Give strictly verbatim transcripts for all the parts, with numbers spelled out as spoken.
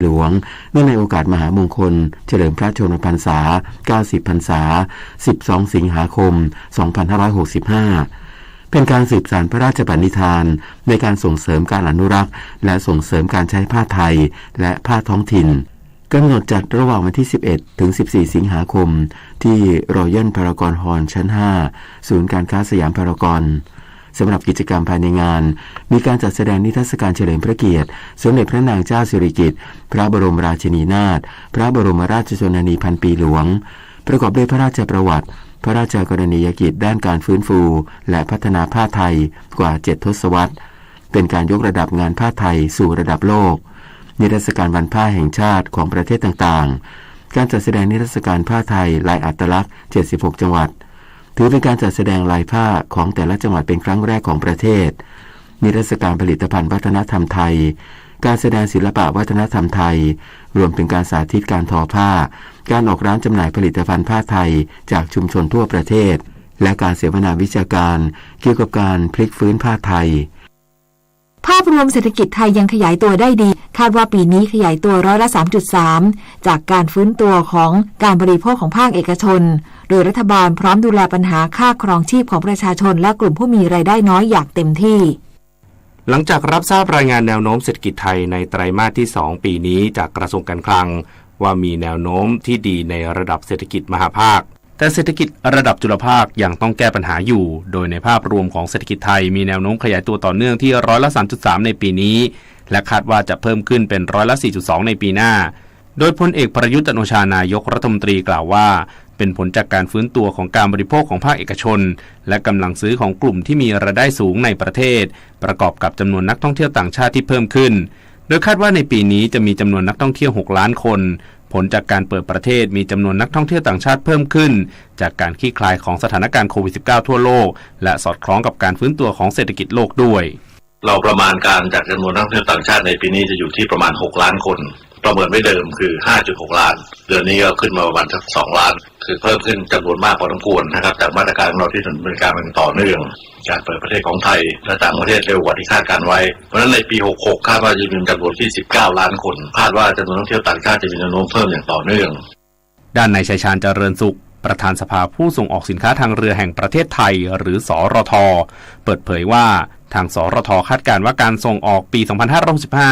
หลวง เนื่องในโอกาสมหามงคลเฉลิมพระชนมพรรษา เก้าสิบ พรรษา สิบสอง สิงหาคม สองพันห้าร้อยหกสิบห้า เป็นการสืบสานพระราชปณิธานในการส่งเสริมการอนุรักษ์ และส่งเสริมการใช้ผ้าไทย และผ้าท้องถิ่น กำหนดจัดระหว่างวันที่ สิบเอ็ด ถึง สิบสี่ สิงหาคม ที่ Royal Paragon Hall ชั้น ห้า ศูนย์การค้าสยามพารากอน สำหรับกิจกรรมภายในงาน มีการจัดแสดงนิทรรศการเฉลิมพระเกียรติ สมเด็จพระนางเจ้าสิริกิติ์ พระบรมราชินีนาถ พระบรมราชชนนีพันปีหลวง ประกอบด้วยพระราชประวัติ พระราชกรณียกิจด้านการฟื้นฟู และพัฒนาผ้าไทยกว่าเจ็ดทศวรรษ เป็นการยกระดับงานผ้าไทยสู่ระดับโลก นิทรรศการวันผ้าแห่งชาติของประเทศต่างๆ การจัดแสดงนิทรรศการผ้าไทยลายอัตลักษณ์ เจ็ดสิบหก จังหวัด ถือเป็นการจัดแสดงลายผ้าของแต่ละจังหวัดเป็นครั้งแรกของประเทศ นิทรรศการผลิตภัณฑ์วัฒนธรรมไทย การแสดงศิลปะวัฒนธรรมไทย รวมถึงการสาธิตการทอผ้า การออกร้านจำหน่ายผลิตภัณฑ์ผ้าไทยจากชุมชนทั่วประเทศ และการเสวนาวิชาการเกี่ยวกับการพลิกฟื้นผ้าไทย ภาพรวมเศรษฐกิจไทยยังขยายตัวได้ดี คาดว่าปีนี้ขยายตัวร้อยละ สามจุดสาม จากการฟื้นตัวของการบริโภคของภาคเอกชน โดยรัฐบาลพร้อมดูแลปัญหาค่าครองชีพของประชาชนและกลุ่มผู้มีรายได้น้อยอย่างเต็มที่ หลังจากรับทราบรายงานแนวโน้มเศรษฐกิจไทยในไตรมาสที่ สอง ปีนี้จากกระทรวงการคลัง ว่ามีแนวโน้มที่ดีในระดับเศรษฐกิจมหาภาค แต่เศรษฐกิจระดับจุลภาคยังต้องแก้ปัญหาอยู่ โดยในภาพรวมของเศรษฐกิจไทยมีแนวโน้มขยายตัวต่อเนื่องที่ร้อยละ สามจุดสาม ในปีนี้ และคาดว่าจะเพิ่มขึ้นเป็นร้อยละ สี่จุดสอง ในปีหน้า โดยพลเอกประยุทธ์จันทร์โอชานายกรัฐมนตรีกล่าวว่า เป็นผลจากการฟื้นตัวของการบริโภคของภาคเอกชน และกำลังซื้อของกลุ่มที่มีรายได้สูงในประเทศ ประกอบกับจำนวนนักท่องเที่ยวต่างชาติที่เพิ่มขึ้น โดยคาดว่าในปีนี้จะมีจำนวนนักท่องเที่ยว หก ล้านคน ผลจากการเปิดประเทศมีจำนวนนักท่องเที่ยวต่างชาติเพิ่มขึ้น จากการคลี่คลายของสถานการณ์โควิด สิบเก้า ทั่วโลก และสอดคล้องกับการฟื้นตัวของเศรษฐกิจโลกด้วย เราประมาณการจากจำนวนนักท่องเที่ยวต่างชาติในปีนี้จะอยู่ที่ประมาณ หก ล้านคน ประเมินไว้เดิมคือ ห้าจุดหก ล้าน เดือนนี้ก็ขึ้นมาประมาณสัก สอง ล้าน คือเพิ่มขึ้นจำนวนมากพอสมควรนะครับ จากมาตรการของเราที่ดำเนินการมาอย่างต่อเนื่อง การเปิดประเทศของไทยและต่างประเทศเร็วกว่าที่คาดการไว้ เพราะฉะนั้นในปี หกหก คาดว่าจะมีจำนวนที่ สิบเก้า ล้านคน คาดว่าจำนวนนักท่องเที่ยวต่างชาติจะมีแนวโน้มเพิ่มอย่างต่อเนื่อง ด้านนายชัยชาญเจริญสุข ประธานสภาผู้ส่งออกสินค้าทางเรือแห่งประเทศไทย หรือ สรท เปิดเผยว่า ทาง สรท คาดการณ์ว่าการส่งออกปี สองพันห้าร้อยหกสิบห้า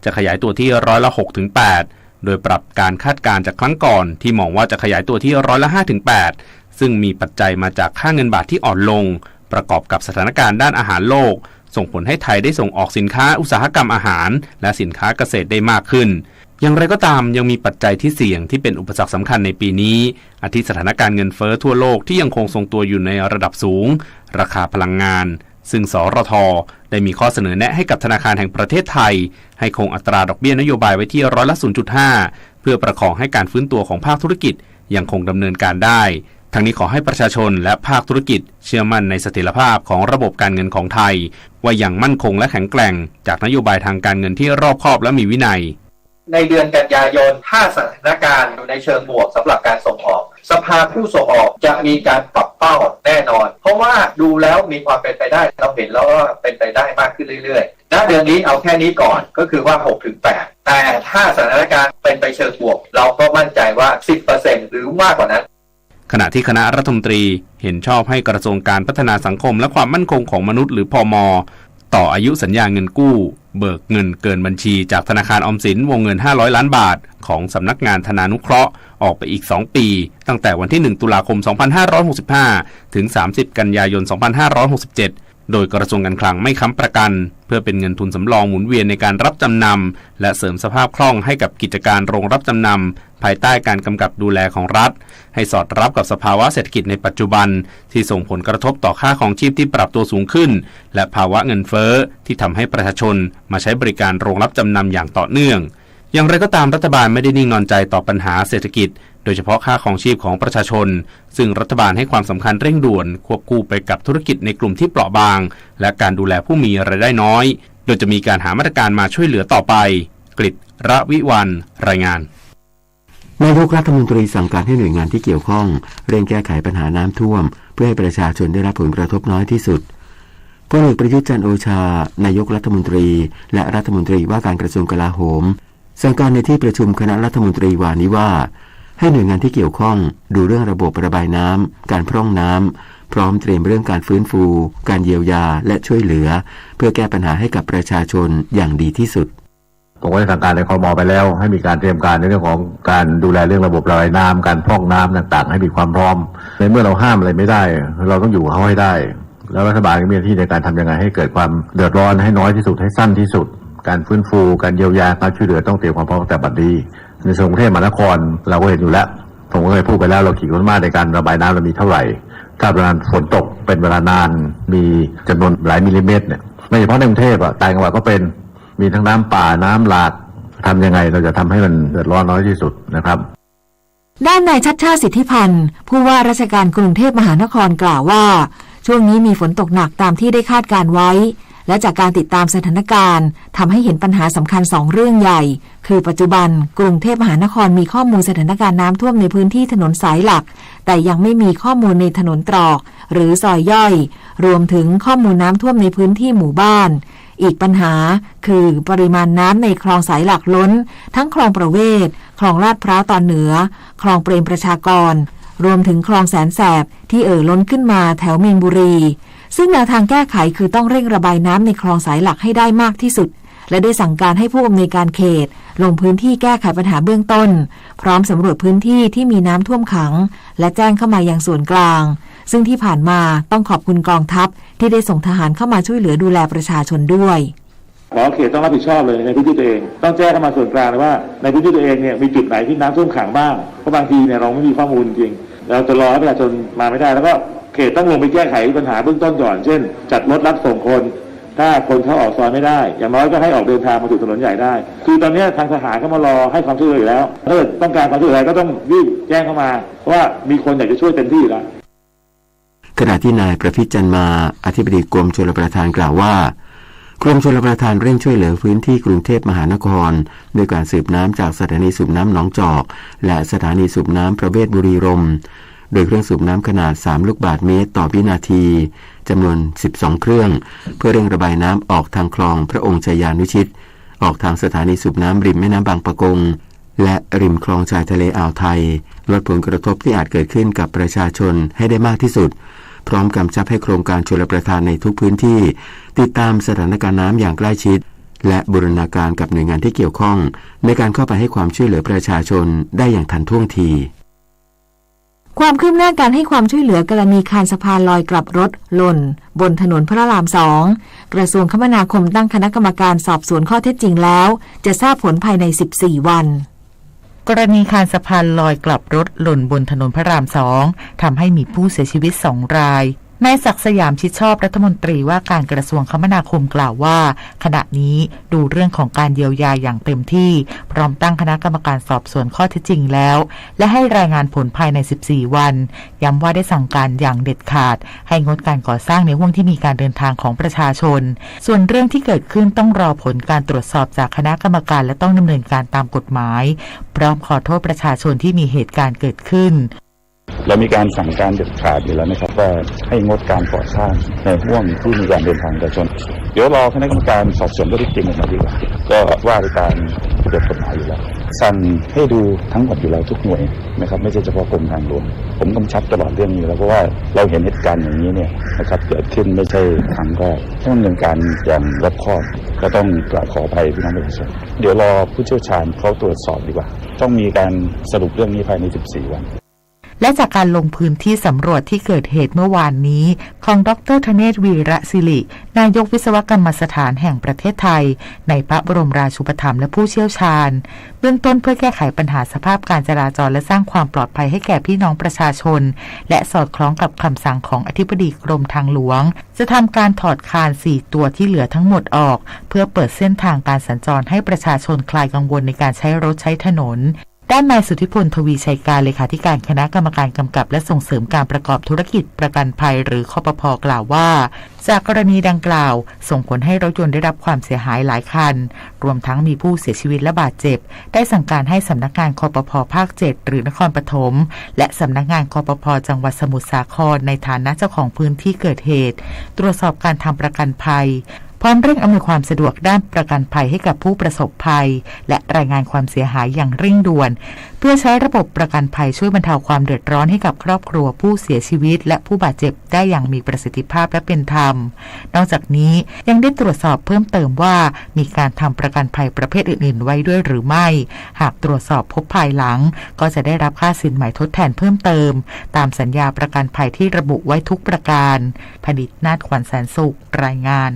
จะขยายตัวที่ร้อยละ หกถึงแปด โดยปรับการคาดการณ์จากครั้งก่อนที่มองว่าจะขยายตัวที่ร้อยละ ห้าถึงแปด ซึ่งมีปัจจัยมาจากค่าเงินบาทที่อ่อนลง ประกอบกับสถานการณ์ด้านอาหารโลก ส่งผลให้ไทยได้ส่งออกสินค้าอุตสาหกรรมอาหาร และสินค้าเกษตรได้มากขึ้น อย่างไรก็ตามยังมีปัจจัยที่เสี่ยงที่เป็นอุปสรรคสำคัญในปีนี้ อาทิสถานการณ์เงินเฟ้อทั่วโลกที่ยังคงทรงตัวอยู่ในระดับสูง ราคาพลังงาน ซึ่ง สรท ได้มีข้อเสนอแนะให้กับธนาคารแห่งประเทศไทย ให้คงอัตราดอกเบี้ยนโยบายไว้ที่ร้อยละ ศูนย์จุดห้า เพื่อประคองให้การฟื้นตัวของภาคธุรกิจยังคงดำเนินการได้ ทั้งนี้ขอให้ประชาชนและภาคธุรกิจเชื่อมั่นในเสถียรภาพของระบบการเงินของไทย ว่ายังมั่นคงและแข็งแกร่ง จากนโยบายทางการเงินที่รอบคอบและมีวินัย ในเดือนกันยายน ถ้าสถานการณ์อยู่ในเชิงบวกสำหรับการส่งออก สภาผู้ส่งออกจะมีการปรับเป้าแน่นอน เพราะว่าดูแล้วมีความเป็นไปได้ เราเห็นแล้วว่าเป็นไปได้มากขึ้นเรื่อยๆ ณ เดือนนี้เอาแค่นี้ก่อน ก็คือว่า หกถึงแปด แต่ถ้าสถานการณ์เป็นไปเชิงบวก เราก็มั่นใจว่า สิบเปอร์เซ็นต์ หรือมากกว่านั้น ขณะที่คณะรัฐมนตรีเห็นชอบให้กระทรวงการพัฒนาสังคมและความมั่นคงของมนุษย์ หรือ พม ต่ออายุสัญญาเงินกู้ เบิกเงินเกินบัญชีจากธนาคารออมสินวงเงิน ห้าร้อย ล้านบาท ของสำนักงานธนานุเคราะห์ออกไปอีก สอง ปี ตั้งแต่วันที่ หนึ่ง ตุลาคม สองพันห้าร้อยหกสิบห้า ถึง สามสิบ กันยายน สองพันห้าร้อยหกสิบเจ็ด โดยกระทรวงการคลังไม่ค้ำประกัน เพื่อเป็นเงินทุนสำรองหมุนเวียนในการรับจำนำ และเสริมสภาพคล่องให้กับกิจการโรงรับจำนำ ภายใต้การกำกับดูแลของรัฐ ให้สอดรับกับสภาวะเศรษฐกิจในปัจจุบัน ที่ส่งผลกระทบต่อค่าครองชีพที่ปรับตัวสูงขึ้น และภาวะเงินเฟ้อที่ทำให้ประชาชนมาใช้บริการโรงรับจำนำอย่างต่อเนื่อง อย่างไรก็ตามรัฐบาลไม่ได้นิ่งนอนใจต่อปัญหาเศรษฐกิจ โดยเฉพาะค่าครองชีพของประชาชน ซึ่งรัฐบาลให้ความสำคัญเร่งด่วนควบคู่ไปกับธุรกิจในกลุ่มที่เปราะบาง และการดูแลผู้มีรายได้น้อย โดยจะมีการหามาตรการมาช่วยเหลือต่อไป กฤษ รวิวัลย์ รายงาน นายกรัฐมนตรีสั่งการให้หน่วยงานที่เกี่ยวข้องเร่งแก้ไขปัญหาน้ำท่วม เพื่อให้ประชาชนได้รับผลกระทบน้อยที่สุด พลเอกประยุทธ์จันทร์โอชา นายกรัฐมนตรี และรัฐมนตรีว่าการกระทรวงกลาโหม สั่งการในที่ประชุมคณะรัฐมนตรีวานี้ว่า ให้หน่วยงานที่เกี่ยวข้องดูเรื่องระบบระบายน้ำ การพร่องน้ำ พร้อมเตรียมเรื่องการฟื้นฟู การเยียวยา และช่วยเหลือ เพื่อแก้ปัญหาให้กับประชาชนอย่างดีที่สุด ผมก็ได้สั่งการใน คม ไปแล้ว ให้มีการเตรียมการในเรื่องของการดูแลเรื่องระบบระบายน้ำ การพร่องน้ำต่างๆ ให้มีความพร้อม ในเมื่อเราห้ามอะไรไม่ได้ เราต้องอยู่กับเขาให้ได้ แล้วรัฐบาลก็มีหน้าที่ในการทำยังไงให้เกิดความเดือดร้อนให้น้อยที่สุด ให้สั้นที่สุด การฟื้นฟู การเยียวยา การช่วยเหลือ ต้องเตรียมความพร้อมตั้งแต่บัดนี้ ในส่วนกรุงเทพมหานคร เราก็เห็นอยู่แล้ว ผมก็เคยพูดไปแล้ว เราขีดความสามารถในการระบายน้ำเรามีเท่าไหร่ ถ้าเวลาฝนตกเป็นเวลานาน มีจำนวนหลายมิลลิเมตรเนี่ย ไม่เฉพาะในกรุงเทพอะ ต่างจังหวัดก็เป็น มีทั้งน้ำป่า น้ำหลาก ทำยังไงเราจะทำให้มันเดือดร้อนน้อยที่สุดนะครับ ด้านนายชัชชาติ สิทธิพันธ์ ผู้ว่าราชการกรุงเทพมหานครกล่าวว่า ช่วงนี้มีฝนตกหนักตามที่ได้คาดการไว้ และจากการติดตามสถานการณ์ทำให้เห็นปัญหาสำคัญสองเรื่องใหญ่ คือปัจจุบันกรุงเทพมหานครมีข้อมูลสถานการณ์น้ำท่วมในพื้นที่ถนนสายหลัก แต่ยังไม่มีข้อมูลในถนนตรอก หรือซอยย่อย รวมถึงข้อมูลน้ำท่วมในพื้นที่หมู่บ้าน อีกปัญหาคือปริมาณน้ำในคลองสายหลักล้น ทั้งคลองประเวศ คลองลาดพร้าวตอนเหนือ คลองเปรมประชากร รวมถึงคลองแสนแสบที่เอ่อล้นขึ้นมาแถวมีนบุรี ซึ่งแนวทางแก้ไขคือต้องเร่งระบายน้ำในคลองสายหลักให้ได้มากที่สุด และได้สั่งการให้ผู้อำนวยการเขต ลงพื้นที่แก้ไขปัญหาเบื้องต้น พร้อมสำรวจพื้นที่ที่มีน้ำท่วมขัง และแจ้งเข้ามายังส่วนกลาง ซึ่งที่ผ่านมาต้องขอบคุณกองทัพที่ได้ส่งทหารเข้ามาช่วยเหลือดูแลประชาชนด้วย ขอเขตต้องรับผิดชอบเลยในพื้นที่ตัวเอง ต้องแจ้งเข้ามาส่วนกลางเลยว่าในพื้นที่ตัวเองเนี่ยมีจุดไหนที่น้ำท่วมขังบ้าง เพราะบางทีเนี่ยเราไม่มีข้อมูลจริง เราจะรอให้ประชาชนมาไม่ได้ แล้วก็เขตต้องลงไปแก้ไขปัญหาเบื้องต้นก่อน เช่น จัดรถรับส่งคน ถ้าคนเข้าออกซอยไม่ได้ อย่างน้อยก็ให้ออกเดินทางมาสู่ถนนใหญ่ได้ คือตอนนี้ทางทหารก็มารอให้ความช่วยเหลืออยู่แล้ว ถ้าเกิดต้องการความช่วยเหลืออะไรก็ต้องรีบแจ้งเข้ามา เพราะว่ามีคนอยากจะช่วยเต็มที่อยู่แล้ว ขณะที่นายประพิษ จันทร์มา อธิบดีกรมชลประทานกล่าวว่า กรมชลประทานเร่งช่วยเหลือพื้นที่กรุงเทพมหานคร ด้วยการสูบน้ำจากสถานีสูบน้ำหนองจอก และสถานีสูบน้ำประเวศบุรีรมย์ โดยเครื่องสูบน้ำขนาด สาม ลูกบาศก์เมตรต่อวินาที จำนวน สิบสอง เครื่อง เพื่อเร่งระบายน้ำออกทางคลองพระองค์ชัยานุชิต ออกทางสถานีสูบน้ำริมแม่น้ำบางปะกง และริมคลองชายทะเลอ่าวไทย ลดผลกระทบที่อาจเกิดขึ้นกับประชาชนให้ได้มากที่สุด พร้อมกำชับให้โครงการชลประทานในทุกพื้นที่ ติดตามสถานการณ์น้ำอย่างใกล้ชิด และบูรณาการกับหน่วยงานที่เกี่ยวข้อง ในการเข้าไปให้ความช่วยเหลือประชาชนได้อย่างทันท่วงที ความคืบหน้าการให้ความช่วยเหลือกรณีคานสะพานลอยกลับรถหล่นบนถนนพระรามสอง กระทรวงคมนาคมตั้งคณะกรรมการสอบสวนข้อเท็จจริงแล้ว จะทราบผลภายใน สิบสี่ วัน กรณีคานสะพานลอยกลับรถหล่นบนถนนพระรามสอง ทำให้มีผู้เสียชีวิตสองราย นายศักดิ์สยาม ชิดชอบ รัฐมนตรีว่าการกระทรวงคมนาคมกล่าวว่า ขณะนี้ดูเรื่องของการเยียวยาอย่างเต็มที่ พร้อมตั้งคณะกรรมการสอบสวนข้อเท็จจริงแล้ว และให้รายงานผลภายใน สิบสี่ วัน ย้ำว่าได้สั่งการอย่างเด็ดขาด ให้งดการก่อสร้างในห้วงที่มีการเดินทางของประชาชน ส่วนเรื่องที่เกิดขึ้นต้องรอผลการตรวจสอบจากคณะกรรมการ และต้องดำเนินการตามกฎหมาย พร้อมขอโทษประชาชนที่มีเหตุการณ์เกิดขึ้น เรามีการสั่งการเด็ดขาดอยู่แล้วนะครับ ว่าให้งดการก่อสร้างในห้วงที่มีการเดินทางประชาชน เดี๋ยวรอคณะกรรมการสอบสวนข้อเท็จจริงออกมาดีกว่า ก็ว่าไปตามระเบียบกฎหมายอยู่แล้ว สั่งให้ดูทั้งหมดอยู่แล้วทุกหน่วยนะครับ ไม่ใช่เฉพาะกรมทางหลวง ผมกำชับตลอดเรื่องนี้แล้ว เพราะว่าเราเห็นเหตุการณ์อย่างนี้เนี่ยนะครับ เกิดขึ้นไม่ใช่ครั้งแรก ต้องดำเนินการอย่างรอบคอบ ก็ต้องกราบขออภัยพี่น้องประชาชน เดี๋ยวรอผู้เชี่ยวชาญเขาตรวจสอบดีกว่า ต้องมีการสรุปเรื่องนี้ภายใน สิบสี่ วัน และจากการลงพื้นที่สำรวจที่เกิดเหตุเมื่อวานนี้ ของดอกเตอร์ธเนศ วีระศิริ นายกวิศวกรรมสถานแห่งประเทศไทย ในพระบรมราชูปถัมภ์ และผู้เชี่ยวชาญ เบื้องต้นเพื่อแก้ไขปัญหาสภาพการจราจร และสร้างความปลอดภัยให้แก่พี่น้องประชาชน และสอดคล้องกับคำสั่งของอธิบดีกรมทางหลวง จะทำการถอดคานสี่ตัวที่เหลือทั้งหมดออก เพื่อเปิดเส้นทางการสัญจรให้ประชาชนคลายกังวลในการใช้รถใช้ถนน ด้านนายสุทธิพล ทวีชัยการ เลขาธิการคณะกรรมการกำกับและส่งเสริมการประกอบธุรกิจประกันภัย หรือ คปภ กล่าวว่า จากกรณีดังกล่าว ส่งผลให้รถยนต์ได้รับความเสียหายหลายคัน รวมทั้งมีผู้เสียชีวิตและบาดเจ็บ ได้สั่งการให้สำนักงาน คปภ ภาค เจ็ด หรือ นครปฐม และสำนักงาน คปภ จังหวัดสมุทรสาคร ในฐานะเจ้าของพื้นที่เกิดเหตุ ตรวจสอบการทำประกันภัย พร้อมเร่งอำนวยความสะดวกด้านประกันภัยให้กับผู้ประสบภัย และรายงานความเสียหายอย่างเร่งด่วน เพื่อใช้ระบบประกันภัยช่วยบรรเทาความเดือดร้อนให้กับครอบครัวผู้เสียชีวิต และผู้บาดเจ็บได้อย่างมีประสิทธิภาพและเป็นธรรม นอกจากนี้ยังได้ตรวจสอบเพิ่มเติมว่ามีการทำประกันภัยประเภทอื่นๆไว้ด้วยหรือไม่ หากตรวจสอบพบภายหลัง ก็จะได้รับค่าสินไหมทดแทนเพิ่มเติม ตามสัญญาประกันภัยที่ระบุไว้ทุกประการ พนิษนาถ ขวัญแสนสุข รายงาน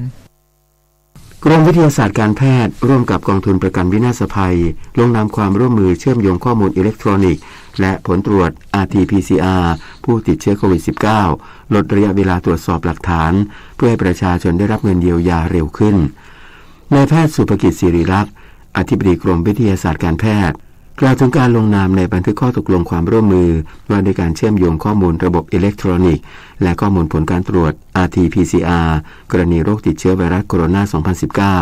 กรมวิทยาศาสตร์การแพทย์ร่วมกับกองทุนประกันวินาศภัย ลงนามความร่วมมือเชื่อมโยงข้อมูลอิเล็กทรอนิกส์ และผลตรวจ อาร์ทีพีซีอาร์ ผู้ติดเชื้อโควิดสิบเก้า ลดระยะเวลาตรวจสอบหลักฐาน เพื่อให้ประชาชนได้รับเงินเยียวยาเร็วขึ้น นายแพทย์สุภกิจ ศิริรักษ์ อธิบดีกรมวิทยาศาสตร์การแพทย์ กล่าวถึงการลงนามในบันทึกข้อตกลงความร่วมมือ ว่าด้วยการเชื่อมโยงข้อมูลระบบอิเล็กทรอนิกส์ และข้อมูลผลการตรวจ อาร์ทีพีซีอาร์ กรณีโรคติดเชื้อไวรัสโคโรนา สองพันสิบเก้า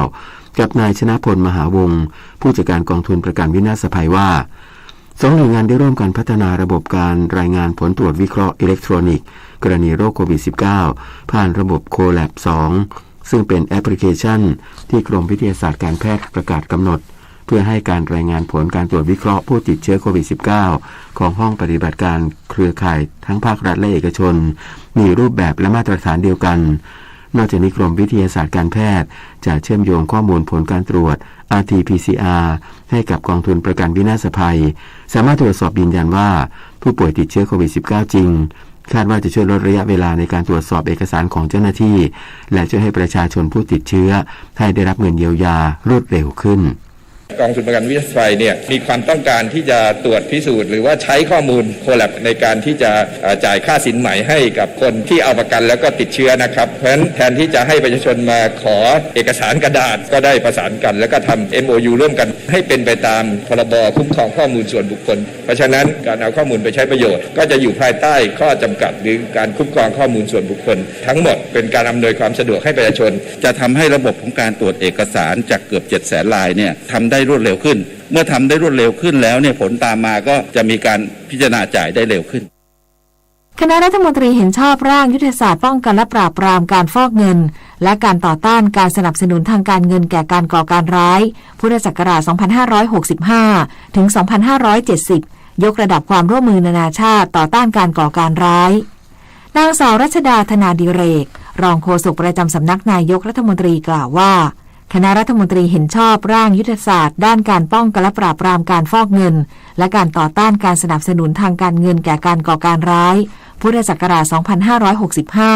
กับนายชนะพล มหาวงศ์ ผู้จัดการกองทุนประกันวินาศภัยว่า สองหน่วยงานได้ร่วมกันพัฒนาระบบการรายงานผลตรวจวิเคราะห์อิเล็กทรอนิกส์ กรณีโรคโควิดสิบเก้า ผ่านระบบ โคแล็บ สอง ซึ่งเป็นแอปพลิเคชันที่กรมวิทยาศาสตร์การแพทย์ประกาศกำหนด เพื่อให้การรายงานผลการตรวจวิเคราะห์ผู้ติดเชื้อโควิดสิบเก้า ของห้องปฏิบัติการเครือข่ายทั้งภาครัฐและเอกชน มีรูปแบบและมาตรฐานเดียวกัน นอกจากนี้กรมวิทยาศาสตร์การแพทย์จะเชื่อมโยงข้อมูลผลการตรวจ อาร์ทีพีซีอาร์ ให้กับกองทุนประกันวินาศภัย สามารถตรวจสอบยืนยันว่าผู้ป่วยติดเชื้อโควิดสิบเก้าจริง คาดว่าจะช่วยลดระยะเวลาในการตรวจสอบเอกสารของเจ้าหน้าที่ และช่วยให้ประชาชนผู้ติดเชื้อให้ได้รับเงินเยียวยารวดเร็วขึ้น กองทุนประกันวินาศภัยเนี่ยมีความต้องการที่จะตรวจพิสูจน์ หรือว่าใช้ข้อมูล โคแล็บ ในการที่จะ เอ่อ จ่ายค่าสินไหมให้กับคนที่เอาประกันแล้วก็ติดเชื้อนะครับ เพราะฉะนั้นแทนที่จะให้ประชาชนมาขอเอกสารกระดาษ ก็ได้ประสานกัน แล้วก็ทำ เอ็มโอยู ร่วมกัน ให้เป็นไปตาม พรบ คุ้มครองข้อมูลส่วนบุคคล เพราะฉะนั้นการเอาข้อมูลไปใช้ประโยชน์ ก็จะอยู่ภายใต้ข้อจำกัด หรือการคุ้มครองข้อมูลส่วนบุคคลทั้งหมด เป็นการอำนวยความสะดวกให้ประชาชน จะทำให้ระบบของการตรวจเอกสารจากเกือบเจ็ดแสนลายเนี่ยทำได้รวดเร็วขึ้น เมื่อทำได้รวดเร็วขึ้นแล้วเนี่ย ผลตามมาก็จะมีการพิจารณาจ่ายได้เร็วขึ้น คณะรัฐมนตรีเห็นชอบร่างยุทธศาสตร์ป้องกันและปราบปรามการฟอกเงิน และการต่อต้านการสนับสนุนทางการเงินแก่การก่อการร้าย พุทธศักราช สองพันห้าร้อยหกสิบห้า ถึง สองพันห้าร้อยเจ็ดสิบ ยกระดับความร่วมมือนานาชาติต่อต้านการก่อการร้าย นางสาวรัชดา ธนาดิเรก รองโฆษกประจำสำนักนายกรัฐมนตรีกล่าวว่า คณะรัฐมนตรีเห็นชอบร่างยุทธศาสตร์ด้านการป้องกันและปราบปรามการฟอกเงิน และการต่อต้านการสนับสนุนทางการเงินแก่การก่อการร้าย พุทธศักราช สองพันห้าร้อยหกสิบห้า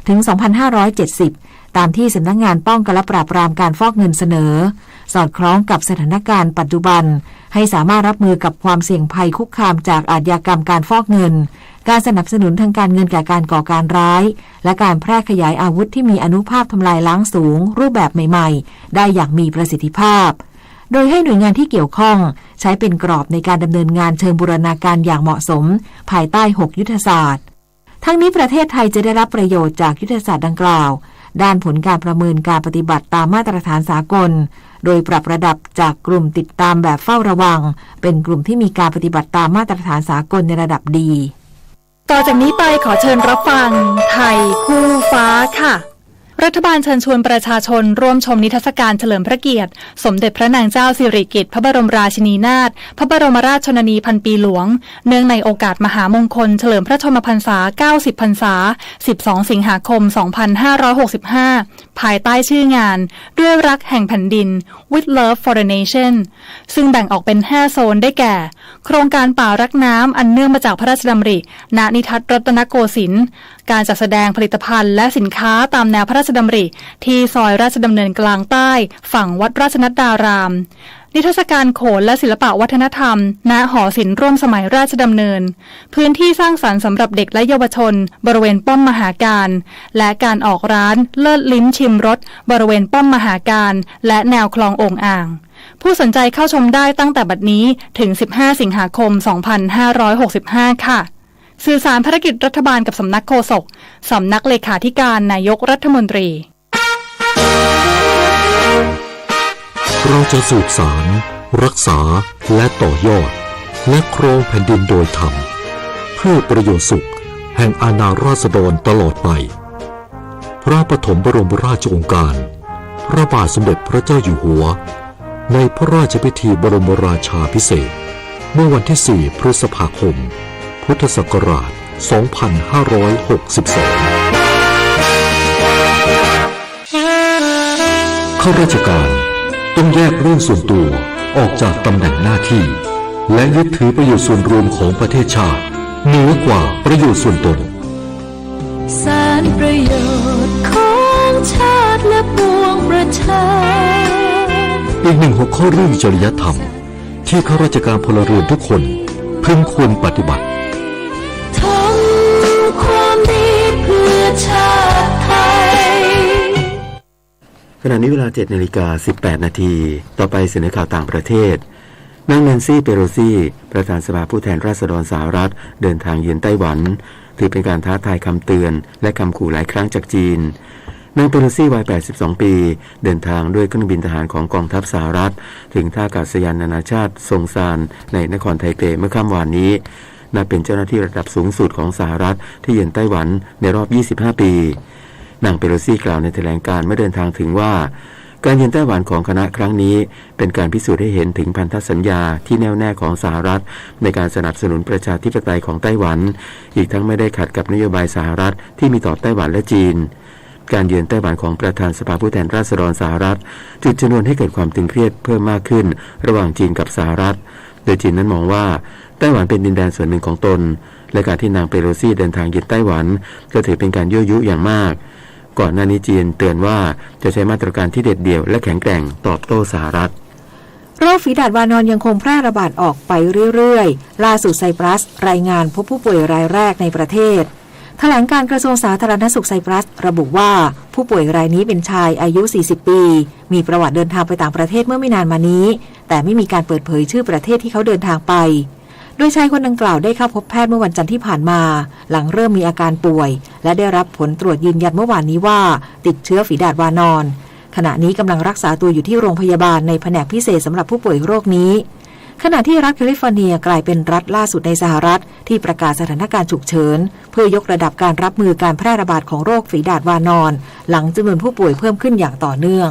ถึง สองพันห้าร้อยเจ็ดสิบ ตามที่สำนักงานป้องกันและปราบปรามการฟอกเงินเสนอ สอดคล้องกับสถานการณ์ปัจจุบัน ให้สามารถรับมือกับความเสี่ยงภัยคุกคามจากอาชญากรรมการฟอกเงิน การสนับสนุนทางการเงินแก่การก่อการร้าย และการแพร่ขยายอาวุธที่มีอานุภาพทำลายล้างสูงรูปแบบใหม่ๆ ได้อย่างมีประสิทธิภาพ โดยให้หน่วยงานที่เกี่ยวข้องใช้เป็นกรอบในการดำเนินงานเชิงบูรณาการอย่างเหมาะสม ภายใต้หกยุทธศาสตร์ ทั้งนี้ประเทศไทยจะได้รับประโยชน์จากยุทธศาสตร์ดังกล่าว ด้านผลการประเมินการปฏิบัติตามมาตรฐานสากล โดยปรับระดับจากกลุ่มติดตามแบบเฝ้าระวัง เป็นกลุ่มที่มีการปฏิบัติตามมาตรฐานสากลในระดับดี ต่อจากนี้ไปขอเชิญรับฟังไทยคู่ฟ้าค่ะ รัฐบาลเชิญชวนประชาชนร่วมชมนิทรรศการเฉลิมพระเกียรติ สมเด็จพระนางเจ้าสิริกิติ์ พระบรมราชินีนาถ พระบรมราชชนนีพันปีหลวง เนื่องในโอกาสมหามงคลเฉลิมพระชนมพรรษา เก้าสิบ พรรษา สิบสอง สิงหาคม สองพันห้าร้อยหกสิบห้า ภายใต้ชื่องาน ด้วยรักแห่งแผ่นดิน With Love for the Nation ซึ่งแบ่งออกเป็นห้าโซนได้แก่ โครงการป่ารักน้ำอันเนื่องมาจากพระราชดำริ ณ นิทัศน์รัตนโกสินทร์ การจัดแสดงผลิตภัณฑ์และสินค้าตามแนวพระราชดำริ ที่ซอยราชดำเนินกลางใต้ ฝั่งวัดราชนัดดาราม นิทรรศการโขนและศิลปะวัฒนธรรม ณ หอศิลป์ร่วมสมัยราชดำเนิน พื้นที่สร้างสรรค์สำหรับเด็กและเยาวชน บริเวณป้อมมหาการ และการออกร้านเลิศลิ้มชิมรส บริเวณป้อมมหาการ และแนวคลองโอ่งอ่าง ผู้สนใจเข้าชมได้ตั้งแต่บัดนี้ถึง สิบห้า สิงหาคม สองพันห้าร้อยหกสิบห้า ค่ะ สื่อสารภารกิจรัฐบาลกับสำนักโฆษก สำนักเลขาธิการนายกรัฐมนตรี เราจะสืบสาน รักษา และต่อยอด และครองแผ่นดินโดยธรรม เพื่อประโยชน์สุขแห่งอาณาราษฎรตลอดไป พระปฐมบรมราชโองการ พระบาทสมเด็จพระเจ้าอยู่หัว ในพระราชพิธีบรมราชาภิเษก เมื่อวันที่ สี่ พฤษภาคม พุทธศักราช สองพันห้าร้อยหกสิบสอง ข้าราชการต้องแยกเรื่องส่วนตัวออกจากตำแหน่งหน้าที่ และยึดถือประโยชน์ส่วนรวมของประเทศชาติ เหนือกว่าประโยชน์ส่วนตน สานประโยชน์ของชาติและปวงประชา อีกหนึ่งหัวข้อเรื่องจริยธรรม ที่ข้าราชการพลเรือนทุกคนพึงควรปฏิบัติ ทำความดีเพื่อชาติไทย ขณะนี้เวลา เจ็ดนาฬิกาสิบแปดนาที ต่อไปเสนอข่าวต่างประเทศ นางแนนซี่ เปโลซี ประธานสภาผู้แทนราษฎรสหรัฐ เดินทางเยือนไต้หวัน ถือเป็นการท้าทายคำเตือน และคำขู่หลายครั้งจากจีน นางเปโลซี วัย แปดสิบสองปี เดินทางด้วยเครื่องบินทหารของกองทัพสหรัฐ ถึงท่าอากาศยานนานาชาติซงซาน ในนครไทเปเมื่อค่ำวานนี้ นับเป็นเจ้าหน้าที่ระดับสูงสุดของสหรัฐที่เยือนไต้หวันในรอบ ยี่สิบห้าปี นางเปโลซีกล่าวในแถลงการณ์เมื่อเดินทางถึงว่า การเยือนไต้หวันของคณะครั้งนี้ เป็นการพิสูจน์ให้เห็นถึงพันธสัญญาที่แน่วแน่ของสหรัฐ ในการสนับสนุนประชาธิปไตยของไต้หวัน อีกทั้งไม่ได้ขัดกับนโยบายสหรัฐที่มีต่อไต้หวันและจีน การเยือนไต้หวันของประธานสภาผู้แทนราษฎรสหรัฐ จุดชนวนให้เกิดความตึงเครียดเพิ่มมากขึ้นระหว่างจีนกับสหรัฐ โดยจีนนั้นมองว่าไต้หวันเป็นดินแดนส่วนหนึ่งของตน และการที่นางเปโลซีเดินทางเยือนไต้หวัน ก็ถือเป็นการยั่วยุอย่างมาก ก่อนหน้านี้จีนเตือนว่าจะใช้มาตรการที่เด็ดเดี่ยวและแข็งแกร่งตอบโต้สหรัฐ โรคฝีดาษวานอนยังคงแพร่ระบาดออกไปเรื่อยๆ ล่าสุดไซปรัสรายงานพบผู้ป่วยรายแรกในประเทศ แถลงการกระทรวงสาธารณสุขไซปรัสระบุว่า ผู้ป่วยรายนี้เป็นชายอายุ สี่สิบปี มีประวัติเดินทางไปต่างประเทศเมื่อไม่นานมานี้ แต่ไม่มีการเปิดเผยชื่อประเทศที่เขาเดินทางไป โดยชายคนดังกล่าวได้เข้าพบแพทย์เมื่อวันจันทร์ที่ผ่านมา หลังเริ่มมีอาการป่วย และได้รับผลตรวจยืนยันเมื่อวานนี้ว่าติดเชื้อฝีดาษวานอน ขณะนี้กำลังรักษาตัวอยู่ที่โรงพยาบาลในแผนกพิเศษสำหรับผู้ป่วยโรคนี้ ขณะที่รัฐแคลิฟอร์เนียกลายเป็นรัฐล่าสุดในสหรัฐที่ประกาศสถานการณ์ฉุกเฉิน เพื่อยกระดับการรับมือการแพร่ระบาดของโรคฝีดาษวานอน หลังจำนวนผู้ป่วยเพิ่มขึ้นอย่างต่อเนื่อง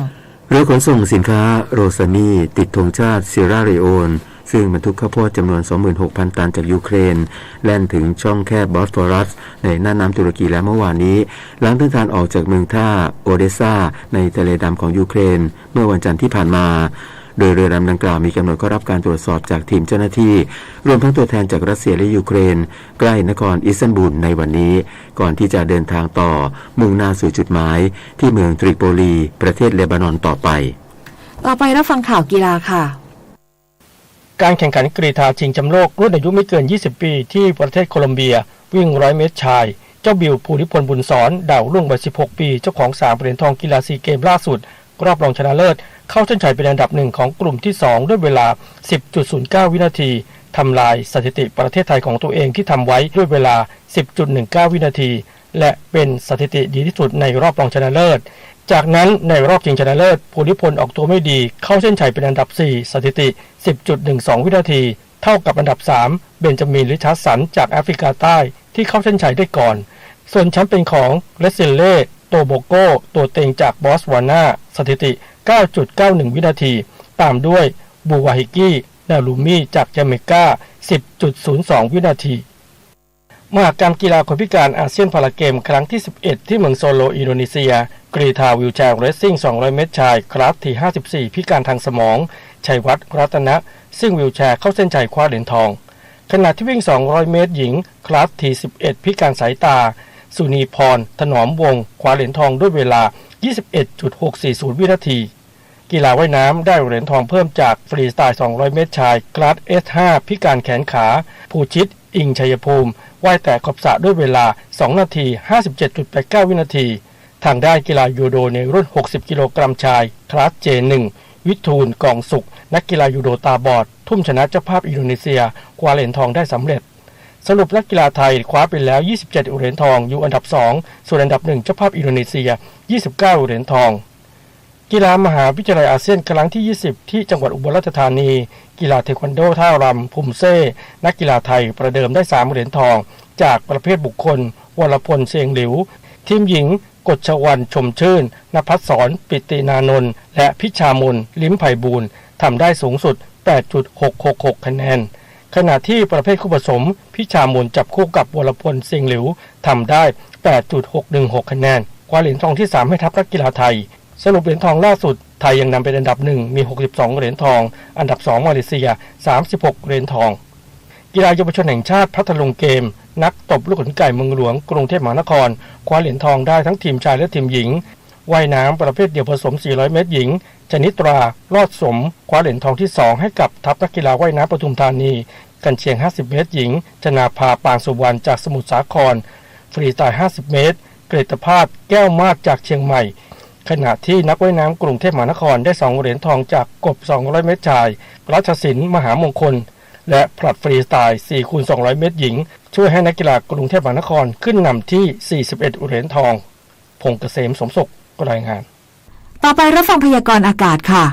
เรือขนส่งสินค้าโรซามีติดธงชาติเซียร่าเลโอน ซึ่งบรรทุกข้าวโพดจำนวน สองหมื่นหกพัน ตันจากยูเครน แล่นถึงช่องแคบบอสฟอรัส ในน่านน้ำตุรกีแล้วเมื่อวานนี้ หลังเดินทางออกจากเมืองท่าโอเดสซา ในทะเลดำของยูเครน เมื่อวันจันทร์ที่ผ่านมา โดยเรือลำดังกล่าวมีกำหนดเข้ารับการตรวจสอบจากทีมเจ้าหน้าที่ รวมทั้งตัวแทนจากรัสเซียและยูเครน ใกล้นครอิสตันบูลในวันนี้ ก่อนที่จะเดินทางต่อ มุ่งหน้าสู่จุดหมายที่เมืองตริโปลี ประเทศเลบานอนต่อไป ต่อไปรับฟังข่าวกีฬาค่ะ การแข่งขันกรีฑาชิงแชมป์โลกรุ่นอายุไม่เกิน ยี่สิบปี ที่ประเทศโคลอมเบีย วิ่งร้อยเมตรชาย เจ้าบิว ภูริพล บุญสอน ดาวรุ่งวัย สิบหกปี เจ้าของสามเหรียญทองกีฬาซีเกมล่าสุด รอบรองชนะเลิศ เข้าเส้นชัยเป็นอันดับหนึ่งของกลุ่มที่สอง ด้วยเวลา สิบจุดศูนย์เก้า วินาที ทำลายสถิติประเทศไทยของตัวเองที่ทำไว้ด้วยเวลา สิบจุดหนึ่งเก้า วินาที และเป็นสถิติดีที่สุดในรอบรองชนะเลิศ จากนั้นในรอบชิงชนะเลิศ ภูริพลออกตัวไม่ดี เข้าเส้นชัยเป็นอันดับสี่ สถิติ สิบจุดหนึ่งสอง วินาที เท่ากับอันดับสาม เบนจามิน ริชาร์ดสัน จากแอฟริกาใต้ ที่เข้าเส้นชัยได้ก่อน ส่วนแชมป์เป็นของ เลสซิเล่ โตโบโก ตัวเต็งจากบอตสวานา สถิติ เก้าจุดเก้าหนึ่ง วินาที ตามด้วย บูวาฮิกี้ นาลูมี จากเจเมกา สิบจุดศูนย์สอง วินาที มหกรรมกีฬาคนพิการอาเซียนพาราเกมครั้งที่ สิบเอ็ด ที่เมืองโซโล อินโดนีเซีย กรีฑาวีลแชร์เรซซิ่ง สองร้อยเมตรชาย คลาส ที ห้าสิบสี่ พิการทางสมอง ชัยวัฒน์ รัตนะ ซิ่งวีลแชร์เข้าเส้นชัยคว้าเหรียญทอง ขณะที่วิ่ง สองร้อยเมตรหญิง คลาส ที สิบเอ็ด พิการสายตา สุนีพร ถนอมวงศ์ คว้าเหรียญทองด้วยเวลา ยี่สิบเอ็ดจุดหกสี่ศูนย์ วินาที กีฬาว่ายน้ำได้เหรียญทองเพิ่มจากฟรีสไตล์ สองร้อยเมตรชาย คลาส เอส ห้า พิการแขนขา ภูชิต อิงชัยภูมิ ว่ายแตะขอบสระด้วยเวลา สองนาที ห้าสิบเจ็ดจุดแปดเก้า วินาที ทางด้านกีฬายูโดในรุ่น หกสิบ กิโลกรัมชาย คลาส เจ หนึ่ง วิทูล กองสุข นักกีฬายูโดตาบอด ทุ่มชนะเจ้าภาพอินโดนีเซีย คว้าเหรียญทองได้สำเร็จ สรุปนักกีฬาไทยคว้าไปแล้ว ยี่สิบเจ็ด เหรียญทอง อยู่อันดับสอง ส่วนอันดับหนึ่ง เจ้าภาพอินโดนีเซีย ยี่สิบเก้า เหรียญทอง กีฬามหาวิทยาลัยอาเซียนครั้งที่ ยี่สิบ ที่จังหวัดอุบลราชธานี กีฬาเทควันโดท่ารำ ภูมิเซ่ นักกีฬาไทยประเดิมได้สามเหรียญทอง จากประเภทบุคคล วรพล เซงหลิว ทีมหญิง กฎชวันชมชื่น นภัสสร ปิตินานนท์ และพิชามน ลิ้มไพบูลย์ ทำได้สูงสุด แปดจุดหกหกหก คะแนน ขณะที่ประเภทคู่ผสม พิชามนจับคู่กับวรพล เสียงหลิว ทำได้ แปดจุดหกหนึ่งหก คะแนน คว้าเหรียญทองที่สามให้ทัพนักกีฬาไทย สรุปเหรียญทองล่าสุด ไทยยังนำเป็นอันดับหนึ่ง มี หกสิบสอง เหรียญทอง อันดับสองมาเลเซีย สามสิบหก เหรียญทอง กีฬาเยาวชนแห่งชาติพัทลุงเกม นักตบลูกขนไก่เมืองหลวงกรุงเทพมหานคร คว้าเหรียญทองได้ทั้งทีมชายและทีมหญิง ว่ายน้ำประเภทเดี่ยวผสม สี่ร้อย เมตรหญิง ชนิดตรา รอดสม คว้าเหรียญทองที่สองให้กับทัพนักกีฬาว่ายน้ำปทุมธานี กัญเชียง ห้าสิบ เมตรหญิง ชนาภา ปานสุวรรณ จากสมุทรสาคร ฟรีสไตล์ ห้าสิบ เมตร กฤตภาส แก้วมาศ จากเชียงใหม่ ขณะที่นักว่ายน้ำกรุงเทพมหานครได้สองเหรียญทองจากกบ สองร้อย เมตรชาย รัชสิน มหามงคล และผลัดฟรีสไตล์ สี่คูณ สองร้อย เมตรหญิง ช่วยให้นักกีฬากรุงเทพมหานครขึ้นนำที่ สี่สิบเอ็ด เหรียญทอง พงษ์เกษม สมศุข รายงาน ต่อไปรับฟังพยากรณ์อากาศค่ะ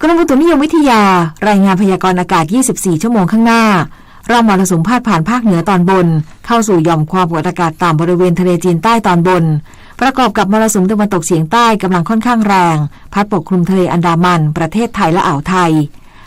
กรมอุตุนิยมวิทยา รายงานพยากรณ์อากาศ ยี่สิบสี่ ชั่วโมงข้างหน้า ร่องมรสุมพาดผ่านภาคเหนือตอนบน เข้าสู่หย่อมความกดอากาศต่ำบริเวณทะเลจีนใต้ตอนบน ประกอบกับมรสุมตะวันตกเฉียงใต้กำลังค่อนข้างแรง พัดปกคลุมทะเลอันดามัน ประเทศไทยและอ่าวไทย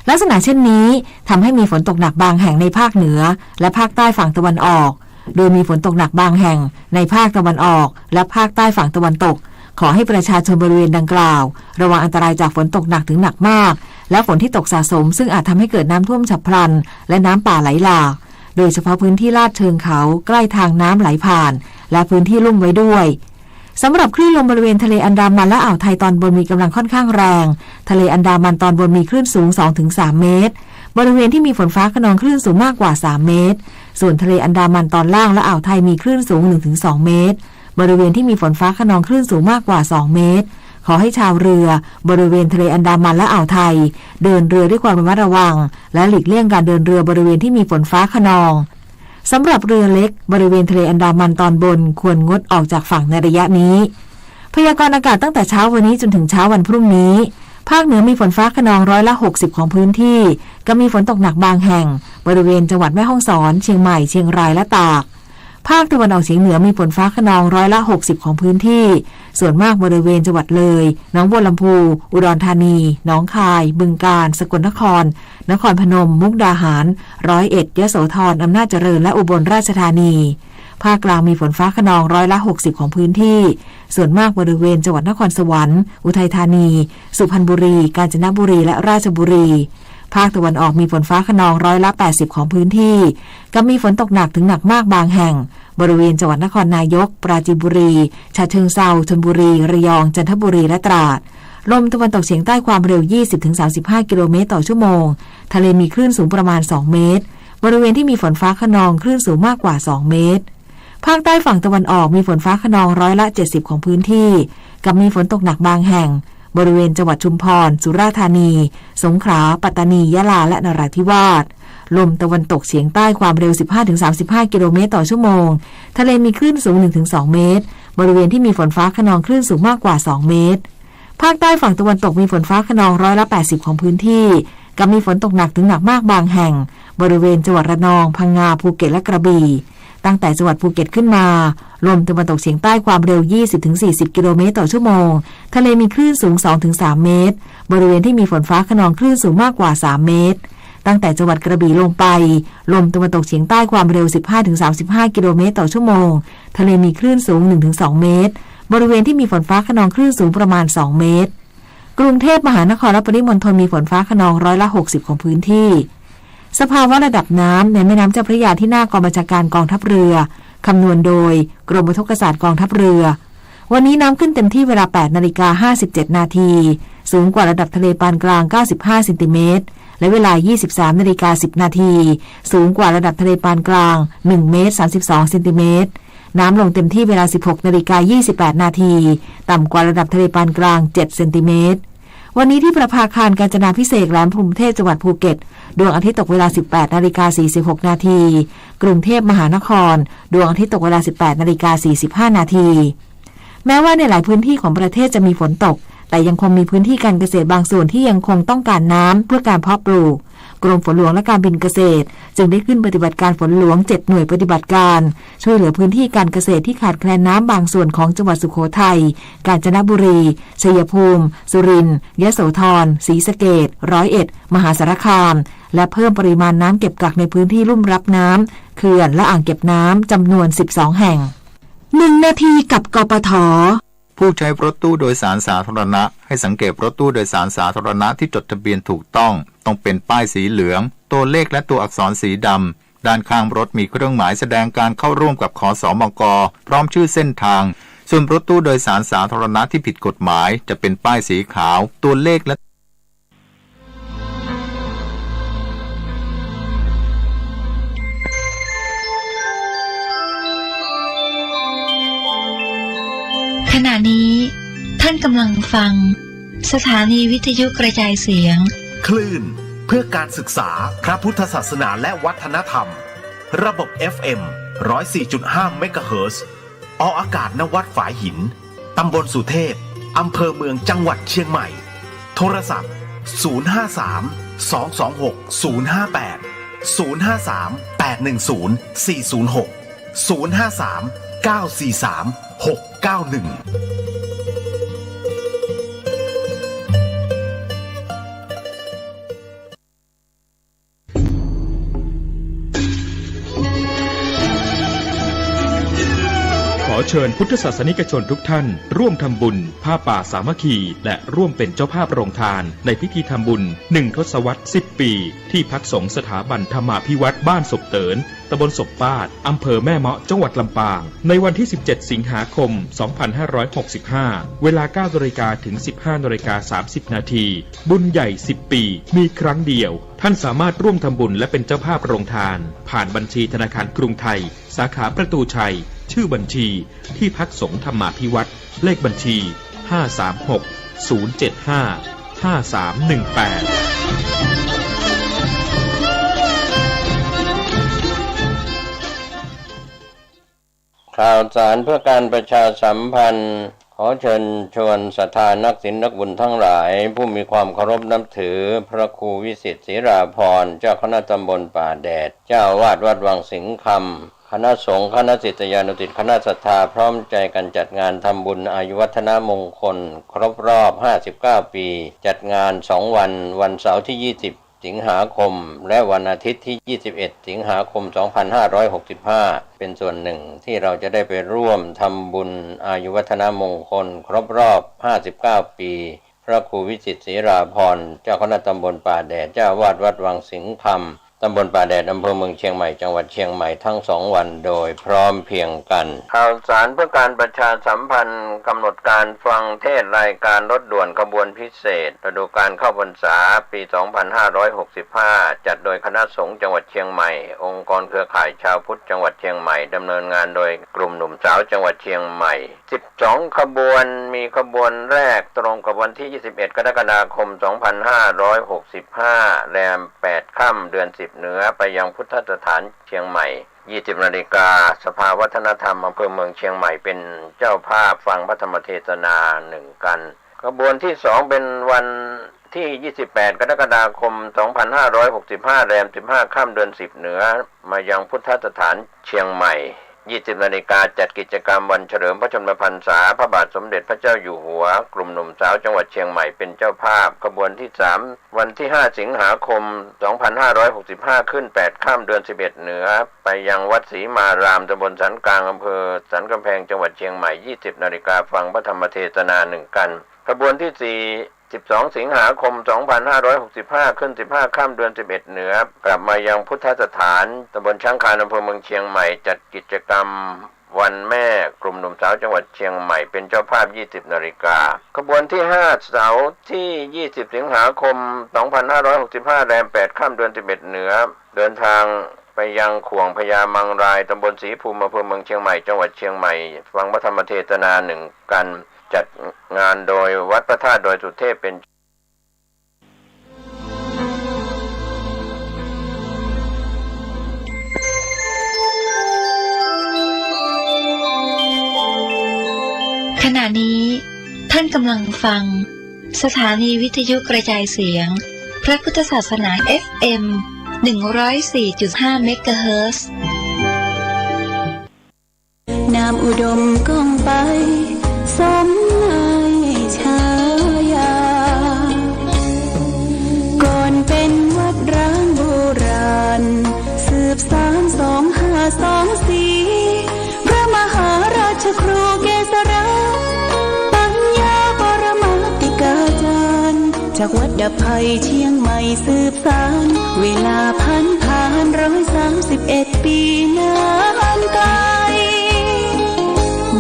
ลักษณะเช่นนี้ทำให้มีฝนตกหนักบางแห่งในภาคเหนือ และภาคใต้ฝั่งตะวันออก โดยมีฝนตกหนักบางแห่งในภาคตะวันออก และภาคใต้ฝั่งตะวันตก ขอให้ประชาชนบริเวณดังกล่าว ระวังอันตรายจากฝนตกหนักถึงหนักมาก และฝนที่ตกสะสม ซึ่งอาจทำให้เกิดน้ำท่วมฉับพลัน และน้ำป่าไหลหลาก โดยเฉพาะพื้นที่ลาดเชิงเขาใกล้ทางน้ำไหลผ่าน และพื้นที่ลุ่มไว้ด้วย สำหรับคลื่นลมบริเวณทะเลอันดามันและอ่าวไทยตอนบนมีกำลังค่อนข้างแรง ทะเลอันดามันตอนบนมีคลื่นสูง สองถึงสาม เมตร บริเวณที่มีฝนฟ้าคะนองคลื่นสูงมากกว่า สาม เมตร ส่วนทะเลอันดามันตอนล่างและอ่าวไทยมีคลื่นสูง หนึ่งถึงสอง เมตร บริเวณที่มีฝนฟ้าคะนองคลื่นสูงมากกว่า สอง เมตร ขอให้ชาวเรือบริเวณทะเลอันดามันและอ่าวไทย เดินเรือด้วยความระมัดระวัง และหลีกเลี่ยงการเดินเรือบริเวณที่มีฝนฟ้าคะนอง สำหรับเรือเล็กบริเวณทะเลอันดามันตอนบนควรงดออกจากฝั่งในระยะนี้ พยากรณ์อากาศตั้งแต่เช้าวันนี้จนถึงเช้าวันพรุ่งนี้ ภาคเหนือมีฝนฟ้าคะนองร้อยละ หกสิบ ของพื้นที่ กับมีฝนตกหนักบางแห่ง บริเวณจังหวัดแม่ฮ่องสอน เชียงใหม่ เชียงราย และตาก ภาคตะวันออกเฉียงเหนือมีฝนฟ้าคะนองร้อยละ หกสิบ ของพื้นที่ ส่วนมากบริเวณจังหวัดเลย หนองบัวลำภู อุดรธานี หนองคาย บึงกาฬ สกลนคร นครพนม มุกดาหาร ร้อยเอ็ด ยโสธร อำนาจเจริญ และอุบลราชธานี ภาคกลางมีฝนฟ้าคะนองร้อยละ หกสิบ ของพื้นที่ ส่วนมากบริเวณจังหวัดนครสวรรค์ อุทัยธานี สุพรรณบุรี กาญจนบุรี และราชบุรี ภาคตะวันออกมีฝนฟ้าคะนองร้อยละ แปดสิบ ของพื้นที่ กับมีฝนตกหนักถึงหนักมากบางแห่ง บริเวณจังหวัดนครนายก ปราจีนบุรี ฉะเชิงเทรา ชลบุรี ระยอง จันทบุรี และตราด ลมตะวันตกเฉียงใต้ความเร็ว ยี่สิบถึงสามสิบห้า กิโลเมตรต่อชั่วโมง ทะเลมีคลื่นสูงประมาณ สอง เมตร บริเวณที่มีฝนฟ้าคะนองคลื่นสูงมากกว่า สอง เมตร ภาคใต้ฝั่งตะวันออกมีฝนฟ้าคะนองร้อยละ เจ็ดสิบ ของพื้นที่ กับมีฝนตกหนักบางแห่ง บริเวณจังหวัดชุมพร สุราษฎร์ธานี สงขลา ปัตตานี ยะลา และนราธิวาส ลมตะวันตกเฉียงใต้ความเร็ว สิบห้าถึงสามสิบห้า กิโลเมตรต่อชั่วโมง ทะเลมีคลื่นสูง หนึ่งถึงสอง เมตร บริเวณที่มีฝนฟ้าคะนองคลื่นสูงมากกว่า สอง เมตร ภาคใต้ฝั่งตะวันตกมีฝนฟ้าคะนองร้อยละ แปดสิบ ของพื้นที่ กับมีฝนตกหนักถึงหนักมากบางแห่ง บริเวณจังหวัดระนอง พังงา ภูเก็ต และกระบี่ ตั้งแต่จังหวัดภูเก็ตขึ้นมา ลมตะวันตกเฉียงใต้ความเร็ว ยี่สิบถึงสี่สิบ กิโลเมตรต่อชั่วโมง ทะเลมีคลื่นสูง สองถึงสาม เมตร บริเวณที่มีฝนฟ้าคะนองคลื่นสูงมากกว่า สาม เมตร ตั้งแต่จังหวัดกระบี่ลงไป ลมตะวันตกเฉียงใต้ความเร็ว สิบห้าถึงสามสิบห้า กิโลเมตรต่อชั่วโมง ทะเลมีคลื่นสูง หนึ่งถึงสอง เมตร บริเวณที่มีฝนฟ้าคะนองคลื่นสูงประมาณ สอง เมตร กรุงเทพมหานครและปริมณฑลมีฝนฟ้าคะนองร้อยละ หกสิบ ของพื้นที่ สภาวะระดับน้ำในแม่น้ำเจ้าพระยาที่หน้ากองบัญชาการกองทัพเรือ คำนวณโดยกรมอุทกศาสตร์กองทัพเรือ วันนี้น้ำขึ้นเต็มที่เวลา แปดนาฬิกาห้าสิบเจ็ดนาที สูงกว่าระดับทะเลปานกลาง เก้าสิบห้า เซนติเมตร และเวลา ยี่สิบสามนาฬิกาสิบนาที สูงกว่าระดับทะเลปานกลาง หนึ่งเมตรสามสิบสองเซนติเมตร น้ำลงเต็มที่เวลา สิบหกนาฬิกายี่สิบแปดนาที ต่ำกว่าระดับทะเลปานกลาง เจ็ดเซนติเมตร วันนี้ที่ประภาคารกาญจนาภิเษก แหลมพรหมเทพ จังหวัดภูเก็ต ดวงอาทิตย์ตกเวลา สิบแปดนาฬิกาสี่สิบหกนาที กรุงเทพมหานคร ดวงอาทิตย์ตกเวลา สิบแปดนาฬิกาสี่สิบห้านาที แม้ว่าในหลายพื้นที่ของประเทศจะมีฝนตก แต่ยังคงมีพื้นที่การเกษตรบางส่วนที่ยังคงต้องการน้ำเพื่อการเพาะปลูก กรมฝนหลวงและการบินเกษตร จึงได้ขึ้นปฏิบัติการฝนหลวง เจ็ด หน่วยปฏิบัติการ ช่วยเหลือพื้นที่การเกษตรที่ขาดแคลนน้ำบางส่วนของจังหวัดสุโขทัย กาญจนบุรี ชัยภูมิ สุรินทร์ ยโสธร ศรีสะเกษ ร้อยเอ็ด มหาสารคาม และเพิ่มปริมาณน้ำเก็บกักในพื้นที่ลุ่มรับน้ำ เขื่อนและอ่างเก็บน้ำ จำนวน สิบสอง แห่ง หนึ่ง นาทีกับ กปท. ผู้ใช้รถตู้โดยสารสาธารณะ ให้สังเกตรถตู้โดยสารสาธารณะที่จดทะเบียนถูกต้อง ต้องเป็นป้ายสีเหลือง ตัวเลขและตัวอักษรสีดำ ด้านข้างรถมีเครื่องหมายแสดงการเข้าร่วมกับ ขสมก พร้อมชื่อเส้นทาง ส่วนรถตู้โดยสารสาธารณะที่ผิดกฎหมาย จะเป็นป้ายสีขาว ตัวเลขและ ขณะนี้ท่านกำลังฟัง สถานีวิทยุกระจายเสียง คลื่นเพื่อการศึกษาพระพุทธศาสนาและวัฒนธรรม ระบบ เอฟเอ็ม ร้อยสี่จุดห้า เมกะเฮิรตซ์ ออกอากาศ ณ วัดฝายหิน ตำบลสุเทพ อำเภอเมือง จังหวัดเชียงใหม่ โทรศัพท์ ศูนย์ห้าสาม สองสองหก ศูนย์ห้าแปด ศูนย์ห้าสาม แปดหนึ่งศูนย์ สี่ศูนย์หก ศูนย์ห้าสาม เก้าสี่สาม หกเก้าหนึ่ง ขอเชิญพุทธศาสนิกชนทุกท่านร่วมทำบุญผ้าป่าสามัคคี และร่วมเป็นเจ้าภาพโรงทานในพิธีทำบุญหนึ่งทศวรรษสิบปี ที่พักสงฆ์สถาบันธรรมาภิวัตน์บ้านศพเติน ตำบลศพปาด อำเภอแม่เมาะ จังหวัดลำปาง ในวันที่สิบเจ็ดสิงหาคมสองพันห้าร้อยหกสิบห้า เวลาเก้านาฬิกาถึงสิบห้านาฬิกาสามสิบนาที บุญใหญ่สิบปี มีครั้งเดียว ท่านสามารถร่วมทำบุญและเป็นเจ้าภาพโรงทาน ผ่านบัญชีธนาคารกรุงไทย สาขาประตูชัย ชื่อบัญชี ที่พักสงฆ์ธรรมาภิวัตน์ เลขบัญชี ห้าสามหก ศูนย์เจ็ดห้า ห้าสามหนึ่งแปด ข่าวสารเพื่อการประชาสัมพันธ์ ขอเชิญชวนศรัทธานักศีลนักบุญทั้งหลาย ผู้มีความเคารพนับถือพระครูวิสิทธิ์ ศิราภรณ์ เจ้าคณะตำบลป่าแดด เจ้าอาวาสวัดวังสิงห์คำ คณะสงฆ์ คณะศิษยานุศิษย์ คณะศรัทธา พร้อมใจกันจัดงานทำบุญอายุวัฒนมงคล ครบรอบ ห้าสิบเก้า ปี จัดงาน สอง วัน วันเสาร์ที่ ยี่สิบ สิงหาคม และวันอาทิตย์ที่ ยี่สิบเอ็ด สิงหาคม สองพันห้าร้อยหกสิบห้า เป็นส่วนหนึ่งที่เราจะได้ไปร่วมทำบุญอายุวัฒนมงคล ครบรอบ ห้าสิบเก้า ปี พระครูวิสิทธิ์ ศิราภรณ์ เจ้าคณะตำบลป่าแดด เจ้าอาวาสวัดวังสิงห์คำ ตำบลป่าแดด อำเภอเมืองเชียงใหม่ จังหวัดเชียงใหม่ ทั้งสองวันโดยพร้อมเพรียงกัน ข่าวสารเพื่อการประชาสัมพันธ์ กำหนดการฟังเทศน์รายการรถด่วนขบวนพิเศษ ฤดูกาลเข้าพรรษา ปี สองพันห้าร้อยหกสิบห้า จัดโดยคณะสงฆ์จังหวัดเชียงใหม่ องค์กรเครือข่ายชาวพุทธจังหวัดเชียงใหม่ ดำเนินงานโดยกลุ่มหนุ่มสาวจังหวัดเชียงใหม่ สิบสอง ขบวน มีขบวนแรกตรงกับวันที่ ยี่สิบเอ็ด กรกฎาคม สองพันห้าร้อยหกสิบห้า แรม แปด ค่ำ เดือน สิบ เหนือ ไปยังพุทธสถานเชียงใหม่ ยี่สิบ นาฬิกา สภาวัฒนธรรมอำเภอเมืองเชียงใหม่เป็นเจ้าภาพฟังพระธรรมเทศนา หนึ่ง กัน ขบวนที่สองเป็นวันที่ ยี่สิบแปด กรกฎาคม สองพันห้าร้อยหกสิบห้า แรม สิบห้า ค่ำ เดือน สิบ เหนือ มายังพุทธสถานเชียงใหม่ ยี่สิบ นาฬิกา จัดกิจกรรมวันเฉลิมพระชนมพรรษาพระบาทสมเด็จพระเจ้าอยู่หัว กลุ่มหนุ่มสาวจังหวัดเชียงใหม่เป็นเจ้าภาพ ขบวนที่ สาม วันที่ ห้า สิงหาคม สองพันห้าร้อยหกสิบห้า ขึ้น แปด ค่ำ เดือน สิบเอ็ด เหนือ ไปยังวัดศรีมาราม ตำบลสันกลาง อำเภอสันกำแพง จังหวัดเชียงใหม่ ยี่สิบ นาฬิกา ฟังพระธรรมเทศนา หนึ่ง กัน ขบวนที่ สี่ สิบสอง สิงหาคม สองพันห้าร้อยหกสิบห้า ขึ้น สิบห้า ค่ำ เดือน สิบเอ็ด เหนือ กลับมายังพุทธสถาน ตำบลช้างคาน อำเภอเมืองเชียงใหม่ จัดกิจกรรมวันแม่ กลุ่มหนุ่มสาวจังหวัดเชียงใหม่เป็นเจ้าภาพ ยี่สิบ นาฬิกา ขบวนที่ ห้า เสาร์ที่ ยี่สิบ สิงหาคม สองพันห้าร้อยหกสิบห้า แรม แปด ค่ำ เดือน สิบเอ็ด เหนือ เดินทางไปยังข่วงพญามังราย ตำบลศรีภูมิ อำเภอเมืองเชียงใหม่ จังหวัดเชียงใหม่ ฟังพระธรรมเทศนา หนึ่ง กัน จัดงานโดยวัดพระธาตุดอยสุเทพเป็น ขณะนี้ท่านกำลังฟัง สถานีวิทยุกระจายเสียง พระพุทธศาสนา เอฟเอ็ม หนึ่งร้อยสี่จุดห้า เมกะเฮิรตซ์ น้ำอุดมก้องไป สมนายชายา ก่อนเป็นวัดร้างโบราณ สืบสานสองห้าสองสี่ พระมหาราชครูเกษรา ปัญญาปรมาติกาจารย์ จากวัดดับภัยเชียงใหม่สืบสาน เวลาพันผ่านร้อยสามสิบเอ็ดปีนานไกล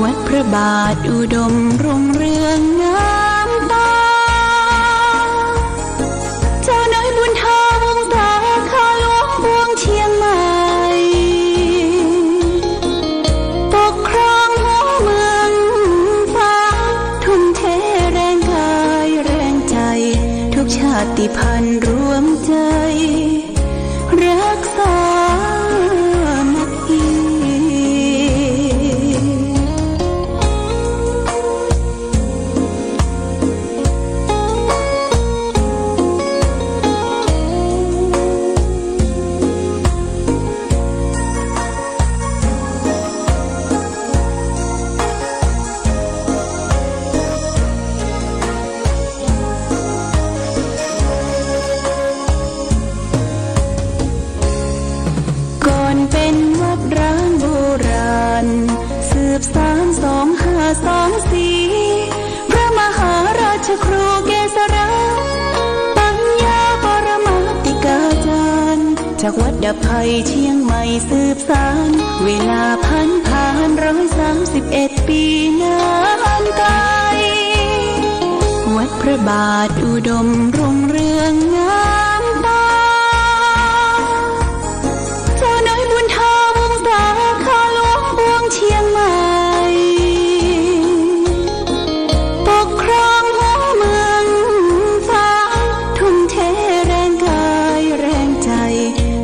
วัดพระบาทอุดมรุ่งเรืองงามตา เจ้าน้อยบุญธรรมวงศาข้าหลวงปวงเชียงใหม่ ปกครองหัวเมืองฟ้า ทุ่มเทแรงกายแรงใจ ทุกชาติพันธุ์รวมใจ รักสามัคคี ก่อนเป็นวัดร้างโบราณ สืบสานสองห้าสองสี่ พระมหาราชครูเกษรา ปัญญาปรมาติกาจารย์ จากวัดดับภัยเชียงใหม่สืบสาน เวลาพันผ่านร้อยสามสิบเอ็ดปีนานไกล วัดพระบาทอุดมรุ่งเรืองงามตา เจ้าน้อยบุญธรรมวงศาข้าหลวงปวงเชียงใหม่ ปกครองหัวเมืองฟ้า ทุ่มเทแรงกายแรงใจ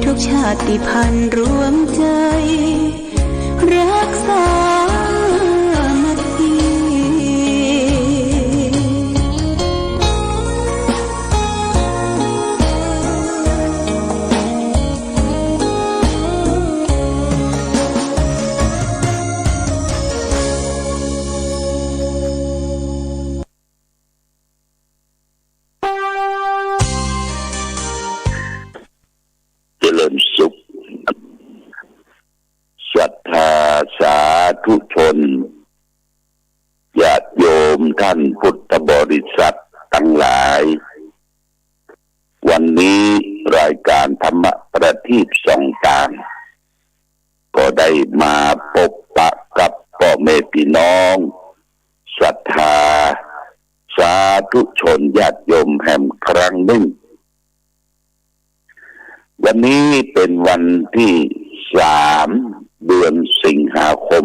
ทุกชาติพันธุ์รวมใจ รักสามัคคี เจริญสุข ศรัทธาสาธุชน ญาติโยมท่านพุทธบริษัททั้งหลาย วันนี้รายการธรรมะประทีปส่องตาง ก็ได้มาพบปะกับพ่อแม่พี่น้อง ศรัทธาสาธุชนญาติโยมแหมครั้งหนึ่ง วันนี้เป็นวันที่สาม เดือนสิงหาคม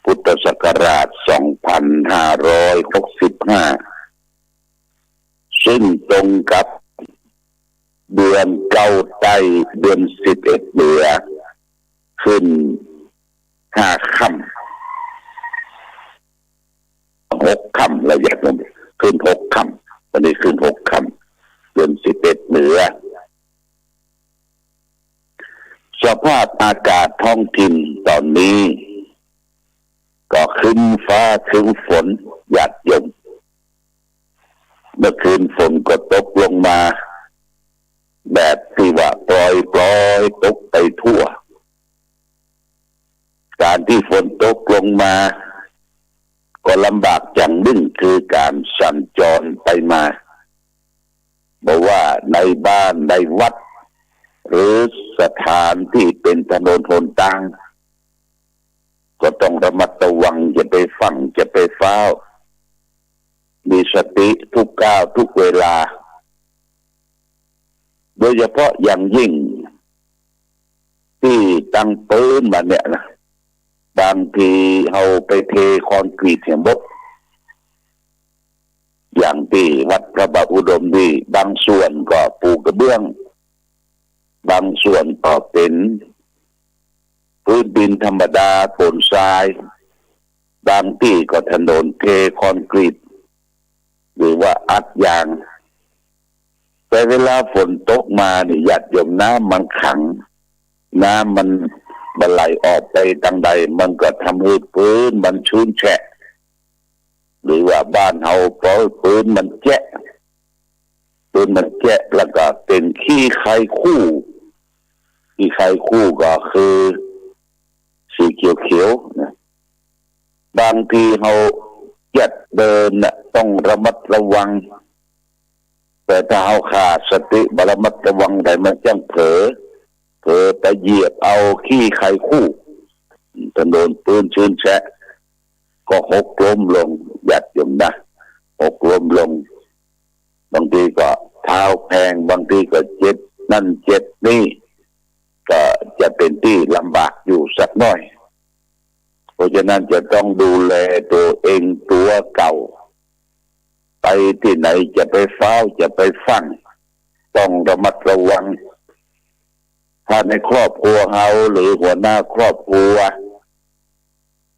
พุทธศักราชสองพันห้าร้อยหกสิบห้า ซึ่งตรงกับเดือนเก้าใต้ เดือนสิบเอ็ดเหนือ ขึ้นห้าค่ำ หกค่ำ ระยะนั้นขึ้นหกค่ำ วันนี้ขึ้นหกค่ำ เดือนสิบเอ็ดเหนือ สภาพอากาศท้องถิ่นตอนนี้ ก็ครึ้มฟ้าครึ้มฝน ญาติโยม เมื่อคืนฝนก็ตกลงมา แบบที่ว่าปล่อยๆ ตกไปทั่ว การที่ฝนตกลงมา ก็ลำบากอย่างยิ่ง คือการสัญจรไปมา บ่ว่าในบ้านในวัด หรือสถานที่เป็นถนนหนตาง ก็ต้องระมัดระวัง อย่าไปฟั่ง อย่าไปฟ้าว มีสติทุกก้าวทุกเวลา โดยเฉพาะอย่างยิ่ง ที่ตั้งปืนมาเนี่ยนะ บางทีเฮาไปเทคอนกรีตเหียบด อย่างที่วัดพระบาทอุดมนี่ บางส่วนก็ปูกระเบื้อง บางส่วนก็เป็นพื้นดินธรรมดา ปูนทราย บางที่ก็ถนนเทคอนกรีต หรือว่าอัดยาง แต่เวลาฝนตกมานี่ ญาติโยม น้ำมันขัง น้ำมันบ่ไหลออกไปตางใด มันก็ทำให้พื้นมันชื้นแฉะ หรือว่าบ้านเฮา เพราะพื้นมันแฉะ พื้นมันแฉะ แล้วก็เป็นขี้ไคคู่ ขี้ไคคู่ก็คือสีเขียวๆ นะ บางทีเฮาเกียจเดินน่ะ ต้องระมัดระวัง แต่ถ้าเฮาขาดสติ บ่ระมัดระวังได้ มันจั่งเผลอ เผลอไปเหยียบเอาขี้ไคคู่ ถนนปื้นชื้นแฉะ ก็หกล้มลง ญาติโยมนะ หกล้มลง บางทีก็เท้าแพง บางทีก็เจ็บนั่นเจ็บนี่ ก็จะเป็นที่ลำบากอยู่สักหน่อย เพราะฉะนั้นจะต้องดูแลตัวเองตัวเก่า ไปที่ไหนจะไปฟ้าว จะไปฟั่ง ต้องระมัดระวัง ถ้าในครอบครัวเฮาหรือหัวหน้าครอบครัว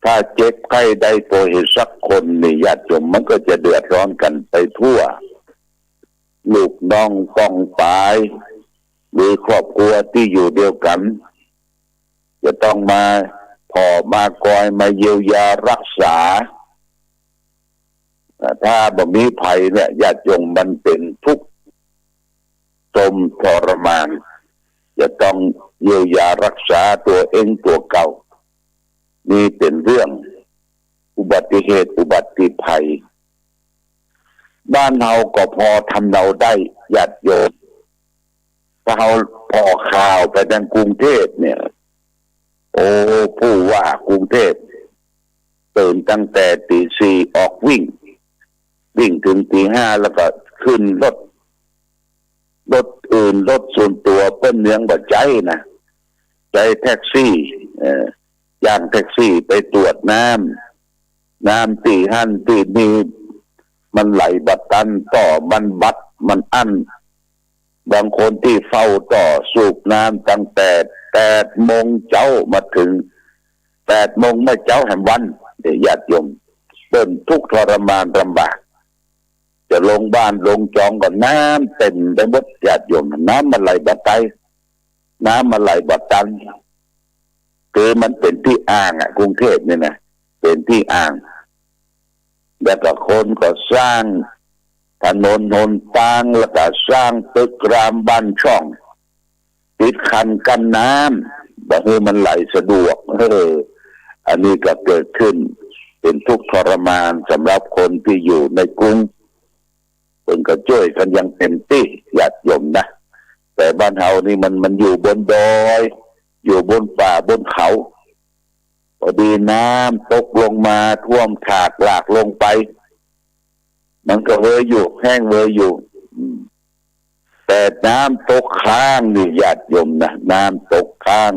ถ้าเจ็บไข้ได้ป่วยสักคนนี่ ญาติโยม มันก็จะเดือดร้อนกันไปทั่ว ลูกน้องป้องปาย หรือครอบครัวที่อยู่เดียวกัน จะต้องมาผ่อมากอยมาเยียวยารักษา ถ้าบ่มีไผเนี่ย ญาติโยม มันเป็นทุกข์ทรมทรมาน จะต้องเยียวยารักษาตัวเองตัวเก่า นี่เป็นเรื่องอุบัติเหตุอุบัติภัย บ้านเฮาก็พอทำเนาได้ ญาติโยม ถ้าเฮาผ่อข่าวไปทางกรุงเทพเนี่ย โอ้ ผู้ว่ากรุงเทพ ตื่นตั้งแต่ตีสี่ออกวิ่ง วิ่งถึงตีห้า แล้วก็ขึ้นรถ รถอื่น รถส่วนตัวเปิ้นยังบ่ใจ๊นะ ใจ๊แท็กซี่ เอ่อ จ้างแท็กซี่ไปตรวจน้ำ น้ำตี้หั้นตี้นี่ มันไหลบ่ตัน ต่อมันบัด มันอั้น บางคนตี้เฝ้าต่อสูบน้ำตั้งแต่แปดโมงเจ๊ามาถึงแปดโมงเมื่อเจ๊าแหมวัน เนี่ย ญาติโยม เปิ้นทุกข์ทรมานลำบาก จะลงบ้านลงจองก็น้ำเต็มไปหมด ญาติโยม น้ำมันไหลบ่ไต น้ำมันไหลบ่ตัน คือมันเป็นตี้อ่างอะ กรุงเทพฯ นี่นะ เป็นตี้อ่าง แล้วก็คนก็สร้างถนนหนตาง แล้วก็สร้างตึกรามบ้านช่อง ปิดคันกั้นน้ำ บ่หื้อมันไหลสะดวก เออ อันนี้ก็เกิดขึ้น เป็นทุกข์ทรมานสำหรับคนที่อยู่ในกรุง เปิ้นก็จ้วยกันอย่างเต็มตี้ ญาติโยมนะ แต่บ้านเฮานี่มัน มันอยู่บนดอย อยู่บนป่าบนเขา พอดีน้ำตกลงมาท่วมถากหลากลงไป มันก็เวยอยู่ แห้งเวยอยู่ อืม แต่น้ำตกค้างนี่ ญาติโยมนะ น้ำตกค้าง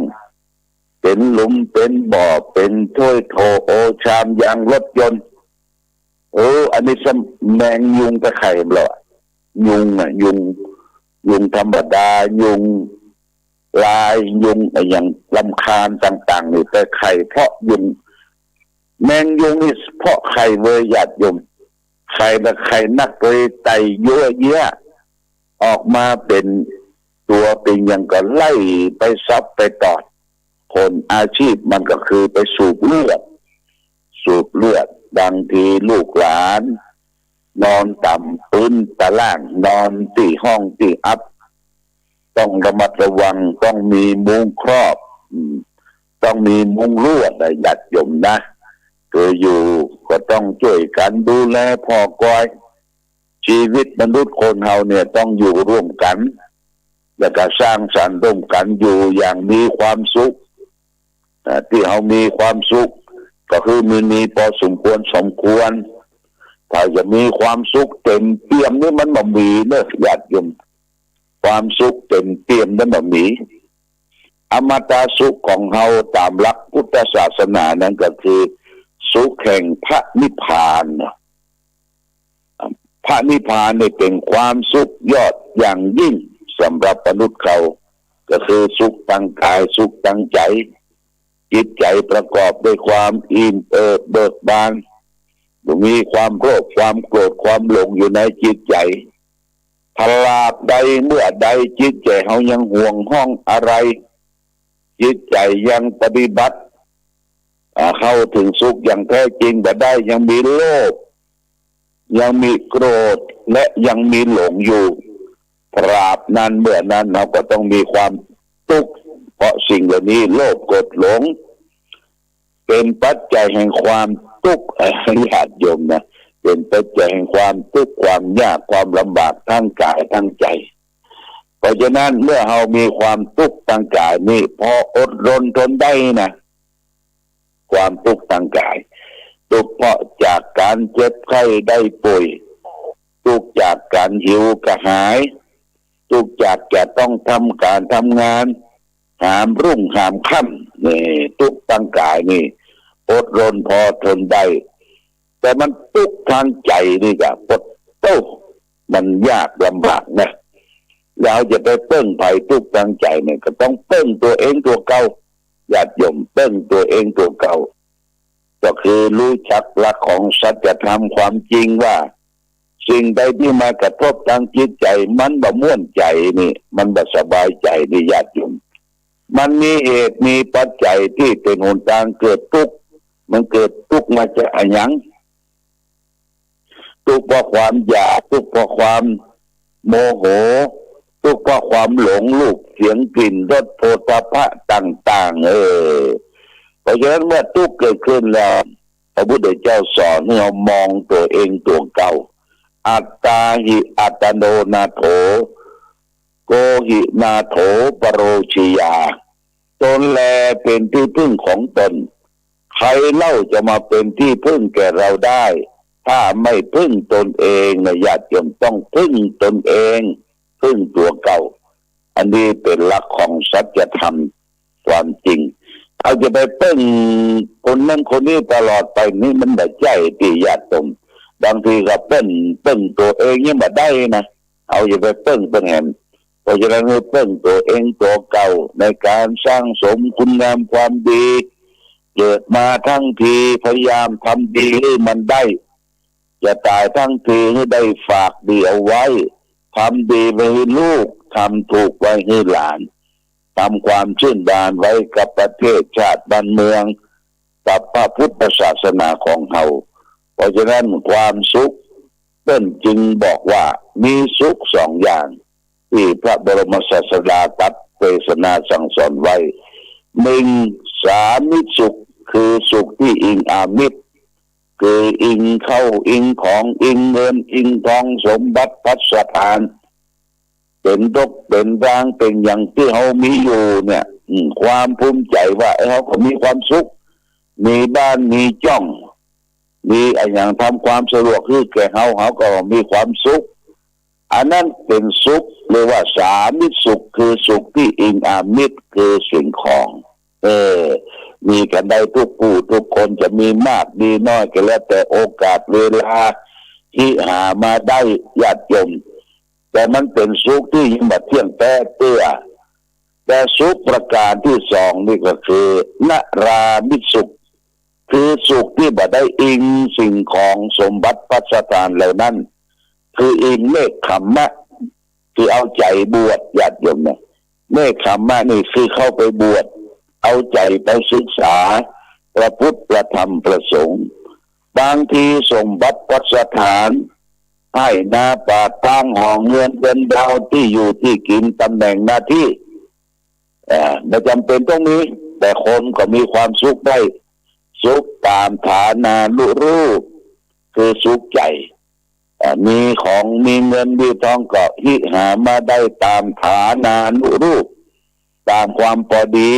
เป็นหลุม เป็นบ่อ เป็นถ้วยโถโอชามยางรถยนต์ เออ อันนี้ซ้ำแมงยุงตะไคร่บ่ ยุงอะ ยุง ยุงธรรมดา ยุงลาย ยุงอะหยังรำคาญต่างๆ นี่ แต่ไข่เพราะยุง แมงยุงนี่เพาะไข่เวย ญาติโยม ไข่ละไข่นักเลย ไต่เยอะแยะ ออกมาเป็นตัวเป็นหยังก็ไล่ไปสับไปตอด ผลอาชีพมันก็คือไปสูบเลือด สูบเลือด บางทีลูกหลานนอนต๋ามปื๊นตะล่าง นอนตี้ห้องตี้อับ ต้องระมัดระวัง ต้องมีมุ้งครอบ อืม ต้องมีมุ้งลวดนะ ญาติโยมนะ คืออยู่ก็ต้องจ้วยกันดูแลผ่อกอย ชีวิตมนุษย์คนเฮาเนี่ยต้องอยู่ร่วมกัน แล้วก็สร้างสรรค์ร่วมกันอยู่อย่างมีความสุข อ่า ตี้เฮามีความสุข ก็คือมี มีพอสมควรสมควร ถ้าจะมีความสุขเต็มเปี่ยมนี่มันบ่มีเนอะ ญาติโยม ความสุขเต็มเปี่ยมนั้นบ่มี อมตะสุขของเฮาต๋ามหลักพุทธศาสนานั้นก็คือสุขแห่งพระนิพพานเนาะ พระนิพพานนี่เป็นความสุขยอดอย่างยิ่งสำหรับมนุษย์เขา ก็คือสุขตางกาย สุขตางใจ๋ จิตใจ๋ประกอบด้วยความอิ่มเอิบเบิกบาน บ่มีความโลภ ความโกรธ ความหลงอยู่ในจิตใจ๋ ตราบใดเมื่อใดจิตใจเฮายังห่วงห้องอะไร จิตใจยังปฏิบัติ อ่า เข้าถึงสุขอย่างแท้จริงบ่ได้ ยังมีโลภ ยังมีโกรธ และยังมีหลงอยู่ ตราบนั้นเมื่อนั้นเราก็ต้องมีความทุกข์ เพราะสิ่งเหล่านี้ โลภ โกรธ หลง เป็นปัจจัยแห่งความทุกข์ ญาติโยมนะ เป็นปัจจัยแห่งความทุกข์ ความยาก ความลำบากทั้งกายทั้งใจ เพราะฉะนั้นเมื่อเรามีความทุกข์ทางกายนี่ พออดรนทนได้นะ ความทุกข์ทางกาย ทุกข์เพราะจากการเจ็บไข้ได้ป่วย ทุกข์จากการหิวกระหาย ทุกข์จากจะต้องทำการทำงาน หามรุ่งหามค่ำ นี่ ทุกข์ทางกายนี่ อดรนพอทนได้ แต่มันทุกข์ทางใจนี่กะ ปะโต้ มันยากลำบากนะ แล้วจะไปเปิ้งไผ ทุกข์ทางใจเนี่ย ก็ต้องเปิ้งตัวเองตัวเก่า ญาติโยม เปิ้งตัวเองตัวเก่า ก็คือรู้จักหลักของสัจธรรมความจริงว่า สิ่งใดที่มากระทบทางจิตใจ มันบ่ม่วนใจนี่ มันบ่สบายใจนี่ ญาติโยม มันมีเหตุมีปัจจัยที่เป็นหนทางเกิดทุกข์ มันเกิดทุกข์มาจากอะหยัง ทุกข์เพราะความอยาก ทุกข์เพราะความโมโห ทุกข์เพราะความหลงรูป เสียง กลิ่น รส โผฏฐัพพะต่างๆ เออ เพราะฉะนั้นเมื่อทุกข์เกิดขึ้นแล้ว พระพุทธเจ้าสอนให้เรามองตัวเองตัวเก่า อัตตาหิอัตโนนาโถ โกหินาโถปโรชยา ตนแลเป็นที่พึ่งของตน ใครเล่าจะมาเป็นที่พึ่งแก่เราได้ ถ้าไม่พึ่งตนเองนะ ญาติโยม ต้องพึ่งตนเอง พึ่งตัวเก่า อันนี้เป็นหลักของสัจธรรมความจริง เราจะไปเปิ้งคนนั้นคนนี้ตลอดไปนี่ มันบ่ใจ้ติ ญาติโยม บางทีก็เปิ้ง เปิ้งตัวเองยังบ่ได้นะ เราอย่าไปเปิ้งเปิ้นแหม เพราะฉะนั้นให้เปิ้งตัวเองตัวเก่า ในการสร้างสมคุณงามความดี เกิดมาทั้งทีพยายามทำดีให้มันได้ จะตายทั้งทีให้ได้ฝากดีเอาไว้ ทำดีไว้ให้ลูก ทำถูกไว้ให้หลาน ทำความชื่นบานไว้กับประเทศชาติบ้านเมือง กับพระพุทธศาสนาของเรา เพราะฉะนั้นความสุข เปิ้นจึงบอกว่ามีสุขสองอย่าง ที่พระบรมศาสดาตรัสเทศนาสั่งสอนไว้ หนึ่ง สามิตรสุข คือสุขที่อิงอามิตร คืออิงข้าวอิงของ อิงเงินอิงทอง สมบัติพัสถาน เป็นรกเป็นร่าง เป็นอย่างที่เรามีอยู่เนี่ย อืม ความภูมิใจว่า เอ้ย เราก็มีความสุข มีบ้านมีจ้อง มีอะหยังทำความสะดวกให้แก่เรา เราก็มีความสุข อันนั้นเป็นสุข เรียกว่าสามิตรสุข คือสุขที่อิงอามิตร คือสิ่งของ เออ มีกันได้ทุกผู้ทุกคน จะมีมากมีน้อยก็แล้วแต่โอกาสเวลาที่หามาได้ ญาติโยม แต่มันเป็นสุขที่ยังบ่เที่ยงแต๊เตื้อ แต่สุขประการที่สองนี่ก็คือ นรามิตรสุข คือสุขที่บ่ได้อิงสิ่งของสมบัติพัสถานเหล่านั้น คืออิงเนกขัมมะ คือเอาใจบวช ญาติโยมนะ เนกขัมมะนี่คือเข้าไปบวช เอาใจไปศึกษาพระพุทธพระธรรมพระสงฆ์ บางทีสมบัติพัสถาน ไฮ่นาป่าตาง ห้องเฮือนเรือนดาว ที่อยู่ที่กิน ตำแหน่งหน้าที่ เอ่อ ไม่จำเป็นต้องมี แต่คนก็มีความสุขได้ สุขตามฐานานุรูป คือสุขใจ เอ่อ มีของมีเงินมีทองก็หามาได้ตามฐานานุรูป ตามความพอดี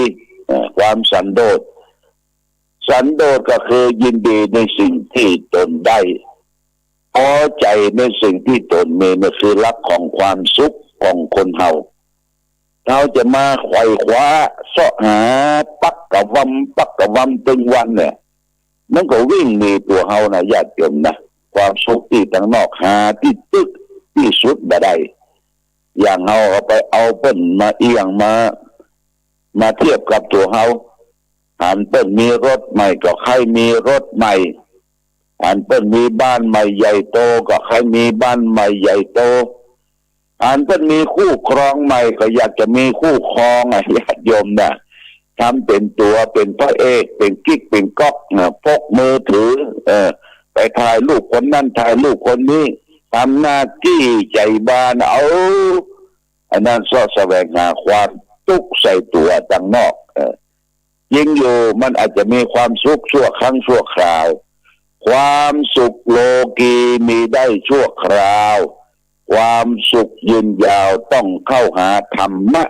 เอ่อ ความสันโดษ สันโดษก็คือยินดีในสิ่งที่ตนได้ พอใจในสิ่งที่ตนมี นี่คือหลักของความสุขของคนเฮา เราจะมาไขว่คว้าเสาะหาปักกะวำ ปักกะวำตึงวันเนี่ย มันก็วิ่งหนีตัวเฮานะ ญาติโยมนะ ความสุขที่ตังนอกหาที่ตึกที่สุดบ่ได้ อย่างเฮาเอาไปเอาเปิ้นมาเอี่ยงมา มาเทียบกับตัวเฮา หันเปิ้นมีรถใหม่ก็ใค่มีรถใหม่ หันเปิ้นมีบ้านใหม่ใหญ่โตก็ใค่มีบ้านใหม่ใหญ่โต อันเปิ้นมีคู่ครองใหม่ก็อยากจะมีคู่ครองอะ ญาติโยมนะ ทำเป็นตั๋ว เป็นพระเอก เป็นกิ๊ก เป็นก๊อกนะ พกมือถือ เออ ไปถ่ายรูปคนนั้น ถ่ายรูปคนนี้ ทำหน้าตี้ใจ๋บ้าน เอา อันนั้นเซาะแสวงหาความตุ๊กข์ใส่ตั๋วตังนอก เออ จริงอยู่ มันอาจจะมีความสุขชั่วครั้งชั่วคราว ความสุขโลกีมีได้ชั่วคราว ความสุขยืนยาวต้องเข้าหาธรรมะ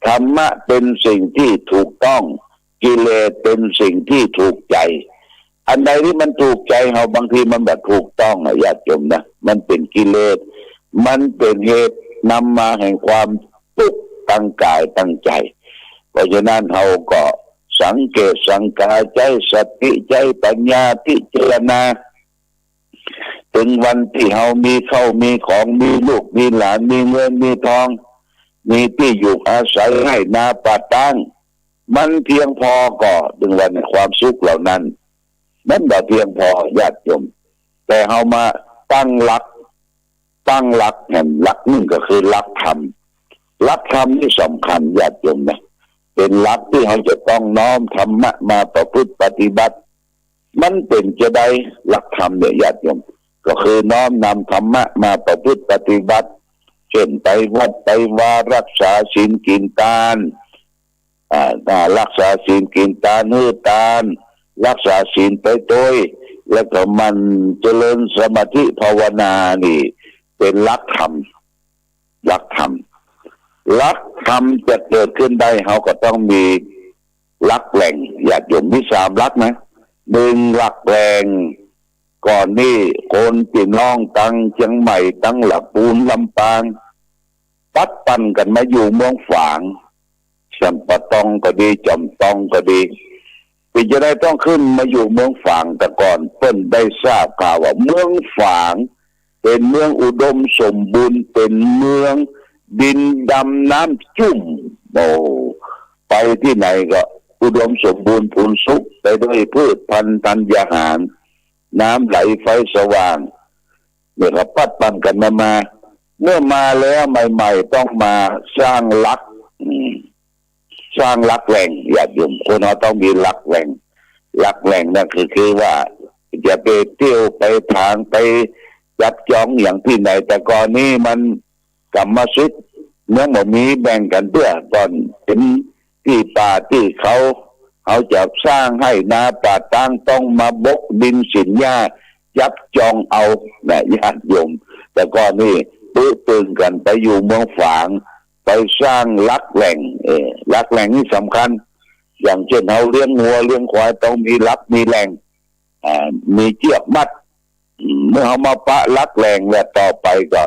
ธรรมะเป็นสิ่งที่ถูกต้อง กิเลสเป็นสิ่งที่ถูกใจ อันใดที่มันถูกใจเฮา บางทีมันบ่ถูกต้องอะ ญาติโยมนะ มันเป็นกิเลส มันเป็นเหตุนำมาแห่งความทุกข์ทางกายทางใจ เพราะฉะนั้นเฮาก็สังเกตสังกา ใจ๊สติ ใจ๊ปัญญาพิจารณา ถึงวันที่เฮามีข้าวมีของ มีลูกมีหลาน มีเงินมีทอง มีตี้อยู่อาศัย ไฮ่นาป่าตาง มันเพียงพอก่อ ถึงวันความสุขเหล่านั้น มันบ่เพียงพอ ญาติโยม แต่เฮามาตั้งหลัก ตั้งหลักแหม หลักหนึ่งก็คือหลักธรรม หลักธรรมนี่สำคัญ ญาติโยมนะ เป็นหลักที่เฮาจะต้องน้อมธรรมะมาประพฤติปฏิบัติ มันเป็นจะใดหลักธรรมเนี่ย ญาติโยม ก็คือน้อมนำธรรมะมาประพฤติปฏิบัติ เช่นไปวัดไปวา รักษาศีลกินทาน อ่า อ่า รักษาศีลกินทาน หื้อตาน รักษาศีลไปโตย แล้วก็หมั่นเจริญสมาธิภาวนานี่ เป็นหลักธรรม หลักธรรม หลักธรรมจะเกิดขึ้นได้ เฮาก็ต้องมีหลักแหล่ง ญาติโยม มีสามหลักนะ หนึ่งหลักแหล่ง ก่อนนี้คนพี่น้องตังเชียงใหม่ ตังละปูน ลำปาง ปัดปันกันมาอยู่เมืองฝาง สันป่าตองก็ดี จอมตองก็ดี เป๋นจะใดต้องขึ้นมาอยู่เมืองฝาง แต่ก่อนเปิ้นได้ทราบข่าวว่าเมืองฝางเป็นเมืองอุดมสมบูรณ์ เป็นเมืองดินดำน้ำชุ่ม โอ้ ไปตี้ไหนก็อุดมสมบูรณ์พูนสุข ไปด้วยพืชพันธุ์ธัญญาหาร น้ำไหลไฟสว่าง เนี่ยก็ปัดปันกันมามา เมื่อมาแล้วใหม่ๆ ต้องมาสร้างหลัก อืม สร้างหลักแหล่ง ญาติโยม คนเฮาต้องมีหลักแหล่ง หลักแหล่งนั่นคือ คือว่า จะไปเตี้ยวไปถางไปจับจองอย่างตี้ไหน แต่ก่อนนี้มัน กรรมสิทธิ์ยังบ่มีแบ่งกันเตื้อ ก่อนเป๋นตี้ป่าตี้เขา เฮาจะสร้างไฮ่นาป่าตางต้องมาบกดินสินหญ้า จับจองเอานะ ญาติโยม แต่ก่อนนี้ปึ้งตึงกันไปอยู่เมืองฝาง ไปสร้างหลักแหล่ง เออ หลักแหล่งนี่สำคัญ อย่างเช่นเฮาเลี้ยงวัวเลี้ยงควายต้องมีหลักมีแหล่ง อ่า มีเจือกมัด เมื่อเฮามาปะหลักแหล่งแล้วต่อไปก็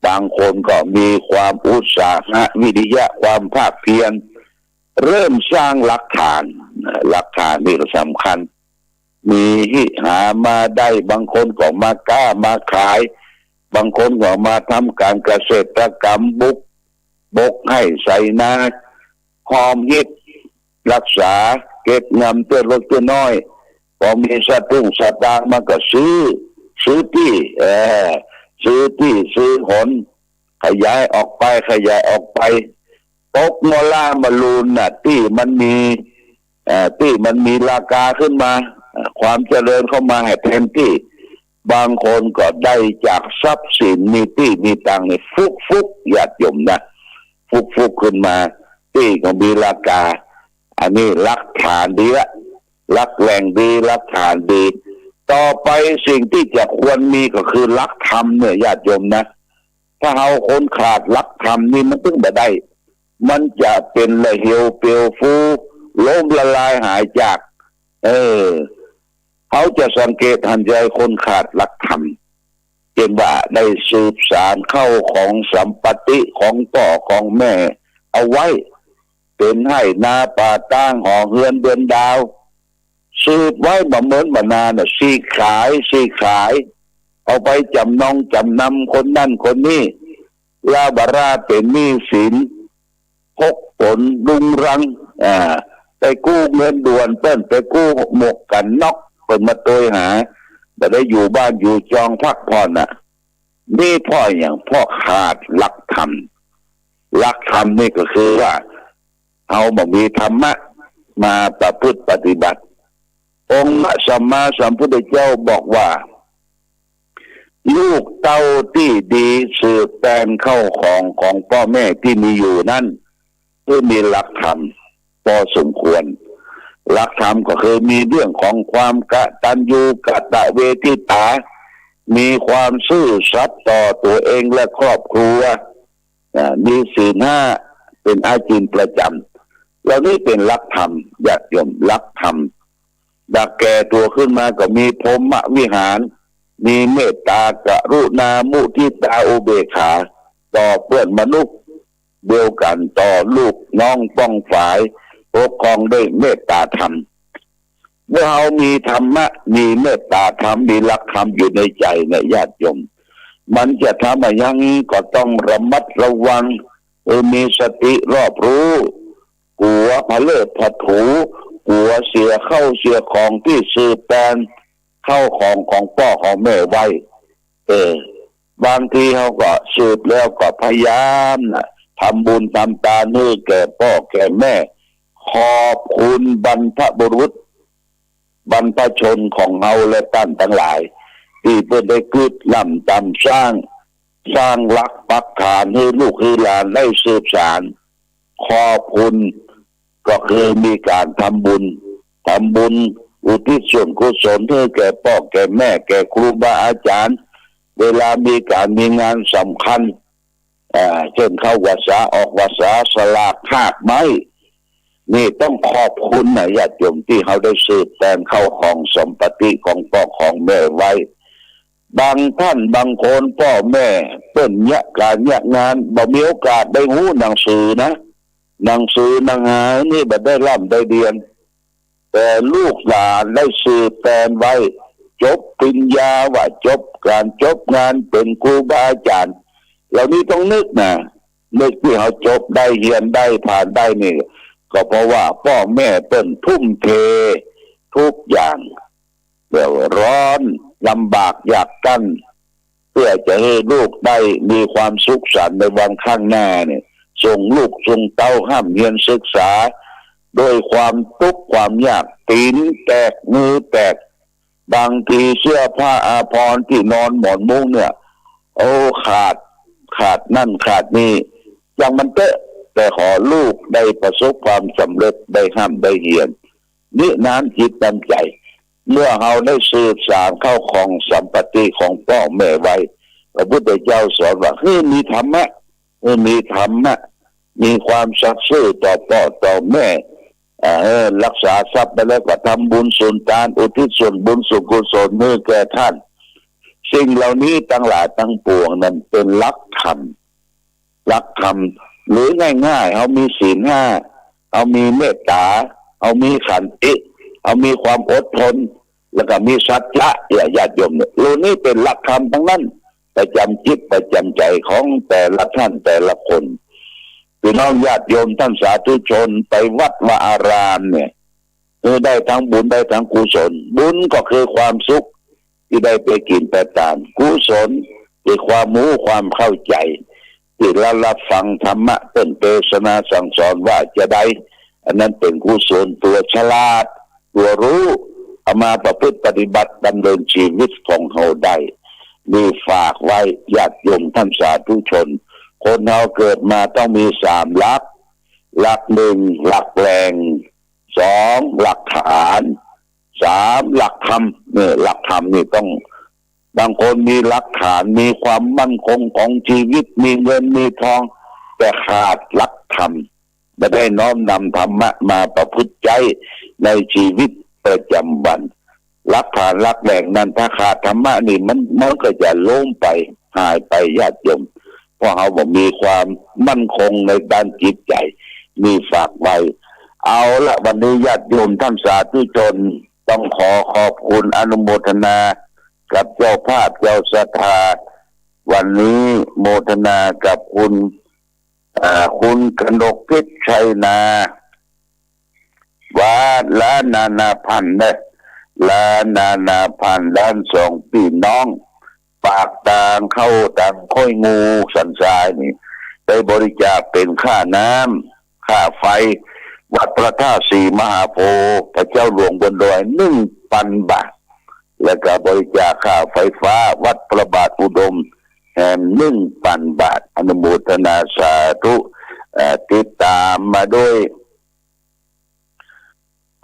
บางคนก็มีความอุตสาหะวิริยะ ความภาคเพียร เริ่มสร้างหลักฐาน หลักฐานนี่ก็สำคัญ มีที่หามาได้ บางคนก็มาค้ามาขาย บางคนก็มาทำการเกษตรกรรม บุก บกไฮ่ไถนา ฮอมฮิต รักษา เก็บงำเตื้อเล็กเตื้อน้อย พอมีสตุ้งสตางค์มาก็ซื้อ ซื้อตี้ เออ ซื้อตี้ ซื้อหน ขยายออกไป ขยายออกไป ตกมอล่ามอลูนน่ะ ตี้มันมี เอ่อ ตี้มันมีราคาขึ้นมา เอ่อ ความเจริญเข้ามาให้แทนตี้ บางคนก็ได้จากทรัพย์สิน มีตี้มีตังค์นี่ ฟุกๆ ญาติโยมนะ ฟุกๆ ขึ้นมา ตี้ก็มีราคา อันนี้หลักฐานดีละ หลักแหล่งดี หลักฐานดี ต่อไปสิ่งที่จะควรมีก็คือหลักธรรมเนี่ย ญาติโยมนะ ถ้าเฮาคนขาดหลักธรรมนี่มันตึงบ่ได้ มันจะเป๋นละเหวเปลวฟู ล้มละลายหายจาก เออ เฮาจะสังเกตหันใจ๋คนขาดหลักธรรม เช่นว่าได้สืบสานเข้าของสัมปติของพ่อของแม่เอาไว้ เป๋นไฮ่นาป่าตาง หอเฮือนเดือนดาว สืบไว้บ่เหมินบ่นานน่ะ สิขาย สิขาย เอาไปจำนองจำนำคนนั้นคนนี้ ลาบาราเป๋นหนี้สิน หกผลรุงรัง อ่า ไปกู้เงินด่วนเปิ้น ไปกู้หมวกกันน็อกเปิ้นมาโตยหา บ่ได้อยู่บ้านอยู่จองพักผ่อนน่ะ นี่เพราะหยัง เพราะขาดหลักธรรม หลักธรรมนี่ก็คือว่า เฮาบ่มีธรรมะมาประพฤติปฏิบัติ องค์พระสัมมาสัมพุทธเจ้าบอกว่า ลูกเต้าตี้ดีสืบแตนข้าวของของป้อแม่ตี้มีอยู่นั้น คือมีหลักธรรมพอสมควร หลักธรรมก็คือมีเรื่องของความกตัญญูกตเวทิตา มีความซื่อสัตย์ต่อตัวเองและครอบครัว อ่า มีศีลห้าเป็นอาจินประจำ เหล่านี้เป็นหลักธรรม ญาติโยม หลักธรรม ดักแก่ตัวขึ้นมาก็มีพรหมวิหาร มีเมตตากรุณามุทิตาอุเบกขา ต่อเพื่อนมนุษย์เดียวกัน ต่อลูกน้องป้องฝาย ปกครองด้วยเมตตาธรรม เมื่อเฮามีธรรมะ มีเมตตาธรรม มีหลักธรรมอยู่ในใจเนี่ย ญาติโยม มันจะทำอะหยังก็ต้องระมัดระวัง เออ มีสติรอบรู้ กั๋วผะเลิดผะถู กั๋วเสียข้าวเสียของตี้สืบแตนข้าวของของป้อของแม่ไว้ เออ บางทีเฮาก็สืบแล้วก็พยายามนะ ทำบุญทำตานหื้อแก่ป้อแก่แม่ ขอบคุณบรรพบุรุษ บรรพชนของเฮาและต้านตังหลาย ตี้เปิ้นได้กึ๊ดล้ำตำสร้าง สร้างหลักปักฐานหื้อลูกหื้อหลานได้สืบสาน ขอบคุณ ก็คือมีก๋านทำบุญ ทำบุญอุทิศส่วนกุศลหื้อแก่ป้อแก่แม่ แก่ครูบาอาจ๋ารย์ เวลามีก๋านมีงานสำคัญ อ่า เช่นเข้าพรรษาออกพรรษา สลากหาบไม้ นี่ต้องขอบคุณนะ ญาติโยม ตี้เฮาได้สืบแตนข้าวของสมบัติของป้อของแม่ไว้ บางท่านบางคนป้อแม่เปิ้นเยียะก๋านเยียะงาน บ่มีโอกาสได้ฮู้หนังสือนะ หนังสือหนังหานี่บ่ได้ร่ำได้เรียน แต่ลูกหลานได้สืบแตนไว้ จบปริญญาว่าจบก๋านจบงานเป๋นครูบาอาจ๋ารย์ เหล่านี้ต้องนึกนะ นึกตี้เฮาจบได้เฮียนได้ผ่านได้นี่ ก็เพราะว่าป้อแม่เปิ้นทุ่มเททุกอย่าง แบบร้อนลำบากยากกั้น เพื่อจะหื้อลูกได้มีความสุขสันต์ในวันข้างหน้าเนี่ย ส่งลูกส่งเต้าฮ่ำเฮียนศึกษา ด้วยความตุ๊กข์ความยาก ตี๋นแตกมือแตก บางทีเสื้อผ้าอาภรณ์ตี้นอนหมอนมุ้งเนี่ย โอ้ ขาด ขาดนั่นขาดนี่ จั่งมันเต๊อะ แต่ขอลูกได้ประสบความสำเร็จ ได้ฮ่ำได้เฮียน นี่น้ำจิตน้ำใจ๋ เมื่อเฮาได้สืบสานข้าวของสมบัติของป้อแม่ไว้ พระพุทธเจ้าสอนว่า หื้อมีธรรมะ หื้อมีธรรมะ มีความสัตย์ซื่อต่อป้อต่อแม่ เอ่อ รักษาทรัพย์ไปแล้วก็ทำบุญสุนตาน อุทิศส่วนบุญส่วนกุศลหื้อแก่ต้าน สิ่งเหล่านี้ตังหลายตังปวงนั้นเป๋นหลักธรรม หลักธรรม หรือง่ายๆ เฮามีศีลห้า เฮามีเมตต๋า เฮามีขันติ เฮามีความอดทน แล้วก็มีสัจจะ เนี่ย ญาติโยมเนี่ย เหล่านี้เป๋นหลักธรรมตังนั้น ประจ๋ำจิตประจ๋ำใจ๋ของแต่ละต้านแต่ละคน พี่น้องญาติโยมต้านสาธุชนไปวัดวาอารามเนี่ย เออ ได้ตังบุญได้ตังกุศล บุญก็คือความสุข ตี้ได้ไปกิ๋นไปตาน กุศล คือความฮู้ความเข้าใจ๋ ตี้ได้รับฟังธรรมะเปิ้นเตสนาสั่งสอนว่าจะใด อันนั้นเป๋นกุศล ตั๋วฉลาด ตั๋วฮู้ เอามาประพฤติปฏิบัติดำเนินชีวิตของเฮาได้ นี่ฝากไว้ญาติโยมต้านสาธุชน คนเฮาเกิดมาต้องมีสามหลัก หลักหนึ่ง หลักแหล่ง สอง หลักฐาน สาม หลักธรรม เนี่ย หลักธรรมนี่ต้อง บางคนมีหลักฐาน มีความมั่นคงของชีวิต มีเงินมีทอง แต่ขาดหลักธรรม บ่ได้น้อมนำธรรมะมาประพฤติใจ๊ในชีวิตประจ๋ำวัน หลักฐานหลักแหล่งนั้น ถ้าขาดธรรมะนี่ มัน มันก็จะล้มไป หายไป ญาติโยม เพราะเฮาบ่มีความมั่นคงในด้านจิตใจ๋ นี่ฝากไว้ เอาละ วันนี้ญาติโยมต้านสาธุชน ต้องขอขอบคุณอนุโมทนากับเจ้าภาพเจ้าศรัทธา วันนี้โมทนากับคุณ อ่า คุณกนกพิษชัยนา ว่าล้านนานาพันเนอะ ล้านนานาพัน ล้านสองพี่น้อง ปากตางเข้าตางค่อยงูสันทรายนี่ ได้บริจาคเป็นค่าน้ำ ค่าไฟ วัดพระธาตุศรีมหาโพธิ์ พระเจ้าหลวงบนดอย หนึ่งพันบาท แล้วก็บริจาคค่าไฟฟ้า วัดพระบาทอุดม แหม หนึ่งพันบาท อนุโมทนาสาธุ เอ่อ ติดตามมาด้วย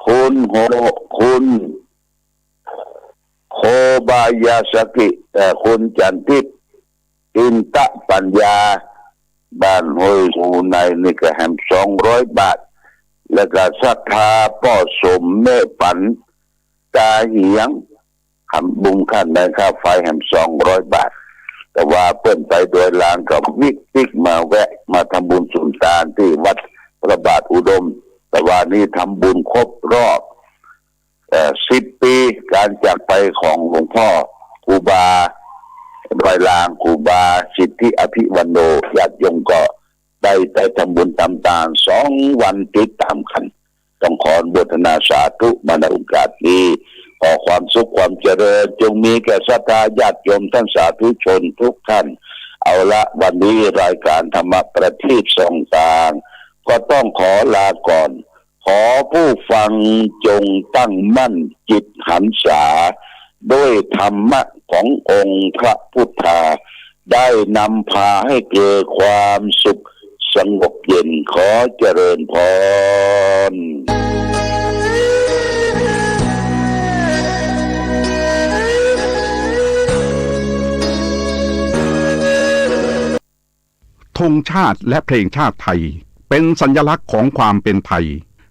คุณโฮ คุณ โคบายาซากิ เอ่อ คุณจันทิพย์ อินตะปัญญา บ้านห้วยหูในนี่ก็แหม สองร้อยบาท แล้วก็ศรัทธาป้อสมแม่ปัน ตาเหียง ทำบุญค่าน้ำค่าไฟแหม สองร้อยบาท แต่ว่าเปิ้นไปดอยลางก็วิกวิกมาแวะมาทำบุญสุนตานที่วัดพระบาทอุดม แต่ว่านี่ทำบุญครบรอบ เอ่อ สิบปีการจากไปของหลวงพ่อครูบาดอยลาง ครูบาสิทธิอภิวันโน ญาติโยมก็ได้ ได้ทำบุญทำตานสองวันติดตามกัน ต้องขออนุโมทนาสาธุมาในโอกาสนี้ ขอความสุขความเจริญจงมีแก่ศรัทธาญาติโยมท่านสาธุชนทุกท่าน เอาละ วันนี้รายการธรรมะประทีปส่องตาง ก็ต้องขอลาก่อน ขอผู้ฟังจงตั้งมั่นจิตหันษา ด้วยธรรมะขององค์พระพุทธา ได้นำพาให้เกิดความสุขสงบเย็น ขอเจริญพร ธงชาติและเพลงชาติไทย เป็นสัญลักษณ์ของความเป็นไทย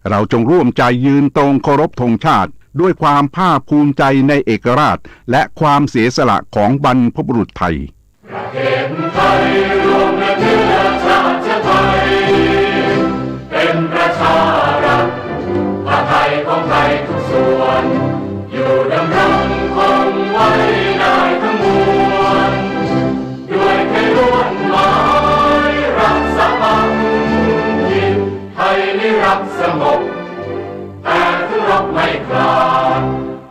เราจงร่วมใจยืนตรงเคารพธงชาติ ด้วยความภาคภูมิใจในเอกราช และความเสียสละของบรรพบุรุษไทย ประเทศไทยรวมเป็นเชื้อชาติไทย เป็นประชารัฐ ผ้าไทยของไทยทุกส่วน อยู่ดำรงคงไว้ได้ทั้งมวล ด้วยไทยล้วนหมายรักสามัคคี ไทยนี้รักสงบ แต่ถึงรบไม่กล้า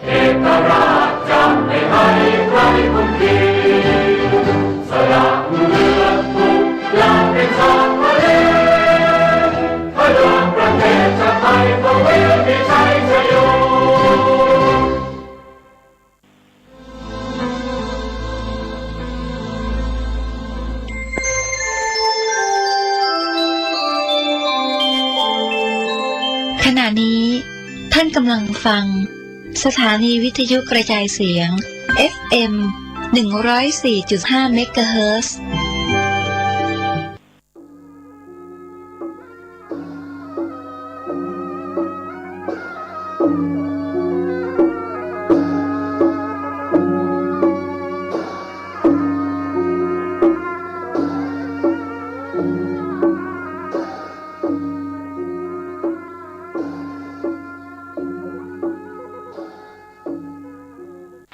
เอกราชจะไม่ให้ใครคุมขี สละเลือดทุกอย่างเป็นชาติทะเล เพื่อประเทศชาติไทยของเรามีชัยชโย ขณะนี้ท่านกำลังฟังสถานีวิทยุกระจายเสียง เอฟเอ็ม หนึ่งร้อยสี่จุดห้า เมกะเฮิรตซ์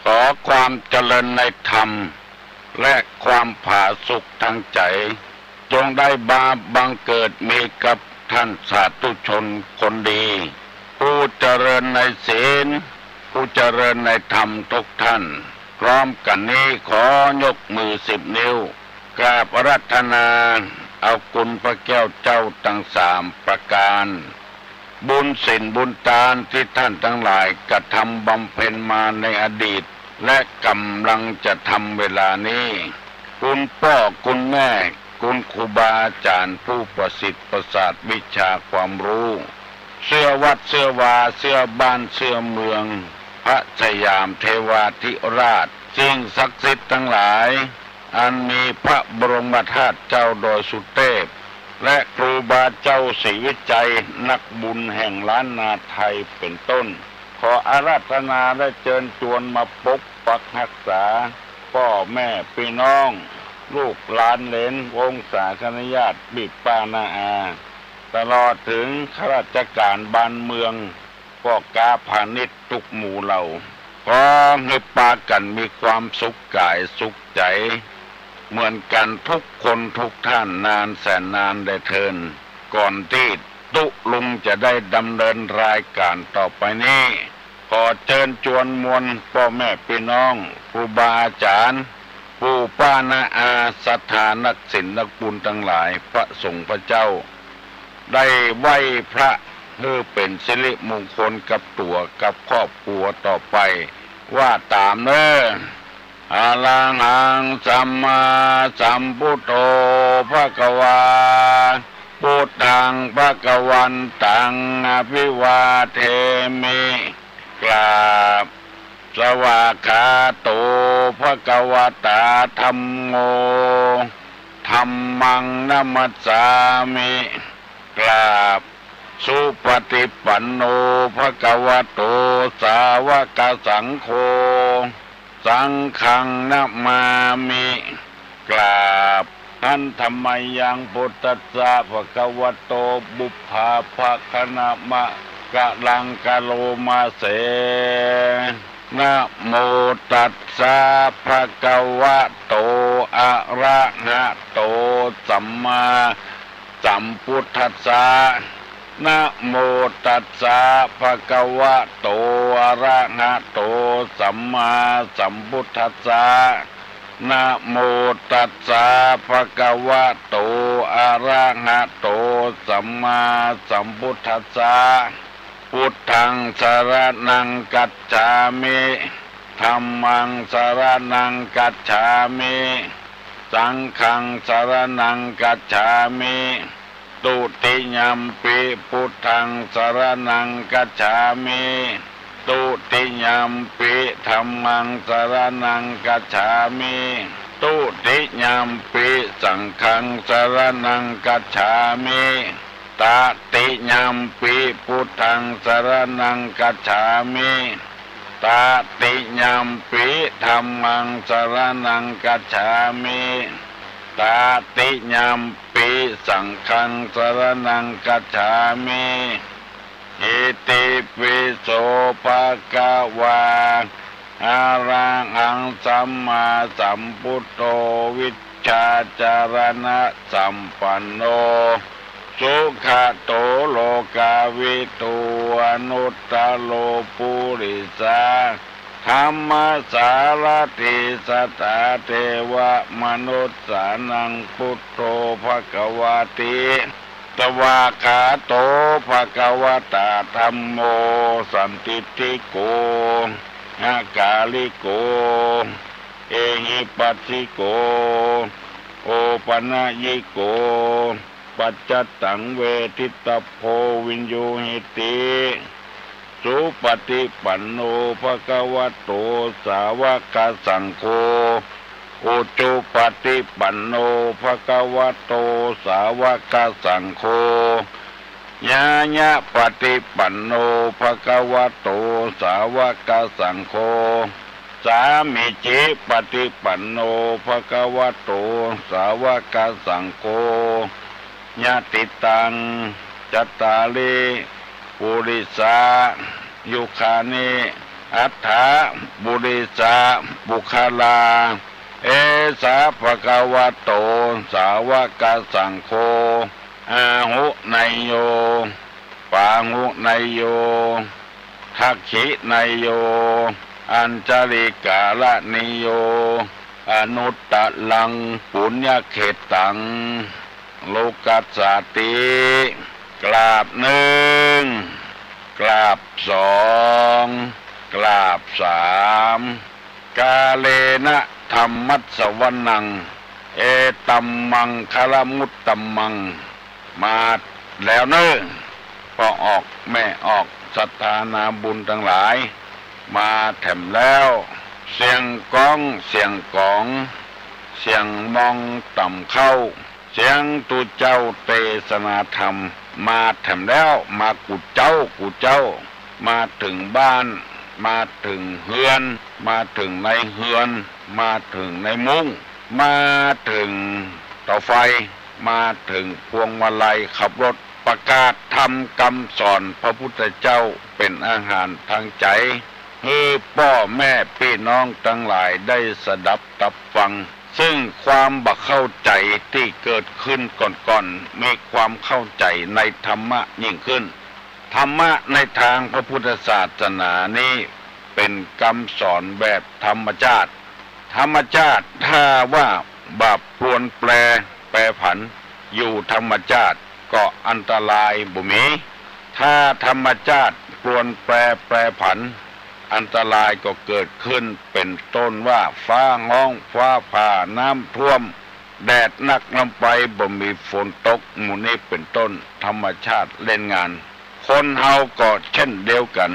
ขอความเจริญในธรรม และความผาสุกทางใจ จงได้มาบังเกิดมีกับท่านสาธุชนคนดี ผู้เจริญในศีล ผู้เจริญในธรรมทุกท่าน พร้อมกันนี้ขอยกมือสิบนิ้ว กราบอาราธนาเอาคุณพระแก้วเจ้าทั้งสามประการ บุญศีลบุญทานที่ท่านทั้งหลายกระทำบำเพ็ญมาในอดีต และกำลังจะทำเวลานี้ คุณพ่อคุณแม่ คุณครูบาอาจารย์ผู้ประสิทธิ์ประสาทวิชาความรู้ เสื้อวัดเสื้อวา เสื้อบ้านเสื้อเมือง พระสยามเทวาธิราช สิ่งศักดิ์สิทธิ์ทั้งหลาย อันมีพระบรมธาตุเจ้าดอยสุเทพ และครูบาเจ้าศรีวิชัย นักบุญแห่งล้านนาไทยเป็นต้น ขออาราธนาและเชิญชวนมาปกปักรักษา พ่อแม่พี่น้อง ลูกหลานเหลนวงศาคณาญาติ พี่ป้าน้าอา ตลอดถึงข้าราชการบ้านเมือง พ่อค้าพาณิชย์ทุกหมู่เหล่า ขอให้ปากั๋นมีความสุขกายสุขใจ เหมือนกั๋นทุกคนทุกท่านนานแสนนานแลเทิน ก่อนตี้ตุ๊ลุงจะได้ดำเนินรายการต่อไปนี้ ขอเชิญชวนมวลพ่อแม่พี่น้อง ครูบาอาจารย์ ผู้ป้านาอาศรัทธานักศีลนักบุญทั้งหลาย พระสงฆ์พระเจ้า ได้ไหว้พระเพื่อเป็นสิริมงคลกับตัวกับครอบครัวต่อไป ว่าตามเน้อ Arahaṃ sammāsambuddho bhagavā, buddhaṃ bhagavantaṃ abhivādemi. กราบ Svākkhāto bhagavatā dhammo, dhammaṃ namassāmi. กราบ Supaṭipanno bhagavato sāvakasaṅgho, saṅghaṃ namāmi. กราบ Handa mayaṃ buddhassa bhagavato pubbabhāganama karaṃ karoma se. Namo tassa bhagavato arahato sammāsambuddhassa. Namo tassa bhagavato arahato sammāsambuddhassa. Namo tassa bhagavato arahato sammāsambuddhassa. Buddhaṃ saraṇaṃ gacchāmi. Dhammaṃ saraṇaṃ gacchāmi. Saṅghaṃ saraṇaṃ gacchāmi. Dutiyampi buddhaṃ saraṇaṃ gacchāmi. Dutiyampi dhammaṃ saraṇaṃ gacchāmi. Dutiyampi saṅghaṃ saraṇaṃ gacchāmi. Tatiyampi buddhaṃ saraṇaṃ gacchāmi. Tatiyampi dhammaṃ saraṇaṃ gacchāmi. Tatiyampi saṅghaṃ saraṇaṃ gacchāmi. Itipi so bhagavā arahaṃ sammāsambuddho vijjācaraṇasampanno sugato lokavidū anuttaro purisadammasārathi satthā devamanussānaṃ buddho bhagavāti. Svākkhāto bhagavatā dhammo sandiṭṭhiko akāliko ehipassiko opanayiko paccattaṃ veditabbo viññūhīti. Supaṭipanno bhagavato sāvakasaṅgho, ujupaṭipanno bhagavato sāvakasaṅgho, ñāyapaṭipanno bhagavato sāvakasaṅgho, sāmīcipaṭipanno bhagavato sāvakasaṅgho, yadidaṃ cattāri purisayugāni aṭṭha purisapuggalā, esa bhagavato sāvakasaṅgho, āhuneyyo pāhuneyyo dakkhiṇeyyo añjalikaraṇīyo anuttaraṃ puññakkhettaṃ lokassāti. กราบหนึ่ง กราบสอง กราบสาม Kālena dhammassavanaṃ etammaṅgalamuttamaṃ. มาแล้วเน้อ พ่อออกแม่ออก ศรัทธานาบุญทั้งหลาย มาแถมแล้ว เสียงก้อง เสียงก๋อง เสียงมองต่ำเข้า เสียงตุ๊เจ้าเตสนาธรรม มาแถมแล้ว มากู้เจ้า กู้เจ้า มาถึงบ้าน มาถึงเฮือน มาถึงในเฮือน มาถึงในมุ้ง มาถึงเตาไฟ มาถึงพวงมาลัยขับรถ ประกาศธรรมคำสอนพระพุทธเจ้าเป็นอาหารทางใจ หื้อป้อแม่ปี้น้องตังหลายได้สดับตับฟัง ซึ่งความบ่เข้าใจ๋ตี้เกิดขึ้นก่อนๆ มีความเข้าใจ๋ในธรรมะยิ่งขึ้น ธรรมะในทางพระพุทธศาสนานี้เป๋นกำสอนแบบธรรมชาติ ธรรมชาติถ้าว่าบ่ปรวนแปร แปรผัน อยู่ธรรมชาติก็อันตรายบ่มี ถ้าธรรมชาติปรวนแปร แปรผัน อันตรายก็เกิดขึ้น เป็นต้นว่าฟ้าฮ้อง ฟ้าผ่า น้ำท่วม แดดนักลำไป บ่มีฝนตก หมู่นี้เป็นต้น ธรรมชาติเล่นงาน คนเฮาก็เช่นเดียวกัน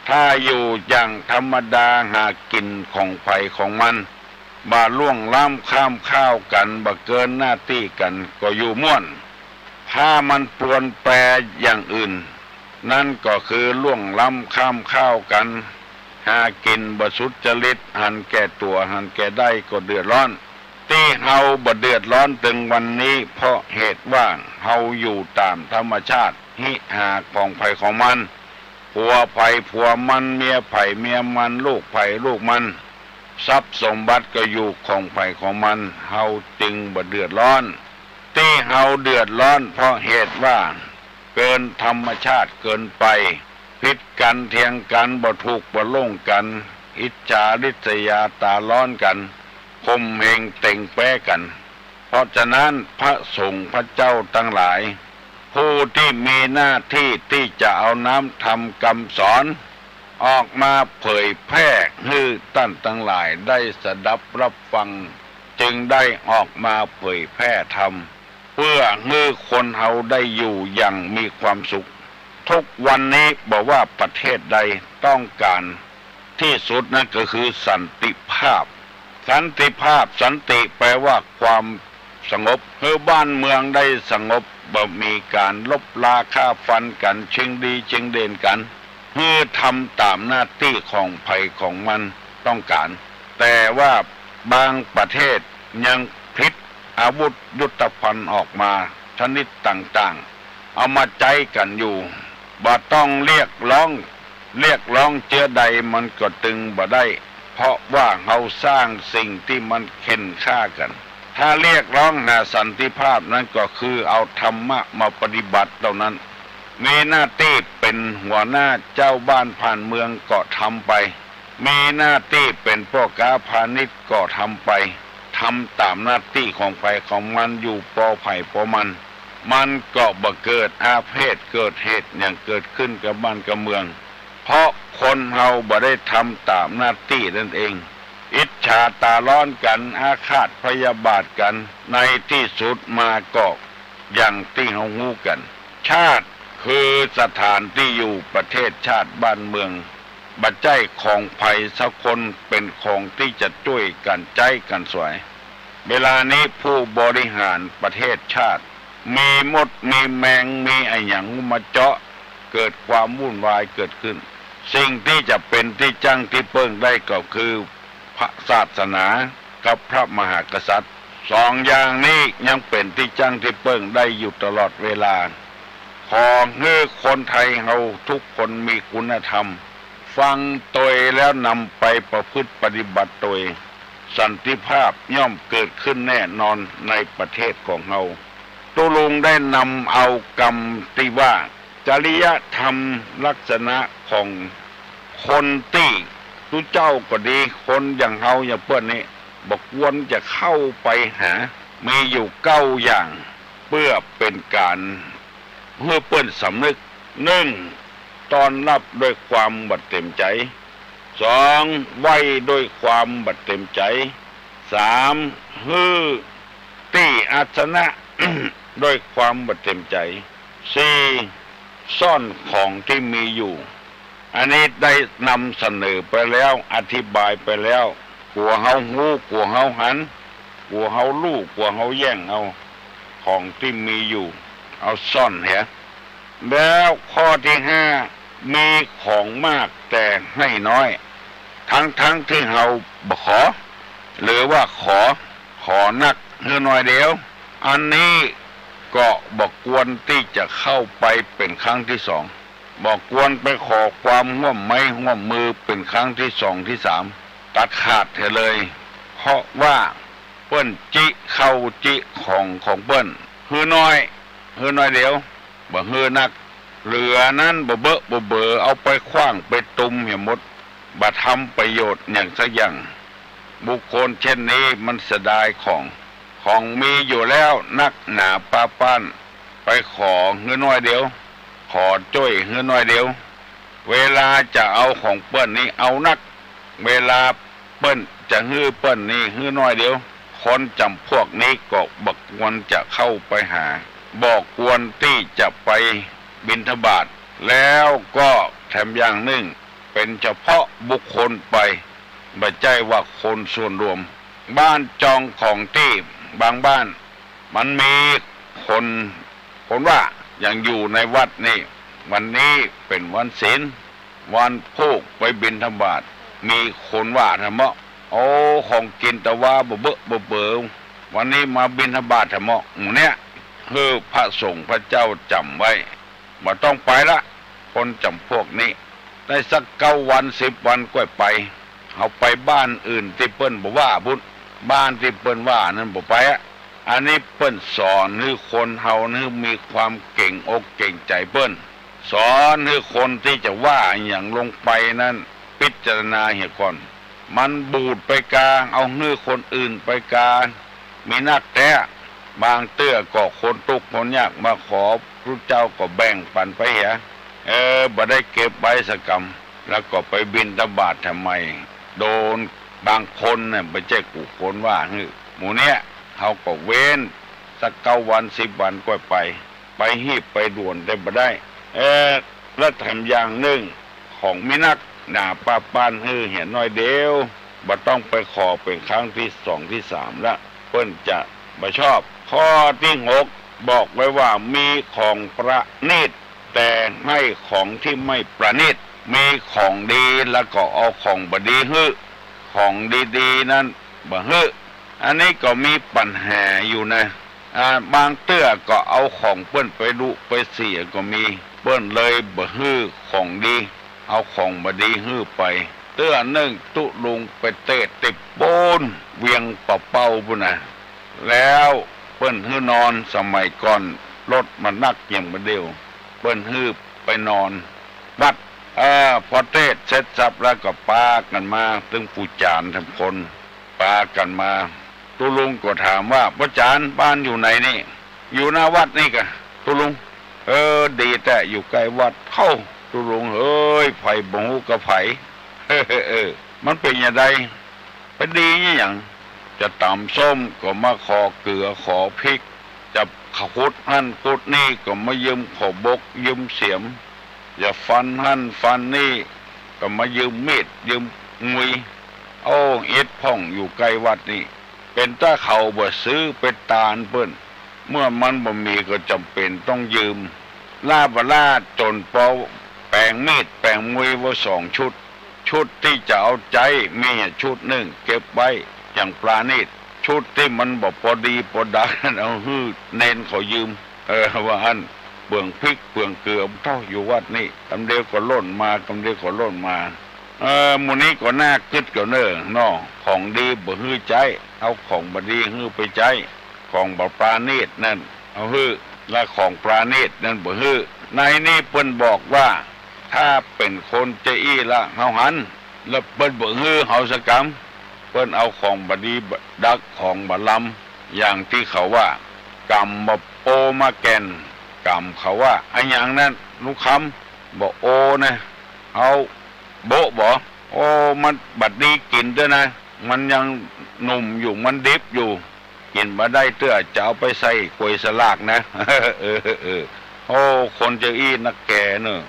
ถ้าอยู่อย่างธรรมดาหากินของไผของมัน บ่ล่วงล้ำข้ามข้าวกัน บ่เกินหน้าตี้กัน ก็อยู่ม่วน ถ้ามันปรวนแปรอย่างอื่น นั้นก็คือล่วงล้ำข้ามข้าวกัน หากินบ่สุจริต หันแก่ตั๋ว หันแก่ได้ ก็เดือดร้อน ตี้เฮาบ่เดือดร้อนตึงวันนี้ เพราะเหตุว่าเฮาอยู่ต๋ามธรรมชาติ ฮิหาของไผของมัน ผัวไผผัวมัน เมียไผเมียมัน ลูกไผลูกมัน ทรัพย์สมบัติก็อยู่ของไผของมัน เฮาจึงบ่เดือดร้อน ตี้เฮาเดือดร้อน เพราะเหตุว่าเกินธรรมชาติเกินไป ผิดกันเถียงกัน บ่ถูกบ่ลงกัน อิจฉาริษยาต๋าร้อนกัน ข่มเหงเต็งแป๊กัน เพราะฉะนั้นพระสงฆ์พระเจ้าทั้งหลาย ผู้ที่มีหน้าที่ที่จะเอาน้ำธรรมคำสอน ออกมาเผยแพร่หื้อต้านตังหลายได้สดับรับฟัง จึงได้ออกมาเผยแพร่ธรรม เพื่อหื้อคนเฮาได้อยู่อย่างมีความสุข ทุกวันนี้บ่ว่าประเทศใดต้องการที่สุดนั้นก็คือสันติภาพ สันติภาพ สันติแปลว่าความ สงบ หื้อบ้านเมืองได้สงบ บ่มีก๋านลบลาฆ่าฟันกั๋น ชิงดีชิงเด่นกั๋น หื้อทำต๋ามหน้าตี้ของไผของมันต้องก๋าน แต่ว่าบางประเทศยังผลิตอาวุธยุทโธภัณฑ์ออกมาชนิดต่างๆ เอามาใจ๊กั๋นอยู่ บ่ต้องเรียกร้อง เรียกร้องเจื้อใดมันก็ตึงบ่ได้ เพราะว่าเฮาสร้างสิ่งตี้มันเข่นฆ่ากั๋น ถ้าเรียกร้องหาสันติภาพนั้นก็คือเอาธรรมะมาปฏิบัติเต้านั้น มีหน้าตี้เป๋นหัวหน้าเจ้าบ้านผ่านเมืองก็ทำไป มีหน้าตี้เป๋นป้อก๊าพาณิชย์ก็ทำไป ทำต๋ามหน้าตี้ของไผของมันอยู่ปอไผปอมัน มันก็บ่เกิดอาเพศเกิดเหตุหยังเกิดขึ้นกับบ้านกับเมือง เพราะคนเฮาบ่ได้ทำต๋ามหน้าตี้นั่นเอง อิจฉาต๋าร้อนกั๋น อาฆาตพยาบาทกั๋น ในตี้สุดมาก็อย่างตี้เฮาฮู้กั๋น ชาติคือสถานตี้อยู่ ประเทศชาติบ้านเมือง บ่ใจ้ของไผสักคน เป๋นของตี้จะจ้วยกั๋นใจ๊กั๋นสวย เวลานี้ผู้บริหารประเทศชาติ มีมดมีแมง มีอะหยังมาเจาะ เกิดความวุ่นวายเกิดขึ้น สิ่งตี้จะเป๋นตี้จั้งตี้เปิ้งได้ก็คือพระศาสนากับพระมหากษัตริย์ สองอย่างนี้ยังเป๋นตี้จั้งตี้เปิ้งได้อยู่ตลอดเวลา ขอหื้อคนไทยเฮาทุกคนมีคุณธรรม ฟังโตยแล้วนำไปประพฤติปฏิบัติโตย สันติภาพย่อมเกิดขึ้นแน่นอนในประเทศของเฮา ตุ๊ลุงได้นำเอากำตี้ว่า จริยธรรมลักษณะของคนตี้ ตุ๊เจ้าก็ดี คนอย่างเฮาอย่างเปิ้นนี้ บ่ควรจะเข้าไปหา มีอยู่เก้าอย่าง เพื่อเป๋นก๋าน หื้อเปิ้นสำนึก หนึ่ง ต้อนฮับด้วยความบ่เต็มใจ๋ สอง ไหว้ด้วยความบ่เต็มใจ๋ สาม หื้อตี้อาสนะ ด้วยความบ่เต็มใจ๋ สี่ ซ่อนของตี้มีอยู่ อันนี้ได้นำเสนอไปแล้ว อธิบายไปแล้ว กั๋วเฮาฮู้ กั๋วเฮาหัน กั๋วเฮาลู่ กั๋วเฮาแย่งเอาของตี้มีอยู่ เอาซ่อนเหีย แล้วข้อตี้ห้า มีของมากแต่ให้น้อย ทั้งๆ ตี้เฮาบ่ขอ หรือว่าขอ ขอนักหื้อน้อยเดียว อันนี้ก็บ่ควรตี้จะเข้าไปเป๋นครั้งตี้สอง บ่ควรไปขอความฮ่วมไม้ฮ่วมมือเป๋นครั้งตี้สองตี้สาม ตัดขาดเหียเลย เพราะว่าเปิ้นจิเข้าจิของของเปิ้น หื้อน้อย หื้อน้อยเดียว บ่หื้อนัก เหลือนั้นบ่เบอะบ่เบอ เอาไปขว้างไปตุมเหียหมด บ่ทำประโยชน์หยังสักอย่าง บุคคลเช่นนี้มันเสียดายของ ของมีอยู่แล้วนักหนาปาปาน ไปขอหื้อน้อยเดียว ขอจ้วยหื้อน้อยเดียว เวลาจะเอาของเปิ้นนี้เอานัก เวลาเปิ้นจะหื้อเปิ้นนี้หื้อน้อยเดียว คนจ๋ำพวกนี้ก็บ่ควรจะเข้าไปหา บ่ควรตี้จะไปบิณฑบาต แล้วก็แถมอย่างนึ่ง เป๋นเฉพาะบุคคลไป บ่ใจ้ว่าคนส่วนรวม บ้านจองของตี้บางบ้าน มันมีคน คนว่ายังอยู่ในวัดนี้ วันนี้เป๋นวันศีล วันพูกไปบิณฑบาต มีคนว่าแท้เมาะ เอาของกิ๋นตะวาบ่เบอะบ่เป๋อ วันนี้มาบิณฑบาตแท้เมาะ หมู่เนี้ย หื้อพระสงฆ์พระเจ้าจ๋ำไว้ บ่ต้องไปละ คนจ๋ำพวกนี้ ได้สักเก้าวันสิบวันก้อยไป เฮาไปบ้านอื่นตี้เปิ้นบ่ว่าพุ้น บ้านตี้เปิ้นว่านั้นบ่ไปอะ อันนี้เปิ้นสอนหื้อคนเฮาหื้อมีความเก๋งอกเก๋งใจ๋เปิ้น สอนหื้อคนตี้จะว่าอะหยังลงไปนั้น พิจารณาเหียก่อน มันบูดไปกา เอาหื้อคนอื่นไปกา มีนักแต๊ บางเตื้อก็คนตุ๊กข์คนยากมาขอ พระเจ้าก็แบ่งปันไปเหีย เออ บ่ได้เก็บไว้สักกำ แล้วก็ไปบิณฑบาตทำไม โดนบางคนน่ะ บ่ใจ้กู้คนว่าหื้อ หมู่เนี้ย เฮาก็เว้นสักเก้าวันสิบวันก้อยไป ไปฮีบไปด่วนได้บ่ได้ เออ และแถมอย่างนึ่ง ของมีนักหนาปาปานหื้อเหียน้อยเดียว บ่ต้องไปขอเป๋นครั้งตี้สองตี้สามละ เปิ้นจะบ่ชอบ ข้อตี้หก บอกไว้ว่ามีของประณีต แต่ให้ของที่ไม่ประณีต มีของดีแล้วก็เอาของบ่ดีหื้อ ของดีๆ นั้นบ่หื้อ อันนี้ก็มีปัญหาอยู่นะ อ่า บางเตื้อก็เอาของเปิ้นไปดุไปเสียก็มี เปิ้นเลยบ่หื้อของดี เอาของบ่ดีหื้อไป เตื้อนึ่งตุ๊ลุงไปเตะติดปูนเวียงป่าเป้าปู้นนะ แล้วเปิ้นหื้อนอน สมัยก่อนรถมันนักอย่างบ่าเดี่ยว เปิ้นหื้อไปนอนวัด เออ พอเตะเสร็จสับแล้วก็ปากั๋นมา ตึงปู่จ๋ารย์ทำคน ปากั๋นมา ตุ๊ลุงก็ถามว่า ป้อจ๋ารย์ บ้านอยู่ไหนนี่ อยู่หน้าวัดนี่กะ ตุ๊ลุง เออ ดีแต๊ อยู่ใกล้วัด เฮ้า ตุ๊ลุงเอ้ย ไผบ่ฮู้กะไผ เออ มันเป๋นอย่างใด ไปดีเนี่ยหยัง จะต๋ำส้มก็มาขอเกลือขอพริก จะขุดหั้นขุดนี่ก็มายืมขอบบกยืมเสียม จะฟันหั้นฟันนี่ก็มายืมมีดยืมงุย โอ้ เอ็ดพ่องอยู่ใกล้วัดนี่ เป๋นตาเขาบ่ซื้อไปตานเปิ้น เมื่อมันบ่มีก็จ๋ำเป๋นต้องยืม ล้าบ่ล้าจ๋นปอแป๋งมีดแป๋งงุยไว้สองชุด ชุดตี้จะเอาใจ๊มีชุดนึ่งเก็บไว้อย่างปราณีต ชุดตี้มันบ่ปอดีปอดักเอาหื้อเณรเขายืม เออ ว่าอั้น เปืองพริกเปืองเกลือเต้าอยู่วัดนี่ กำเดียวก็ล่นมา กำเดียวก็ล่นมา เออ หมู่นี้ก็น่ากึ๊ดกว่าเน่อเนาะ ของดีบ่หื้อใจ๊ เอาของบ่ดีหื้อไปใจ๊ ของบ่ปราณีตนั้นเอาหื้อ และของปราณีตนั้นบ่หื้อ ในนี้เปิ้นบอกว่า ถ้าเป๋นคนเจ้าอี้ละเฮาหัน แล้วเปิ้นบ่หื้อเฮาสักกำ เปิ้นเอาของบ่ดีดักของบ่ลำ อย่างตี้เขาว่า ก๋ำบ่โอมาแก่น ก๋ำเขาว่าอะหยังนั้น ลุงคำ บ่โอนะ เอาโบะบ่ โอ้ มันบ่ดีกิ๋นเตื้อนะ มันยังหนุ่มอยู่ มันดิบอยู่ กิ๋นบ่ได้เตื้อ จะเอาไปใส่ก๋วยสลากนะ เออ เออ โอ้ คนเจ้าอี้นักแก่เน่อ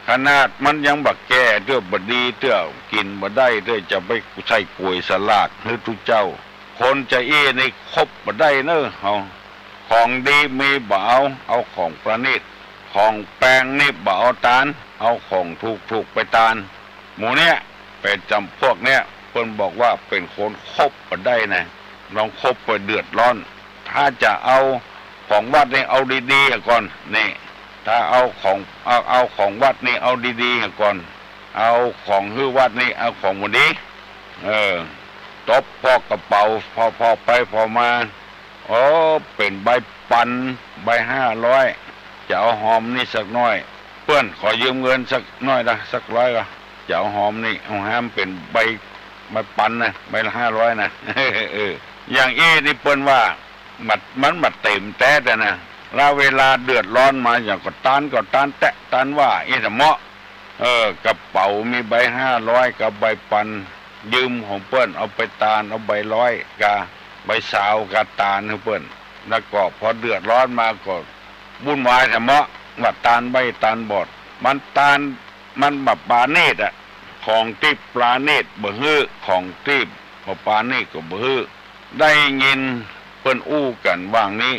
ขนาดมันยังบ่แก่เตื้อ บ่ดีเตื้อ กิ๋นบ่ได้เตื้อ จะไปใส่ก๋วยสลากหื้อตุ๊เจ้า คนเจ้าอี้นี่คบบ่ได้เน่อเฮา ของดีมีบ่เอา เอาของประณีต ของแปงนี่บ่เอาตาน เอาของถูกๆ ไปตาน หมู่เนี้ย เป๋นจ๋ำพวกเนี้ย เปิ้นบอกว่าเป๋นคนคบบ่ได้นะ ลองคบไปเดือดร้อน ถ้าจะเอาของวัดนี่เอาดีๆ ก่อน นี่ ถ้าเอาของ เอา เอาของวัดนี่เอาดีๆ ก่อน เอาของหื้อวัดนี่เอาของบ่ดี เออ ตบปอกกระเป๋า พอ พอไปพอมา โอ้ เป๋นใบปัน ใบห้าร้อย จะเอาหอมนี่สักหน้อย เปื้อนขอยืมเงินสักหน้อยนะ สักร้อยก็ จะเอาหอมนี่ เอาแฮมเป๋นใบ ใบปันนะ ใบละห้าร้อยนะ เออ อย่างอี้นี่เปิ้นว่า มัน มันบ่เต็มแต๊แต่นะ แล้วเวลาเดือดร้อนมาอย่างก็ตานก็ตานแต๊ะตานว่าอี้เถาะเมาะ เออ กระเป๋ามีใบห้าร้อยกับใบปัน ยืมของเปิ้นเอาไปตาน เอาใบร้อยกับใบซาวกับตานหื้อเปิ้น แล้วก็พอเดือดร้อนมาก็ วุ่นวายเถาะเมาะ ว่าตานใบ้ตานบอด มันตาน มันบ่ปราณีตอะ ของตี้ปราณีตบ่หื้อ ของตี้บ่ปราณีตก็บ่หื้อ ได้ยินเปิ้นอู้กั๋นว่างี้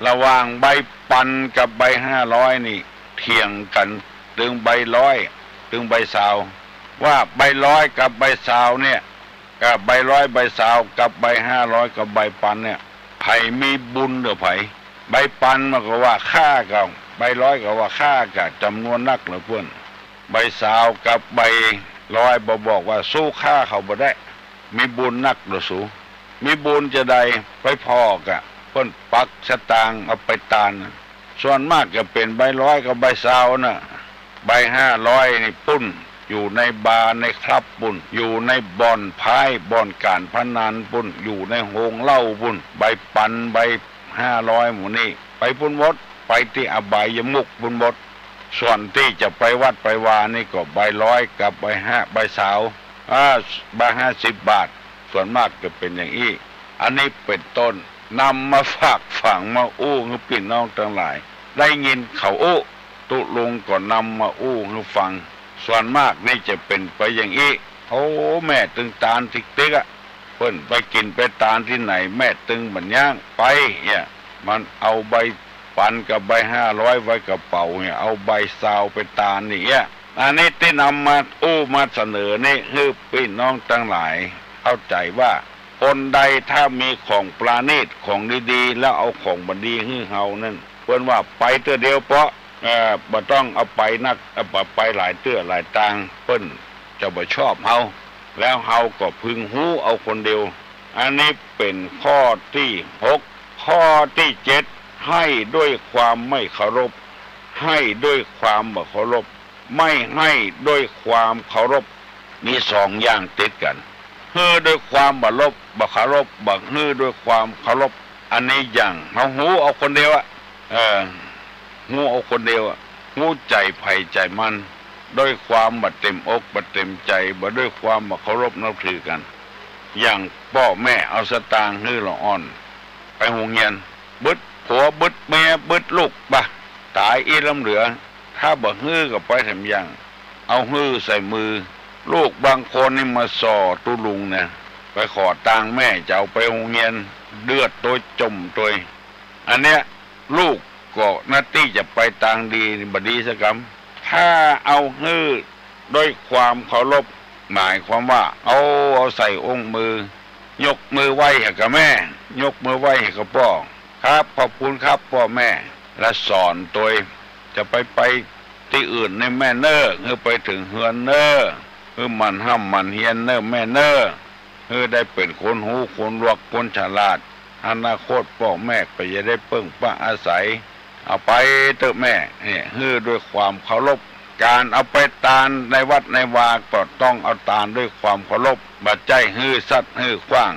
ระหว่างใบปันกับใบห้าร้อยนี่ เถียงกั๋น ตึงใบร้อย ตึงใบซาว ว่าใบร้อยกับใบซาวเนี่ย กับใบร้อยใบซาวกับใบห้าร้อยกับใบปันเนี่ย ใผมีบุญเหลือใผ ใบปันมันก็ว่าข้ากับ ใบร้อยก็ว่าข้ากับ จำนวนนักเหลือเปิ้น ใบซาวกับใบร้อยบ่บอกว่าสู้ข้าเขาบ่ได้ มีบุญนักเหลือสู มีบุญจะใด ไปพ้อกับเปิ้นปักสตางค์เอาไปตาน ส่วนมากจะเป๋นใบร้อยกับใบซาวน่ะ ใบห้าร้อยนี่ปุ้น อยู่ในบาร์ในคลับปุ้น อยู่ในบ่อนไพ่บ่อนการพนันปุ้น อยู่ในโฮงเหล้าปุ้น ใบปันใบห้าร้อยหมู่นี่ ไปปุ้นหมด ไปตี้อบายมุขปุ้นหมด ส่วนตี้จะไปวัดไปวานี่ก็ใบร้อยกับใบห้า ใบซาว อ่า ใบห้าสิบบาท ส่วนมากจะเป๋นอย่างอี้ อันนี้เป๋นต้น นำมาฝากฝังมาอู้หื้อปี้น้องตังหลาย ได้ยินเขาอู้ ตุ๊ลุงก็นำมาอู้หื้อฟัง ส่วนมากนี่จะเป๋นไปอย่างอี้ โอ้ แม่ตึงตานติ๊กๆ อะ เปิ้นไปกิ๋นไปตานตี้ไหน แม่ตึงบ่ย้างไปเนี่ย มันเอาใบปันกับใบห้าร้อยไว้กระเป๋าเนี่ย เอาใบซาวไปตานนี่เนี่ย อันนี้ตี้นำมาอู้มาเสนอนี่หื้อปี้น้องตังหลายเข้าใจ๋ว่า คนใดถ้ามีของปราณีตของดีๆ แล้วเอาของบ่ดีหื้อเฮานั้น เปิ้นว่าไปเตื้อเดียวเปาะ เอ่อ บ่ต้องเอาไปนัก เอาไปหลายเตื้อหลายตาง เปิ้นจะบ่ชอบเฮา แล้วเฮาก็พึงฮู้เอาคนเดียว อันนี้เป๋นข้อตี้หก ข้อตี้เจ็ด ให้ด้วยความไม่เคารพ ให้ด้วยความบ่เคารพ ไม่ให้ด้วยความเคารพ มีสองอย่างติดกั๋น หื้อด้วยความบ่เคารพ บ่เคารพ บ่หื้อด้วยความเคารพ อันนี้อย่างเฮาฮู้เอาคนเดียวอะ เออ ฮู้เอาคนเดียวอะ ฮู้ใจ๋ใผใจ๋มัน ด้วยความบ่เต็มอกบ่เต็มใจ๋ บ่ด้วยความบ่เคารพนับถือกั๋น อย่างป้อแม่เอาสตางค์หื้อละอ่อน ไปโฮงเฮียน บึดผัวบึดเมียบึดลูกบ่า ต๋ายอี้ล้ำเหลือ ถ้าบ่หื้อก็ไปแถมอย่าง เอาหื้อใส่มือ ลูกบางคนนี่มาส่อตุ๊ลุงเนี่ย ไปขอตางค์แม่จะเอาไปโฮงเฮียน เลือดตวยจมตวย อันเนี้ย ลูกก็หน้าตี้จะไปตางดี บ่ดีสักกำ ถ้าเอาหื้อด้วยความเคารพ หมายความว่า เอา เอาใส่อุ้งมือ ยกมือไหว้ให้กับแม่ ยกมือไหว้ให้กับป้อ ครับ ขอบคุณครับป้อแม่ และสอนตวย จะไป ไปตี้อื่นนี่แม่เน่อ หื้อไปเถิงเฮือนเน่อ หื้อหมั่นฮ่ำหมั่นเฮียนเน่อแม่เน่อ หื้อได้เป๋นคนฮู้คนรวกคนฉลาด อนาคตป้อแม่ก็จะได้เปิ้งป้าอาศัย เอาไปเต๊อะแม่ เนี่ย หื้อด้วยความเคารพ ก๋านเอาไปตานในวัดในวาก็ต้องเอาตานด้วยความเคารพ บ่ใจ้หื้อซัดหื้อขว้าง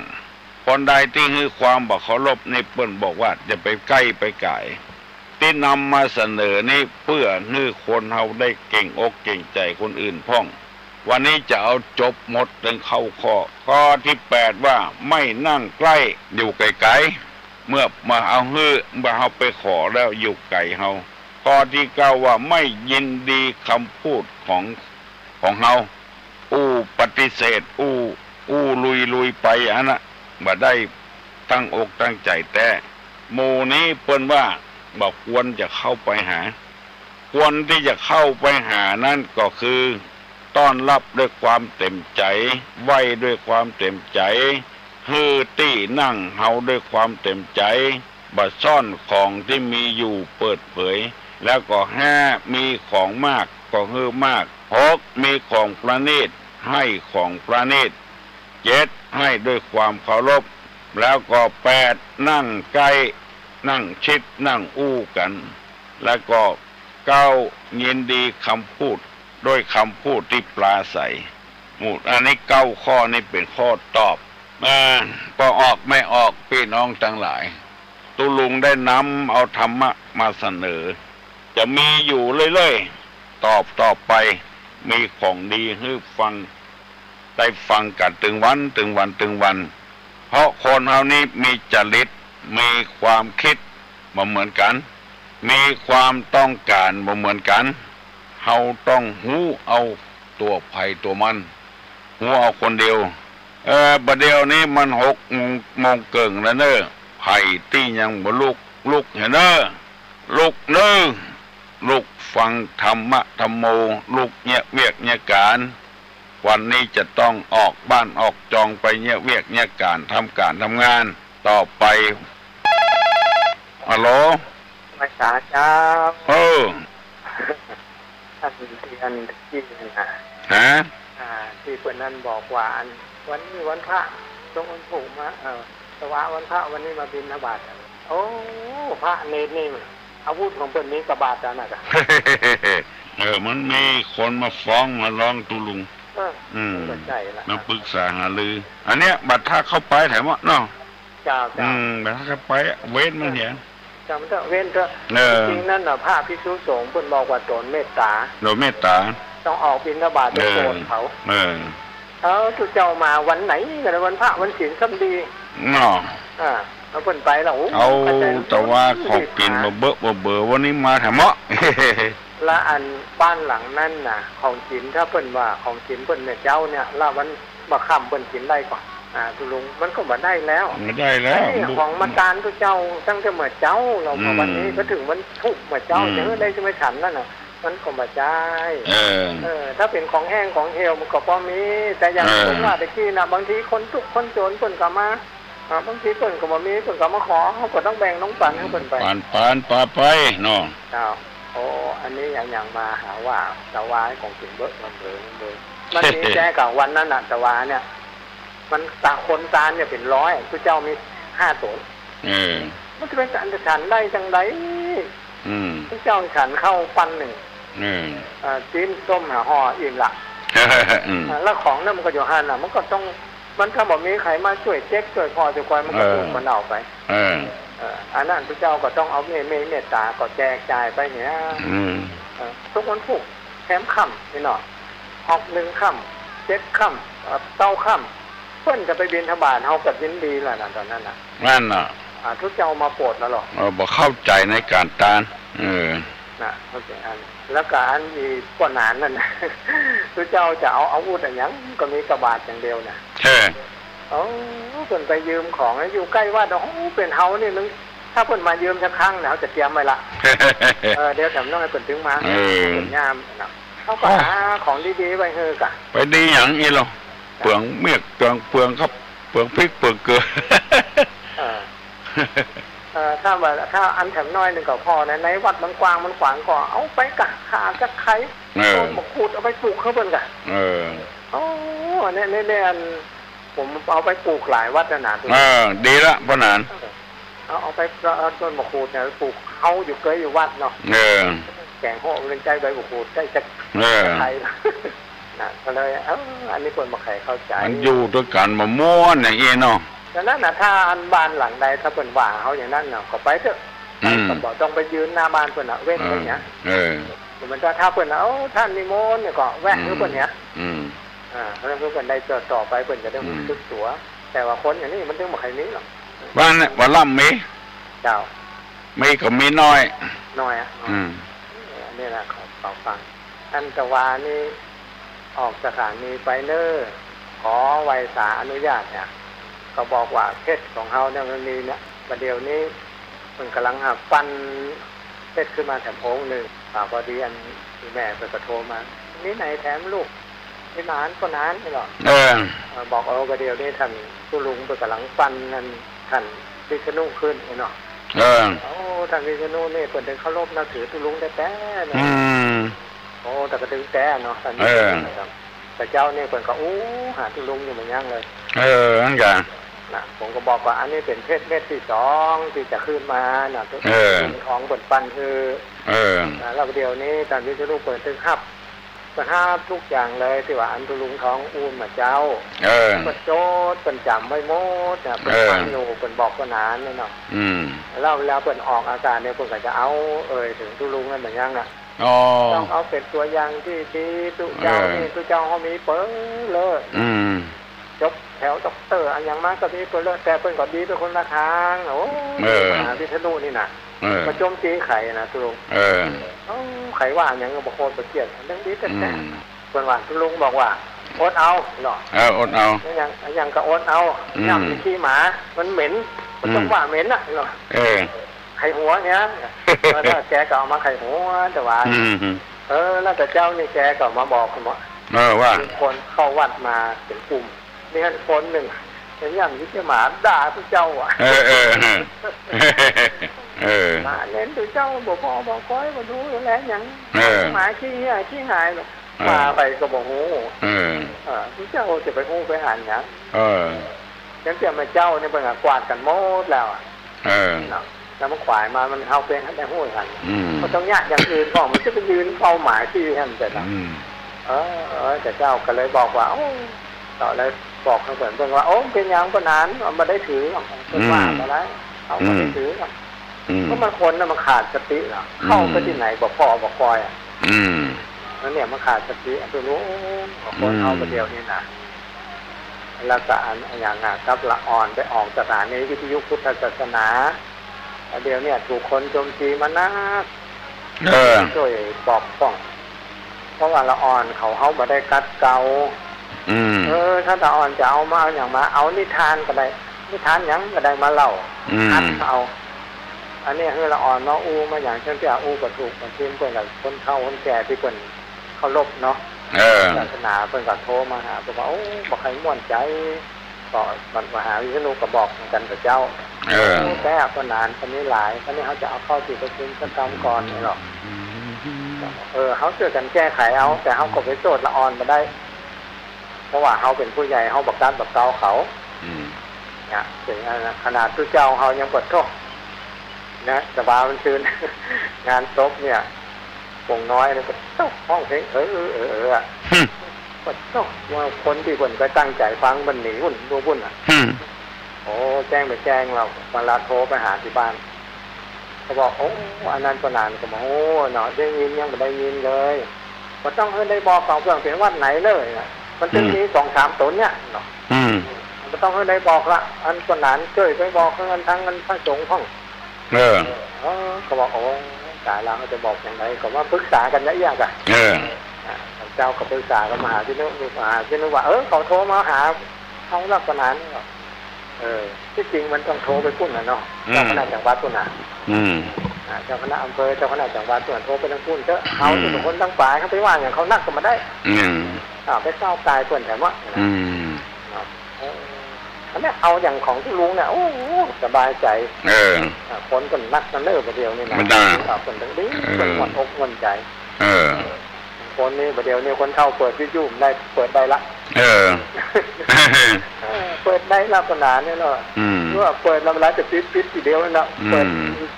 คนใดตี้หื้อความบ่เคารพนี่เปิ้นบอกว่าอย่าไปใก้ไปก๋าย ตี้นำมาเสนอนี้เปื้อหื้อคนเฮาได้เก่งอกเก่งใจ๋คนอื่นพ่อง วันนี้จะเอาจบหมดตึงเก้าข้อ ข้อตี้แปดว่าไม่นั่งใกล้ อยู่ไก๋ๆ เมื่อมาเอาหื้อ เมื่อเฮาไปขอแล้วอยู่ไก๋เฮา ข้อตี้เก้าว่าไม่ยินดีคำพูดของ ของเฮา อู้ปฏิเสธ อู้ อู้ลุยๆ ไปอันน่ะ บ่ได้ตั้งอกตั้งใจ๋แต๊ หมู่นี้เปิ้นว่าบ่ควรจะเข้าไปหา ควรตี้จะเข้าไปหานั้นก็คือ ต้อนรับด้วยความเต็มใจ๋ ไหว้ด้วยความเต็มใจ๋ หื้อตี้นั่งเฮาด้วยความเต็มใจ๋ บ่ซ่อนของตี้มีอยู่เปิดเผย แล้วก็ห้า มีของมากก็หื้อมาก หก มีของประณีต ให้ของประณีต เจ็ด ให้ด้วยความเคารพ แล้วก็แปด นั่งใก้ นั่งชิด นั่งอู้กั๋น แล้วก็เก้า ยินดีคำพูด ด้วยคำพูดตี้ปราศรัย หมู่อันนี้เก้าข้อนี้เป็นข้อตอบ เอ่อ ปอออกไม่ออก พี่น้องทั้งหลาย ตุ๊ลุงได้นำเอาธรรมะมาเสนอ จะมีอยู่เรื่อยๆ ตอบต่อไป มีของดีหื้อฟัง ได้ฟังกันตึงวัน ตึงวัน ตึงวัน เพราะคนเฮานี้มีจริต มีความคิดบ่เหมือนกัน มีความต้องการบ่เหมือนกัน เฮาต้องฮู้เอาตัวไผตัวมัน ฮู้เอาคนเดียว เออ บ่าเดี่ยวนี้มันหกโมง โมงเกิ่งแล้วเนอะ ไผตี้ยังบ่ลุก ลุกเถอะเนอะ ลุกเนอะ ลุกฟังธรรมะธัมโม ลุกเยียะเวียกเยียะก๋าน วันนี้จะต้องออกบ้านออกจองไปเยียะเวียกเยียะก๋าน ทำก๋านทำงานต่อไป ฮัลโหล ไหว้สาเจ้า เออ อันที่ อันที่นั่นน่ะ ฮะ อ่า ที่เปิ้นนั่นบอกว่า อัน วันนี้วันพระ ต้องวันผูกมา เอ่อ แต่ว่าวันพระวันนี้มาบิณฑบาต โอ้ พระเณรนี่ อาวุธของเปิ้นมีกบฏอันนั้นกะ เออ มันมีคนมาฟ้องมาร้องตุ๊ลุง เออ อืม มันก็ใช่ละ มาปรึกษาหารือ อันเนี้ย บัดถ้าเข้าไปแถมเนาะ เจ้า เจ้า อืม บัดถ้าเข้าไป เว้นมันเหีย เจ้า มันก็เว้นเถอะ เออ จริงๆ นั่นน่ะ พระภิกษุสงฆ์เปิ้นบอกว่าตนเมตตา ตนเมตตา ต้องออกบิณฑบาตไปโปรดเขา เออ เออ เออ ตุ๊เจ้ามาวันไหนก็ได้ วันพระวันศีลซ้ำดี เนาะ อ่า แล้วเปิ้นไปแล้ว โอ้ เอา เข้าใจ แต่ว่าของกินบ่เบอะบ่เบอ วันนี้มาแถมเนาะ ละอันบ้านหลังนั้นน่ะ ของกิน ถ้าเปิ้นว่าของกินเปิ้นเนี่ยเจ้าเนี่ย ละวันบ่าค่ำเปิ้นกินได้ก่อน อ่า ตุ๊ลุง มันก็บ่ได้แล้ว บ่ได้แล้ว ไอ้นี่ บ่ ของมาตานตุ๊เจ้าตั้งแต่เมื่อเจ๊า แล้วก็ อืม วันนี้ก็ถึงวันศุกร์เมื่อเจ๊า อืม จะได้จะไม่ฉันนั่นน่ะ มันก็บ่ใจ้ เออ เออ ถ้าเป็นของแห้งของเหี่ยวมันก็พอมี แต่อย่าง เออ คนว่าตะกี้น่ะ บางทีคนทุกข์คนจนเปิ้นก็มา อ่า บางทีเปิ้นก็บ่มี เปิ้นก็มาขอ เฮาก็ต้องแบ่งต้องปันหื้อเปิ้นไป ปัน ปัน ปันไปเนาะ เจ้า โอ้ อันนี้อย่าง อย่างมาหาว่าตะวาของกินเบอะ มันเบอะ มันเบอะ มันมีแค่กับวันนั้นน่ะ ตะวาเนี่ย มันตะ คนตานเนี่ยเป็นร้อย ตุ๊เจ้ามีห้าต๋น เออ มันจะเป็นอันจะฉันได้จังใด อืม ตุ๊เจ้าฉันข้าวปั้นหนึ่ง อืม เอ่อ จี๋นส้มหาห่ออิ่มละ อืม อ่า แล้วของนั่นมันก็อยู่หั่นน่ะ มันก็ต้อง มันถ้าบ่มีใครมาช่วยเจ๊กช่วยพ่อช่วยควาย มันก็ เออ ถูกมันเอาไป เออ เออ อันนั้นตุ๊เจ้าก็ต้องเอาเมต เมต เมตตาก็แจกจ่ายไปเนี่ย อืม เออ ทุกวันพุธแถมค่ำนี่เนาะ ออกหนึ่งค่ำ เจ็ดค่ำ เอ่อ เก้าค่ำ เปิ้นจะไปบิณฑบาต เฮาก็ยินดีแล้วนะ ตอนนั้นน่ะ นั่นน่ะ อ่า ตุ๊เจ้ามาโปรดแล้วหรอ เออ บ่เข้าใจในการตาน เออ น่ะ เข้าใจอัน แล้วก็อันอีป้อหนานนั่นน่ะ ตุ๊เจ้าจะเอาอาวุธอะหยัง ก็มีกบาทอย่างเดียวน่ะ เออ โอ้ เปิ้นไปยืมของอยู่ใกล้วัด โอ้ เป็นเฮานี่นึง ถ้าเปิ้นมายืมสักครั้งเนี่ย เฮาจะเตรียมไว้ละ เออ เดี๋ยวแถมน้อยเปิ้นถึงมา เออ เปิ้นยามน่ะ เฮาก็ โอ้ หาของดีๆ ไว้หื้อกะ ไปดีหยังอีหลอ เปลืองเมียก เปลือง เปลืองครับ เปลืองพริก เปลืองเกลือ เออ เออ ถ้าว่า ถ้าอันแถมน้อยหนึ่งก็พอนะ ในวัดมันกว้างมันขวางก็เอาไปกะ หาสักไคร้ เออ ต้นมะขูดเอาไปปลูกให้เปิ้นกะ เออ โอ้ เนี่ย เนี่ย เนี่ย อัน ผมเอาไปปลูกหลายวัดแล้วนะ เออ ดีละ ป้อหนาน เออ เอา เอาไป เอาต้นมะขูดเนี่ยไปปลูก เฮาอยู่เกยอยู่วัดเนาะ เออ แกงโฮะมันใช้ใบมะขูด ใช้จัก เออ ไคร้ นะ ก็เลย เออ อันนี้เปิ้นบ่ใค่เข้าใจ มันอยู่ด้วยกันบ่ม่วนอย่างอี้เนาะ ฉะนั้นน่ะ ถ้าอันบ้านหลังใด ถ้าเปิ้นว่าเฮาอย่างนั้นน่ะ ก็ไปเถอะ อืม ก็บ่ต้องไปยืนหน้าบ้านเปิ้นน่ะ เว้นไว้เนี่ย เออ เหมือนว่าถ้าเปิ้นน่ะ โอ้ ท่านนิมนต์เนี่ย ก็แวะ อืม หื้อเปิ้นเนี่ย อืม อ่า แล้วเปิ้นได้ต่อ ต่อไปเปิ้นจะได้ อืม รู้สึกตัว แต่ว่าคนอย่างนี้มันถึงบ่ใค่มีหรอก บ้านเนี่ย บ่าล่ำมี เจ้า มีก็มีน้อย น้อยอะ อืม อันนี้นะ ขอ ขอฟัง อันตะวานี้ออกสถานีไปเน้อ ขอไหว้สาอนุญาตเนี่ย ก็บอกว่าเพชรของเฮาเนี่ยมันมีเนี่ย ประเดี๋ยวนี้มันกำลังหักปั้นเพชรขึ้นมาแถมองค์หนึ่ง อ่า พอดีอันอีแม่เปิ้นก็โทรมา มีไหนแถมลูก มีหลานก็หลานนี่หรอ เออ เอ่อ บอก เออ ประเดี๋ยวนี้ท่านผู้ลุงเปิ้นกำลังปั้นนั่น ท่านวิษณุขึ้นนี่เนาะ เออ โอ้ ท่านวิษณุนี่เปิ้นถึงเคารพนับถือตุ๊ลุงแต๊ๆ เนาะ อืม โอ้ แต่ก็ถึงแต่เนาะ ท่านวิษณุ เออ นะครับ แต่เจ้านี่เปิ้นก็อู้หาตุ๊ลุงอยู่บ่ยั้งเลย เออ นั่นกะ นะ ผมก็บอกว่าอันนี้เป็นเพชรเม็ดที่สองที่จะขึ้นมานะ เออ ของเปิ้นปั้นคือ เออ นะ แล้วเดี๋ยวนี้ท่านวิษณุเปิ้นถึงฮับ เปิ้นฮับทุกอย่างเลยตี้ว่าอันตุ๊ลุงทองอู้มาเจ้า เออ เปิ้นจดเปิ้นจ๋ำไว้หมดนะ เปิ้น เออ ฟังอยู่ เปิ้นบอกเปิ้นอ่านนี่เนาะ อืม แล้ว แล้วเปิ้นออกอากาศเนี่ย เปิ้นก็จะเอาเอ่ยถึงตุ๊ลุงนั่นเหมือนกันอ่ะ อ๋อ ต้องเอาเป็นตัวอย่างที่ดี ตุ๊เจ้า เออ นี่ ตุ๊เจ้าเขามีเปิ้นเลย อืม จบแถวด็อกเตอร์อะหยังมาก็มีเปิ้นเลย แต่เปิ้นก็ดีไปคนละทาง โอ้ เออ มหาวิษณุนี่นะ เออ มาโจมตีใครนะตุ๊ลุง เออ เอ้า ใครว่าหยังก็บ่โคตรบ่เกลียด เรื่องดีแท้ๆ อืม เปิ้นว่าตุ๊ลุงบอกว่า อดเอาเนาะ เออ อดเอา อะหยัง อะหยังก็อดเอา อืม น้ำขี้หมา มันเหม็น มันต้อง อืม ว่าเหม็นน่ะเนาะ เออ ใครหัวเนี่ย เออ แล้วแกก็เอามาใครหัว แต่ว่า อืม เออ แล้วแต่เจ้านี่แกก็มาบอกกันว่า เออ ว่า คนเข้าวัดมาเป็นกลุ่ม มีคนหนึ่ง เห็นอย่างนี้จะหมาด่าตุ๊เจ้าอ่ะ เออ เออ เออ เออ หมาเน้นตุ๊เจ้า บ่พอบ่ก้อย บ่ดูแลหยัง เออ หมาขี้เหี้ยขี้หายหรอก เออ หมาไปก็บ่ฮู้ เออ เออ ตุ๊เจ้าจะไปฮู้ไปหันหยัง เออ จังเตี้ยแม่เจ้านี่เปิ้นก็กวาดกันหมดแล้วอะ เออ เนาะ แล้วมันขวายมา มันเฮาเปนได้ฮู้หัน อืม ก็ต้องยากอย่างอื่นพ่อง มันจะไปยืนเป้าหมายที่หั้นแต่ละ อืม เออ เออ แต่เจ้าก็เลยบอกว่า โอ้ ก็เลยบอกให้เปิ้น เปิ้นว่า โอ้ เป็นหยังปานนั้น เอามาได้ถือ เปิ้นว่า อืม บ่ได้ เอามาได้ถือ อืม เพราะมันคนน่ะมันขาดสติเนาะ อืม เข้าไปที่ไหนบ่พ้อบ่คอยอะ อืม นั่นเนี่ยมันขาดสติอะ ตุ๊ลุง คนเฮา อืม บ่าเดียวนี้นะ แล้วก็อัน อันอย่างอ่ะ กับละอ่อนไปออกสถานีวิทยุพุทธศาสนา เดี๋ยวเนี่ยถูกคนโจมตีมานัก เออ ช่วยปกป้อง เพราะว่าละอ่อนเขา เขาบ่ได้ขัดเกลา อืม เออ ถ้าละอ่อนจะเอามา เอาอย่างมา เอานิทานก็ได้ นิทานหยังก็ได้มาเล่า อืม ขัดเอา อันนี้คือละอ่อนมาอู้มาอย่างเช่นที่อู้ก็ถูก บางทีเปิ้นก็คนเฒ่าคนแก่ที่เปิ้นเคารพเนาะ เออ ศาสนา เปิ้นก็โทรมาหา เปิ้นว่า โอ้ บ่ใครม่วนใจ ก็มันมหาวิษณุก็บอกเหมือนกันกับเจ้า เออ โอ้ แต่ก็นาน คนนี้หลาย คนนี้เขาจะเอาเข้าที่ประชุมสักกรรมก่อนนี่หรอก เออ เขาช่วยกันแก้ไขเอา แต่เขาก็ไปโทษละอ่อนมาได้ เพราะว่าเขาเป็นผู้ใหญ่ เขาบักกัดบักเกาเขา อืม เนี่ย ถึงขนาดตุ๊เจ้าเขายังปวดท้องนะ แต่ว่ามันคืน งานศพเนี่ย ปงน้อยนี่ก็ต้องฮ้องเพลง เออ เออ เออ อะ หึ ก็ต้องว่าคนที่เปิ้นไปตั้งใจฟังมันหนีวุ่น วุ่น วุ่นอะ หึ โอ้ แจ้งไปแจ้งแล้ว เวลาโทรไปหาที่บ้าน เขาบอก โอ้ อันนั้นปานนั้นก็บอก โอ้ เนาะ ได้ยินยังบ่ได้ยินเลย บ่ต้องให้ได้บอกเขาเพื่อนเป็นวัดไหนเลยอะ มันจะมี อืม สองสามตนเนี่ยเนาะ อืม บ่ต้องให้ได้บอกละ อันปานนั้นช่วยไปบอกเพื่อนทั้งอันพระสงฆ์ห้อง เออ เออ เขาว่า โอ้ ตายแล้ว เขาจะบอกอย่างไร ก็มาปรึกษากันละเอียดอะ เออ อ่า เจ้าก็ปรึกษากับมหาวิษณุ มหาวิษณุว่า เออ เขาโทรมาหาเขาลักษณะนี้หรอก เออ ที่จริงมันต้องโทรไปปุ้นน่ะเนาะ อืม เจ้าคณะจังหวัดปุ้นน่ะ อืม อ่า เจ้าคณะอำเภอ เจ้าคณะจังหวัดปุ้นน่ะ โทรไปทางปุ้นเถอะ เขา อืม เป็นคนตั้งฝ่าย เขาไปว่าอย่างเขานักก็มาได้ อืม อ่า ไปก้าวกายเปิ้นแถมวะ อืม เนาะ เออ อันเนี้ยเอาอย่างของตุ๊ลุงเนี่ย โอ้โห สบายใจ เออ อ่ะ คนก็นักนั่นเนอะ ประเดี๋ยวนี้นะ ไม่ได้ อ่ะ คนทั้งดี เออ คนหมดอกหมดใจ เออ คนนี้ประเดี๋ยวนี้คนเฒ่าเปิดวิทยุได้ เปิดได้ละ เออ เออ เปิดได้ละปัญหาเนี่ยเนาะ อืม ว่าเปิดแล้วมันจะปิด ปิดทีเดียวเนาะ อืม เปิด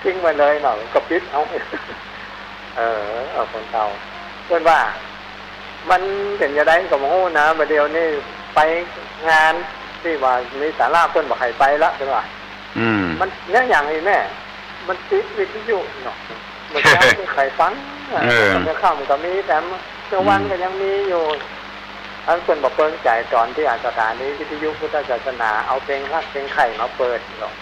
ทิ้งไว้เลยเนาะ ก็ปิดเอา เออ เอาคนเฒ่า เปิ้นว่า มันเป็นจั่งใดก็บ่ฮู้นะ บัดเดี๋ยวนี้ไปงานที่ว่ามีสาระเปิ้นบ่ให้ไปละ เปิ้นว่า อืม มันเนี่ยอย่างนี้แม่ มันติดวิทยุเนาะ มันจะไม่ใครฟังอะ เออ เมื่อค่ำก็มี แต่เมื่อวันก็ยังมีอยู่ อันเปิ้นบ่เปิงใจตอนที่สถานีวิทยุพุทธศาสนาเอาเพลงฮักเพลงใคร่มาเปิดเนาะ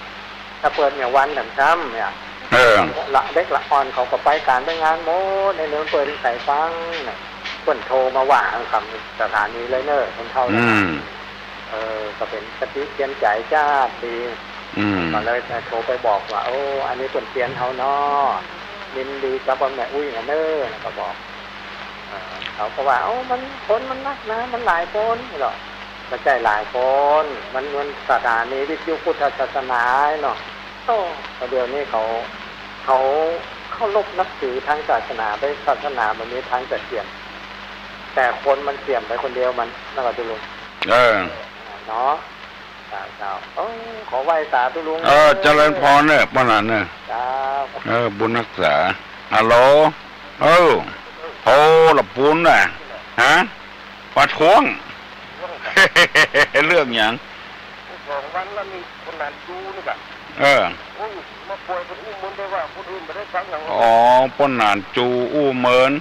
ถ้าเปิดเนี่ยวันหนึ่งซ้ำเนี่ย เออ ละเด็กละอ่อนเขาก็ไปการไปงานหมด ในเรื่องเปิดให้ใครฟังน่ะ เปิ้นโทรมาว่าทางคำสถานีเลยเนอะ คนเฒ่าเลยนะ อืม เออ ก็เป็นสติเตือนใจจ้าดดี อืม ก็เลยโทรไปบอกว่า โอ้ อันนี้เปิ้นเตือนเฮาเนาะ ยินดีกับแม่อุ้ยนะเนอะ แล้วก็บอก เอ่อ เขาก็ว่า เอ้า มัน คนมันนักนะ มันหลายคนเหรอ บ่ใจ้หลายคน มัน มันสถานีวิทยุพุทธศาสนาเนาะ โอ้ เดี๋ยวนี้เขา เขาเคารพนับถือทางศาสนา ไปศาสนามันมีทางจะเสื่อม แต่คนมันเสื่อมไปคนเดียวมัน นั่นก็ดูลุง เออ เนาะ เจ้า เจ้า โอ้ ขอไหว้สาธุลุง เออ เจริญพรเนอะ ป้านันเนอะ เจ้า เออ บุญรักษา ฮัลโหล เออ โอ้ ละปูนน่ะ ฮะ ประท้วง เรื่องหยัง สองวันแล้วมีคนหนานจูนี่กะ เออ โอ้ย มาปล่อยคนอู้เมินได้ว่า คนอื่นไม่ได้ฟังหยัง อ๋อ คนหนานจูอู้เมิน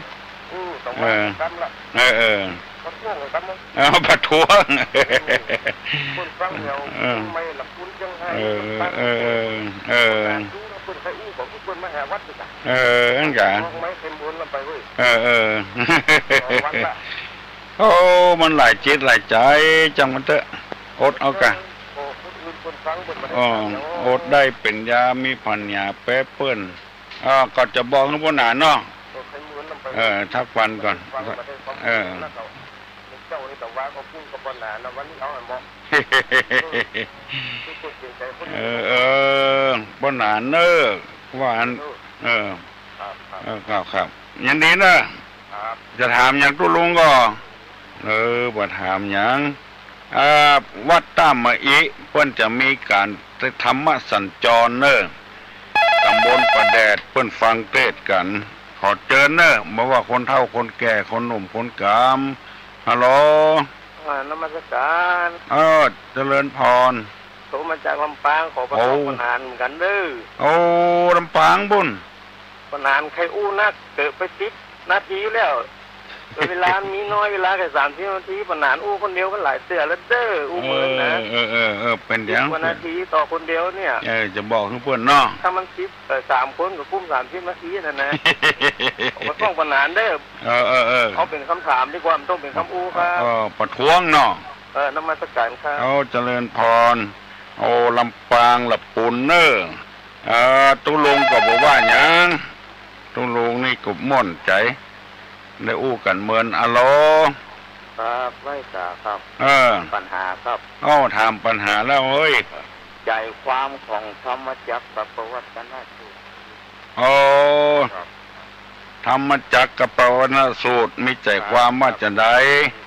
อืม สองวัน เออ กำละ เออ เออ ประท้วงกันนะ เออ ประท้วง อืม คนฟังแล้ว เออ ไม่ละคุณจังให้ เออ คนฟัง เออ เออ เออ คนหนานจูนะ คนใครอู้บอกว่าคนมาหาวัดนี่กะ เออ นั่นกะ มองไม่เป็นบุญลำไปเว้ย เออ เออ สองวันละ โอ้ มันหลายจิตหลายใจ จังมันเถอะ อดเอากะ โอ้ คนอื่นคนฟังเพิ่นบ่ได้ อ๋อ ฟังแล้ว อดได้เป็นยา มีปัญญาแปรเปื้อน อ่า ก็จะบอกให้พวกหนาเนาะ เออ ใครเหมือนลำไป เออ ทักวันก่อน ฟังมาได้ความ เออ แล้วก็เจ้านี่ก็ว่าก็พูดกับปัญหานะ วันนี้เอาให้เหมาะ เออ เออ ปัญหาเนอะ ว่าอัน เออ ครับ ครับ เออ ครับ ครับ ยินดีเนอะ ครับ จะถามอย่างตุ๊ลุงก็ เออ บ่ถามหยัง อ่า วัดต้ามะอิ เปิ้นจะมีการธรรมสัญจรเนอะ ตำบลป่าแดด เปิ้นฟังเทศน์กัน ขอเจิญเนอะ บ่ว่าคนเฒ่าคนแก่ คนหนุ่มคนกำ ฮัลโหล อ่า นมัสการ เออ เจริญพร โทรมาจากลำปาง ขอประท้วง โอ้ ปัญหาเหมือนกันเด้อ โอ้ ลำปางบุ่น ปัญหาใครอู้นัก เกิดไปสิบนาทีแล้ว เวลามีน้อย เวลาแค่สามสิบนาที ปัญหาอู้คนเดียวมันหลายเทื่อแล้วเด้อ อู้เมินนะ เออ เออ เออ เออ เป็นหยัง สิบกว่านาทีต่อคนเดียวเนี่ย เออ จะบอกให้เพื่อนเนาะ ถ้ามันสิบ เอ่อ สามคนก็คุ้มสามสิบนาทีนั่นนะ ผมก็ต้องปัญหาเด้อ เออ เออ เออ เอาเป็นคำถามดีกว่า มันต้องเป็นคำอู้ครับ เออ ประท้วงเนาะ เออ นมัสการครับ เอา เจริญพร โอ้ ลำปางละปูนเนอะ เออ ตุ๊ลุงก็บ่ว่าหยัง ตุ๊ลุงนี่ก็ม่วนใจ ได้อู้กันเมิน อะโหล ครับ ไหว้สาครับ เออ ปัญหาครับ โอ้ ถามปัญหาแล้วเฮ้ย ใจความของธรรมจักรกัปปวัตตนสูตร โอ้ ครับ ธรรมจักรกัปปวัตตนสูตร มีใจความว่าจะใด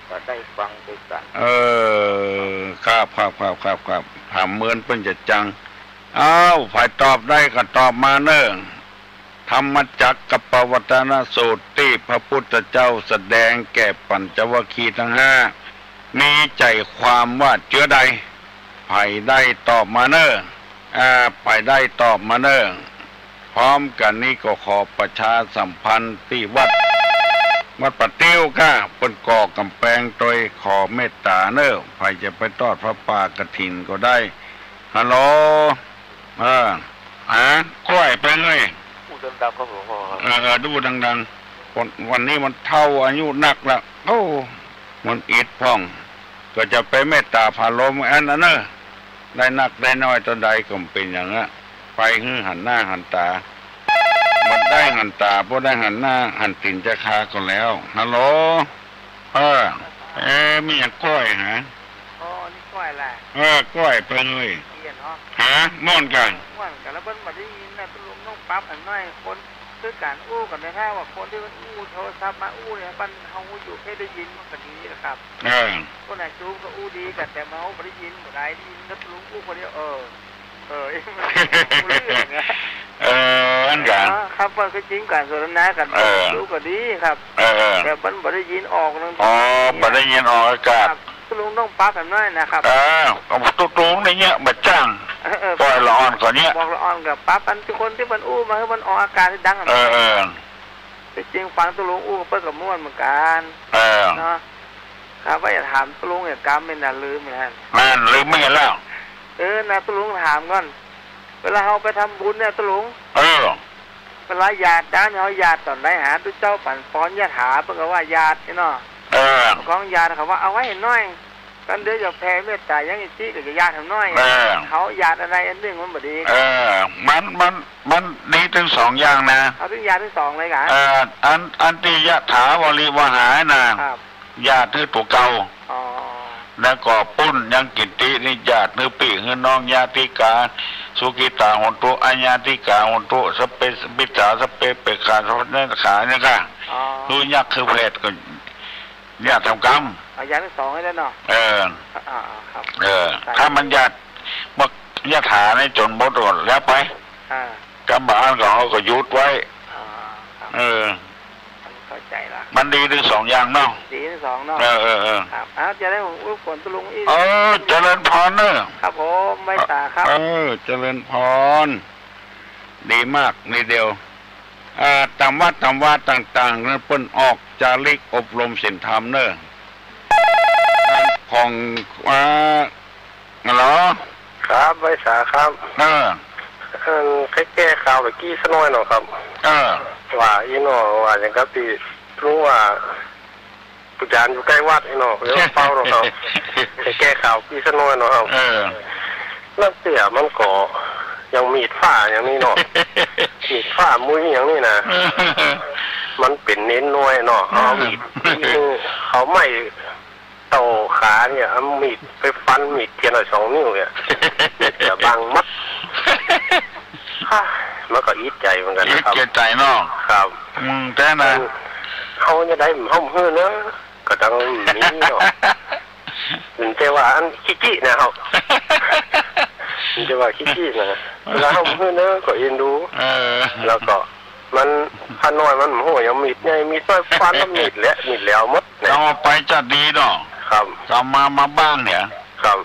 ก็ได้ฟังด้วยกัน เออ ครับ ครับ ถามเมินเปิ้นจะจัง อ้าว ใผตอบได้ก็ตอบมาเนอะ ธรรมจักรกัปปวัตตนสูตร ตี้พระพุทธเจ้าแสดงแก่ปัญจวัคคีย์ทั้งห้า มีใจความว่าเจื้อใด ใผได้ตอบมาเนอะ อ่า ใผได้ตอบมาเนอะ พร้อมกันนี้ก็ขอประชาสัมพันธ์ตี้วัด วัดป่าติ้วก้า เปิ้นก่อกำแปงโตย ขอเมตตาเนอะ ใผจะไปทอดผ้าป่ากฐินก็ได้ ฮัลโหล เออ ฮะ ก้อยไปเลย อู้ดังๆครับหลวงพ่อครับ เออ เออ อู้ดังๆ วัน วันนี้มันเฒ่าอายุนักแล้ว โอ้ มันอิดพ่อง ก็จะไปเมตตาผาลมอันนั้นเนอะ ได้นักได้น้อยเท่าใดก็บ่เป็นหยังอะ ไปหื้อหันหน้าหันตา บ่ได้หันตา บ่ได้หันหน้าหันตีนจะคาก็แล้ว ฮัลโหล เออ เออ มีหยังก้อยหา อ๋อ นี่ก้อยแหละ เออ ก้อยไปเลย เปลี่ยนเนาะ ฮะ ม่วนกัน ม่วนกัน แล้วเปิ้นบ่ได้ยินนะ ตุ๊ลุงต้องปรับให้หน่อย คนคือการอู้กันนะ ถ้าว่าคนที่มันอู้โทรศัพท์มาอู้เนี่ย มันเฮาอยู่แค่ได้ยินมันก็ดีนะครับ เออ คนไหนจูงก็อู้ดีกัน แต่เฮาบ่ได้ยิน บ่ได้ ได้ยินแต่ตุ๊ลุงอู้คนเดียว เออ เออ เออ อันกัน อ๋อ ครับ มันก็จริง การสนทนากัน เออ ดูก็ดีครับ เออ เออ แต่มันบ่ได้ยินออกนะ อ๋อ บ่ได้ยินออกอากาศ ครับ ตุ๊ลุงต้องปรับกันหน่อยนะครับ เออ ตุ๊ลุงนี่เนี่ยบ่จ้าง เออ เออ ปล่อยละอ่อนก่อนเนี่ย บอกละอ่อนกับปรับอันที่คนที่มันอู้มาให้มันออกอากาศให้ดังอะ เออ เออ ที่จริงฟังตุ๊ลุงอู้เปิ้นก็ม่วนเหมือนกัน เออ เนาะ ครับ ว่าจะถามตุ๊ลุงเนี่ย กำไม่น่าลืมนะ นั่นลืมไม่เห็นแล้ว เออ นะ ตุ๊ลุงถามก่อน เวลาเฮาไปทำบุญเนี่ย ตุ๊ลุง เออ เวลาหยาดน้ำเนี่ย เฮาหยาดตอนใดหา ตุ๊เจ้าปั๋นปอนยะถา เปิ้นก็ว่าหยาดนี่เนาะ เออ ของหยาดเขาว่าเอาไว้ให้น้อย กันเดี๋ยวจะแผ่เมตตายังอีกทีก็จะหยาดให้น้อย เออ เขาหยาดอันใดอันหนึ่งมันบ่ดี เออ มัน มัน มันดีทั้งสองอย่างนะ เอาทั้งหยาดทั้งสองเลยกะ เออ อัน อันที่ยะถาวริวหานะ ครับ หยาดหื้อตั๋วเก่า อ๋อ แล้วก็ปุ้นยังกิตตินี่หยาดหื้อปี้หื้อน้อง ญาติกา สุขิตาโหนตุ อญาติกาโหนตุ สัพเพ มิจฉา สัพเพ เปรตตา สัพพะเนรคา เนี่ยค่ะ อ๋อ คือยักษ์คือเปรตก็หยาดทำกรรม เอาหยาดทั้งสองให้แล้วเนาะ เออ อ่า อ่า ครับ เออ ใช่ ถ้ามันหยาด บักยะถานี่จนหมดก่อนแล้วไป อ่า กรรมอันของเขาก็หยุดไว้ อ่า ครับ เออ อันเข้า มันดีทั้งสองอย่างเนาะ ดีทั้งสองเนาะ เออ เออ เออ ครับ อ้าว จะได้ผมรบกวนคุณลุงอีก เออ เจริญพรเนอะ ครับผม ไหว้สาครับ เออ เจริญพร ดีมากนิดเดียว อ่า ตามวัดตามวาต่างๆ นั้นเปิ้นออกจาริกอบรมศีลธรรมเนอะ ของ อ่า ฮัลโหล ครับ ไหว้สาครับ เออ เอิ่ม แค่แก้ข่าวเมื่อกี้สักหน่อยเนาะครับ เออ ว่าอีหนอว่าอย่างกับที่ลุงว่า อาจารย์อยู่ใกล้วัดอีหนอ เดี๋ยวเฝ้าเนาะครับ แค่แก้ข่าวเมื่อกี้สักหน่อยเนาะครับ เออ นักเตี้ยมันก็ยังมีดฝ้าอย่างนี้เนาะ มีดฝ้ามุ้ยอย่างนี้นะ เออ มันเป็นเน้นน้อยเนาะ เอามีดตีมือ เขาไม่ เต้าขาเนี่ย เอามีดไปฟันมีดเทียนเอาสองนิ้วเนี่ย มีดจะบังมัด ฮ่า มันก็อิดใจเหมือนกันนะครับ อิดใจเนาะ ครับ อืม แต่นะ มันเฮาจะได้มันเฮาหื้อเนอะ ก็ต้องมีเนาะ มันจะว่าอันขี้จี้นะครับ มันจะว่าขี้จี้นะ เวลาเฮาหื้อเนอะ ก็เอ็นดู เออ แล้วก็ มัน ข้าน้อยมันโหยังมีดใหญ่มีดน้อยฟันมันมีดแหละ มีดแหลมหมดเนี่ย เอาไปจัดดีเนาะ ครับ เอามา มาบ้านเนี่ย ครับ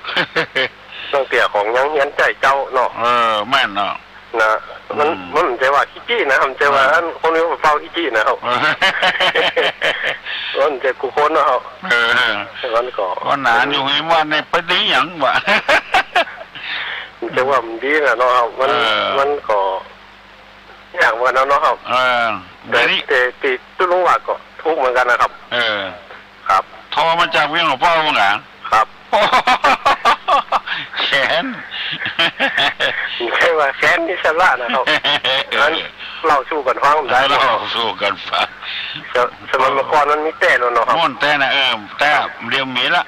ตั้งแต่ของยังเฮียนใจเจ้าเนาะ เออ แม่นเนาะ นะ มัน อืม มันบ่ใช่ว่าขี้จี้นะ มันบ่ใช่ว่า อ่า อันคนนี้มันเฝ้าขี้จี้นะครับ เออ มันจะกู้คนนะครับ เออ มันก็ ก็หนาอยู่ไงว่าเนี่ยไปได้หยังวะ มันจะว่ามันดีนะเนาะครับ มัน เออ มันก็ ยากเหมือนกันเนาะครับ เออ แต่ เดี๋ยวนี้ แต่ที่ตุ๊ลุงว่าก็ทุกข์เหมือนกันนะครับ เออ ครับ โทรมาจากเวียงหลวงพ่อมึงเหรอ ครับ แค้น ไม่ใช่ว่าแค้นนิสระนะครับ เออ อันเล่าสู่กันฟังได้ เล่าสู่กันฟัง ส- สมัยเมื่อก่อนมันมีแต่แล้วเนาะครับ ม่วนแต่นะ เออ แต่เดี๋ยวมีละ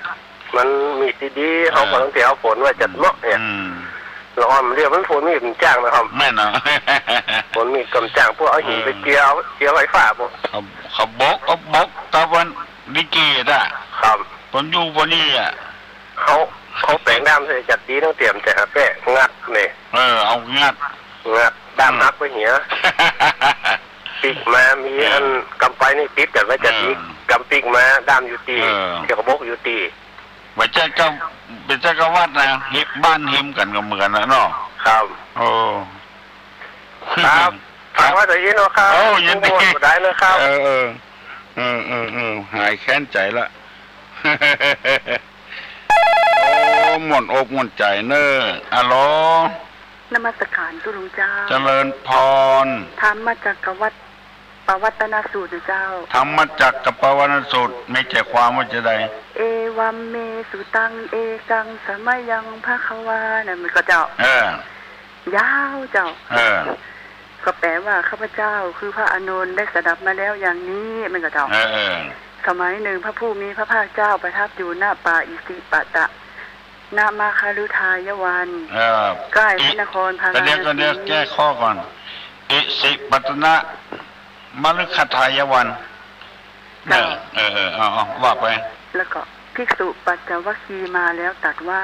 มันมีดดีๆ เฮาก็ เออ ตั้งแต่เอาฝนไว้จัดเนาะเนี่ย อืม แล้วอ้อมเรียกมันฝนมีดมันจ้างนะครับ แม่นเนาะ ฝนมีดกำจ้าง พวกเอาหินไป เออ เจียว เจียวไฟฟ้าพวก เขา เขาบก เอาบก ตะวันลิเกตะ ครับ ผมอยู่บนนี้อะ เขา เขาแปลงด้ามใส่จัดดีตั้งเตรียมแต่หาแป้งงัดนี่ เออ เอางัด งัด ด้าม อืม หักไปเหีย ปิกมา มี เออ อันกำไปนี่ติดกันไว้จัดดี เออ กำปิกมา ด้ามอยู่ตี เออ เกี่ยวกับบกอยู่ตี บ่ใช่ก็ บ่ใช่ก็วัดนะ เฮ็ดบ้านเฮ็มกันก็เหมือนกันนะเนาะ ครับ โอ้ ครับ ครับ ฝากไว้เท่านี้เนาะครับ โอ้ ยินดี ทุกคนก็ได้นะครับ เออ เออ เออ เออ เออ หายแค้นใจละ โอ้ ม่วนอกม่วนใจเนอะ อะโหล นมัสการตุ๊ลุงเจ้า เจริญพร ธรรมจักรวรรดิ ปวัตตนสูตรนะเจ้า ธรรมจักรปวัตตนสูตร มีใจความว่าจะใด เอวัมเมสุตัง เอกังสมยังภะคะวา นั่นมันก็เจ้า เออ ยาวเจ้า เออ ก็แปลว่า ข้าพเจ้าคือพระอานนท์ได้สดับมาแล้วอย่างนี้ มันก็เจ้า เออ เออ สมัยหนึ่งพระผู้มีพระภาคเจ้าประทับอยู่ณป่าอิสิปตนมคฤทายวัน เออ ใกล้พระนครพาราณสี เดี๋ยวก่อน เดี๋ยวแก้ข้อก่อน อิสิปตนมฤคทายวัน เจ้า เออ เออ เออ เอา เอา ว่าไป แล้วก็ภิกษุปัญจวัคคีย์มาแล้วตรัสว่า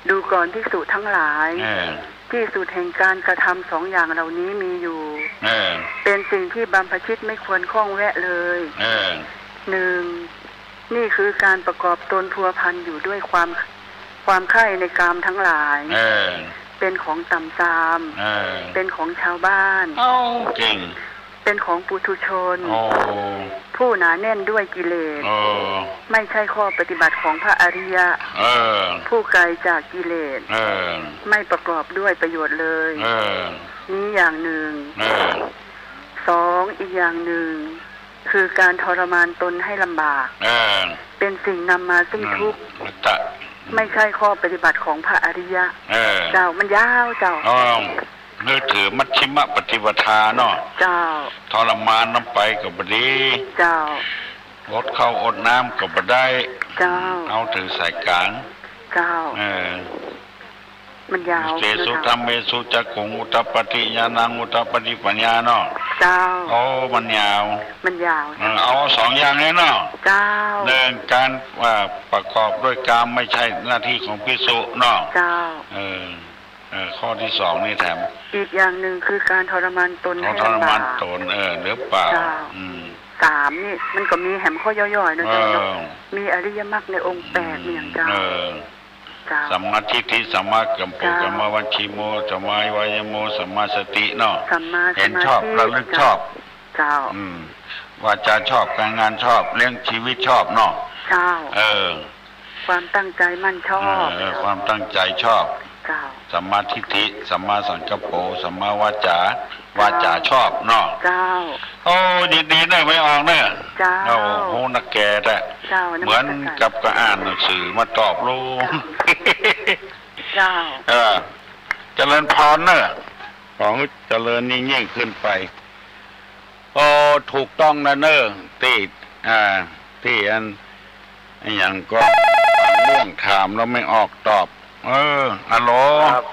ดูก่อนภิกษุทั้งหลาย เออ ที่สุดแห่งการกระทำสองอย่างเหล่านี้มีอยู่ เออ เป็นสิ่งที่บรรพชิตไม่ควรข้องแวะเลย เออ หนึ่ง นี่คือการประกอบตนพัวพันอยู่ด้วยความ ความใคร่ในกามทั้งหลาย เออ เป็นของต่ำทราม เออ เป็นของชาวบ้าน เอ้า เก่ง เป็นของปุถุชน โอ้ ผู้หนาแน่นด้วยกิเลส เออ ไม่ใช่ข้อปฏิบัติของพระอริยะ เออ ผู้ไกลจากกิเลส เออ ไม่ประกอบด้วยประโยชน์เลย เออ นี้อย่างหนึ่ง เออ สอง อีกอย่างหนึ่ง คือการทรมานตนให้ลำบาก เออ เป็นสิ่งนำมาซึ่งทุกข์ อืม ไม่ใช่ข้อปฏิบัติของพระอริยะ เออ เจ้า มันยาวเจ้า อ๋อ นึกถือมัชฌิมปฏิปทาเนาะ เจ้า ทรมานนำไปก็บ่ดี เจ้า อดข้าวอดน้ำก็บ่ได้ เจ้า เอาถือสายกลาง เจ้า เออ มันยาว เตสุ คือ ธัมเมสุจักขุงอุตตัปปะติ ญาณังอุตตัปปะติ ปัญญาเนาะ เจ้า โอ้ มันยาว มันยาว เออ เอาสองอย่างนี้เนาะ เจ้า หนึ่ง การ อ่า ประกอบด้วยกาม ไม่ใช่หน้าที่ของภิกษุเนาะ เจ้า เออ เออ ข้อที่สองนี่แถม อีกอย่างหนึ่งคือการทรมานตนให้ลำบาก ทรมานตน เออ หรือเปล่า เจ้า อืม สามนี่มันก็มีแหมข้อย่อยๆนะเจ้าเนาะ เออ มีอริยมรรคในองค์แปด มีอย่างเจ้า เออ เจ้า สัมมาทิฏฐิ สัมมากัมโป เจ้า สัมมาวัชชีโม สัมมาวายโม สัมมาสติเนาะ สัมมาสมาธิ เห็นชอบ ระลึกชอบ เจ้า อืม วาจาชอบ การงานชอบ เลี้ยงชีวิตชอบเนาะ เจ้า เออ ความตั้งใจมั่นชอบ เออ ความตั้งใจชอบ เจ้า สัมมาทิฏฐิ สัมมาสังกัปโป สัมมาวาจา วาจาชอบเนาะ เจ้า โอ้ ยินดีเนอะ แม่อองเนอะ เจ้า โอ้โห นักแก่แท้ เจ้า นมัสการ เหมือนกับก็อ่านหนังสือมาตอบลูก เจ้า เออ เจริญพรเนอะ ขอให้เจริญยิ่งๆขึ้นไป โอ้ ถูกต้องนะเนอะ ตี้ อ่า ตี้อัน อะหยังก็ ม่วงถามแล้วไม่ออกตอบ เออ อะโหล ครับ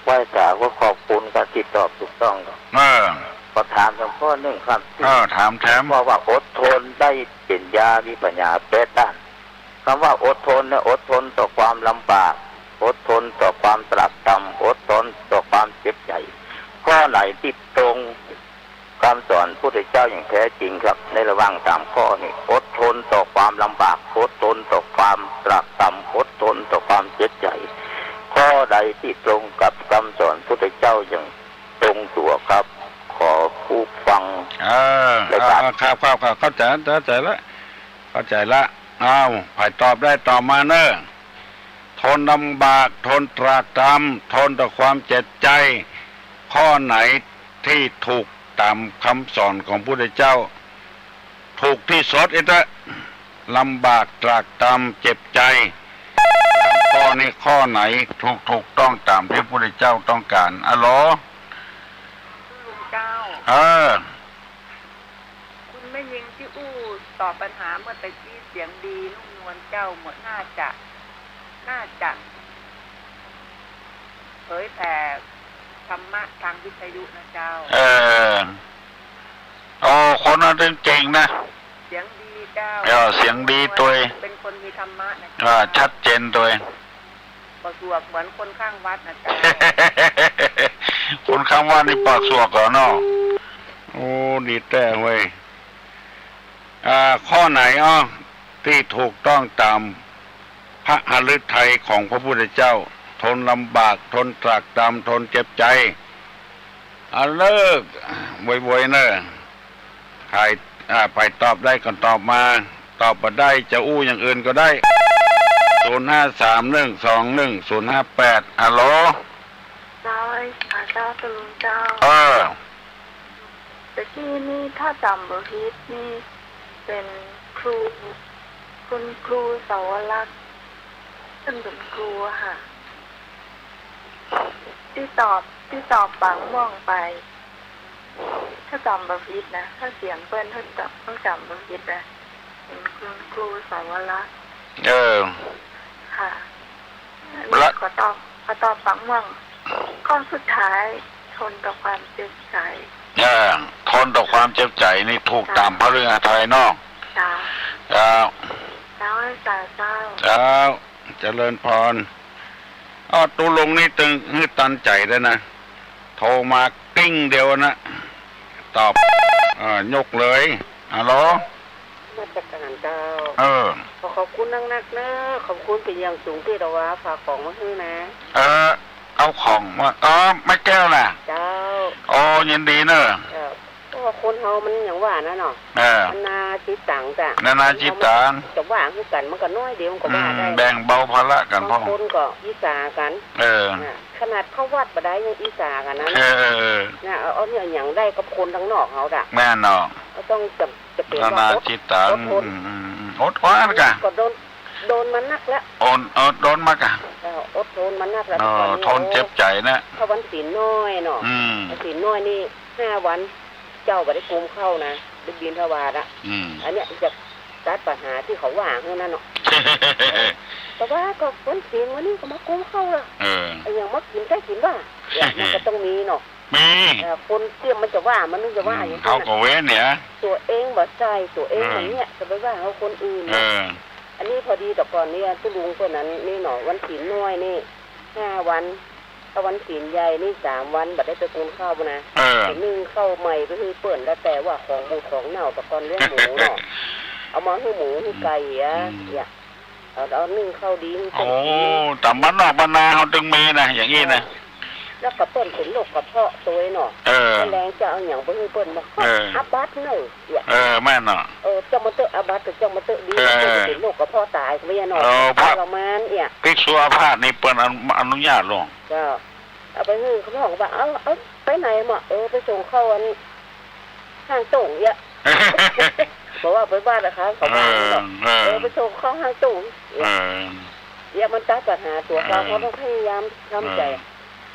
ไหว้สาก็ขอบคุณครับที่ตอบถูกต้องครับ เออ ขอถามสักข้อหนึ่งครับ เออ ถามแถม ว่า ว่าอดทนได้เป็นยามีปัญญาแปดด้าน คำว่าอดทนเนี่ย อดทนต่อความลำบาก อดทนต่อความตรากตรำ อดทนต่อความเจ็บใจ ข้อไหนที่ตรง คำสอนพุทธเจ้าอย่างแท้จริงครับ ในระหว่างสามข้อนี้ อดทนต่อความลำบาก อดทนต่อความตรากตรำ อดทนต่อความเจ็บใจ ข้อใดที่ตรงกับคำสอนพุทธเจ้าอย่างตรงตัวครับ ขอผู้ฟัง เออ รายการ เออ ครับ ครับ ครับ เข้าใจ เข้าใจละ เข้าใจละ อ้าว ใผตอบได้ตอบมาเนอะ ทนลำบาก ทนตรากตรำ ทนต่อความเจ็บใจ ข้อไหนที่ถูกตามคำสอนของพุทธเจ้า ถูกที่สุด อิตะ ลำบาก ตรากตรำ เจ็บใจ ข้อนี้ข้อไหนถูก ถูกต้องตามที่พุทธเจ้าต้องการ อะโหล คุณลุงเจ้า เออ คุณแม่ยิงที่อู้ตอบปัญหาเมื่อตะกี้เสียงดีนุ่มนวลเจ้า เหมือนน่าจะ น่าจะเผยแผ่ธรรมะทางวิทยุนะเจ้า เออ โอ้ คนนั้นเก่งนะ เสียงดีเจ้า เออ เสียงดีตวย เป็นคนมีธรรมะนะเจ้า เออ ชัดเจนตวย ปากสวกเหมือนคนข้างวัดนะเจ้า คนข้างวัดนี่ปากสวกเหรอเนาะ โอ้ ดีแต๊เว้ย อ่า ข้อไหนอ้อ ที่ถูกต้องตามพระหฤทัยของพระพุทธเจ้า ทนลำบาก ทนตรากตรำ ทนเจ็บใจ เอาเลิก โวยๆ เนอะ ใผ อ่า ใผตอบได้ก็ตอบมา ตอบบ่ได้จะอู้อย่างอื่นก็ได้ ศูนย์ห้าสามหนึ่งสองหนึ่งศูนย์ห้าแปด ฮัลโหล เจ้า อ่า เจ้า คุณลุงเจ้า เออ ตะกี้นี่ถ้าจำบ่ผิดนี่เป็นครู คุณครูสวรักษ์ ซึ่งเป็นครูอะค่ะ ที่ตอบ ที่ตอบปากม่วงไป ถ้าจำบ่ผิดนะ ถ้าเสียงเปิ้น ถ้าจำ ถ้าจำบ่ผิดนะ เป็นคุณครูสวรักษ์ เออ ค่ะ อันนี้ ละ ขอตอบ ขอตอบปากม่วง ข้อสุดท้าย ทนต่อความเจ็บใจ เออ ทนต่อความเจ็บใจนี่ถูกตามพระฤหัตถ์ไทยเนาะ เจ้า เจ้า เจ้า สาธุ เจ้า เจริญพร อ้อ ตุ๊ลุงนี่ตึงหื้อตันใจ๋แล้วนะ โทรมากริ้งเดียวนะ ตอบ เอ่อ ยกเลย ฮัลโหล นมัสการเจ้า เออ ขอขอบคุณนักๆ เนอะ ขอบคุณเป็นอย่างสูงที่เราว่าฝากของมาให้นะ เออ เอาของมา อ๋อ แม่แก้วน่ะ เจ้า โอ้ ยินดีเนอะ เจ้า เพราะว่าคนเฮามันอย่างว่านะเนาะ เออ นานาจิตตังจ้ะ นานาจิตตัง จะว่าคือกันมันก็น้อยเดียวมันก็ว่าได้ อืม แบ่งเบาภาระกันพ่อง บางคนก็อิจฉากัน เออ น่ะ ขนาดเข้าวัดบ่ได้ยังอิจฉากันนะ เออ เออ เออ น่ะ เอา เอาเนี่ยอย่างได้กับคนทางนอกเฮาจ้ะ แม่นเนาะ ก็ต้องจะ จะเป็นว่า นานาจิตตัง อด อดทน อืม อืม อืม อดทนกัน ก็โดน โดนมานักแล้ว อด อดทนมากัน เออ อดทนมานักแล้ว เออ ตอนนี้ ทนเจ็บใจนะ ถ้าวันศีลน้อยเนาะ อืม ศีลน้อยนี่ห้าวัน เจ้าบ่ได้กุมข้าวนะ ได้บิณฑบาตอะ อืม อันเนี้ยจะตัดปัญหาที่เขาว่าเท่านั้นเนาะ แต่ว่าก็วันศีลวันนี้ก็มากุมข้าวละ เออ ไอ้อย่างมากินได้กินว่า เนี่ย มันก็ต้องมีเนาะ มี เออ คนเตี้ยมมันจะว่า มันนึกจะว่า อืม อย่างนั้นน่ะ เขาก็เว้นเนี่ย ตัวเองบ่ใส่ ตัวเอง เออ อย่างเนี้ย จะไปว่าเขาคนอื่น เออ อันนี้พอดีแต่ก่อนเนี่ย ตุ๊ลุงคนนั้นนี่เนาะ วันศีลน้อยนี่ ห้าวัน ถ้าวันศีลใหญ่นี่สามวันบ่ได้ไปกุนข้าวนะ เออ ไปนึ่งข้าวใหม่ไปหื้อเปิ้น แล้วแต่ว่าของบูดของเน่า แต่ก่อนเลี้ยงหมูเนาะ เอามาหื้อหมูหื้อไก่อะ อืม เนี่ย เอา เอานึ่งข้าวดีหื้อ โอ้ เปิ้นกิน ต๋ามบ้านนอกบ้านนาเฮาตึงมีนะ อย่างอี้นะ แล้วก็เปิ้นเป็นโรคกระเพาะตัวเนาะ เออ แมลงจะเอาหยังไปหื้อเปิ้นมา เออ อาบัติเนาะ เนี่ย เออ แม่นเนาะ เออ เจ้ามาเตอะอาบัติกับเจ้ามาเตอะดี เออ เปิ้นจะเป็นโรคกระเพาะต๋ายก็ไม่เนาะ เออ พระ ทรมานเนี่ย ภิกษุอาพาธนี่เปิ้นอนุ อนุญาตลง เจ้า เอาไปหื้อเขาบอกว่า เอา เอา ไปไหนมา เออ ไปส่งเข้าอัน ห้างโต่งเนี่ย บอกว่าไปบ้านนะคะ เขาว่า เออ เออ เออ ไปส่งเข้าห้างโต่งเนี่ย เออ เนี่ยมันตัดปัญหาตัวเขา เออ เขาต้องพยายามทำใจ เออ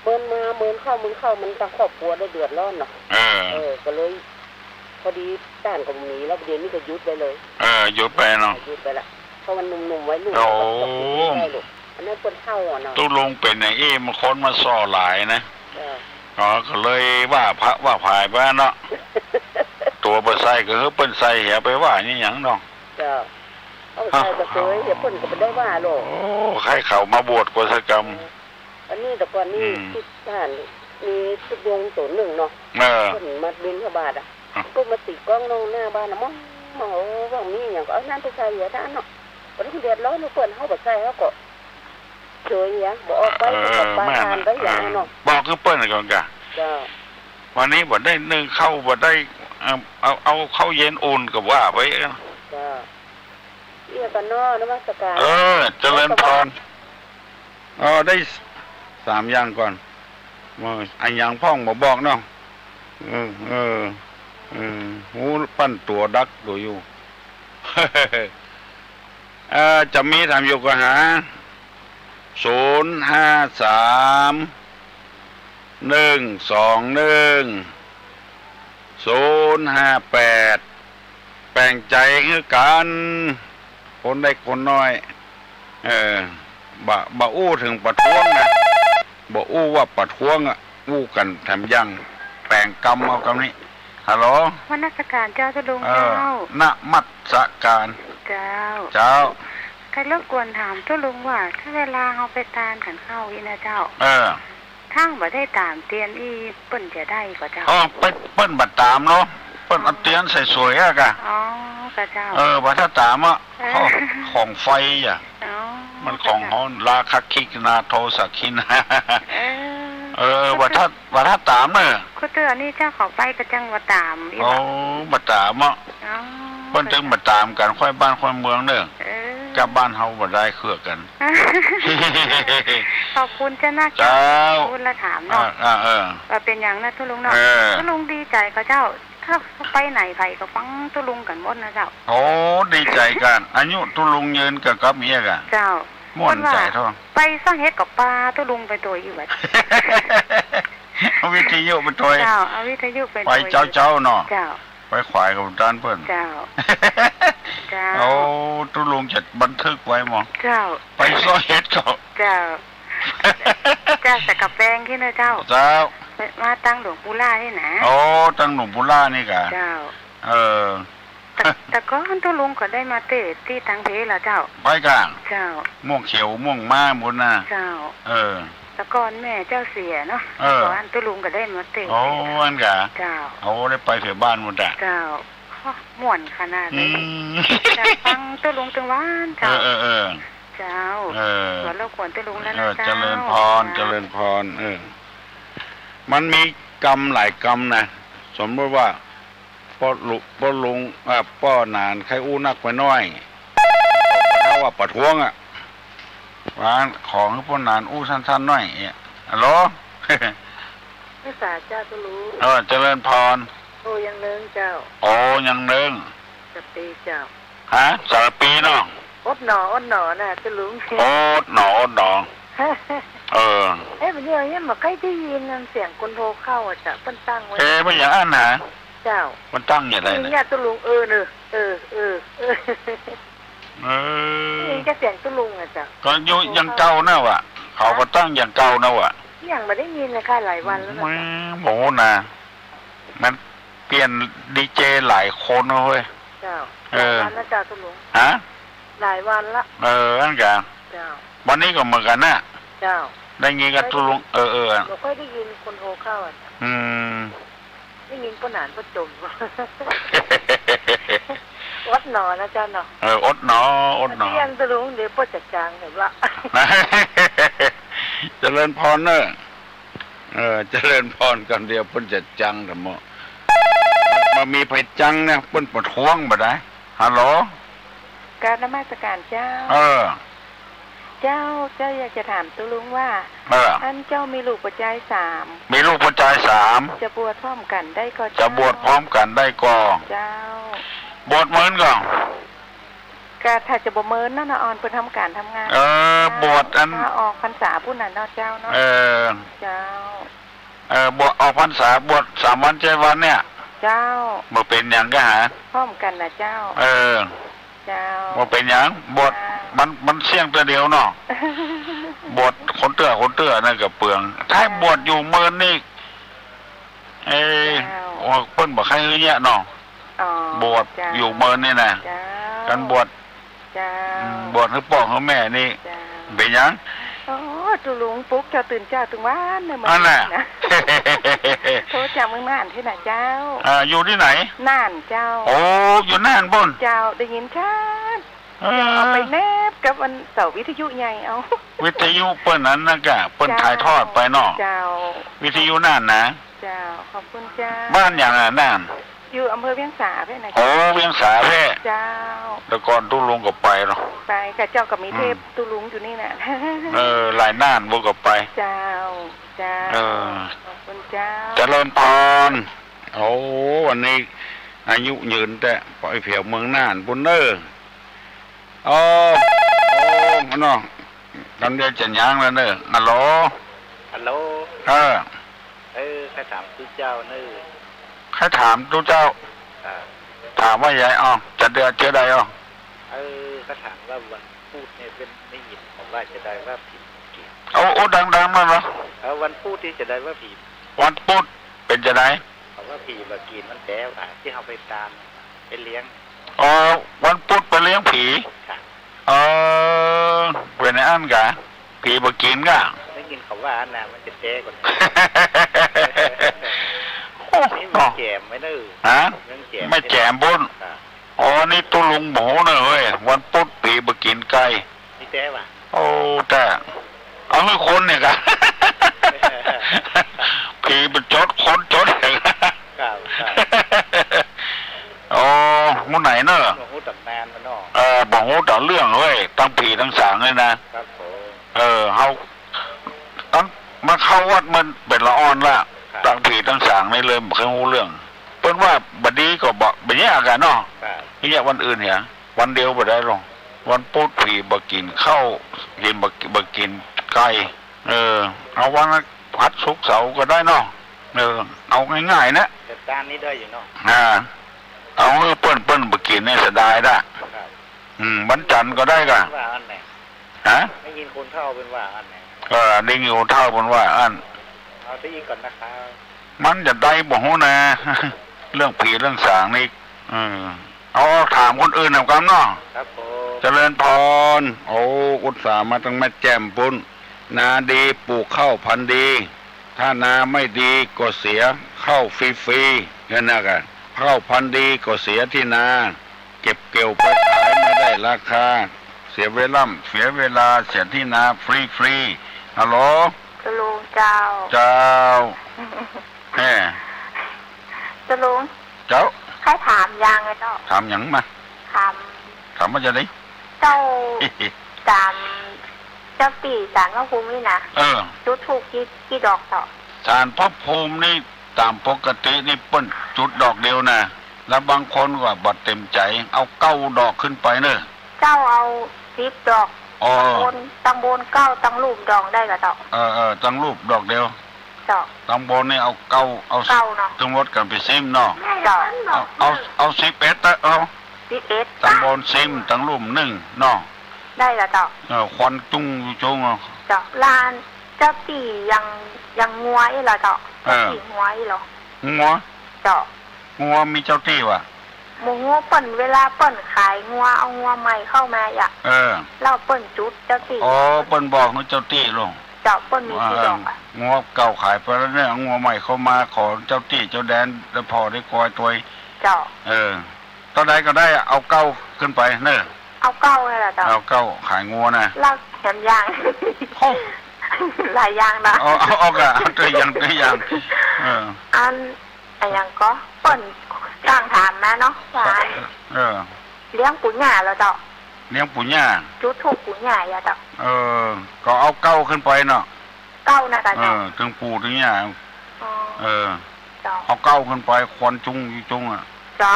เมินมา เมินเข้า เมินเข้า มันทั้งครอบครัวได้เดือดร้อนเนาะ เออ เออ ก็เลย พอดีต้านก็มีแล้ว เดี๋ยวนี้ก็หยุดไปเลย เออ หยุดไปเนาะ หยุดไปละ เพราะมันหนุ่มๆ วัยรุ่น โอ้ ก็กินไม่ได้ลูก อันนั้นคนเฒ่าอะเนาะ ตุ๊ลุงเป็นอย่างอี้ บางคนมาส่อหลายนะ เออ อ๋อ ก็เลยว่าพระว่าผายไปเนาะ ตั๋วบ่ใส่ก็คือเปิ้นใส่ อย่าไปว่านี่หยังเนาะ เจ้า เอาใส่ก็เสย อย่าเปิ้นก็บ่ได้ว่าหรอก โอ้ ใครเขามาบวชกว่าสักกรรม เออ อันนี้แต่ก่อนนี่ อืม ที่บ้านมีตุ๊ลุงตัวหนึ่งเนาะ เออ เปิ้นมาบิณฑบาตอะ อ่ะ เปิ้นมาตีกลองนอกหน้าบ้านนะ มอง มอง โอ้ ว่ามีหยังก็เอาน้ำไปใส่เหลือท่านเนาะ บ่ต้องเดือดร้อนเปิ้น เฮาบ่ใส่เฮาก็เฉยอะ บ่ออกไป เออ ก็ปา แม่น ทานไปอย่างนั้นเนาะ บอกคือเปิ้นก่อนกะ เจ้า วันนี้บ่ได้นึ่งข้าว บ่ได้ เอา เอา เอาข้าวเย็นอุ่นก็ว่าไป เจ้า เอี้ยกันเนาะ นมัสการ เออ เจริญพร เออ ได้สามอย่างก่อน ว่าอันหยังพ่องบ่บอกเนาะ เออ เออ เออ หูปั้นตั๋วดักตั๋วอยู่ เออ จะมีถามอยู่ก็หา ศูนย์ห้าสาม หนึ่งสองหนึ่ง ศูนย์ห้าแปด แปลงใจคือกัน คนเล็กคนน้อย เออ บ่ บ่อู้ถึงประท้วงนะ บ่อู้ว่าประท้วงอะ อู้กันแถมยัง แปลงกำเอากำนี้ ฮัลโหล นมัสการเจ้าตุ๊ลุง เออ เจ้า นมัสการ เจ้า เจ้า ใครรบกวนถามตุ๊ลุงว่า ถ้าเวลาเฮาไปตานขันข้าวอี้นะเจ้า เออ ถ้าบ่ได้ตามเตียนอี้เปิ้นจะได้ก่อเจ้า อ๋อ ไป เปิ้นบ่ตามเนาะ เปิ้นเอาเตียนใส่สวยอะกะ อ๋อ ก่อเจ้า เออ บ่ถ้าตามอะ เออ ของ ของไฟอะ อ๋อ มันของฮ้อน ราคะคิกนาโทสะคินา เออ เออ บ่ถ้า บ่ถ้าตามเนอะ คือเตื้อนี่เจ้าเขาไปก็จังว่าตามอี้ โอ้ บ่ บ่ตามอะ อ๋อ เปิ้นจึงบ่ตามกัน ค่อยบ้านค่อยเมืองเนอะ เออ กับบ้านเฮาบ่ได้เครือกัน ขอบคุณเจ้านะ เจ้า พูดละถามเนาะ อ่า อ่า เออ ว่าเป็นหยังนะตุ๊ลุงเนาะ เออ ตุ๊ลุงดีใจก่อเจ้า ถ้าไปไหนไผก็ฟังตุ๊ลุงกันหมดนะเจ้า โอ้ ดีใจกัน อายุตุ๊ลุงยืนกับ กับเมียกัน เจ้า ม่วนใจเท่า เปิ้นว่าไปซ่องเฮ็ดกับปลาตุ๊ลุงไปตัวอยู่วัด เอาวิทยุไปตัว เจ้า เอาวิทยุไปตัว ไปเจ้าๆเนาะ เจ้า ไปขวายกับด้านเปิ้น เจ้า เจ้า เอาตุ๊ลุงจะบันทึกไว้หมอ เจ้า ไปซ่องเฮ็ดก็ เจ้า เจ้าใส่กะแปงตี้นะเจ้า เจ้า มาตังหลวงปู่ล่านี่นะ โอ้ ตังหลวงปู่ล่านี่กะ เจ้า เออ แต่ แต่ก่อนตุ๊ลุงก็ได้มาเตะตี้ตังเพละเจ้า ไปกะ เจ้า ม่วงเขียวม่วงม้าหมดนะ เจ้า เออ แต่ก่อนแม่เจ้าเสียเนาะ เออ แต่ก่อนตุ๊ลุงก็ได้มาเตะ โอ้ อันกะ เจ้า โอ้ ได้ไปเสียบ้านหมดอะ เจ้า ม่วนขนาดเลย อืม จะฟังตุ๊ลุงตึงวัน เออ เจ้า เออ เออ เจ้า เออ ขอรบกวนตุ๊ลุงแล้วนะ เออ เจ้า เจริญพร เจ้า เจริญพร เออ มันมีกำหลายกำนะ สมมติว่า ป้อลุ ป้อลุง อ่า ป้อหนานใครอู้นักไปน้อย ถ้าว่าประท้วงอะ ว่าขอให้ป้อหนานอู้สั้นๆหน่อยเนี่ย ฮัลโหล ภาษาเจ้าตุ๊ลุง เออ เจริญพร โอ้ ยังเนิงเจ้า โอ้ ยังเนิง สวัสดีเจ้า ฮะ สารปีเนาะ อดหนอ อดหนอนะตุ๊ลุง อดหนอ อดหนอ เออ เอ๊ะ วันนี้ยังไม่ค่อยได้ยินเสียงคนโทรเข้าอะจ้ะ เปิ้นตั้งไว้ เอ๊ะ มันอย่างอันนะ เจ้า มันตั้งอย่างไรเนี่ย นี่ตุ๊ลุง เออเนอะ เออ เออ เออ เออ นี่จะเสียงตุ๊ลุงอะจ้ะ ก็อยู่อย่างเก่านะวะ เขาก็ตั้งอย่างเก่านะวะ ยังไม่ได้ยินเลยค่ะ หลายวันแล้วนะ ไม่ โหนะ มันเปลี่ยนดีเจหลายคนนะเว้ย เจ้า เออ หลายวันแล้วจ้ะตุ๊ลุง ฮะ หลายวันละ เออ อันกะ เจ้า วันนี้ก็เหมือนกันนะ เจ้า ได้ยินกับตุ๊ลุง เออ เออ บ่ค่อยได้ยินคนโทรเข้าอะ อืม ได้ยินป้อหนานป้อจม อดหนอนะเจ้าเนาะ เออ อดหนอ อดหนอ เตี้ยงตุ๊ลุง เดี๋ยวป้อจะจางเห็นว่า เจริญพรเนอะ เออ เจริญพร กำเดียวเปิ้นจะจังเถอะเมาะ บ่มีไผจังนะ เปิ้นประท้วงบ่ได้ ฮัลโหล กราบนมัสการเจ้า เออ เจ้า เจ้าอยากจะถามตุ๊ลุงว่า เออ อันเจ้ามีลูกป้อจายสาม มีลูกป้อจายสาม จะบวชพร้อมกันได้ก่อเจ้า จะบวชพร้อมกันได้ก่อ เจ้า บวชเมินก่อ ก็ถ้าจะบ่เมินเนาะ น้าอ่อนเปิ้นทำการทำงาน เออ เจ้า บวชอัน ถ้าออกพรรษาปู้นน่ะเนาะเจ้าเนาะ เออ เจ้า เออ บวชออกพรรษา บวชสามวันเจ็ดวันเนี่ย เจ้า บ่เป็นหยังก็หา พร้อมกันน่ะเจ้า เออ เจ้า บ่เป็นหยัง บวช เจ้า มัน มันเสี่ยงเตื้อเดียวเนาะ บวชคนเตื้อ คนเตื้อนั่นก็เปลือง ถ้า เจ้า บวชอยู่เมินนี่ เอ้ย เจ้า ว่าเปิ้นบ่ใคร่เยียะเนาะ อ๋อ บวช เจ้า อยู่เมินนี่นะ เจ้า กันบวช เจ้า อืม บวชหื้อป้อหื้อแม่นี่ เจ้า เป็นหยัง โอ้ ตุ๊ลุงปลุกเจ้าตื่นเจ้าตึงวันเลย อันน่ะ มื้อนี้นะ โทรจากเมืองน่านที่ไหนเจ้า อ่า อยู่ที่ไหน น่านเจ้า โอ้ อยู่น่านปู้น เจ้า ได้ยินชัด เออ เอาไปแนบกับอันเสาวิทยุใหญ่เอา วิทยุเปิ้นอันนั้นกะ เปิ้น เจ้า ถ่ายทอดไปเนาะ เจ้า วิทยุน่านนะ เจ้า ขอบคุณเจ้า บ้านหยังอะน่าน อยู่อำเภอเวียงสาแพร่นะ โอ้ เวียงสาแพร่ เจ้า แต่ก่อนตุ๊ลุงก็ไปเนาะ ไปค่ะเจ้า ก็มีเทป อืม ตุ๊ลุงอยู่นี่นะ เออ หลายน่านบ่ก็ไป เจ้า เจ้า เออ ขอบคุณเจ้า เจริญพร โอ้ วันนี้อายุยืนแต่ไปเผียวเมืองน่านปู้นเน้อ โอ้ โอ้ เนาะ กำเดียวจะหยังแล้วเนอะ ฮัลโหล ฮัลโหล เออ เออ ใคร่ถามตุ๊เจ้าเนอะ ใคร่ถามตุ๊เจ้า อ่า ถามว่าไง อ้อ จะเดือดเจือใด อ้อ เออ ใคร่ถามว่าวันพุธเนี่ยเป็น ได้ยินเขาว่าจะได้ว่าผีมากิน โอ้ โอ้ ดังๆ หน่อยเนาะ เออ วันพุธที่จะได้ว่าผี วันพุธเป็นจะได เขาว่าผีบ่กินมันแต๊ว่า ที่เขาไปตามไปเลี้ยง อ๋อ วันพุธไปเลี้ยงผี ค่ะ เออ เป็นอันกะ ผีบ่กินกะ ได้ยินเขาว่านะ มันจะแต๊ก่อน โอ้ นี่มันแจ่มไหมเนอะ ฮะ มันแจ่ม ไม่แจ่มปู้น ค่ะ อ๋อ นี่ตุ๊ลุงบ่ฮู้เนอะเฮ้ย วันพุธผีบ่กินไก่ มีแต๊ว่ะ โอ้ แต่ เอาคือคนเนี่ยกะ ผีบ่จด คนจด ครับ ครับ อ๋อ มื้อไหนเนอะ บ่ฮู้ตำนานมันเนาะ เออ บ่ฮู้แต่เรื่องเฮ้ย ทั้งผีทั้งสางเลยนะ ครับผม เออ เฮา ตั้งมาเข้าวัดมันเป็นละอ่อนละ ครับ ทั้งผีทั้งสางนี่เลยบ่เคยฮู้เรื่อง เปิ้นว่าบ่ดีก็บ่ บ่แยกกันเนาะ ครับ นี่แยกวันอื่นเนี่ย วันเดียวบ่ได้หรอก วันพุธผีบ่กินข้าว กินบ่ บ่กินไก่ เออ เอาวันพัดศุกร์เสาร์ก็ได้เนาะ เออ เอาง่ายๆ นะ จัดการนี้ได้อยู่เนาะ อ่า เอาเออ เปิ้น เปิ้นบ่กินเนี่ยเสียดายละ ครับ อืม วันจันทร์ก็ได้กะ ว่าอันไหน ฮะ ได้ยินคนเฒ่าเปิ้นว่าอันไหน เออ ได้ยินคนเฒ่าเปิ้นว่าอัน เอาซะอีกก่อนนะครับ มันจะได้บ่ฮู้นะ เรื่องผีเรื่องสางนี่ เออ เอาถามคนอื่นเอากันเนาะ ครับผม เจริญพร โอ้ อุตส่าห์มาตั้งแม่แจ่มปู้น นาดีปลูกข้าวพันธุ์ดี ถ้านาไม่ดีก็เสียข้าวฟรีๆ นั่นนะกะ ข้าวพันธุ์ดีก็เสียที่นา เก็บเกี่ยวไปขายไม่ได้ราคา เสียเวล่ำ เสียเวลา เสียที่นาฟรีๆ ฮัลโหล ตุ๊ลุงเจ้า เจ้า แฮ่ ตุ๊ลุง เจ้า ใคร่ถามอย่างเลยเนาะ ถามหยังมา ถาม ถามว่าจะได้ เจ้า ตาม เจ้าตี้ศาลพระภูมินี่นะ เออ จุดธูปกี่ กี่ดอกเจ้า ศาลพระภูมินี่ตามปกตินี่เปิ้นจุดดอกเดียวนะ แล้วบางคนก็บ่เต็มใจ เอาเก้าดอกขึ้นไปเนอะ เจ้าเอาสิบดอก อ๋อ ตังบน ตังบนเก้า ตังลุ่มดอกได้กะเจ้า เออ เออ ตังลุ่มดอกเดียว เจ้า ตังบนนี่เอาเก้า เอา เก้าเนาะ ตังหมดกันไปซิมเนาะ เจ้า เอา เอา เอาสิบเอ็ดเถอะ เอา สิบเอ็ด ตังบนซิม ตังลุ่มหนึ่งเนาะ ได้กะเจ้า เออ ควันจุ้งอยู่จุ้งเอา เจ้า ลานเจ้าตี้ยัง ยังงัวอี้เหรอเจ้า เออ ตี้งัวอี้เหรอ งัว เจ้า งัวมีเจ้าตี้วะ หมู่งัวเปิ้น เวลาเปิ้นขายงัว เอางัวใหม่เข้ามาอ่ะ เออ แล้วเปิ้นจุดเจ้าตี้ อ๋อ เปิ้นบอกให้เจ้าตี้ลง เจ้า เปิ้นมีตี้ดอก อ่า งัวเก่าขายไปแล้วเนี่ย งัวใหม่เข้ามา ขอเจ้าตี้เจ้าแดน แล้วพอได้กอยตัว เจ้า เออ เท่าใดก็ได้ เอาเก้าขึ้นไปเนอะ เอาเก้านั่นแหละเจ้า เอาเก้าขายงัวนะ แล้วแถมยาง โอ้ หลายอย่างนะ เอา เอา เอากะ เอาตัวอย่าง ตัวอย่าง เออ อัน อะหยังก็ เปิ้นตั้งถามมาเนาะ ว่า เออ เลี้ยงปูหญ้าแล้วเจ้า เลี้ยงปูหญ้า จุดธูปปูหญ้าอย่าเจ้า เออ ก็เอาเก้าขึ้นไปเนาะ เก้านะเจ้า เออ ตึงปูตึงหญ้า อ๋อ เออ เจ้า เอาเก้าขึ้นไป ควันจุงจุงอ่ะ เจ้า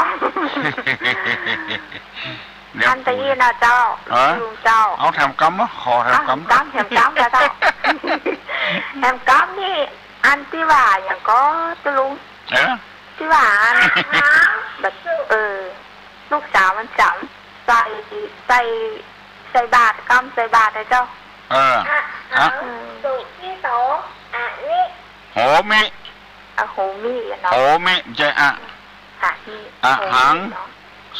เลี้ยงปู อันตะอี้นะเจ้า ฮะ ลุงเจ้า เอาแถมกำเนาะ ขอแถมกำ เอาแถมกำ แถมกำเจ้า แถมกำนี่ อันตี้ว่าอะหยังก็ ตุ๊ลุง เออ ตี้ว่าอัน แบบ เออ ลูกสาวมันจ๋ำ ใส่ ใส่ ใส่บาตร กำใส่บาตรนะเจ้า เออ อะ อะ อืม สุขิโต อะนิ โหมิ อะโหมิเนาะ โหมิ บ่ใจ้อะ อะนิ อะหัง โหมิเนาะ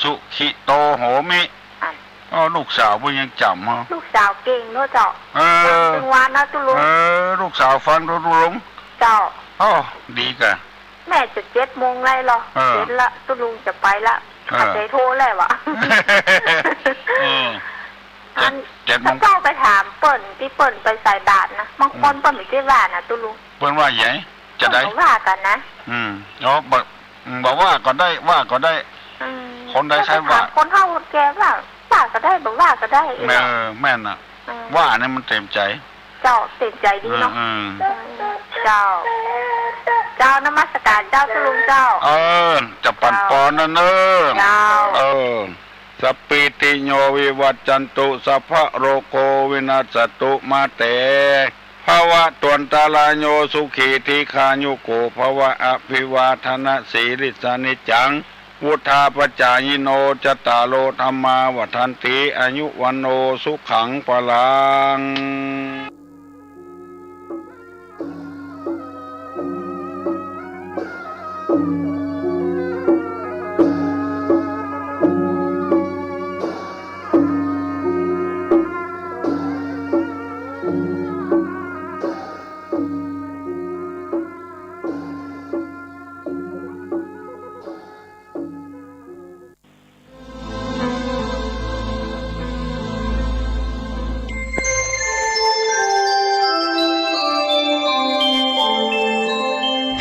สุขิโต โหมิ อัน อ๋อ ลูกสาวเปิ้นยังจ๋ำเหรอ ลูกสาวเก่งเนาะเจ้า เออ ฟังตึงวันเนาะตุ๊ลุง เออ ลูกสาวฟังเนาะตุ๊ลุง เจ้า อ๋อ ดีกะ แม่จะเจ็ดโมงแล้วเหรอ เออ เจ็ดละ ตุ๊ลุงจะไปละ เออ ขัดใจโทรแล้วอะ เออ อัน เจ็ด เจ็ดโมง เจ้าไปถามเปิ้นตี้เปิ้นไปใส่บาตรนะ บางคน อืม เปิ้นบ่ได้ว่านะตุ๊ลุง เปิ้นว่าไง จะได้ เปิ้นบ่ว่ากันนะ อืม อ๋อ บ่ อืม บ่ว่าก็ได้ ว่าก็ได้ อืม คนใดใครว่า เจ้าไปถามคนเฒ่าคนแก่ว่า ว่าก็ได้ บ่ว่าก็ได้ เออ แม่นน่ะ อืม ว่านี่มันเต็มใจ๋ เจ้า เต็มใจ๋ดีเนาะ อืม อืม เจ้า เจ้านมัสการเจ้าตุ๊ลุงเจ้า เออ จะปันปอนนะเนอะ เจ้า เออ สัพพีติโยวิวัชชันตุ สัพพะโรโควินัสสะตุ มาเต ภะวะตวันตะราโย สุขีทีฆายุโก ภะวะ อะภิวาทะนะสีลิสสะ นิจจัง วุฑฒาปะจายิโน จัตตาโร ธัมมา วัฑฒันติ อายุ วัณโณ สุขัง พะลัง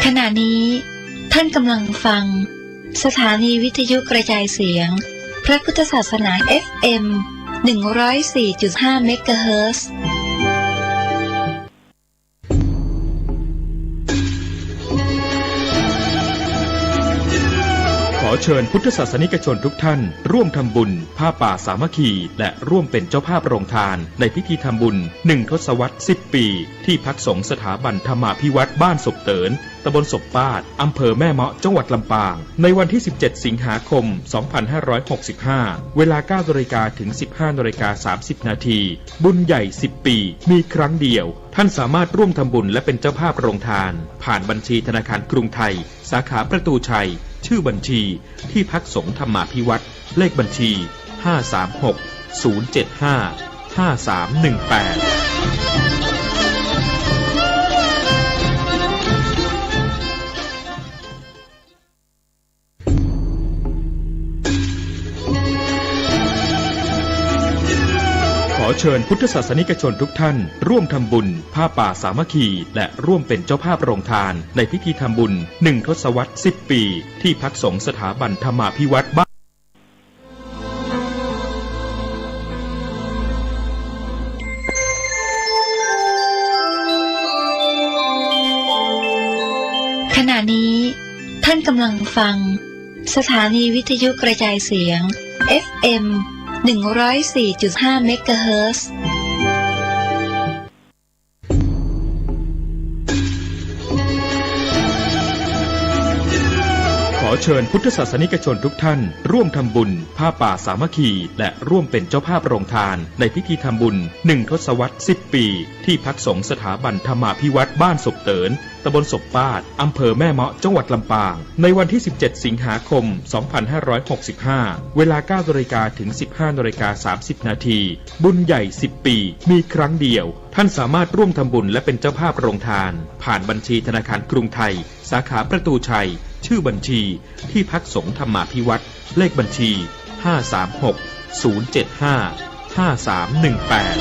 ขณะนี้ท่านกำลังฟังสถานีวิทยุกระจายเสียงพระพุทธศาสนา เอฟเอ็ม หนึ่งร้อยสี่จุดห้า เมกะเฮิรตซ์ ขอเชิญพุทธศาสนิกชนทุกท่านร่วมทำบุญผ้าป่าสามัคคี และร่วมเป็นเจ้าภาพโรงทานในพิธีทำบุญหนึ่งทศวรรษสิบปี ที่พักสงฆ์สถาบันธรรมาภิวัฒน์บ้านศพเติน ตำบลศพปาด อำเภอแม่เมาะ จังหวัดลำปาง ในวันที่สิบเจ็ดสิงหาคมสองพันห้าร้อยหกสิบห้า เวลาเก้านาฬิกาถึงสิบห้านาฬิกาสามสิบนาที บุญใหญ่สิบปี มีครั้งเดียว ท่านสามารถร่วมทำบุญและเป็นเจ้าภาพโรงทาน ผ่านบัญชีธนาคารกรุงไทย สาขาประตูชัย ชื่อบัญชี ที่พักสงฆ์ธรรมาภิวัฒน์ เลขบัญชี ห้าสามหก ศูนย์เจ็ดห้า ห้าสามหนึ่งแปด ขอเชิญพุทธศาสนิกชนทุกท่านร่วมทำบุญผ้าป่าสามัคคี และร่วมเป็นเจ้าภาพโรงทานในพิธีทำบุญหนึ่งทศวรรษสิบปี ที่พักสงฆ์สถาบันธรรมาภิวัฒน์บ้าน ขณะนี้ท่านกำลังฟังสถานีวิทยุกระจายเสียง เอฟเอ็ม หนึ่งร้อยสี่จุดห้า เมกะเฮิรตซ์ ขอ เชิญพุทธศาสนิกชนทุกท่านร่วมทำบุญผ้าป่าสามัคคี และร่วมเป็นเจ้าภาพโรงทานในพิธีทำบุญหนึ่งทศวรรษสิบปี ที่พักสงฆ์สถาบันธรรมาภิวัตน์บ้านศพเติน ตำบลศพปาด อำเภอแม่เมาะ จังหวัดลำปาง ในวันที่สิบเจ็ดสิงหาคมสองพันห้าร้อยหกสิบห้า เวลาเก้านาฬิกาถึงสิบห้านาฬิกาสามสิบนาที บุญใหญ่สิบปี มีครั้งเดียว ท่านสามารถร่วมทำบุญและเป็นเจ้าภาพโรงทาน ผ่านบัญชีธนาคารกรุงไทย สาขาประตูชัย ชื่อบัญชี ที่พักสงฆ์ธรรมาภิวัตน์ เลขบัญชี ห้าสามหก ศูนย์เจ็ดห้า ห้าสามหนึ่งแปด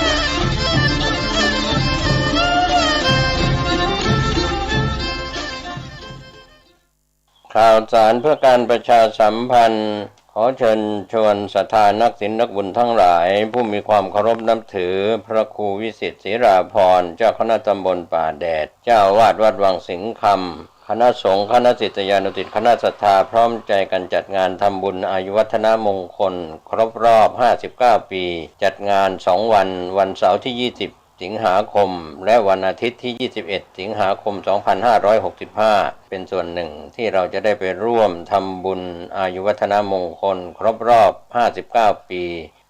ข่าวสารเพื่อการประชาสัมพันธ์ ขอเชิญชวนศรัทธานักศีลนักบุญทั้งหลาย ผู้มีความเคารพนับถือพระครูวิสิทธิ์ ศิราพรณ์ เจ้าคณะตำบลป่าแดด เจ้าอาวาสวัดวังสิงห์คำ คณะสงฆ์ คณะศิษยานุศิษย์ คณะศรัทธา พร้อมใจกันจัดงานทำบุญอายุวัฒนมงคล ครบรอบห้าสิบเก้าปี จัดงานสองวัน วันเสาร์ที่ยี่สิบสิงหาคม และวันอาทิตย์ที่ยี่สิบเอ็ดสิงหาคมสองพันห้าร้อยหกสิบห้า เป็นส่วนหนึ่งที่เราจะได้ไปร่วมทำบุญอายุวัฒนมงคล ครบรอบห้าสิบเก้าปี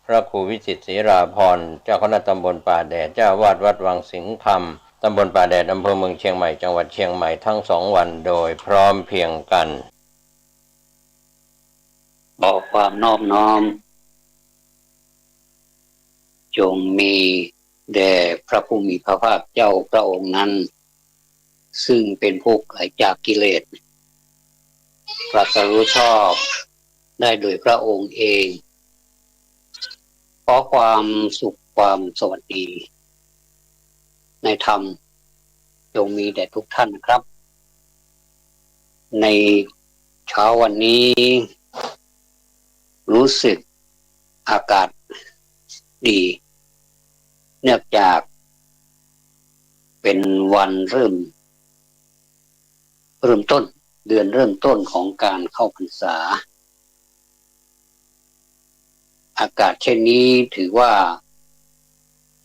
พระครูวิสิทธิ์ ศิราพรณ์ เจ้าคณะตำบลป่าแดด เจ้าอาวาสวัดวังสิงห์คำ ตำบลป่าแดด อำเภอเมืองเชียงใหม่ จังหวัดเชียงใหม่ ทั้งสองวันโดยพร้อมเพรียงกัน ขอความนอบน้อม จงมีแด่พระผู้มีพระภาคเจ้าพระองค์นั้น ซึ่งเป็นผู้ไกลจากกิเลส ตรัสรู้ชอบได้โดยพระองค์เอง ขอความสุขความสวัสดีในธรรมจงมีแด่ทุกท่านนะครับ ในเช้าวันนี้รู้สึกอากาศดี เนื่องจากเป็นวันเริ่ม เริ่มต้น เดือนเริ่มต้นของการเข้าพรรษา อากาศเช่นนี้ถือว่า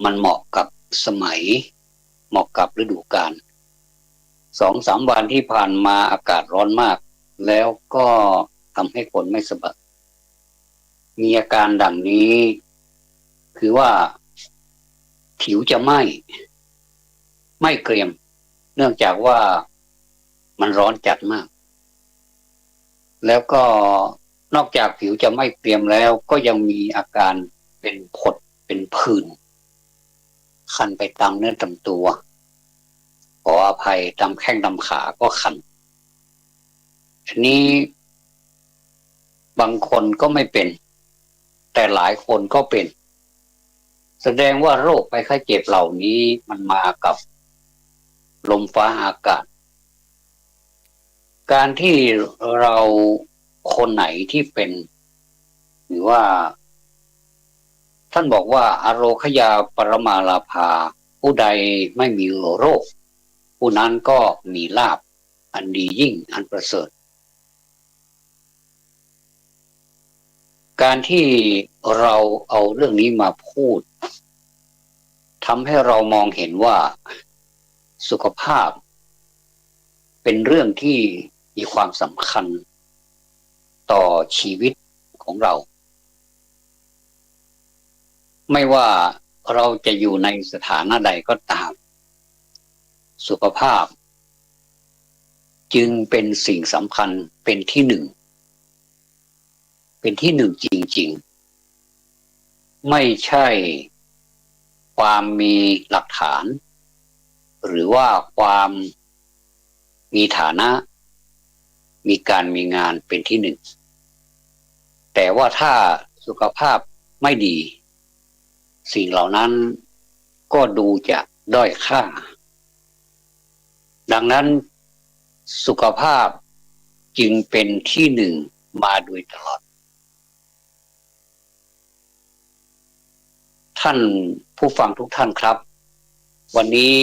มันเหมาะกับสมัย เหมาะกับฤดูกาล สองสามวันที่ผ่านมาอากาศร้อนมาก แล้วก็ทำให้คนไม่สบาย มีอาการดังนี้ คือว่าผิวจะไหม้ ไหม้เกรียม เนื่องจากว่ามันร้อนจัดมาก แล้วก็นอกจากผิวจะไหม้เกรียมแล้ว ก็ยังมีอาการเป็นผดเป็นผื่น คันไปตามเนื้อตามตัว ขออภัย ตามแข้งตามขาก็คัน อันนี้บางคนก็ไม่เป็น แต่หลายคนก็เป็น แสดงว่าโรคภัยไข้เจ็บเหล่านี้มันมากับลมฟ้าอากาศ การที่เราคนไหนที่เป็น หรือว่า ท่านบอกว่า อโรคยาปรมาลาภา ผู้ใดไม่มีโรค ผู้นั้นก็มีลาภอันดียิ่งอันประเสริฐ การที่เราเอาเรื่องนี้มาพูด ทำให้เรามองเห็นว่าสุขภาพเป็นเรื่องที่มีความสำคัญต่อชีวิตของเรา ไม่ว่าเราจะอยู่ในสถานะใดก็ตาม สุขภาพจึงเป็นสิ่งสำคัญเป็นที่หนึ่ง เป็นที่หนึ่งจริงๆ ไม่ใช่ความมีหลักฐาน หรือว่าความมีฐานะ มีการมีงานเป็นที่หนึ่ง แต่ว่าถ้าสุขภาพไม่ดี สิ่งเหล่านั้นก็ดูจะด้อยค่า ดังนั้นสุขภาพจึงเป็นที่หนึ่งมาโดยตลอด ท่านผู้ฟังทุกท่านครับ วันนี้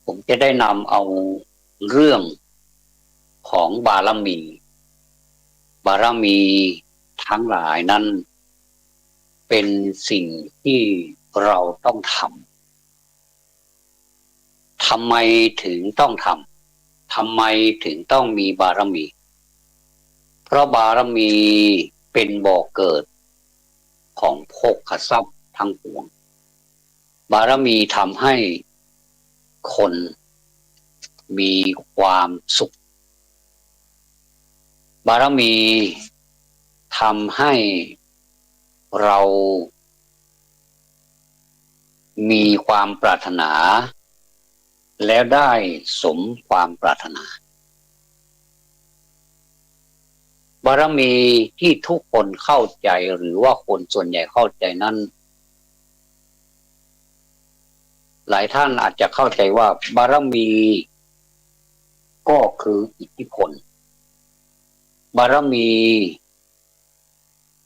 ผมจะได้นำเอาเรื่องของบารมี บารมีทั้งหลายนั้น เป็นสิ่งที่เราต้องทำ ทำไมถึงต้องทำ ทำไมถึงต้องมีบารมี เพราะบารมีเป็นบ่อเกิดของโภคทรัพย์ทั้งปวง บารมีทำให้คนมีความสุข บารมีทำให้เรามีความปรารถนา แล้วได้สมความปรารถนา บารมีที่ทุกคนเข้าใจหรือว่าคนส่วนใหญ่เข้าใจนั้น หลายท่านอาจจะเข้าใจว่าบารมีก็คืออิทธิพล บารมี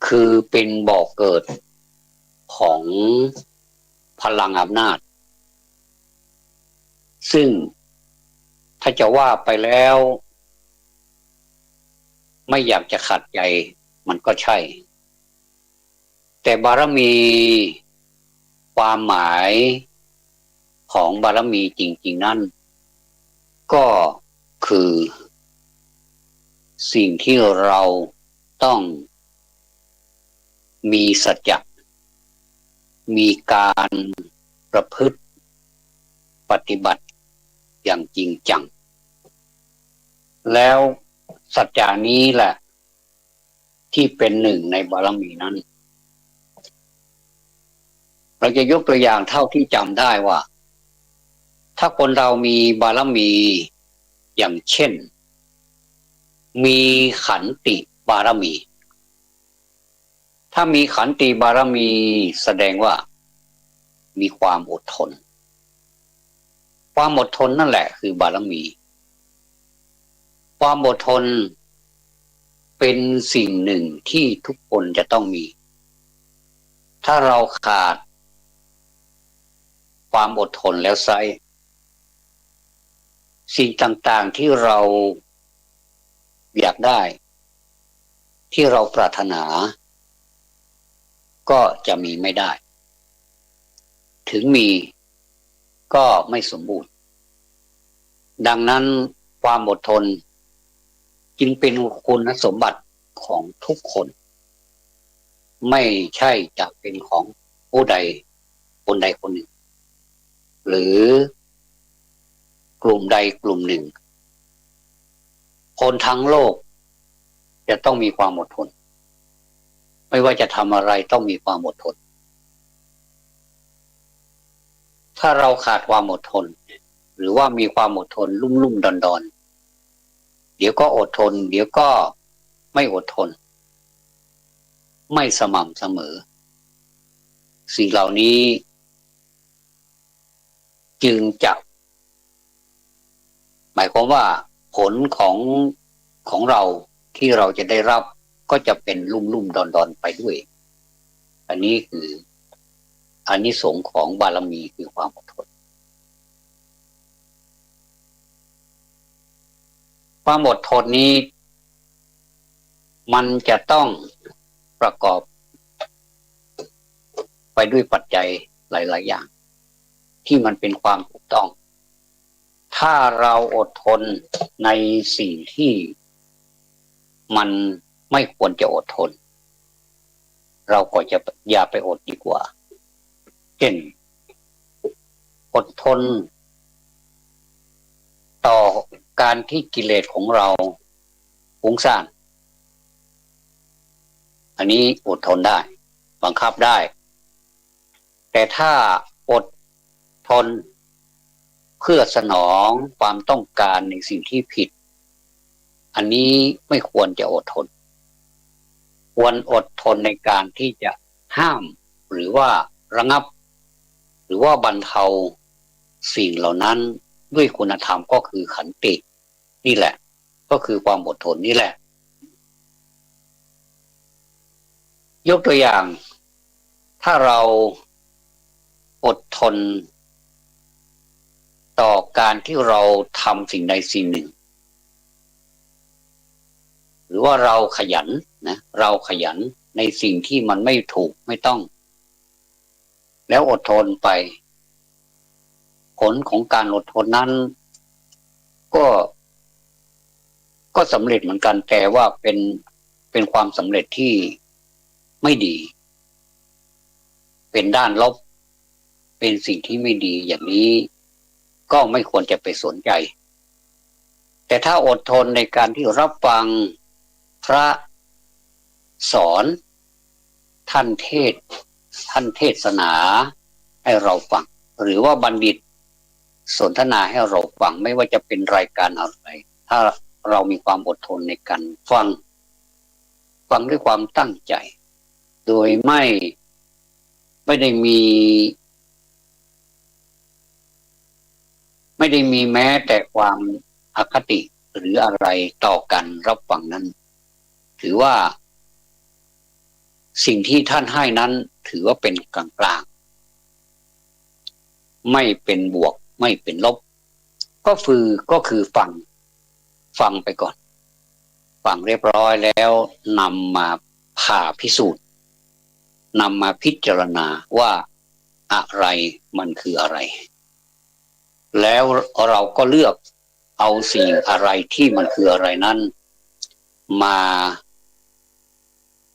คือเป็นบ่อเกิดของพลังอำนาจ ซึ่งถ้าจะว่าไปแล้ว ไม่อยากจะขัดใจมันก็ใช่ แต่บารมี ความหมายของบารมีจริงๆนั้น ก็คือสิ่งที่เราต้องมีสัจจะ มีการประพฤติปฏิบัติอย่างจริงจัง แล้วสัจจะนี้แหละที่เป็นหนึ่งในบารมีนั้น เราจะยกตัวอย่างเท่าที่จำได้ว่า ถ้าคนเรามีบารมี อย่างเช่น มีขันติบารมี ถ้ามีขันติบารมีแสดงว่ามีความอดทน ความอดทนนั่นแหละคือบารมี ความอดทนเป็นสิ่งหนึ่งที่ทุกคนจะต้องมี ถ้าเราขาดความอดทนแล้วไซร้ สิ่งต่างๆที่เราอยากได้ ที่เราปรารถนา ก็จะมีไม่ได้ ถึงมีก็ไม่สมบูรณ์ ดังนั้นความอดทนจึงเป็นคุณสมบัติของทุกคน ไม่ใช่จะเป็นของผู้ใดคนใดคนหนึ่ง หรือกลุ่มใดกลุ่มหนึ่ง คนทั้งโลกจะต้องมีความอดทน ไม่ว่าจะทำอะไรต้องมีความอดทน ถ้าเราขาดความอดทน หรือว่ามีความอดทนลุ่มๆดอนๆ เดี๋ยวก็อดทน เดี๋ยวก็ไม่อดทน ไม่สม่ำเสมอ สิ่งเหล่านี้จึงจะ หมายความว่าผลของ ของเราที่เราจะได้รับก็จะเป็นลุ่มๆดอนๆไปด้วย อันนี้คืออานิสงส์ของบารมีคือความอดทน ความอดทนนี้ มันจะต้องประกอบไปด้วยปัจจัยหลายๆอย่าง ที่มันเป็นความถูกต้อง ถ้าเราอดทนในสิ่งที่มันไม่ควรจะอดทน เราก็จะอย่าไปอดดีกว่า เช่น อดทนต่อการที่กิเลสของเราฟุ้งซ่าน อันนี้อดทนได้ บังคับได้ แต่ถ้าอดทนเพื่อสนองความต้องการในสิ่งที่ผิด อันนี้ไม่ควรจะอดทน ควรอดทนในการที่จะห้าม หรือว่าระงับ หรือว่าบรรเทาสิ่งเหล่านั้นด้วยคุณธรรมก็คือขันติ นี่แหละ ก็คือความอดทนนี่แหละ ยกตัวอย่าง ถ้าเราอดทนต่อการที่เราทำสิ่งใดสิ่งหนึ่ง หรือว่าเราขยันนะ เราขยันในสิ่งที่มันไม่ถูกไม่ต้อง แล้วอดทนไป ผลของการอดทนนั้น ก็ ก็สำเร็จเหมือนกัน แต่ว่าเป็นเป็นความสำเร็จที่ไม่ดี เป็นด้านลบ เป็นสิ่งที่ไม่ดี อย่างนี้ก็ไม่ควรจะไปสนใจ แต่ถ้าอดทนในการที่รับฟังพระสอน ท่านเทศน์ท่านเทศนาให้เราฟัง หรือว่าบัณฑิตสนทนาให้เราฟัง ไม่ว่าจะเป็นรายการอะไร ถ้าเรามีความอดทนในการฟัง ฟังด้วยความตั้งใจ โดยไม่ไม่ได้มี ไม่ได้มีแม้แต่ความอคติหรืออะไรต่อการรับฟังนั้น ถือว่าสิ่งที่ท่านให้นั้นถือว่าเป็นกลางๆ ไม่เป็นบวก ไม่เป็นลบ ก็คือ ก็คือฟัง ฟังไปก่อน ฟังเรียบร้อยแล้วนำมาผ่าพิสูจน์ นำมาพิจารณาว่าอะไรมันคืออะไร แล้วเราก็เลือกเอาสิ่งอะไรที่มันคืออะไรนั้น มา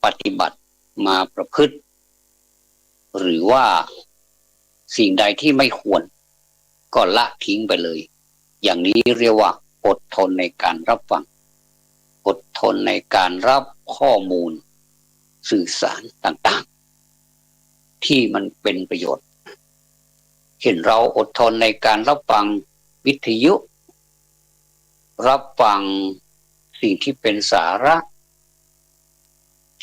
ปฏิบัติ มาประพฤติ หรือว่าสิ่งใดที่ไม่ควร ก็ละทิ้งไปเลย อย่างนี้เรียกว่าอดทนในการรับฟัง อดทนในการรับข้อมูลสื่อสารต่างๆ ที่มันเป็นประโยชน์ เช่นเราอดทนในการรับฟังวิทยุ รับฟังสิ่งที่เป็นสาระ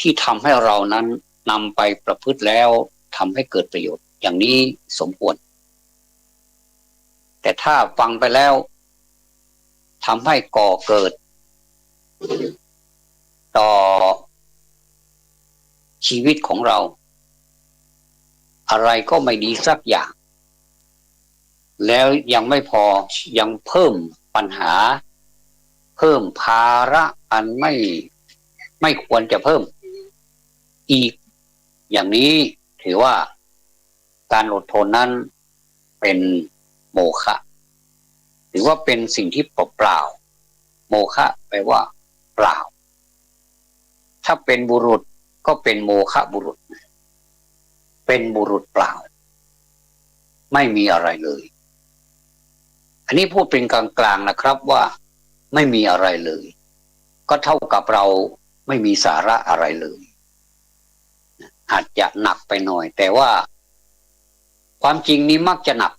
ที่ทำให้เรานั้นนำไปประพฤติแล้วทำให้เกิดประโยชน์ อย่างนี้สมควร แต่ถ้าฟังไปแล้วทำให้ก่อเกิดต่อชีวิตของเรา อะไรก็ไม่ดีสักอย่าง แล้วยังไม่พอ ยังเพิ่มปัญหา เพิ่มภาระอันไม่ ไม่ควรจะเพิ่มอีก อย่างนี้ถือว่าการอดทนนั้นเป็นโมฆะ ถือว่าเป็นสิ่งที่เปล่าๆ โมฆะแปลว่าเปล่า ถ้าเป็นบุรุษก็เป็นโมฆะบุรุษ เป็นบุรุษเปล่า ไม่มีอะไรเลย อันนี้พูดเป็นกลางๆนะครับว่าไม่มีอะไรเลย ก็เท่ากับเราไม่มีสาระอะไรเลย อาจจะหนักไปหน่อย แต่ว่าความจริงนี้มักจะหนัก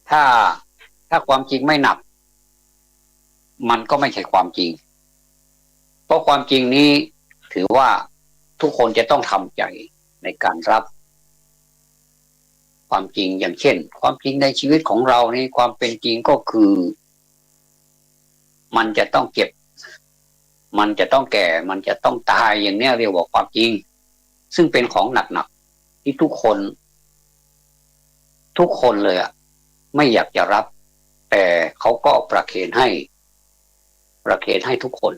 ถ้า ถ้าความจริงไม่หนัก มันก็ไม่ใช่ความจริง เพราะความจริงนี้ถือว่าทุกคนจะต้องทำใจในการรับความจริง อย่างเช่น ความจริงในชีวิตของเรานี่ ความเป็นจริงก็คือ มันจะต้องเจ็บ มันจะต้องแก่ มันจะต้องตาย อย่างเนี้ยเรียกว่าความจริง ซึ่งเป็นของหนักๆ ที่ทุกคน ทุกคนเลยอะ ไม่อยากจะรับ แต่เขาก็ประเคนให้ ประเคนให้ทุกคน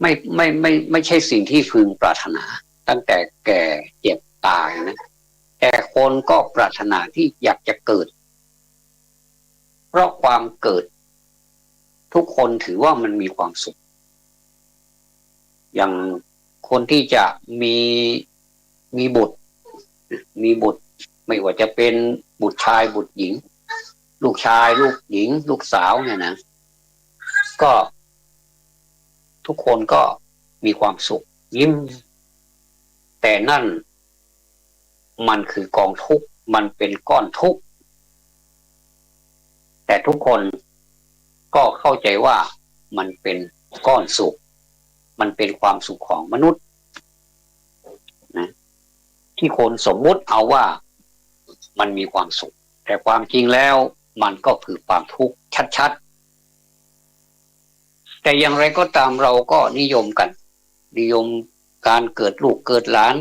ไม่ ไม่ ไม่ ไม่ใช่สิ่งที่พึงปรารถนา ตั้งแต่แก่ เจ็บ ตายนะ แต่คนก็ปรารถนาที่อยากจะเกิด เพราะความเกิด ทุกคนถือว่ามันมีความสุข อย่างคนที่จะมี มีบุตร มีบุตร ไม่ว่าจะเป็นบุตรชายบุตรหญิง ลูกชายลูกหญิง ลูกสาวเนี่ยนะ ก็ ทุกคนก็มีความสุข ยิ้ม แต่นั่น มันคือกองทุกข์ มันเป็นก้อนทุกข์ แต่ทุกคนก็เข้าใจว่ามันเป็นก้อนสุข มันเป็นความสุขของมนุษย์นะ ที่คนสมมุติเอาว่ามันมีความสุข แต่ความจริงแล้วมันก็คือความทุกข์ชัดๆ แต่อย่างไรก็ตามเราก็นิยมกัน นิยมการเกิดลูกเกิดหลาน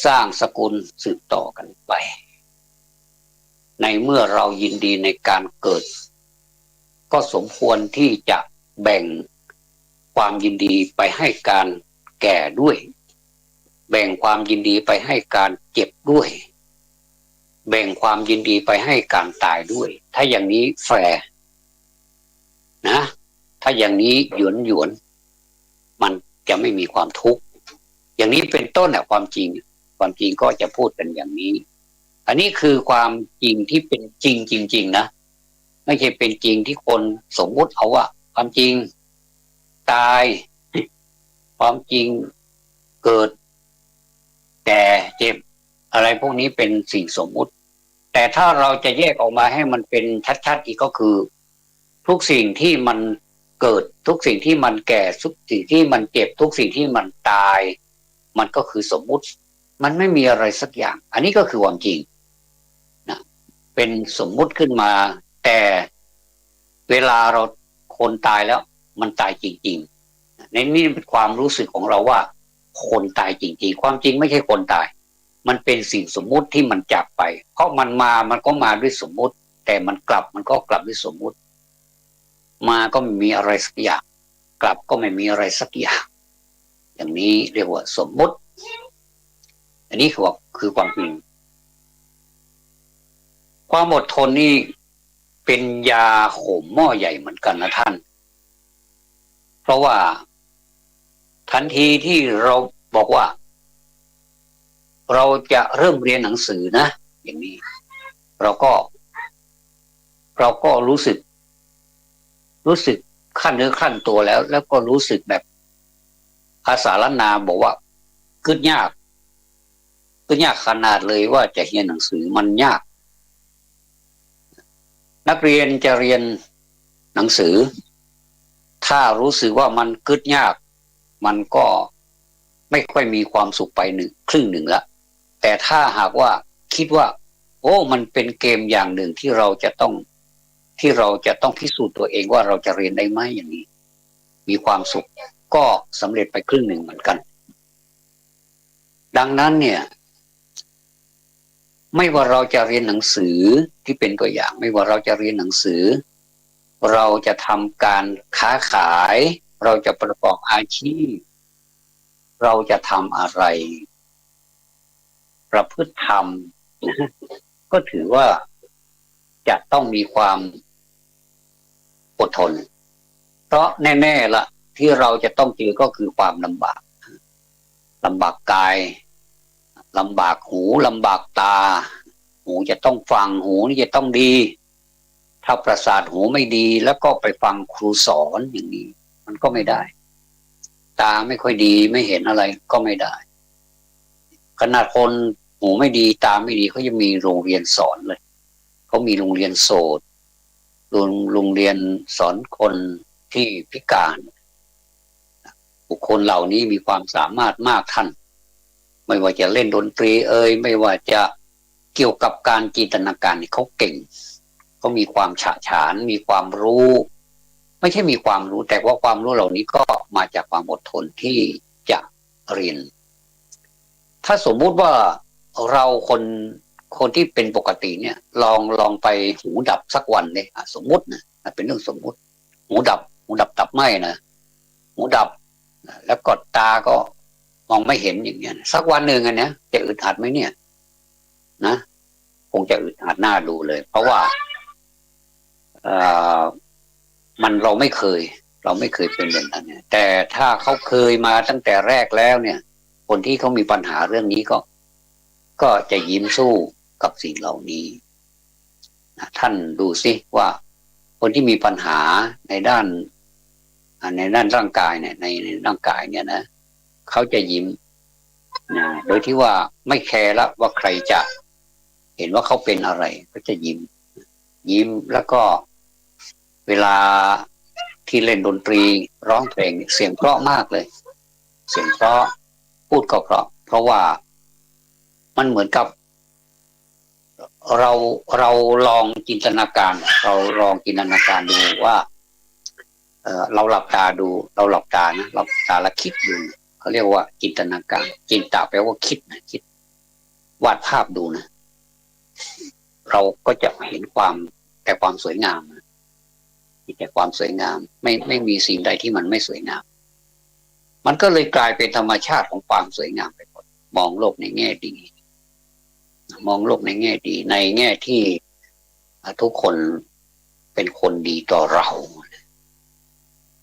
สร้างสกุลสืบต่อกันไป ในเมื่อเรายินดีในการเกิด ก็สมควรที่จะแบ่งความยินดีไปให้การแก่ด้วย แบ่งความยินดีไปให้การเจ็บด้วย แบ่งความยินดีไปให้การตายด้วย ถ้าอย่างนี้แฟร์ นะ ถ้าอย่างนี้หยวนหยวน มันจะไม่มีความทุกข์ อย่างนี้เป็นต้นน่ะ ความจริง ความจริงก็จะพูดกันอย่างนี้ อันนี้คือความจริงที่เป็นจริงจริงๆนะ ไม่ใช่เป็นจริงที่คนสมมุติเอาว่า ความจริงตาย ความจริงเกิด แก่ เจ็บ อะไรพวกนี้เป็นสิ่งสมมุติ แต่ถ้าเราจะแยกออกมาให้มันเป็นชัดๆอีกก็คือ ทุกสิ่งที่มันเกิด ทุกสิ่งที่มันแก่ ทุกสิ่งที่มันเจ็บ ทุกสิ่งที่มันตาย มันก็คือสมมุติ มันไม่มีอะไรสักอย่าง อันนี้ก็คือความจริงนะ เป็นสมมุติขึ้นมา แต่เวลาเรา คนตายแล้ว มันตายจริงๆ ในนี่เป็นความรู้สึกของเราว่า คนตายจริงๆ ความจริงไม่ใช่คนตาย มันเป็นสิ่งสมมุติที่มันจากไป เพราะมันมา มันก็มาด้วยสมมุติ แต่มันกลับ มันก็กลับด้วยสมมุติ มาก็ไม่มีอะไรสักอย่าง กลับก็ไม่มีอะไรสักอย่าง อย่างนี้เรียกว่าสมมุติ อันนี้คือว่า คือความจริง ความอดทนนี่เป็นยาขมหม้อใหญ่เหมือนกันนะท่าน เพราะว่าทันทีที่เราบอกว่า เราจะเริ่มเรียนหนังสือนะ อย่างนี้ เราก็ เราก็รู้สึก รู้สึกคันเนื้อคันตัวแล้ว แล้วก็รู้สึกแบบ ภาษาล้านนาบอกว่ากึดยาก กึดยากขนาดเลยว่าจะเรียนหนังสือมันยาก นักเรียนจะเรียนหนังสือ ถ้ารู้สึกว่ามันกึดยาก มันก็ไม่ค่อยมีความสุขไปหนึ่ง ครึ่งหนึ่งละ แต่ถ้าหากว่าคิดว่า โอ้ มันเป็นเกมอย่างหนึ่งที่เราจะต้อง ที่เราจะต้องพิสูจน์ตัวเองว่าเราจะเรียนได้ไหมอย่างนี้ มีความสุข ก็สำเร็จไปครึ่งหนึ่งเหมือนกัน ดังนั้นเนี่ย ไม่ว่าเราจะเรียนหนังสือ ที่เป็นตัวอย่าง ไม่ว่าเราจะเรียนหนังสือ เราจะทำการค้าขาย เราจะประกอบอาชีพ เราจะทำอะไร ประพฤติธรรม ก็ถือว่าจะต้องมีความอดทน เพราะแน่ๆละ ที่เราจะต้องเจอก็คือความลำบาก ลำบากกาย ลำบากหู ลำบากตา หูจะต้องฟัง หูนี่จะต้องดี ถ้าประสาทหูไม่ดีแล้วก็ไปฟังครูสอนอย่างนี้ มันก็ไม่ได้ ตาไม่ค่อยดี ไม่เห็นอะไรก็ไม่ได้ ขนาดคนหูไม่ดี ตาไม่ดี เขายังมีโรงเรียนสอนเลย เขามีโรงเรียนโสต โรง โรงเรียนสอนคนที่พิการ บุคคลเหล่านี้มีความสามารถมากท่าน ไม่ว่าจะเล่นดนตรีเอ่ย ไม่ว่าจะเกี่ยวกับการจินตนาการนี่เขาเก่ง เขามีความฉะฉาน มีความรู้ ไม่ใช่มีความรู้ แต่ว่าความรู้เหล่านี้ก็มาจากความอดทนที่จะเรียน ถ้าสมมุติว่าเราคน คนที่เป็นปกติเนี่ย ลอง ลองไปหูดับสักวันเนี่ย อ่ะ สมมุตินะ มันเป็นเรื่องสมมุติ หูดับ หูดับตับไหม้นะ หูดับ แล้วก็ตาก็มองไม่เห็นอย่างเงี้ย สักวันหนึ่งอันเนี้ย จะอึดอัดไหมเนี่ย นะ คงจะอึดอัดหน้าดูเลย เพราะว่า เอ่อ มัน เราไม่เคย เราไม่เคยเป็นอย่างนั้นเนี่ย แต่ถ้าเขาเคยมาตั้งแต่แรกแล้วเนี่ย คนที่เขามีปัญหาเรื่องนี้ก็ ก็จะยิ้มสู้กับสิ่งเหล่านี้นะ ท่านดูสิว่าคนที่มีปัญหาในด้าน อ่า ในด้านร่างกายเนี่ย ใน ในร่างกายเนี่ยนะ เขาจะยิ้มนะ โดยที่ว่าไม่แคร์ละว่าใครจะเห็นว่าเขาเป็นอะไร เขาจะยิ้ม ยิ้ม แล้วก็เวลาที่เล่นดนตรี ร้องเพลงเนี่ย เสียงเพราะมากเลย เสียงเพราะ พูดก็เพราะ เพราะว่ามันเหมือนกับ เรา เราลองจินตนาการ เราลองจินตนาการดูว่า เอ่อ เราหลับตาดู เราหลับตานะ หลับตาแล้วคิดดู เขาเรียกว่าจินตนาการ จินตะแปลว่าคิดนะ คิด วาดภาพดูนะ เราก็จะเห็นความ แต่ความสวยงามนะ มีแต่ความสวยงาม ไม่ ไม่มีสิ่งใดที่มันไม่สวยงาม มันก็เลยกลายเป็นธรรมชาติของความสวยงามไปหมด มองโลกในแง่ดี มองโลกในแง่ดี ในแง่ที่ อ่ะ ทุกคนเป็นคนดีต่อเรา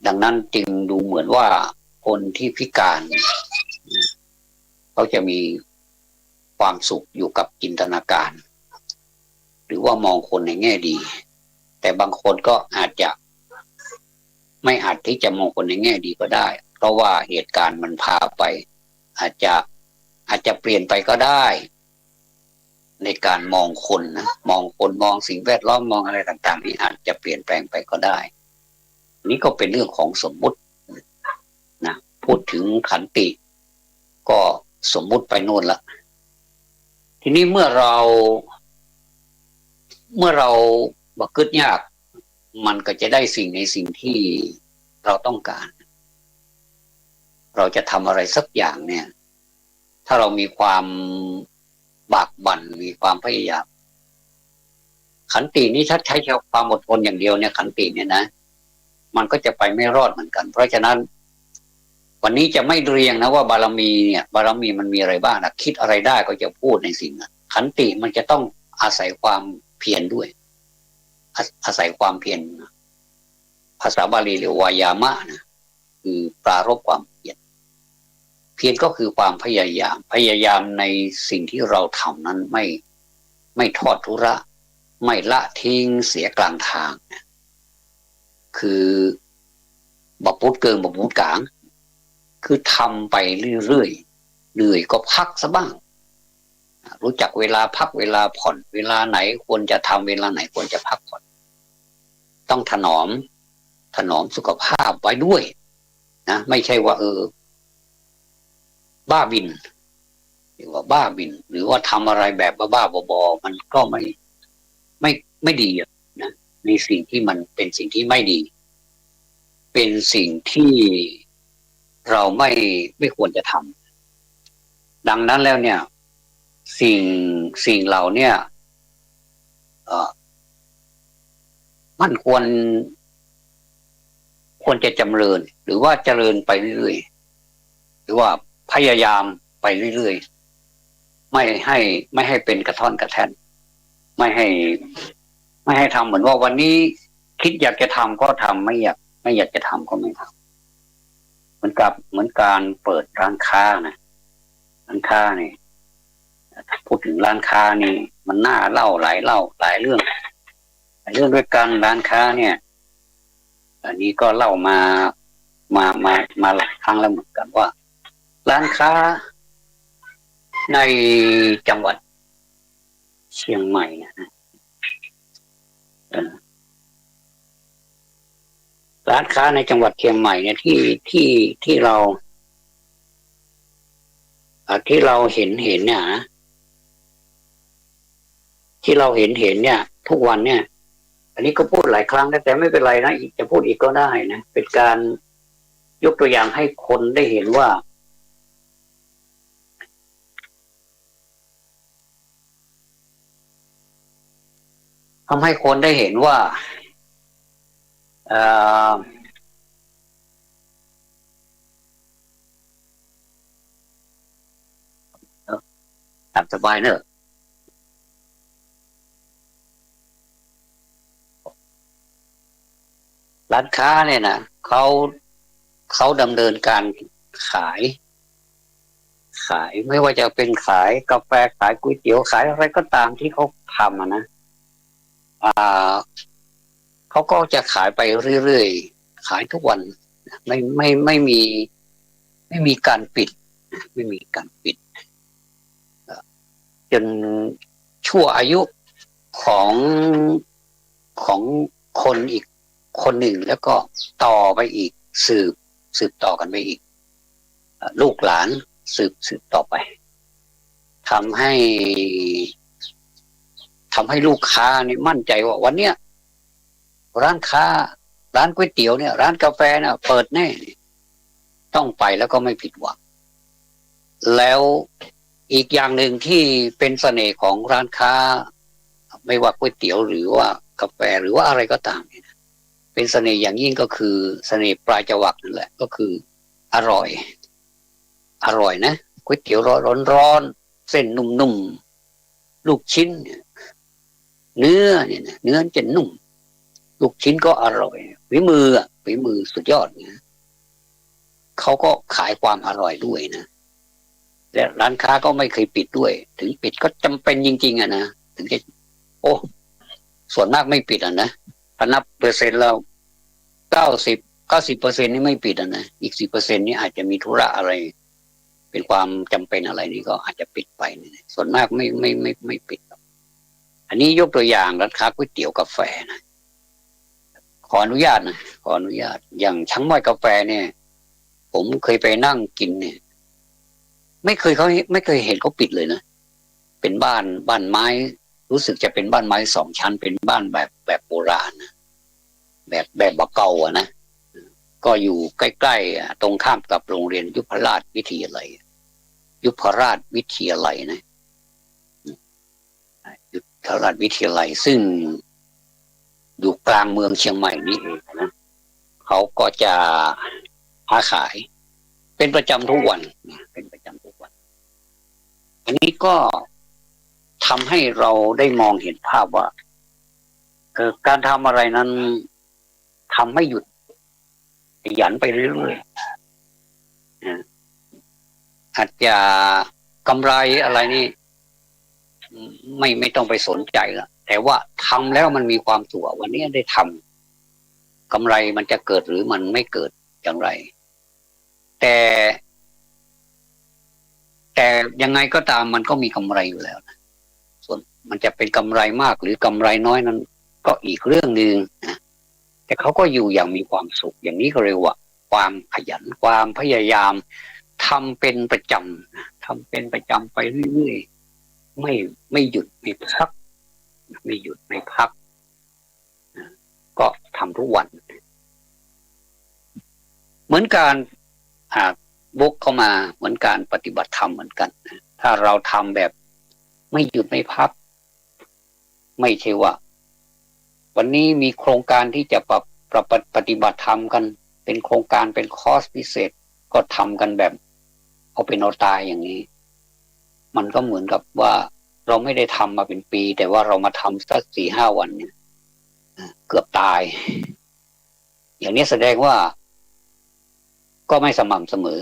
ดังนั้นจึงดูเหมือนว่าคนที่พิการเขาจะมีความสุขอยู่กับจินตนาการ หรือว่ามองคนในแง่ดี แต่บางคนก็อาจจะไม่อาจที่จะมองคนในแง่ดีก็ได้ เพราะว่าเหตุการณ์มันพาไป อาจจะอาจจะเปลี่ยนไปก็ได้ ในการมองคนนะ มองคน มองสิ่งแวดล้อม มองอะไรต่างๆนี่อาจจะเปลี่ยนแปลงไปก็ได้ นี่ก็เป็นเรื่องของสมมุตินะ พูดถึงขันติ ก็สมมุติไปโน่นละ ทีนี้เมื่อเรา เมื่อเราบ่กึดยาก มันก็จะได้สิ่งในสิ่งที่เราต้องการ เราจะทำอะไรสักอย่างเนี่ย ถ้าเรามีความบากบั่น มีความพยายาม ขันตินี้ถ้าใช้ความอดทนอย่างเดียวเนี่ย ขันติเนี่ยนะ มันก็จะไปไม่รอดเหมือนกัน เพราะฉะนั้น วันนี้จะไม่เรียงนะว่าบารมีเนี่ย บารมีมันมีอะไรบ้างนะ คิดอะไรได้ก็จะพูดในสิ่งนั้น ขันติมันจะต้องอาศัยความเพียรด้วย อา- อาศัยความเพียรนะ ภาษาบาลีเรียกวายามะนะ คือปรารภความเพียร เพียรก็คือความพยายาม พยายามในสิ่งที่เราทำนั้นไม่ ไม่ทอดทุระ ไม่ละทิ้งเสียกลางทางนะ คือบ่ปุดเกิงบ่ปุดกลาง คือทำไปเรื่อยๆ เหนื่อยก็พักซะบ้าง รู้จักเวลาพักเวลาผ่อน เวลาไหนควรจะทำ เวลาไหนควรจะพักผ่อน ต้องถนอม ถนอมสุขภาพไว้ด้วยนะ ไม่ใช่ว่า เออ บ้าบิน หรือว่าบ้าบิน หรือว่าทำอะไรแบบบ้าๆบอๆ มันก็ไม่ ไม่ ไม่ดีอะนะ ในสิ่งที่มันเป็นสิ่งที่ไม่ดี เป็นสิ่งที่เราไม่ ไม่ควรจะทำ ดังนั้นแล้วเนี่ย สิ่ง สิ่งเหล่าเนี่ย เอ่อ มันควร ควรจะจำเริญ หรือว่าเจริญไปเรื่อยๆ หรือว่าพยายามไปเรื่อยๆ ไม่ให้ ไม่ให้เป็นกระท่อนกระแท่น ไม่ให้ ไม่ให้ทำเหมือนว่าวันนี้คิดอยากจะทำก็ทำ ไม่อยาก ไม่อยากจะทำก็ไม่ทำ เหมือนกับ เหมือนการเปิดร้านค้านะ ร้านค้านี่ พูดถึงร้านค้านี่ มันน่าเล่าหลายเล่า หลายเรื่อง หลายเรื่องด้วยกัน ร้านค้าเนี่ย อันนี้ก็เล่ามา มา มา มาหลายครั้งแล้วเหมือนกันว่า ร้านค้าในจังหวัดเชียงใหม่เนี่ยนะ เอ่อ ร้านค้าในจังหวัดเชียงใหม่เนี่ย ที่ ที่ ที่เรา อ่า ที่เราเห็น เห็นเนี่ยนะ ที่เราเห็น เห็นเนี่ย ทุกวันเนี่ย อันนี้ก็พูดหลายครั้งแล้ว แต่ไม่เป็นไรนะ อีก จะพูดอีกก็ได้นะ เป็นการยกตัวอย่างให้คนได้เห็นว่า ทำให้คนได้เห็นว่า เอ่อ ตามสบายเนอะ ร้านค้าเนี่ยนะ เขา เขาดำเนินการขาย ขาย ไม่ว่าจะเป็นขายกาแฟ ขายก๋วยเตี๋ยว ขายอะไรก็ตามที่เขาทำอะนะ อ่า เขาก็จะขายไปเรื่อยๆ ขายทุกวัน ไม่ ไม่ ไม่มี ไม่มีการปิด ไม่มีการปิด จนชั่วอายุของ ของคนอีกคนหนึ่ง แล้วก็ต่อไปอีก สืบ สืบต่อกันไปอีก เอ่อ ลูกหลานสืบ สืบต่อไป ทำให้ ทำให้ลูกค้านี่มั่นใจว่าวันเนี้ย ร้านค้า ร้านก๋วยเตี๋ยวเนี่ย ร้านกาแฟน่ะ เปิดแน่ ต้องไปแล้วก็ไม่ผิดหวัง แล้วอีกอย่างหนึ่งที่เป็นเสน่ห์ของร้านค้า ไม่ว่าก๋วยเตี๋ยวหรือว่ากาแฟหรือว่าอะไรก็ตามเนี่ยนะ เป็นเสน่ห์อย่างยิ่งก็คือเสน่ห์ปลายจวักนั่นแหละ ก็คืออร่อย อร่อยนะ ก๋วยเตี๋ยวร้อนๆ เส้นนุ่มๆ ลูกชิ้นเนี่ย เนื้อเนี่ยนะ เนื้อจะนุ่ม ลูกชิ้นก็อร่อย ฝีมืออะ ไป ฝีมือสุดยอดนะ เขาก็ขายความอร่อยด้วยนะ และร้านค้าก็ไม่เคยปิดด้วย ถึงปิดก็จำเป็นจริงๆอะนะ ถึงจะ โอ้ ส่วนมากไม่ปิดอะนะ ถ้านับเปอร์เซ็นต์แล้ว เก้าสิบ เก้าสิบเปอร์เซ็นต์นี่ไม่ปิดอะนะ อีกสิบเปอร์เซ็นต์นี่อาจจะมีธุระอะไร เป็นความจำเป็นอะไรนี่ก็อาจจะปิดไปนี่ ส่วนมากไม่ ไม่ ไม่ ไม่ปิดหรอก อันนี้ยกตัวอย่างร้านค้าก๋วยเตี๋ยวกาแฟนะ ขออนุญาตนะ ขออนุญาต อย่างช่างม้อยกาแฟเนี่ย ผมเคยไปนั่งกินเนี่ย ไม่เคยเขา ไม่เคยเห็นเขาปิดเลยนะ เป็นบ้าน บ้านไม้ รู้สึกจะเป็นบ้านไม้สองชั้น เป็นบ้านแบบ แบบโบราณนะ แบบ แบบบ่าเก่าอะนะ ก็อยู่ใกล้ๆ อ่ะ ตรงข้ามกับโรงเรียนยุพราชวิทยาลัย ยุพราชวิทยาลัยนะ ยุพราชวิทยาลัย ซึ่งอยู่กลางเมืองเชียงใหม่นี่เองนะ เขาก็จะค้าขายเป็นประจำทุกวันนะ เป็นประจำทุกวัน อันนี้ก็ทำให้เราได้มองเห็นภาพว่า เอ่อ การทำอะไรนั้นทำไม่หยุด ขยันไปเรื่อยๆ นะ อาจจะกำไรอะไรนี่ ไม่ ไม่ต้องไปสนใจละ แต่ว่าทำแล้วมันมีความสุข วันนี้ได้ทำ กำไรมันจะเกิดหรือมันไม่เกิดอย่างไร แต่ แต่ยังไงก็ตามมันก็มีกำไรอยู่แล้วนะ ส่วนมันจะเป็นกำไรมากหรือกำไรน้อยนั้น ก็อีกเรื่องหนึ่งนะ แต่เขาก็อยู่อย่างมีความสุข อย่างนี้ก็เรียกว่าความขยัน ความพยายาม ทำเป็นประจำนะ ทำเป็นประจำไปเรื่อยๆ ไม่ ไม่หยุดไม่พัก ไม่หยุดไม่พัก ก็ทำทุกวัน เหมือนการ อ่า วกเข้ามา เหมือนการปฏิบัติธรรมเหมือนกันนะ ถ้าเราทำแบบไม่หยุดไม่พัก ไม่ใช่ว่า วันนี้มีโครงการที่จะปรับ ปรับปฏิบัติธรรมกัน เป็นโครงการ เป็นคอร์สพิเศษ ก็ทำกันแบบเอาเป็นเอาตายอย่างนี้ มันก็เหมือนกับว่าเราไม่ได้ทำมาเป็นปี แต่ว่าเรามาทำสักสี่ห้าวันเนี่ย เกือบตาย อย่างนี้แสดงว่า ก็ไม่สม่ำเสมอ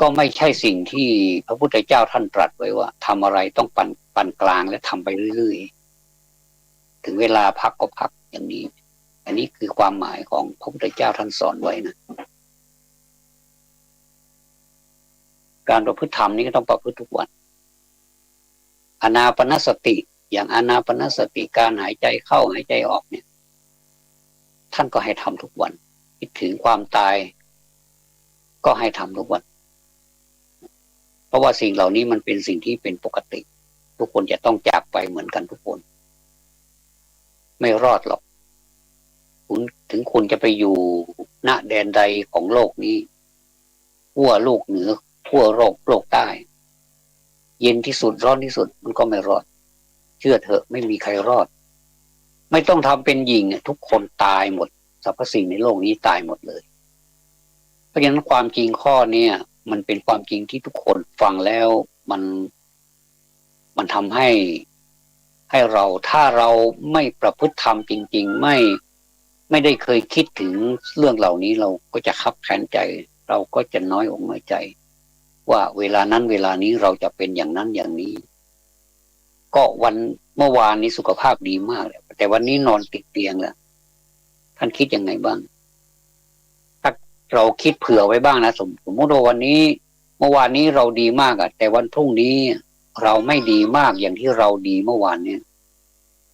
ก็ไม่ใช่สิ่งที่พระพุทธเจ้าท่านตรัสไว้ว่าทำอะไรต้องปาน ปานกลางและทำไปเรื่อยๆ ถึงเวลาพักก็พักอย่างนี้ อันนี้คือความหมายของพระพุทธเจ้าท่านสอนไว้นะ การประพฤติธรรมนี่ก็ต้องประพฤติทุกวัน อานาปานสติ อย่างอานาปานสติ การหายใจเข้าหายใจออกเนี่ย ท่านก็ให้ทำทุกวัน คิดถึงความตาย ก็ให้ทำทุกวัน เพราะว่าสิ่งเหล่านี้มันเป็นสิ่งที่เป็นปกติ ทุกคนจะต้องจากไปเหมือนกันทุกคน ไม่รอดหรอก คุณ ถึงคุณจะไปอยู่ ณ แดนใดของโลกนี้ ขั้วโลกเหนือ ขั้วโลก โลกใต้ เย็นที่สุด ร้อนที่สุด มันก็ไม่รอด เชื่อเถอะ ไม่มีใครรอด ไม่ต้องทำเป็นหยิ่งอะ ทุกคนตายหมด สรรพสิ่งในโลกนี้ตายหมดเลย เพราะฉะนั้นความจริงข้อเนี้ย มันเป็นความจริงที่ทุกคนฟังแล้วมัน มันทำให้ ให้เรา ถ้าเราไม่ประพฤติธรรมจริงๆ ไม่ ไม่ได้เคยคิดถึงเรื่องเหล่านี้ เราก็จะคับแค้นใจ เราก็จะน้อยอกน้อยใจ ว่าเวลานั้นเวลานี้เราจะเป็นอย่างนั้นอย่างนี้ ก็วัน เมื่อวานนี้สุขภาพดีมากเลย แต่วันนี้นอนติดเตียงแล้ว ท่านคิดยังไงบ้าง ถ้าเราคิดเผื่อไว้บ้างนะ สม สมมุติว่าวันนี้ เมื่อวานนี้เราดีมากอะ แต่วันพรุ่งนี้เราไม่ดีมากอย่างที่เราดีเมื่อวานเนี่ย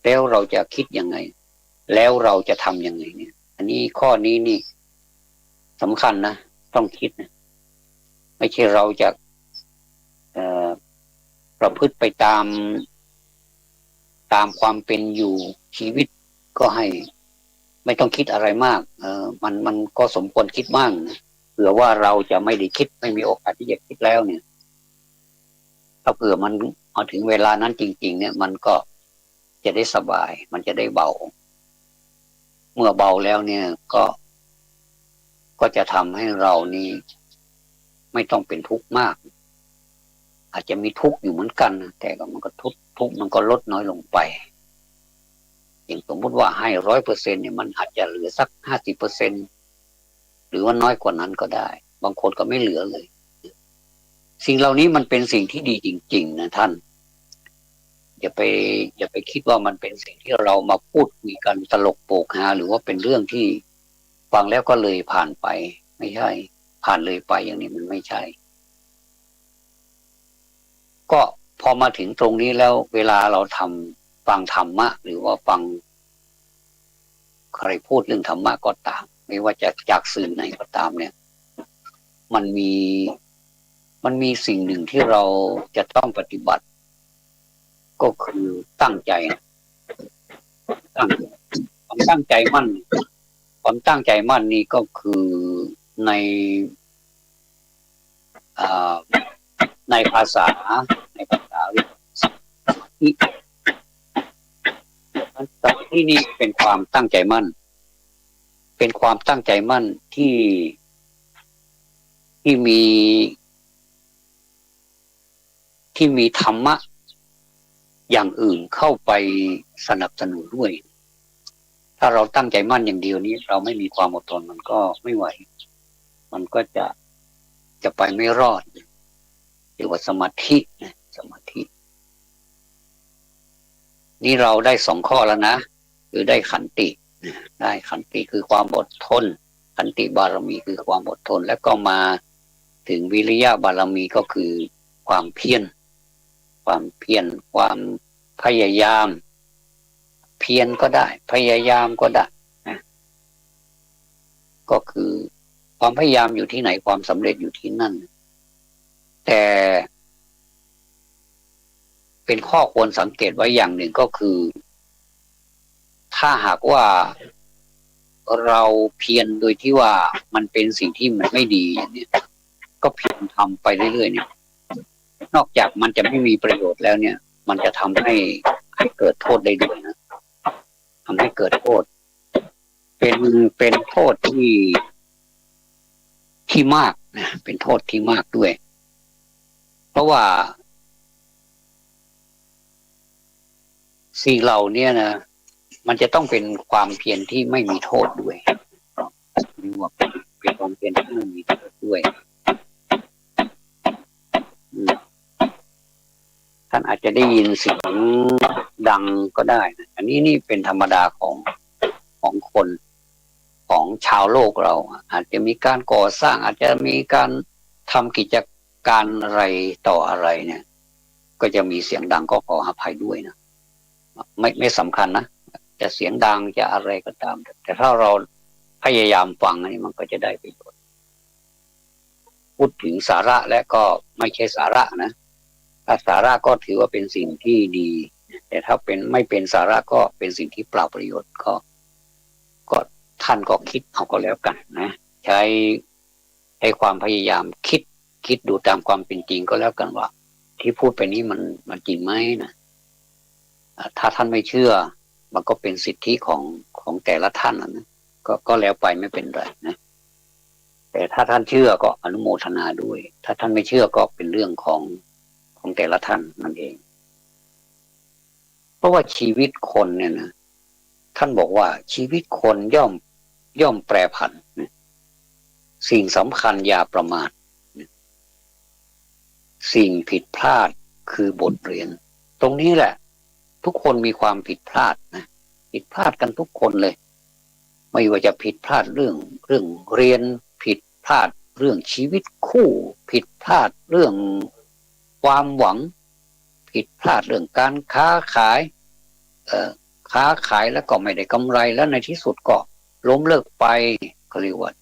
แล้วเราจะคิดยังไง แล้วเราจะทำยังไงเนี่ย อันนี้ ข้อนี้นี่สำคัญนะ ต้องคิดนะ ไม่ใช่เราจะ เอ่อ ประพฤติไปตาม ตามความเป็นอยู่ ชีวิตก็ให้ ไม่ต้องคิดอะไรมาก เอ่อ มัน มันก็สมควรคิดบ้างนะ เผื่อว่าเราจะไม่ได้คิด ไม่มีโอกาสที่จะคิดแล้วเนี่ย ถ้าเผื่อมันมาถึงเวลานั้นจริงๆ เนี่ย มันก็จะได้สบาย มันจะได้เบา เมื่อเบาแล้วเนี่ย ก็ ก็จะทำให้เรานี่ไม่ต้องเป็นทุกข์มาก อาจจะมีทุกข์อยู่เหมือนกันนะ แต่ก็มันก็ทุกข์ ทุกข์มันก็ลดน้อยลงไป อย่างสมมุติว่าให้ร้อยเปอร์เซ็นต์เนี่ย มันอาจจะเหลือสักห้าสิบเปอร์เซ็นต์ รือว่าน้อยกว่านั้นก็ได้ บางคนก็ไม่เหลือเลย สิ่งเหล่านี้มันเป็นสิ่งที่ดีจริงๆนะท่าน อย่าไปอย่าไปคิดว่ามันเป็นสิ่งที่เรามาพูดคุยกันตลกโปกฮา หรือว่าเป็นเรื่องที่ฟังแล้วก็เลยผ่านไป ไม่ใช่ ผ่านเลยไปอย่างนี้มันไม่ใช่ ก็พอมาถึงตรงนี้แล้ว เวลาเราทำฟังธรรมะ หรือว่าฟังใครพูดเรื่องธรรมะก็ตาม ไม่ว่าจะจากสื่อไหนก็ตามเนี่ย มันมีมันมีสิ่งหนึ่งที่เราจะต้องปฏิบัติ ก็คือตั้งใจ ตั้งความตั้งใจมั่น ความตั้งใจมั่นนี่ก็คือใน อ่า ในภาษา ในภาษาเรียกว่าสมาธิ สมาธินี่เป็นความตั้งใจมั่น เป็นความตั้งใจมั่นที่ที่มี ที่มีธรรมะอย่างอื่นเข้าไปสนับสนุนด้วย ถ้าเราตั้งใจมั่นอย่างเดียวนี้ เราไม่มีความอดทนมันก็ไม่ไหว มันก็จะจะไปไม่รอด เรียกว่าสมาธินะ สมาธิ นี่เราได้สองข้อแล้วนะ คือได้ขันตินะ ได้ขันติคือความอดทน ขันติบารมีคือความอดทน แล้วก็มาถึงวิริยะบารมีก็คือความเพียร ความเพียร ความพยายาม เพียรก็ได้ พยายามก็ได้นะ ก็คือความพยายามอยู่ที่ไหน ความสำเร็จอยู่ที่นั่น แต่เป็นข้อควรสังเกตไว้อย่างหนึ่งก็คือ ถ้าหากว่าเราเพียรโดยที่ว่ามันเป็นสิ่งที่มันไม่ดีอย่างเนี้ย ก็เพียรทำไปเรื่อยๆเนี่ย นอกจากมันจะไม่มีประโยชน์แล้วเนี่ย มันจะทำให้ให้เกิดโทษได้ด้วยนะ ทำให้เกิดโทษ เป็นเป็นโทษที่ที่มากนะ เป็นโทษที่มากด้วย เพราะว่าสิ่งเหล่านี้นะ มันจะต้องเป็นความเพียรที่ไม่มีโทษด้วย เรียกว่าเป็นเป็นความเพียรที่ไม่มีโทษด้วย อืม ท่านอาจจะได้ยินเสียงดังก็ได้นะ อันนี้นี่เป็นธรรมดาของของคนของชาวโลกเรา อาจจะมีการก่อสร้าง อาจจะมีการทำกิจการอะไรต่ออะไรเนี่ย ก็จะมีเสียงดัง ก็ขออภัยด้วยนะ ไม่ไม่สำคัญนะ จะเสียงดังจะอะไรก็ตาม แต่ถ้าเราพยายามฟังนี่มันก็จะได้ประโยชน์ พูดถึงสาระและก็ไม่ใช่สาระนะ ถ้าสาระก็ถือว่าเป็นสิ่งที่ดี แต่ถ้าเป็นไม่เป็นสาระก็เป็นสิ่งที่เปล่าประโยชน์ ก็ก็ท่านก็คิดเอาก็แล้วกันนะ ใช้ใช้ความพยายามคิดคิดดูตามความเป็นจริงก็แล้วกันว่า ที่พูดไปนี้มันมันจริงไหมนะ อ่า ถ้าท่านไม่เชื่อ มันก็เป็นสิทธิของของแต่ละท่านนะ ก็ก็แล้วไปไม่เป็นไรนะ แต่ถ้าท่านเชื่อก็อนุโมทนาด้วย ถ้าท่านไม่เชื่อก็เป็นเรื่องของของแต่ละท่านนั่นเอง เพราะว่าชีวิตคนเนี่ยนะ ท่านบอกว่าชีวิตคนย่อมย่อมแปรผันนะ สิ่งสำคัญอย่าประมาทนะ สิ่งผิดพลาดคือบทเรียน ตรงนี้แหละ ทุกคนมีความผิดพลาดนะ ผิดพลาดกันทุกคนเลย ไม่ว่าจะผิดพลาดเรื่องเรื่องเรียน ผิดพลาดเรื่องชีวิตคู่ ผิดพลาดเรื่องความหวัง ผิดพลาดเรื่องการค้าขาย เอ่อ ค้าขายแล้วก็ไม่ได้กำไร แล้วในที่สุดก็ล้มเลิกไป เขาเรียกว่า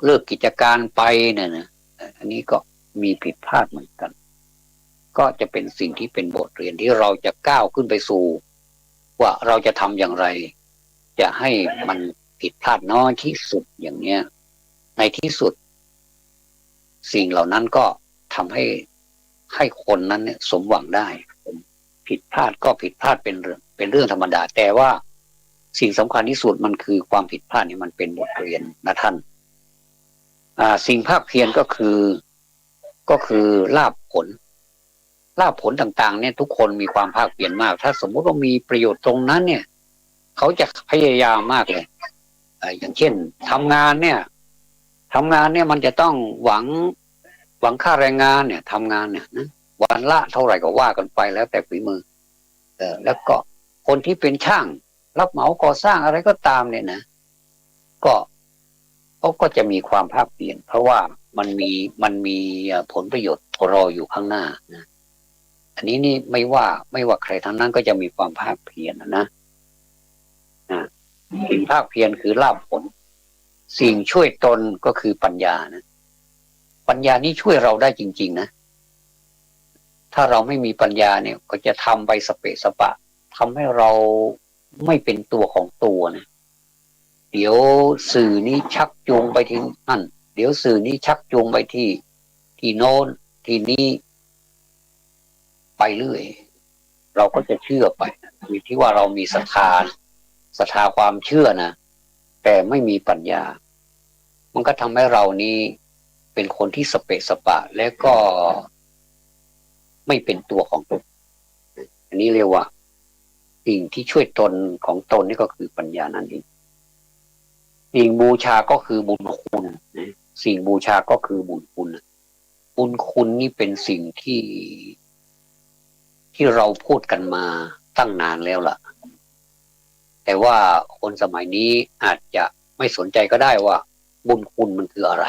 เลิกกิจการไปเนี่ยนะ อันนี้ก็มีผิดพลาดเหมือนกัน ก็จะเป็นสิ่งที่เป็นบทเรียนที่เราจะก้าวขึ้นไปสู่ ว่าเราจะทำอย่างไร จะให้มันผิดพลาดน้อยที่สุดอย่างเนี้ย ในที่สุด สิ่งเหล่านั้นก็ทำให้ให้คนนั้นเนี่ยสมหวังได้ ผิดพลาดก็ผิดพลาดเป็นเรื่องเป็นเรื่องธรรมดา แต่ว่าสิ่งสำคัญที่สุดมันคือความผิดพลาดเนี่ยมันเป็นบทเรียนนะท่าน อ่า สิ่งภาคเพียรก็คือ ก็คือลาภผล ลาภผลต่างๆเนี่ย ทุกคนมีความภาคเพียรมาก ถ้าสมมุติว่ามีประโยชน์ตรงนั้นเนี่ย เขาจะพยายามมากเลย เอ่ออย่างเช่นทำงานเนี่ยทำงานเนี่ยมันจะต้องหวังหวังค่าแรงงานเนี่ยทำงานเนี่ยนะวันละเท่าไหร่ก็ว่ากันไปแล้วแต่ฝีมือเออแล้วก็คนที่เป็นช่างรับเหมาก่อสร้างอะไรก็ตามเนี่ยนะก็เขาก็จะมีความภาคเพียรเพราะว่ามันมีมันมีเอ่อผลประโยชน์รออยู่ข้างหน้านะอันนี้นี่ไม่ว่าไม่ว่าใครทั้งนั้นก็จะมีความภาคเพียรนะนะ นะสิ่งภาคเพียรคือลาภผล สิ่งช่วยตนก็คือปัญญานะปัญญานี้ช่วยเราได้จริงๆนะถ้าเราไม่มีปัญญาเนี่ยก็จะทำไปสเปะสปะทำให้เราไม่เป็นตัวของตัวนะเดี๋ยวสื่อนี้ชักจูงไปที่นั่นเดี๋ยวสื่อนี้ชักจูงไปที่ที่โน้นที่นี้ ไปเรื่อยเราก็จะเชื่อไปอยู่ที่ว่าเรามีศรัทธาศรัทธาความเชื่อนะแต่ไม่มีปัญญา มันก็ทำให้เรานี้เป็นคนที่สเปะสปะและก็ไม่เป็นตัวของตนอันนี้เรียกว่าสิ่งที่ช่วยตนของตนนี่ก็คือปัญญานั่นเองสิ่งบูชาก็คือบุญคุณนะสิ่งบูชาก็คือบุญคุณนะ บุญคุณนี่เป็นสิ่งที่ที่เราพูดกันมาตั้งนานแล้วล่ะแต่ว่าคนสมัยนี้อาจจะไม่สนใจก็ได้ว่าบุญคุณมันคืออะไร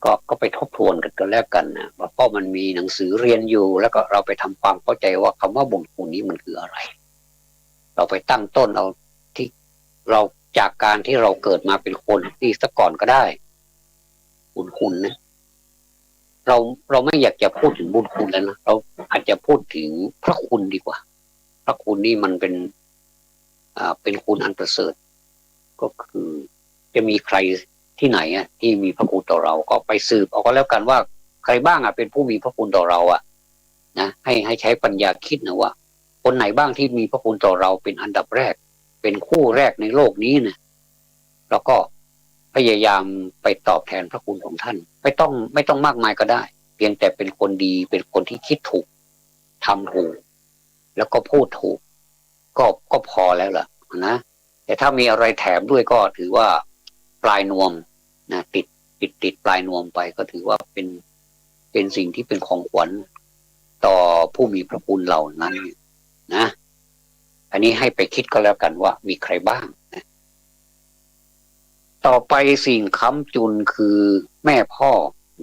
ก็ก็ไปทบทวนกันก็แล้วกันนะว่าเพราะมันมีหนังสือเรียนอยู่แล้วก็เราไปทำความเข้าใจว่าคำว่าบุญคุณนี้มันคืออะไร เราไปตั้งต้นเอาที่เราจากการที่เราเกิดมาเป็นคนที่ซะก่อนก็ได้ บุญคุณนะเราเราไม่อยากจะพูดถึงบุญคุณแล้วนะเราอาจจะพูดถึงพระคุณดีกว่า พระคุณนี่มันเป็นอ่าเป็นคุณอันประเสริฐ ก็คือจะมีใครที่ไหนอ่ะที่มีพระคุณต่อเราก็ไปสืบเอาก็แล้วกันว่าใครบ้างอ่ะเป็นผู้มีพระคุณต่อเราอ่ะนะให้ให้ใช้ปัญญาคิดนะว่า คนไหนบ้างที่มีพระคุณต่อเราเป็นอันดับแรก เป็นคู่แรกในโลกนี้นะเราก็พยายามไปตอบแทนพระคุณของท่านไม่ต้องไม่ต้องมากมายก็ได้ เพียงแต่เป็นคนดีเป็นคนที่คิดถูกทำถูกแล้วก็พูดถูกก็ก็พอแล้วล่ะนะแต่ถ้ามีอะไรแถมด้วยก็ถือว่าปลายนวมนะติดติดติดปลายนวมไปก็ถือว่าเป็นเป็นสิ่งที่เป็นของขวัญต่อผู้มีพระคุณเหล่านั้นนะอันนี้ให้ไปคิดก็แล้วกันว่ามีใครบ้างนะต่อไปสิ่งค้ำจุนคือแม่พ่อ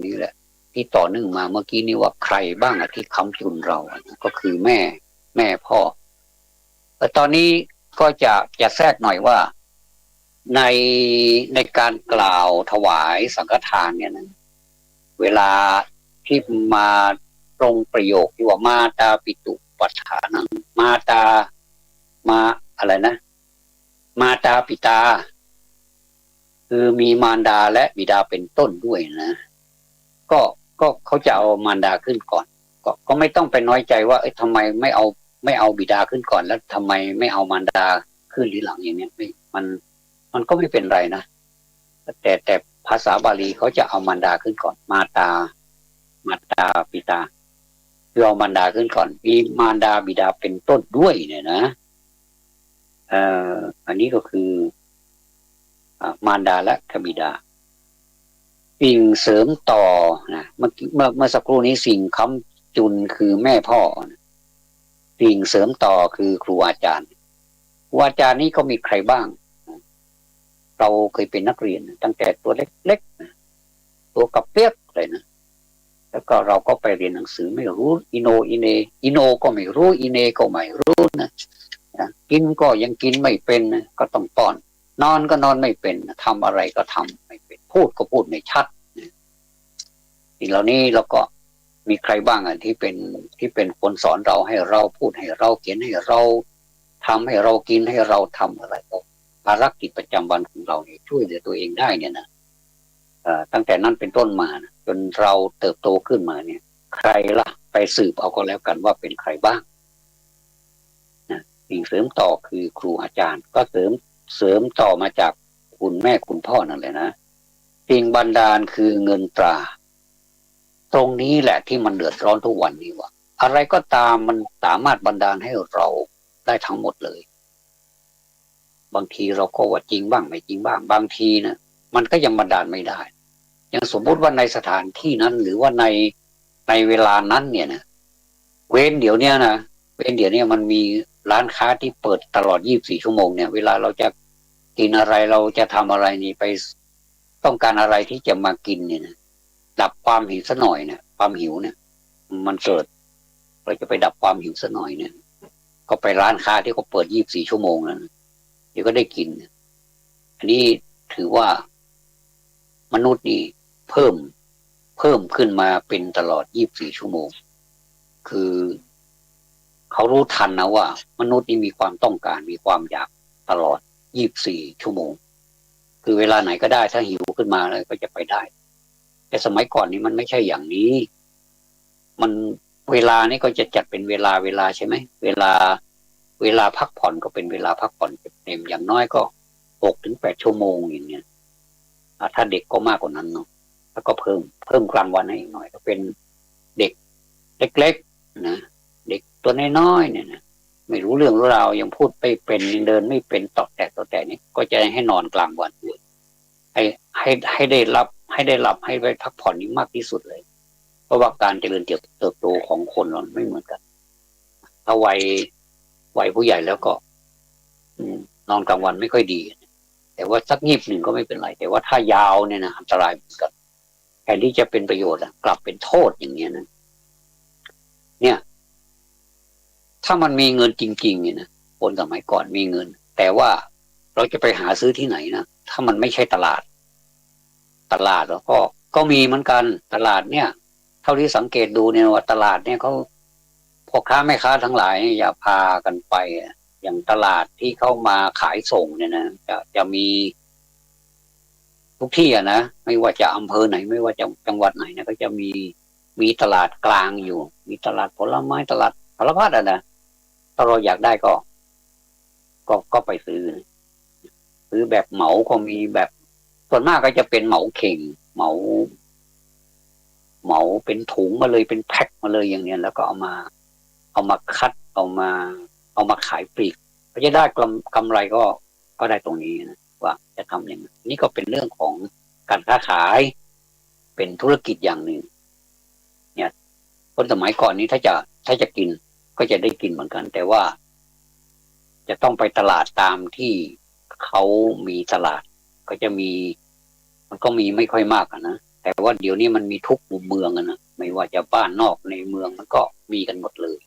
นี่แหละ ที่ต่อเนื่องมาเมื่อกี้นี้ว่าใครบ้างอะที่ค้ำจุนเราอะก็คือแม่แม่พ่อเอ่อตอนนี้ก็จะจะแทรกหน่อยว่าในในการกล่าวถวายสังฆทานเนี่ยนะเวลาที่มาตรงประโยคที่ว่ามาตาปิตุปัฏฐานังมาตามาอะไรนะมาตาปิตา คือมีมารดาและบิดาเป็นต้นด้วยนะก็ก็เขาจะเอามารดาขึ้นก่อนก็ก็ไม่ต้องไปน้อยใจว่าเอ้ยทำไมไม่เอาไม่เอาบิดาขึ้นก่อนแล้วทำไมไม่เอามารดาขึ้นทีหลังอย่างเนี้ยไม่มันมันก็ไม่เป็นไรนะแต่แต่ภาษาบาลีเขาจะเอามารดาขึ้นก่อนมาตามาตาปิตาคือเอามารดาขึ้นก่อนมีมารดาบิดาเป็นต้นด้วยเนี่ยนะเอ่ออันนี้ก็คือ อ่ามารดาและกบิดาสิ่งเสริมต่อนะเมื่อกี้เมื่อเมื่อสักครู่นี้สิ่งค้ำจุนคือแม่พ่อนะสิ่งเสริมต่อคือครูอาจารย์ครูอาจารย์นี้ก็มีใครบ้างเราเคยเป็นนักเรียนตั้งแต่ตัวเล็กๆนะตัวกระเปียกเลยนะแล้วก็เราก็ไปเรียนหนังสือไม่รู้อีโนอีเนอีโนก็ไม่รู้อีเนก็ไม่รู้นะนะกินก็ยังกินไม่เป็นนะก็ต้องป้อน นอนก็นอนไม่เป็นทำอะไรก็ทำไม่เป็นพูดก็พูดไม่ชัดสิ่งเหล่านี้เราก็มีใครบ้างอ่ะที่เป็นที่เป็นคนสอนเราให้เราพูดให้เราเขียนให้เราทำให้เรากินให้เราทำอะไรก็ภารกิจประจำวันของเราเนี่ยช่วยเหลือตัวเองได้เนี่ยนะเอ่อตั้งแต่นั้นเป็นต้นมานะจนเราเติบโตขึ้นมาเนี่ยใครล่ะไปสืบเอาก็แล้วกันว่าเป็นใครบ้างนะสิ่งเสริมต่อคือครูอาจารย์ก็เสริมเสริมต่อมาจากคุณแม่คุณพ่อนั่นแหละนะ สิ่งบันดาลคือเงินตรา ตรงนี้แหละที่มันเดือดร้อนทุกวันนี้ว่าอะไรก็ตามมันสามารถบันดาลให้เราได้ทั้งหมดเลย บางทีเราก็ว่าจริงบ้างไม่จริงบ้าง บางทีนะมันก็ยังบันดาลไม่ได้ อย่างสมมุติว่าในสถานที่นั้น หรือว่าในในเวลานั้นเนี่ยนะ เวรเดี๋ยวเนี้ยนะ เวรเดี๋ยวเนี้ยมันมีร้านค้าที่เปิดตลอดยี่สิบสี่ชั่วโมงเนี่ย เวลาเราจะกินอะไร เราจะทำอะไรนี่ไป ต้องการอะไรที่จะมากินเนี่ยนะ ดับความหิวซะหน่อยเนี่ย ความหิวเนี่ย มันเกิด เราจะไปดับความหิวซะหน่อยเนี่ย ก็ไปร้านค้าที่เขาเปิดยี่สิบสี่ชั่วโมงนั้น เดี๋ยวก็ได้กิน อันนี้ถือว่ามนุษย์นี่เพิ่ม เพิ่มขึ้นมาเป็นตลอดยี่สิบสี่ชั่วโมง คือเขารู้ทันนะว่ามนุษย์นี่มีความต้องการ มีความอยากตลอดยี่สิบสี่ชั่วโมง คือเวลาไหนก็ได้ ถ้าหิวขึ้นมาเลยก็จะไปได้ แต่สมัยก่อนนี่มันไม่ใช่อย่างนี้ มัน เวลานี่ก็จะจัดเป็นเวลาเวลาใช่ไหม เวลา เวลาพักผ่อนก็เป็นเวลาพักผ่อนเต็มๆ อย่างน้อยก็หกถึงแปดชั่วโมงอย่างเงี้ย อ่ะ ถ้าเด็กก็มากกว่านั้นเนาะ แล้วก็เพิ่ม เพิ่มกลางวันให้อีกหน่อย ก็เป็นเด็กเล็กๆ นะ เด็กตัวน้อยๆ เนี่ยนะ ไม่รู้เรื่องรู้ราว ยังพูดไม่เป็น ยังเดินไม่เป็น เตาะแตะเตาะแตะนี่ ก็จะให้นอนกลางวันด้วย ให้ ให้ ให้ได้รับ ให้ได้หลับ ให้ได้พักผ่อนนี่มากที่สุดเลย เพราะว่าการเจริญเติบ เติบโตของคนเราไม่เหมือนกัน ถ้าวัย วัยผู้ใหญ่แล้วก็ อืม นอนกลางวันไม่ค่อยดี แต่ว่าสักงีบหนึ่งก็ไม่เป็นไร แต่ว่าถ้ายาวเนี่ยนะ อันตรายเหมือนกัน แทนที่จะเป็นประโยชน์อะ กลับเป็นโทษอย่างเงี้ยนะ เนี่ย ถ้ามันมีเงินจริงๆ เนี่ยนะ คนสมัยก่อนมีเงิน แต่ว่าเราจะไปหาซื้อที่ไหนนะ ถ้ามันไม่ใช่ตลาด ตลาดแล้วก็ ก็มีเหมือนกัน ตลาดเนี่ย เท่าที่สังเกตดูเนี่ยว่าตลาดเนี่ยเขา พ่อค้าแม่ค้าทั้งหลายเนี่ยอย่าพากันไปอะ อย่างตลาดที่เขามาขายส่งเนี่ยนะ จะ จะมีทุกที่อะนะ ไม่ว่าจะอำเภอไหน ไม่ว่าจะจังหวัดไหนนะ ก็จะมี มีตลาดกลางอยู่ มีตลาดผลไม้ ตลาดสารพัดอะนะ ถ้าเราอยากได้ก็ ก็ ก็ไปซื้อ ซื้อแบบเหมาก็มี แบบ ส่วนมากก็จะเป็นเหมาเข่ง เหมา เหมาเป็นถุงมาเลย เป็นแพ็คมาเลยอย่างเนี้ย แล้วก็เอามา เอามาคัด เอามา เอามาขายปลีก ก็จะได้กำ กำไรก็ ก็ได้ตรงนี้นะ ว่าจะทำอย่างนั้น นี่ก็เป็นเรื่องของการค้าขาย เป็นธุรกิจอย่างหนึ่ง เนี่ย คนสมัยก่อนนี้ถ้าจะ ถ้าจะกินก็จะได้กินเหมือนกัน แต่ว่า จะต้องไปตลาดตามที่เขามีตลาด ก็จะมี มันก็มีไม่ค่อยมากอะนะ แต่ว่าเดี๋ยวนี้มันมีทุกมุมเมืองอะนะ ไม่ว่าจะบ้านนอกในเมืองมันก็มีกันหมดเลย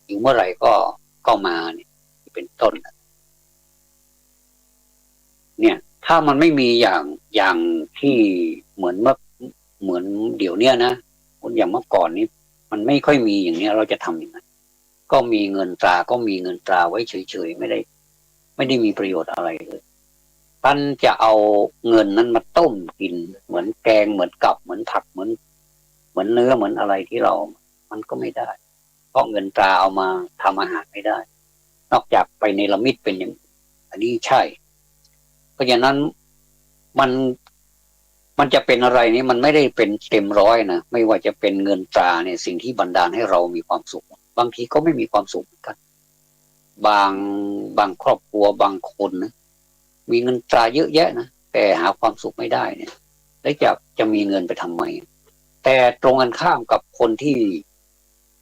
อยู่เมื่อไหร่ก็ ก็มาเนี่ย เป็นต้น เนี่ย ถ้ามันไม่มีอย่าง อย่างที่เหมือนเมื่อ เหมือนเดี๋ยวเนี้ยนะ คนอย่างเมื่อก่อนนี้ มันไม่ค่อยมีอย่างเนี้ย เราจะทำยังไง ก็มีเงินตรา ก็มีเงินตราไว้เฉยๆ ไม่ได้ ไม่ได้มีประโยชน์อะไรเลย ท่านจะเอาเงินนั้นมาต้มกิน เหมือนแกง เหมือนกับ เหมือนผัก เหมือน เหมือนเนื้อ เหมือนอะไรที่เรา มันก็ไม่ได้ เพราะเงินตราเอามาทำอาหารไม่ได้ นอกจากไปเนรมิตเป็นอย่างอื่น อันนี้ใช่ เพราะฉะนั้นมัน มันจะเป็นอะไรนี่มันไม่ได้เป็นเต็มร้อยนะ ไม่ว่าจะเป็นเงินตราเนี่ย สิ่งที่บันดาลให้เรามีความสุข บางทีก็ไม่มีความสุขเหมือนกัน บาง บางครอบครัว บางคนนะ มีเงินตราเยอะแยะนะ แต่หาความสุขไม่ได้เนี่ย แล้วจะ จะมีเงินไปทำไม แต่ตรงกันข้ามกับคนที่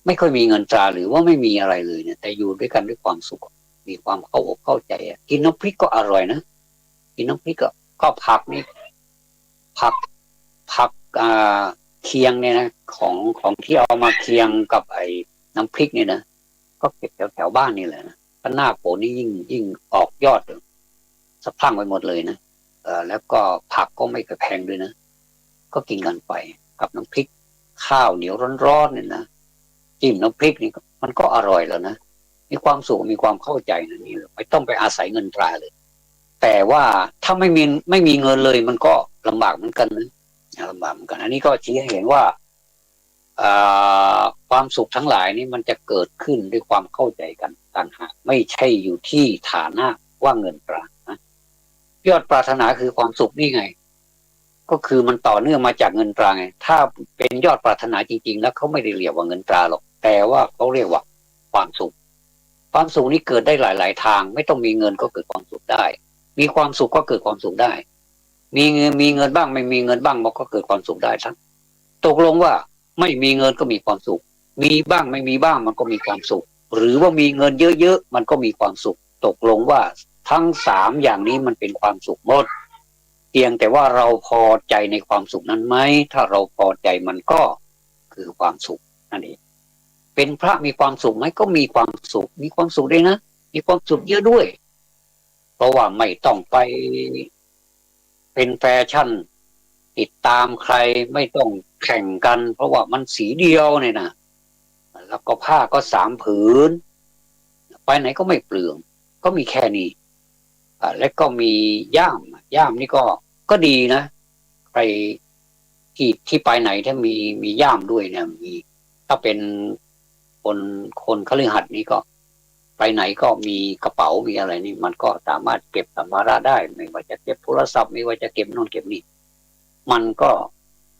ไม่ค่อยมีเงินตรา หรือว่าไม่มีอะไรเลยเนี่ย แต่อยู่ด้วยกันด้วยความสุข มีความเข้าอกเข้าใจอะ กินน้ำพริกก็อร่อยนะ กินน้ำพริกก็ ก็ผักนี่ ผัก ผัก อ่า เคียงเนี่ยนะ ของ ของที่เอามาเคียงกับไอ้น้ำพริกเนี่ยนะ ก็เก็บแถวแถวบ้านนี่แหละนะ ถ้าหน้าฝนนี่ยิ่ง ยิ่งออกยอดสะพรั่งไปหมดเลยนะ เอ่อ แล้วก็ผักก็ไม่ค่อยแพงด้วยนะ ก็กินกันไปกับน้ำพริก ข้าวเหนียวร้อนๆเนี่ยนะ จิ้มน้ำพริกนี่มันก็อร่อยแล้วนะ มีความสุข มีความเข้าใจนะ นี่ไม่ต้องไปอาศัยเงินตราเลย แต่ว่าถ้าไม่มี ไม่มีเงินเลย มันก็ลำบากเหมือนกันนะ ลำบากเหมือนกัน อันนี้ก็ชี้ให้เห็นว่า อ่า ความสุขทั้งหลายนี่มันจะเกิดขึ้นด้วยความเข้าใจกันต่างหาก ไม่ใช่อยู่ที่ฐานะว่าเงินตรานะ ยอดปรารถนาคือความสุขนี่ไง ก็คือมันต่อเนื่องมาจากเงินตราไง ถ้าเป็นยอดปรารถนาจริงๆ แล้วเขาไม่ได้เรียกว่าเงินตราหรอก แต่ว่าเขาเรียกว่าความสุข ความสุขนี้เกิดได้หลายๆ ทาง ไม่ต้องมีเงินก็เกิดความสุขได้ มีความสุขก็เกิดความสุขได้ มีเงิน มีเงินบ้าง ไม่มีเงินบ้าง มันก็เกิดความสุขได้ทั้ง ตกลงว่าไม่มีเงินก็มีความสุข มีบ้างไม่มีบ้าง มันก็มีความสุข หรือว่ามีเงินเยอะๆ มันก็มีความสุข ตกลงว่าทั้งสามอย่างนี้มันเป็นความสุขหมด เพียงแต่ว่าเราพอใจในความสุขนั้นไหม ถ้าเราพอใจมันก็คือความสุขนั่นเอง เป็นพระมีความสุขไหม ก็มีความสุข มีความสุขด้วยนะ มีความสุขเยอะด้วย เพราะว่าไม่ต้องไปเป็นแฟชั่น ติดตามใคร ไม่ต้องแข่งกัน เพราะว่ามันสีเดียวเนี่ยนะ แล้วก็ผ้าก็สามผืน ไปไหนก็ไม่เปลือง ก็มีแค่นี้ อ่า และก็มีย่าม ย่ามนี่ก็ ก็ดีนะ ใครที่ ที่ไปไหนถ้ามี มีย่ามด้วยเนี่ย มี ถ้าเป็นคน คนคฤหัสถ์นี่ก็ ไปไหนก็มีกระเป๋า มีอะไรนี่ มันก็สามารถเก็บสัมภาระได้ ไม่ว่าจะเก็บโทรศัพท์ ไม่ว่าจะเก็บโน่นเก็บนี่ มันก็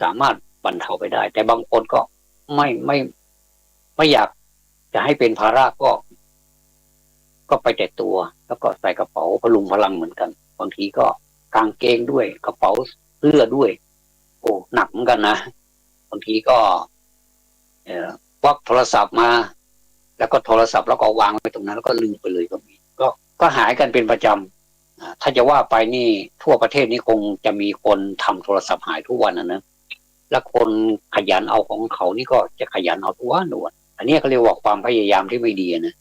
สามารถบรรเทาไปได้ แต่บางคนก็ไม่ ไม่ ไม่อยากจะให้เป็นภาระ ก็ ก็ไปแต่ตัว แล้วก็ใส่กระเป๋าพลุงพลังเหมือนกัน บางทีก็กางเกงด้วย กระเป๋าเสื้อด้วย โอ้ หนักเหมือนกันนะ บางทีก็ เอ่อ ควักโทรศัพท์มา แล้วก็โทรศัพท์แล้วก็วางไว้ตรงนั้น แล้วก็ลืมไปเลยก็มี ก็ ก็หายกันเป็นประจำ อ่า ถ้าจะว่าไปนี่ทั่วประเทศนี่คงจะมีคนทำโทรศัพท์หายทุกวันนะนะ แล้วคนขยันเอาของเขานี่ก็จะขยันเอาทุกวันทุกวัน อันนี้เขาเรียกว่าความพยายามที่ไม่ดีนะ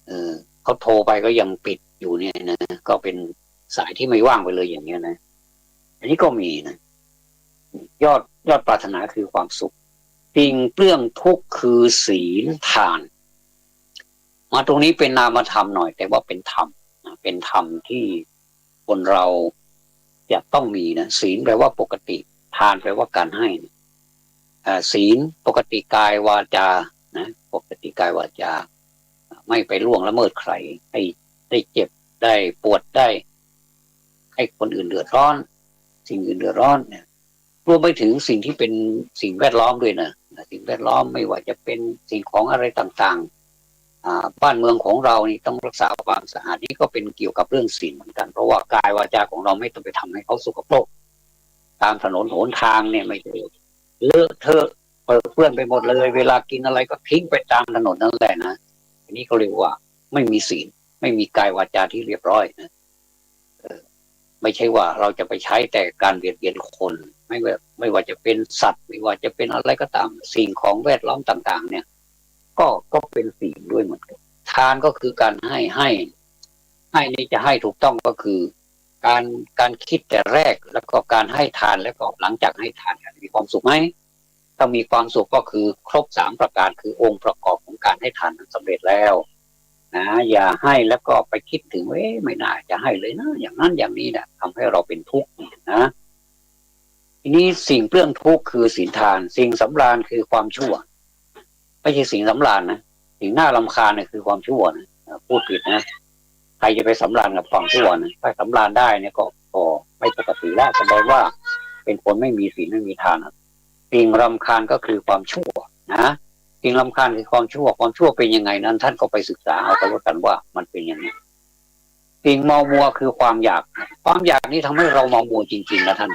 เออ เขาโทรไปก็ยังปิดอยู่เนี่ยนะ ก็เป็นสายที่ไม่ว่างไปเลยอย่างเงี้ยนะ อันนี้ก็มีนะ ยอด ยอดปรารถนาคือความสุข สิ่งเปลื้องทุกข์คือศีลทาน มาตรงนี้เป็นนามธรรมหน่อย แต่ว่าเป็นธรรมนะ เป็นธรรมที่คนเราจะต้องมีนะ ศีลแปลว่าปกติ ทานแปลว่าการให้นะ อ่า ศีลปกติกายวาจานะ ปกติกายวาจา ไม่ไปล่วงละเมิดใคร ให้ได้เจ็บได้ปวดได้ ให้คนอื่นเดือดร้อน สิ่งอื่นเดือดร้อนเนี่ย รวมไปถึงสิ่งที่เป็นสิ่งแวดล้อมด้วยนะ สิ่งแวดล้อมไม่ว่าจะเป็นสิ่งของอะไรต่างๆ อ่า บ้านเมืองของเรานี่ต้องรักษาความสะอาด นี่ก็เป็นเกี่ยวกับเรื่องศีลเหมือนกัน เพราะว่ากายวาจาของเราไม่ต้องไปทำให้เขาสกปรก ตามถนนหนทางเนี่ยไม่ใช่เลอะเทอะเปรอะเปื้อนไปหมดเลย เวลากินอะไรก็ทิ้งไปตามถนนนั่นแหละนะ อันนี้เขาเรียกว่าไม่มีศีล ไม่มีกายวาจาที่เรียบร้อยนะ เออ ไม่ใช่ว่าเราจะไปใช้แต่การเบียดเบียนคน ไม่ว่า ไม่ว่าจะเป็นสัตว์ ไม่ว่าจะเป็นอะไรก็ตาม สิ่งของแวดล้อมต่างๆ เนี่ย ก็ ก็เป็นศีลด้วยเหมือนกัน ทานก็คือการให้ ให้ ให้นี่จะให้ถูกต้องก็คือ การ การคิดแต่แรก แล้วก็การให้ทาน แล้วก็หลังจากให้ทานมีความสุขไหม ถ้ามีความสุขก็คือครบสามประการ คือองค์ประกอบของการให้ทานนั้นสำเร็จแล้วนะ อย่าให้แล้วก็ไปคิดถึงว่า เอ๊ะ ไม่น่าจะให้เลยนะ อย่างนั้นอย่างนี้นะ ทำให้เราเป็นทุกข์นะ ทีนี้สิ่งเปลื้องทุกข์คือศีลทาน สิ่งสำราญคือความชั่ว ไม่ใช่สิ่งสำราญนะ สิ่งน่ารำคาญเนี่ยคือความชั่วนะ เอ่อ พูดผิดนะ ใครจะไปสำราญกับความชั่วนะ ถ้าสำราญได้เนี่ยก็ ก็ไม่ปกติแล้ว แสดงว่าเป็นคนไม่มีศีลไม่มีทานนะ สิ่งรำคาญก็คือความชั่วนะ สิ่งรำคาญคือความชั่ว ความชั่วเป็นยังไงนั้น ท่านก็ไปศึกษาเอาก็แล้วกันว่ามันเป็นยังไง สิ่งเมามัวคือความอยาก ความอยากนี้ทำให้เราเมามัวจริงๆ นะท่าน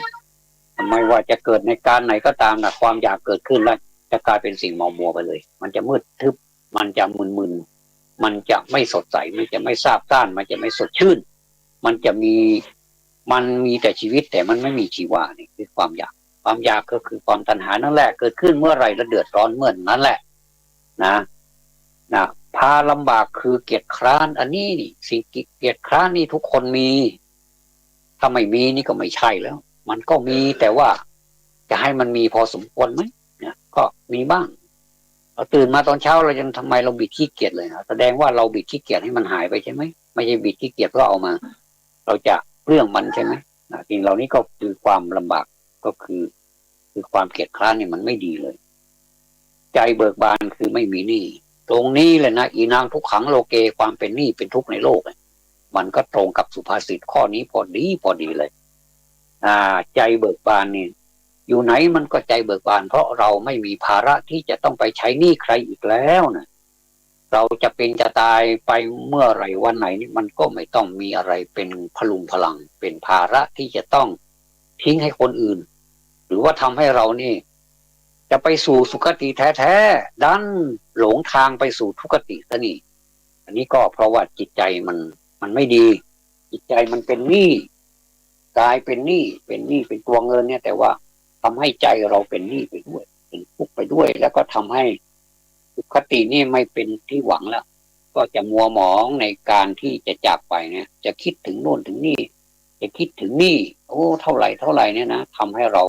ไม่ว่าจะเกิดในการไหนก็ตามนะ ความอยากเกิดขึ้นแล้วจะกลายเป็นสิ่งเมามัวไปเลย มันจะมืดทึบ มันจะมึนๆ มันจะไม่สดใส มันจะไม่ซาบซ่าน มันจะไม่สดชื่น มันจะมี มันมีแต่ชีวิตแต่มันไม่มีชีวา นี่คือความอยาก ความอยากก็คือความตัณหานั่นแหละ เกิดขึ้นเมื่อไหร่แล้วเดือดร้อนเมื่อนั้นแหละ นะ นะ พาลำบากคือเกียจคร้าน อันนี้นี่ สิ่งเกียจคร้านนี่ทุกคนมี ถ้าไม่มีนี่ก็ไม่ใช่แล้ว มันก็มี แต่ว่าจะให้มันมีพอสมควรไหม เนี่ย ก็มีบ้าง เราตื่นมาตอนเช้าเรายัง ทำไมเราบิดขี้เกียจเลยนะ แสดงว่าเราบิดขี้เกียจให้มันหายไปใช่ไหม ไม่ใช่บิดขี้เกียจเพื่อเอามา เราจะเปลื้องมันใช่ไหม นะ สิ่งเหล่านี้ก็คือความลำบาก ก็คือ คือความเกียจคร้านนี่มันไม่ดีเลย ใจเบิกบานคือไม่มีหนี้ ตรงนี้แหละนะ อีนังทุกขังโลเก ความเป็นหนี้เป็นทุกข์ในโลกอะ มันก็ตรงกับสุภาษิตข้อนี้พอดี พอดีเลย อ่า ใจเบิกบานนี่ อยู่ไหนมันก็ใจเบิกบาน เพราะเราไม่มีภาระที่จะต้องไปใช้หนี้ใครอีกแล้วนะ เราจะเป็นจะตายไปเมื่อไหร่วันไหนนี่ มันก็ไม่ต้องมีอะไรเป็นพลุงพลัง เป็นภาระที่จะต้องทิ้งให้คนอื่น หรือว่าทำให้เรานี่ จะไปสู่สุคติแท้ๆ ดันหลงทางไปสู่ทุคติซะนี่ อันนี้ก็เพราะว่าจิตใจมัน มันไม่ดี จิตใจมันเป็นหนี้ กลายเป็นหนี้ เป็นหนี้ เป็นตัวเงินเนี่ย แต่ว่าทำให้ใจเราเป็นหนี้ไปด้วย เป็นทุกข์ไปด้วย แล้วก็ทำให้สุคตินี่ไม่เป็นที่หวังแล้ว ก็จะมัวหมองในการที่จะจากไปเนี่ย จะคิดถึงโน่นถึงนี่ จะคิดถึงหนี้ โอ้ เท่าไหร่เท่าไหร่เนี่ยนะ ทำให้เรา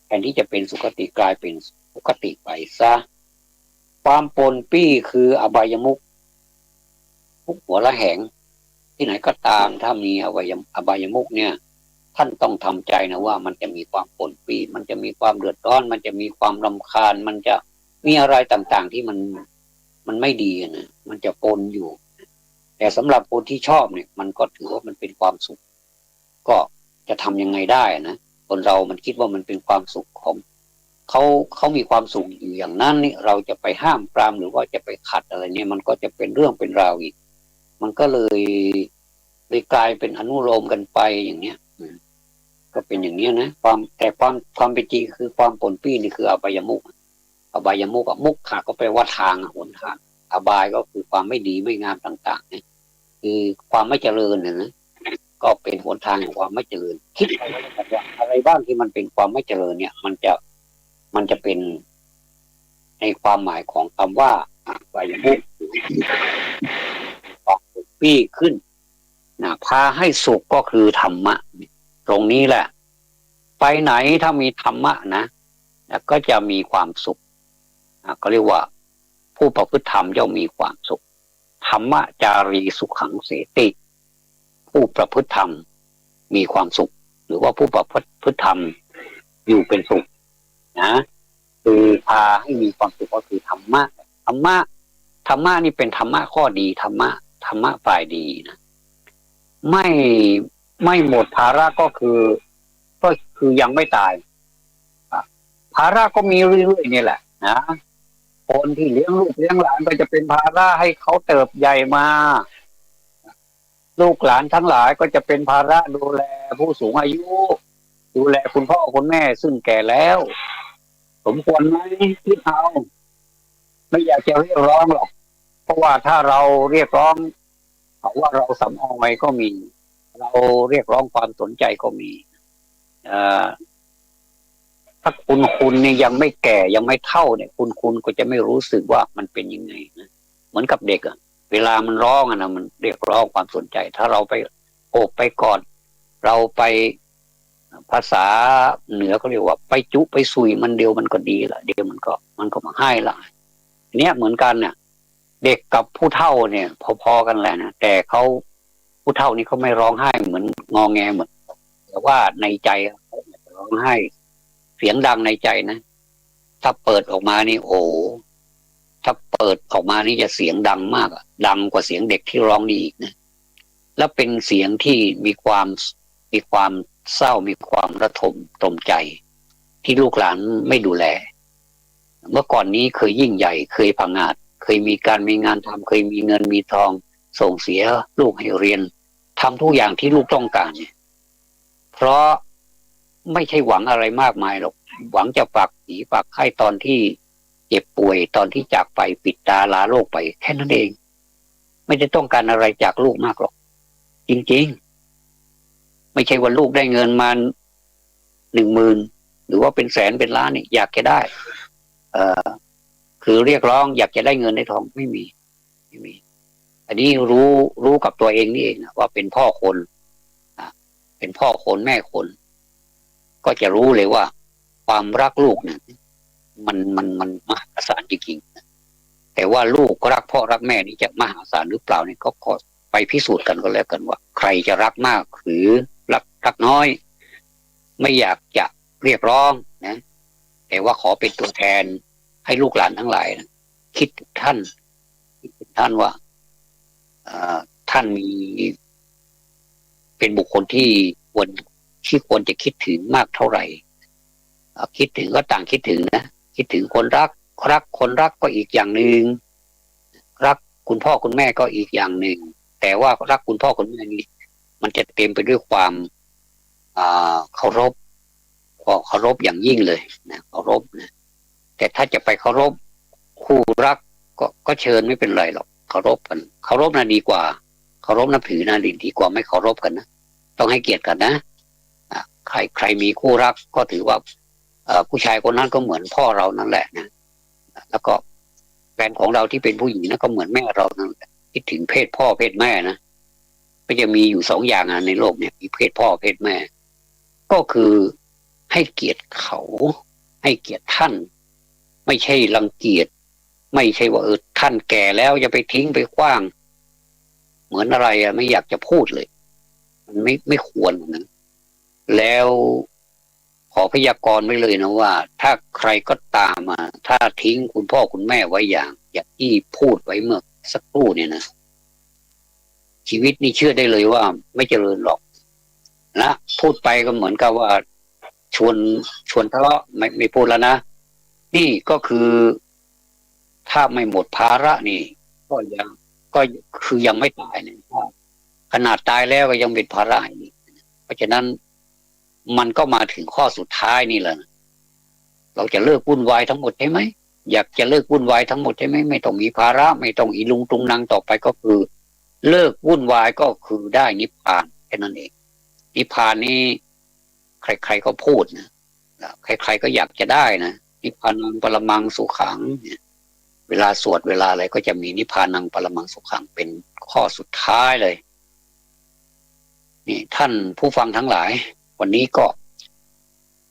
แทนที่จะเป็นสุคติกลายเป็นทุคติไปซะ ความปนปี้คืออบายมุข ทุกหัวระแหง ที่ไหนก็ตาม ถ้ามีอบายม- อบายมุขเนี่ย ท่านต้องทำใจนะว่ามันจะมีความปนปี้ มันจะมีความเดือดร้อน มันจะมีความรำคาญ มันจะมีอะไรต่างๆที่มัน มันไม่ดีอะนะ มันจะปนอยู่ แต่สำหรับคนที่ชอบเนี่ย มันก็ถือว่ามันเป็นความสุข ก็จะทำยังไงได้นะ คนเรามันคิดว่ามันเป็นความสุขของเขา เขามีความสุขอยู่อย่างนั้นนี่ เราจะไปห้ามปรามหรือว่าจะไปขัดอะไรเนี่ย มันก็จะเป็นเรื่องเป็นราวอีก มันก็เลย เลยกลายเป็นอนุโลมกันไปอย่างเนี้ย อืม ก็เป็นอย่างเนี้ยนะ ความ แต่ความ ความเป็นจริงคือความปนปี้นี่คืออบายมุข อบายมุขอะ มุขะก็แปลว่าทางอะ หนทาง อบายก็คือความไม่ดีไม่งามต่างๆเนี่ย คือความไม่เจริญเนี่ยนะ ก็เป็นหนทางแห่งความไม่เจริญ คิดไปแล้วกันว่าอะไรบ้างที่มันเป็นความไม่เจริญเนี่ย มันจะ มันจะเป็นในความหมายของคำว่าอบายมุข ความปนปี้ขึ้นนะ พาให้สุขก็คือธรรมะ ตรงนี้แหละ ไปไหนถ้ามีธรรมะนะ แล้วก็จะมีความสุขนะ ก็เรียกว่าผู้ประพฤติธรรมย่อมมีความสุข ธรรมจารีสุขังเสติ ผู้ประพฤติธรรมมีความสุข หรือว่าผู้ประพฤติธรรมอยู่เป็นสุขนะ คือพาให้มีความสุขก็คือธรรมะ ธรรมะ ธรรมะนี่เป็นธรรมะข้อดี ธรรมะ ธรรมะฝ่ายดีนะ ไม่ ไม่หมดภาระก็คือ ก็คือยังไม่ตาย อ่ะ ภาระก็มีเรื่อยๆนี่แหละนะ คนที่เลี้ยงลูกเลี้ยงหลานก็จะเป็นภาระให้เขาเติบใหญ่มา ลูกหลานทั้งหลายก็จะเป็นภาระดูแลผู้สูงอายุ ดูแลคุณพ่อคุณแม่ซึ่งแก่แล้ว สมควรไหม คิดเอา ไม่อยากจะเรียกร้องหรอก เพราะว่าถ้าเราเรียกร้อง เขาว่าเราสำออยก็มี เราเรียกร้องความสนใจก็มี เอ่อ ถ้าคุณคุณเนี่ยยังไม่แก่ยังไม่เฒ่าเนี่ย คุณคุณก็จะไม่รู้สึกว่ามันเป็นยังไงนะ เหมือนกับเด็กอะ เวลามันร้องอะนะ มันเรียกร้องความสนใจ ถ้าเราไปโอบไปกอด เราไป ภาษาเหนือเขาเรียกว่าไปจุไปสุยมัน เดี๋ยวมันก็ดีละ เดี๋ยวมันก็ มันก็มาไห้ละ เนี่ยเหมือนกันน่ะ เด็กกับผู้เฒ่าเนี่ย พอๆกันแหละนะ แต่เขา ผู้เฒ่านี่เขาไม่ร้องไห้เหมือนงอแงเหมือน แต่ว่าในใจเขาร้องไห้ เสียงดังในใจนะ ถ้าเปิดออกมานี่ โอ้ ถ้าเปิดออกมานี่จะเสียงดังมากอะ ดังกว่าเสียงเด็กที่ร้องนี่อีกนะ แล้วเป็นเสียงที่มีความ มีความเศร้า มีความระทมตรมใจ ที่ลูกหลานไม่ดูแล เมื่อก่อนนี้เคยยิ่งใหญ่ เคยผงาด เคยมีการมีงานทำ เคยมีเงินมีทอง ส่งเสียลูกให้เรียน ทำทุกอย่างที่ลูกต้องการเนี่ย เพราะไม่ใช่หวังอะไรมากมายหรอก หวังจะฝากผีฝากไข้ตอนที่เจ็บป่วย ตอนที่จากไป ปิดตาลาโลกไป แค่นั้นเอง ไม่ได้ต้องการอะไรจากลูกมากหรอก จริงๆ ไม่ใช่ว่าลูกได้เงินมา หนึ่งหมื่น หรือว่าเป็นแสนเป็นล้านนี่ อยากจะได้ เอ่อ คือเรียกร้องอยากจะได้เงินได้ทอง ไม่มี ไม่มี อันนี้รู้ รู้กับตัวเองนี่เองนะ ว่าเป็นพ่อคน อ่ะ เป็นพ่อคนแม่คน ก็จะรู้เลยว่าความรักลูกเนี่ย มัน มัน มันมหาศาลจริงๆนะ แต่ว่าลูกรักพ่อรักแม่นี่จะมหาศาลหรือเปล่านี่ ก็ขอไปพิสูจน์กันก็แล้วกันว่า ใครจะรักมากหรือรัก รักน้อย ไม่อยากจะเรียกร้องนะ แต่ว่าขอเป็นตัวแทนให้ลูกหลานทั้งหลายนะ คิดถึงท่าน คิดถึงท่านว่า เอ่อ ท่านมี เป็นบุคคลที่ควร ที่ควรจะคิดถึงมากเท่าไหร่ เอ่อ คิดถึงก็ต่างคิดถึงนะ คิดถึงคนรัก รักคนรักก็อีกอย่างหนึ่ง รักคุณพ่อคุณแม่ก็อีกอย่างหนึ่ง แต่ว่ารักคุณพ่อคุณแม่นี่มันจะเต็มไปด้วยความ อ่า เคารพ ก็เคารพอย่างยิ่งเลยนะ เคารพนะ แต่ถ้าจะไปเคารพคู่รักก็ ก็เชิญ ไม่เป็นไรหรอก เคารพกัน เคารพนะดีกว่า เคารพนับถือนะดี ดีกว่าไม่เคารพกันนะ ต้องให้เกียรติกันนะ อ่ะ ใคร ใครมีคู่รักก็ถือว่า เอ่อ ผู้ชายคนนั้นก็เหมือนพ่อเรานั่นแหละนะ แล้วก็แฟนของเราที่เป็นผู้หญิงนะก็เหมือนแม่เรานั่นแหละ คิดถึงเพศพ่อเพศแม่นะ ก็จะมีอยู่สองอย่างอะในโลกเนี่ย มีเพศพ่อเพศแม่ ก็คือให้เกียรติเขา ให้เกียรติท่าน ไม่ใช่รังเกียจ ไม่ใช่ว่า เออ ท่านแก่แล้วจะไปทิ้งไปขว้าง เหมือนอะไรอะ ไม่อยากจะพูดเลย มันไม่ ไม่ควรนะ แล้วขอพยากรณ์ไว้เลยนะว่า ถ้าใครก็ตามอะ ถ้าทิ้งคุณพ่อคุณแม่ไว้อย่าง อย่างที่พูดไว้เมื่อสักครู่เนี่ยนะ ชีวิตนี่เชื่อได้เลยว่าไม่เจริญหรอกนะ พูดไปก็เหมือนกับว่าชวน ชวนทะเลาะ ไม่ ไม่พูดแล้วนะ นี่ก็คือ ถ้าไม่หมดภาระนี่ ก็ยัง ก็คือยังไม่ตายเนี่ย ขนาดตายแล้วก็ยังเป็นภาระอีก เพราะฉะนั้น มันก็มาถึงข้อสุดท้ายนี่แหละ เราจะเลิกวุ่นวายทั้งหมดใช่ไหม อยากจะเลิกวุ่นวายทั้งหมดใช่ไหม ไม่ต้องมีภาระ ไม่ต้องอีลุงตุงนังต่อไป ก็คือ เลิกวุ่นวายก็คือได้นิพพานแค่นั้นเอง นิพพานนี้ใครๆก็พูดนะ ใครๆก็อยากจะได้นะ นิพพานังปรมังสุขังเนี่ย เวลาสวดเวลาอะไรก็จะมีนิพพานังปรมังสุขังเป็นข้อสุดท้ายเลย นี่ท่านผู้ฟังทั้งหลาย วันนี้ก็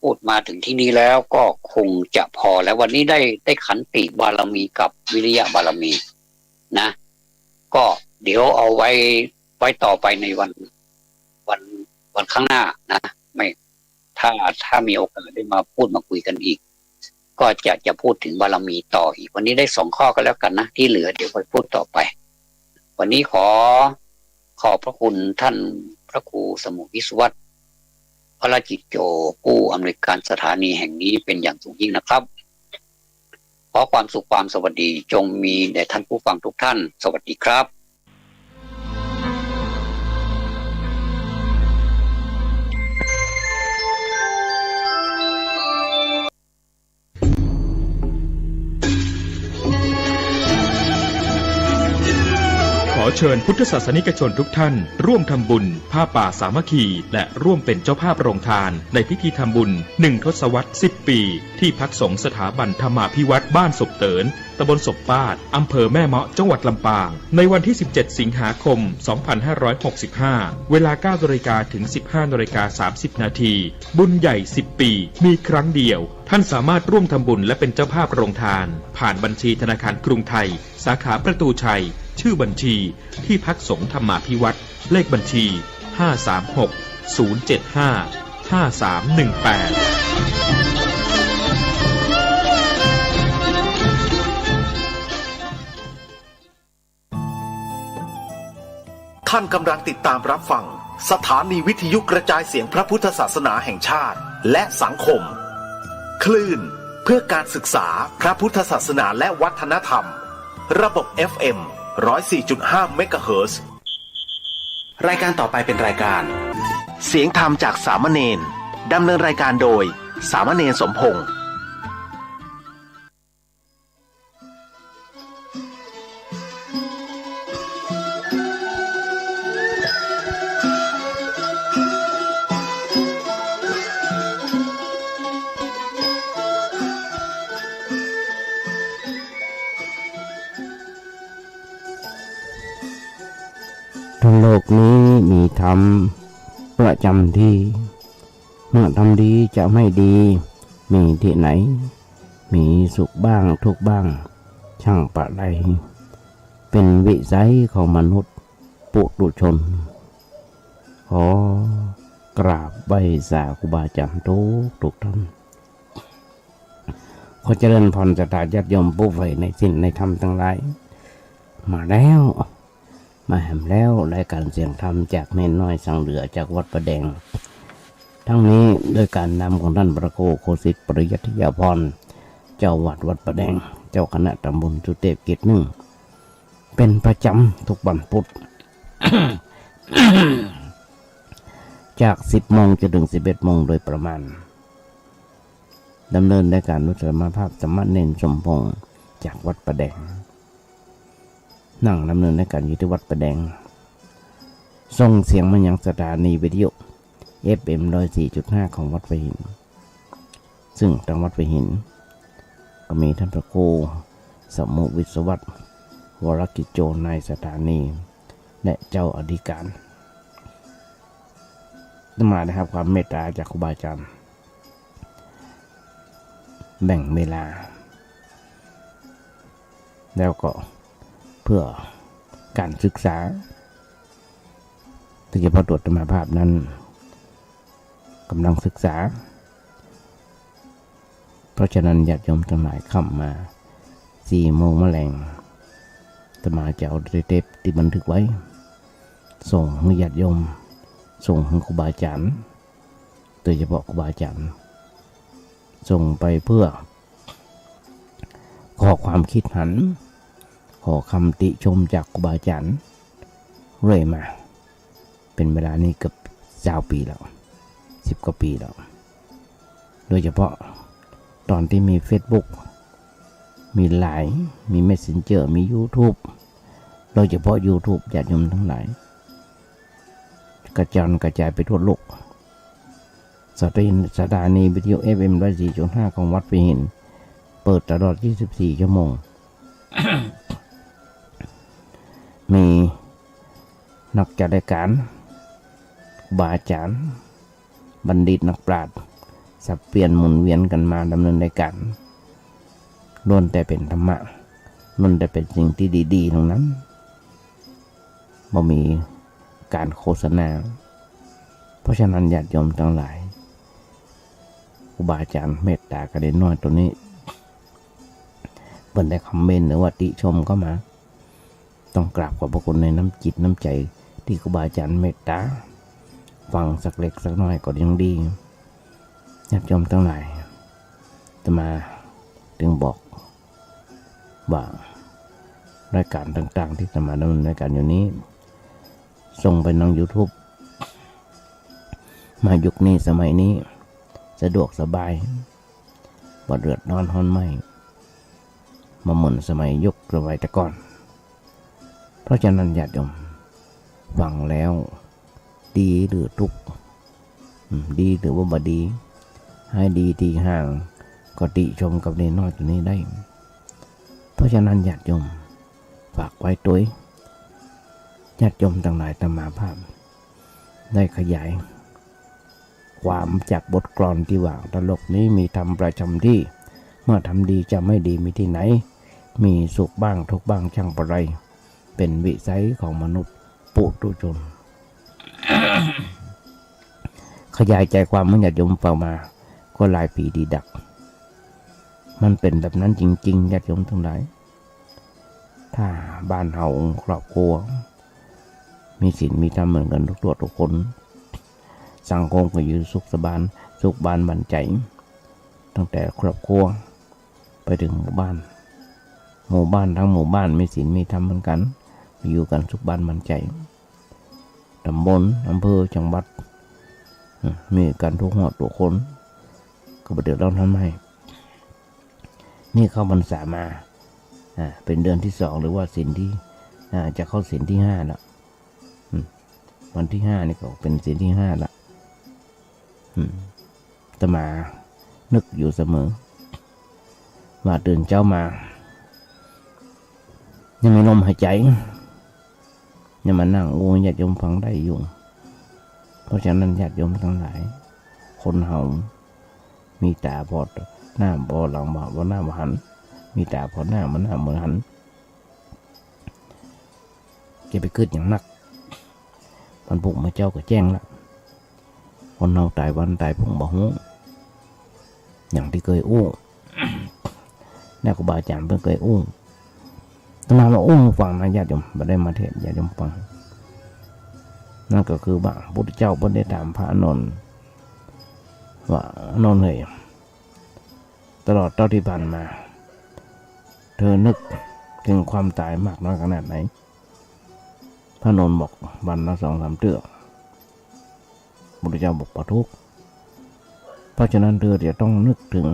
พูดมาถึงที่นี่แล้วก็คงจะพอแล้ว วันนี้ได้ ได้ขันติบารมีกับวิริยะบารมีนะ ก็เดี๋ยวเอาไว้ ไว้ต่อไปในวัน วัน วันข้างหน้านะ ไม่ ถ้า ถ้ามีโอกาสได้มาพูดมาคุยกันอีก ก็จะ จะพูดถึงบารมีต่ออีก วันนี้ได้สองข้อก็แล้วกันนะ ที่เหลือเดี๋ยวค่อยพูดต่อไป วันนี้ขอ ขอบพระคุณท่านพระครูสมุทรวิศวัตร พระจิตโจ ผู้อำนวยการสถานีแห่งนี้เป็นอย่างสูงยิ่งนะครับ ขอความสุขความสวัสดีจงมีแด่ท่านผู้ฟังทุกท่าน สวัสดีครับ ขอเชิญพุทธศาสนิกชนทุกท่านร่วมทำบุญผ้าป่าสามัคคี และร่วมเป็นเจ้าภาพโรงทานในพิธีทำบุญหนึ่งทศวรรษสิบปี ที่พักสงฆ์สถาบันธรรมาภิวัตน์บ้านศพเติน ตำบลศพปาด อำเภอแม่เมาะ จังหวัดลำปาง ในวันที่สิบเจ็ดสิงหาคมสองพันห้าร้อยหกสิบห้า เวลาเก้านาฬิกาถึงสิบห้านาฬิกาสามสิบนาที บุญใหญ่สิบปี มีครั้งเดียว ท่านสามารถร่วมทำบุญและเป็นเจ้าภาพโรงทาน ผ่านบัญชีธนาคารกรุงไทย สาขาประตูชัย ชื่อบัญชี ที่พักสงฆ์ธรรมาภิวัตน์ เลขบัญชี ห้าสามหก ศูนย์เจ็ดห้า ห้าสามหนึ่งแปด ท่านกำลังติดตามรับฟังสถานีวิทยุกระจายเสียงพระพุทธศาสนาแห่งชาติและสังคม คลื่นเพื่อการศึกษาพระพุทธศาสนาและวัฒนธรรม ระบบ เอฟเอ็ม ร้อยสี่จุดห้า เมกะเฮิรตซ์ รายการต่อไปเป็นรายการ เสียงธรรมจากสามเณร ดำเนินรายการโดย สามเณรสมพงษ์ ทั้งโลกนี้มีธรรมประจำที่ เมื่อทำดีจะไม่ดี มีที่ไหน มีสุขบ้างทุกข์บ้าง ช่างปะไร เป็นวิสัยของมนุษย์ปุถุชน ขอกราบไหว้สาครูบาอาจารย์ทุกทุกท่าน ขอเจริญพรศรัทธาญาติโยมผู้ใฝ่ในศีลในธรรมทั้งหลาย มาแล้ว มาแหมแล้ว รายการเสียงธรรมจากเณรน้อยสังเหลือจากวัดป่าแดง ทั้งนี้ด้วยการนำของท่านพระครูโคสิตปริยัติยาภรณ์ เจ้าวัดวัดป่าแดง เจ้าคณะตำบลสุเทพเขตหนึ่ง เป็นประจำทุกวันพุธ จากสิบโมงจนถึงสิบเอ็ดโมงโดยประมาณ ดำเนินรายการด้วยอาตมาภาพสามเณรสมพงษ์จากวัดป่าแดง นั่งดำเนินรายการอยู่ที่วัดป่าแดง ส่งเสียงมายังสถานีวิทยุ เอฟเอ็ม ร้อยสี่จุดห้า ของวัดป่าหิน ซึ่งทางวัดป่าหิน ก็มีท่านพระครูสมุวิศวัตร วรกิจโจ นายสถานี และเจ้าอธิการ อาตมาได้รับความเมตตาจากครูบาอาจารย์ แบ่งเวลา แล้วก็เพื่อการศึกษา โดยเฉพาะตัวอาตมาภาพนั้น กำลังศึกษา เพราะฉะนั้นญาติโยมทั้งหลายเข้ามา สี่โมงมาแลง อาตมาจะเอาเทปที่บันทึกไว้ ส่งให้ญาติโยม ส่งให้ครูบาอาจารย์ โดยเฉพาะครูบาอาจารย์ ส่งไปเพื่อ ขอความคิดหัน ขอคำติชมจากครูบาอาจารย์เรื่อยมา เป็นเวลานี้เกือบซาวปีแล้ว สิบกว่าปีแล้ว โดยเฉพาะตอนที่มีเฟซบุ๊ก มีไลน์ มีเมสเซนเจอร์ มียูทูบ โดยเฉพาะยูทูบ ญาติโยมทั้งหลาย กระจอนกระจายไปทั่วโลก สถานี สถานีวิทยุ เอฟเอ็ม ร้อยสี่จุดห้า ของวัดป่าหิน เปิดตลอด ยี่สิบสี่ ชั่วโมง มีนักจัดรายการ ครูบาอาจารย์ บัณฑิตนักปราชญ์ สับเปลี่ยนหมุนเวียนกันมาดำเนินรายการ ล้วนแต่เป็นธรรมะ ล้วนแต่เป็นสิ่งที่ดีๆ ทั้งนั้น บ่มีการโฆษณา เพราะฉะนั้นญาติโยมทั้งหลาย ครูบาอาจารย์เมตตากับเด็กน้อยตัวนี้ เปิ้นได้คอมเมนต์หรือว่าติชมเข้ามา ต้องกราบขอบพระคุณในน้ำจิตน้ำใจที่ครูบาอาจารย์เมตตา ฟังสักเล็กสักน้อยก็ยังดี ญาติโยมทั้งหลาย อาตมาจึงบอกว่ารายการต่างๆ ที่อาตมาดำเนินรายการอยู่นี้ ส่งไปทางยูทูบ มายุคนี้สมัยนี้ สะดวกสบาย บ่เดือดร้อนร้อนไหม้ บ่เหมือนสมัยยุคสมัยแต่ก่อน เพราะฉะนั้นญาติโยม ฟังแล้ว ดีหรือทุกข์ อืม ดีหรือว่าบ่ดี ให้ดีตี้ห้าง ก็ติชมกับเด็กน้อยตัวนี้ได้ เพราะฉะนั้นญาติโยม ฝากไว้ตวย ญาติโยมทั้งหลาย อาตมาภาพ ได้ขยายความจากบทกลอนที่ว่า ถ้าโลกนี้มีธรรมประจำที่ เมื่อทำดีจะไม่ดีมีที่ไหน มีสุขบ้างทุกข์บ้างช่างปะไร เป็นวิสัยของมนุษย์ปุถุชน ขยายใจความให้ญาติโยมฟังมาก็หลายปีดีดัก มันเป็นแบบนั้นจริงๆ ญาติโยมทั้งหลาย ถ้าบ้านเฮาครอบครัว มีศีลมีธรรมเหมือนกันทุกตัวทุกคน สังคมก็อยู่สุขสบาย สุขบานบันใจ ตั้งแต่ครอบครัว ไปถึงหมู่บ้าน หมู่บ้านทั้งหมู่บ้านมีศีลมีธรรมเหมือนกัน อยู่กันสุขบานบันใจ ตำบล อำเภอ จังหวัด อืม มีกันทุกฮอดทุกคน ก็บ่เดือดร้อนร้อนไหม้ นี่เข้าพรรษามา อ่า เป็นเดือนที่สอง หรือว่าศีลที่ อ่า จะเข้าศีลที่ห้าแล้ว อืม วันที่ห้านี่ก็เป็นศีลที่ห้าละ อืม อาตมานึกอยู่เสมอ ว่าตื่นเช้ามา ยังมีลมหายใจ ยังมานั่งอู้ญาติโยมฟังได้อยู่ เพราะฉะนั้นญาติโยมทั้งหลาย คนเฮา มีตาพอหน้าบ่หลังบ่ บ่หน้าบ่หัน มีตาพอหน้าบ่หน้าบ่หัน อย่าไปคิดอย่างนัก วันพุธมื้อเช้าก็แจ้งละ คนเฮาตายวันตายพรุ่งบ่ฮู้ อย่างที่เคยอู้ และครูบาอาจารย์เพิ่นเคยอู้ อาตมามาอู้ฟังนะญาติโยม บ่ได้มาเทศน์ญาติโยมฟัง นั่นก็คือว่าพระพุทธเจ้าเพิ่นได้ถามพระอานนท์ว่า อานนท์เอ๋ย ตลอดเท่าที่ผ่านมา เธอนึก ถึงความตายมากน้อยขนาดไหน พระนนท์บอกวันละสองสามเทื่อ พุทธเจ้าบอกประทุกข์ เพราะฉะนั้นเธอจะต้องนึกถึง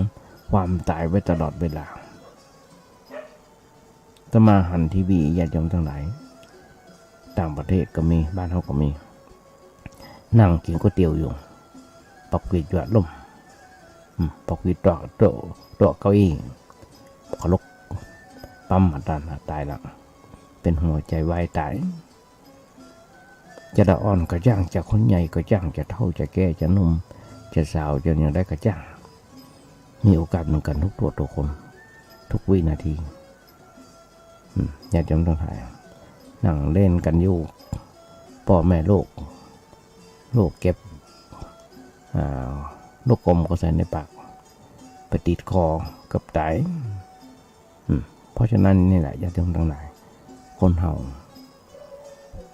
ความตายไว้ตลอดเวลา อาตมาหันทีวี ญาติโยมทั้งหลาย ต่างประเทศก็มี บ้านเฮาก็มี นั่งกินก๋วยเตี๋ยวอยู่ ปักหวีดหยอดลม อืม ปักหวีดโต๊ะ โต๊ะ โต๊ะเก้าอี้ ขลุก ปั๊มหัวใจตายละ เป็นหัวใจวายตาย จะละอ่อนก็จ้าง จะคนใหญ่ก็จ้าง จะเฒ่าจะแก่ จะหนุ่ม จะสาว จะอย่างใดก็จ้าง มีโอกาสเหมือนกันทุกตัวทุกคน ทุกวินาที อืม ญาติโยมทั้งหลาย นั่งเล่นกันอยู่ พ่อแม่ลูก ลูกเก็บ อ่า ลูกอมก็ใส่ในปาก ไปติดคอ เกือบตาย อืม เพราะฉะนั้นนี่แหละ ญาติโยมทั้งหลาย คนเฮา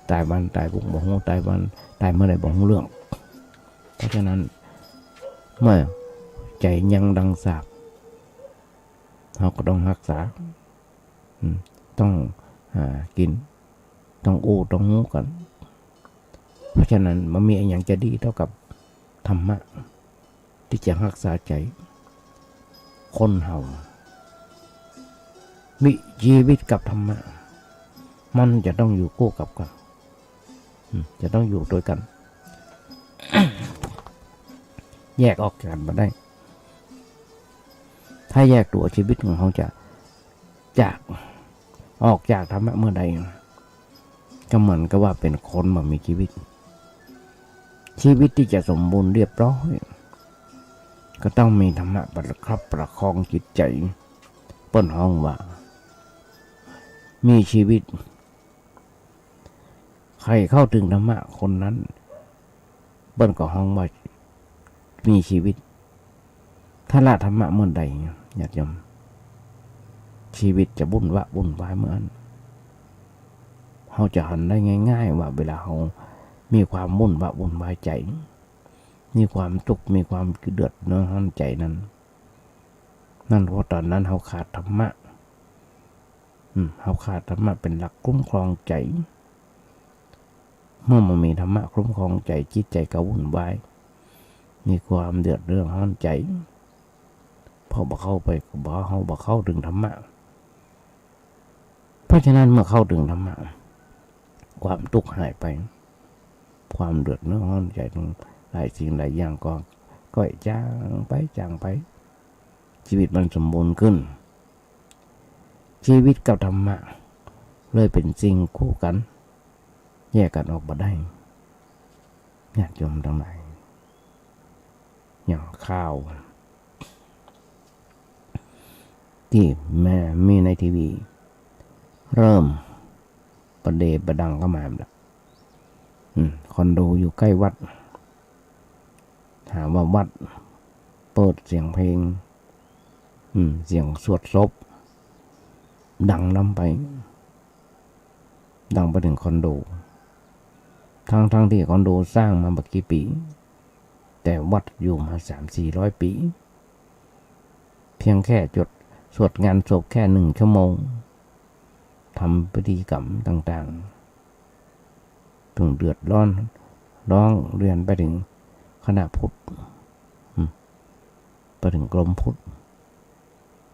ตายวันตายพรุ่งบ่ฮู้ ตายวัน ตายเมื่อใดบ่ฮู้เรื่อง เพราะฉะนั้น เมื่อใจยังดังสาบ เฮาก็ต้องรักษา อืม ต้อง อ่า กิน ต้องอู้ ต้องฮู้กัน เพราะฉะนั้นบ่มีอะหยังจะดีเท่ากับธรรมะ ที่จะรักษาใจ คนเฮา มีชีวิตกับธรรมะ มันจะต้องอยู่คู่กับกัน อืม จะต้องอยู่ด้วยกัน แยกออกจากกันบ่ได้ ถ้าแยกตัว ชีวิตของเฮาจะ จาก ออกจากธรรมะเมื่อใด ก็เหมือนกับว่าเป็นคนบ่มีชีวิต ชีวิตที่จะสมบูรณ์เรียบร้อย ก็ต้องมีธรรมะประคับประคองจิตใจ เปิ้นฮ้องว่า มีชีวิต ใครเข้าถึงธรรมะคนนั้น เปิ้นก็ฮ้องว่ามีชีวิต ถ้าละธรรมะเมื่อใด ญาติโยม ชีวิตจะวุ่นวะวุ่นวายเมื่อนั้น เฮาจะหันได้ง่ายๆ ว่าเวลาเฮามีความวุ่นวะวุ่นวายใจ มีความทุกข์ มีความเดือดร้อนใจนั้น นั่นเพราะตอนนั้นเฮาขาดธรรมะ อืม เฮาขาดธรรมะเป็นหลักคุ้มครองใจ เมื่อบ่มีธรรมะคุ้มครองใจ จิตใจก็วุ่นวาย มีความเดือดร้อนใจ เพราะบ่เข้าไป บ่ เฮาบ่เข้าถึงธรรมะ เพราะฉะนั้นเมื่อเข้าถึงธรรมะ ความทุกข์หายไป ความเดือดร้อนใจทั้งหลายสิ่งหลายอย่างก็ค่อยจางไป จางไป ชีวิตมันสมบูรณ์ขึ้น ชีวิตกับธรรมะเลยเป็นสิ่งคู่กัน แยกกันออกบ่ได้ ญาติโยมทั้งหลาย อย่างข่าว ที่แม่มีในทีวี เริ่มประเดประดังเข้ามาแล้ว อืม คอนโดอยู่ใกล้วัด หาว่าวัดเปิดเสียงเพลง อืม เสียงสวดศพ ดังล้ำไป ดังไปถึงคอนโด ทั้งๆ ที่คอนโดสร้างมาบ่กี่ปี แต่วัดอยู่มาสามสี่ร้อยปี เพียงแค่จด สวดงานศพแค่หนึ่งชั่วโมง ทำพิธีกรรมต่างๆ ถึงเดือดร้อน ร้องเรียนไปถึงคณะพุทธ อืม ไปถึงกรมพุทธ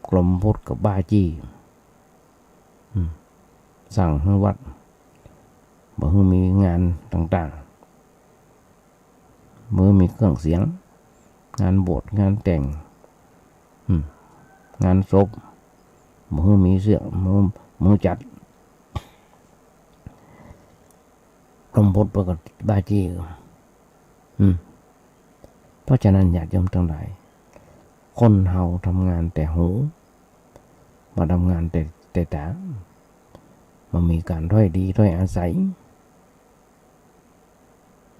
กรมพุทธก็บ้าจี้ อืม สั่งให้วัด บ่ให้มีงานต่างๆ บ่ให้มีเครื่องเสียง งานบวช งานแต่ง อืม งานศพ บ่ให้มีเสื้อ บ่ บ่ให้จัด กรมพุทธเปิ้นก็บ้าจี้ อืม เพราะฉะนั้นญาติโยมทั้งหลาย คนเฮาทำงานแต่หู บ่ทำงานแต่ แต่ตา บ่มีการถ้อยทีถ้อยอาศัย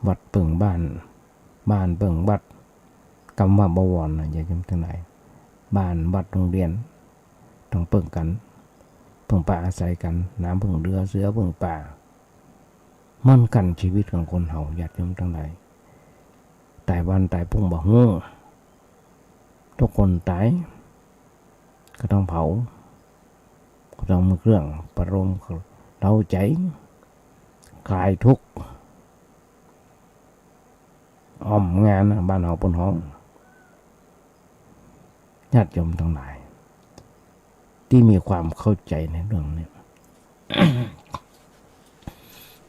วัดเปิ้งบ้าน บ้านเปิ้งวัด กำว่าบวรนะ ญาติโยมทั้งหลาย บ้าน วัด โรงเรียน ต้องเปิ้งกัน เปิ้งปาอาศัยกัน น้ำเปิ้งเรือ เสือเปิ้งป่า เหมือนกันชีวิตของคนเฮา ญาติโยมทั้งหลาย ตายวันตายพรุ่งบ่ฮู้ ทุกคนตาย ก็ต้องเผา ต้องมีเครื่องประโลมเร้าใจ คลายทุกข์ อ้อมงานบ้านเฮาปนฮ้อง ญาติโยมทั้งหลาย ที่มีความเข้าใจในเรื่องนี้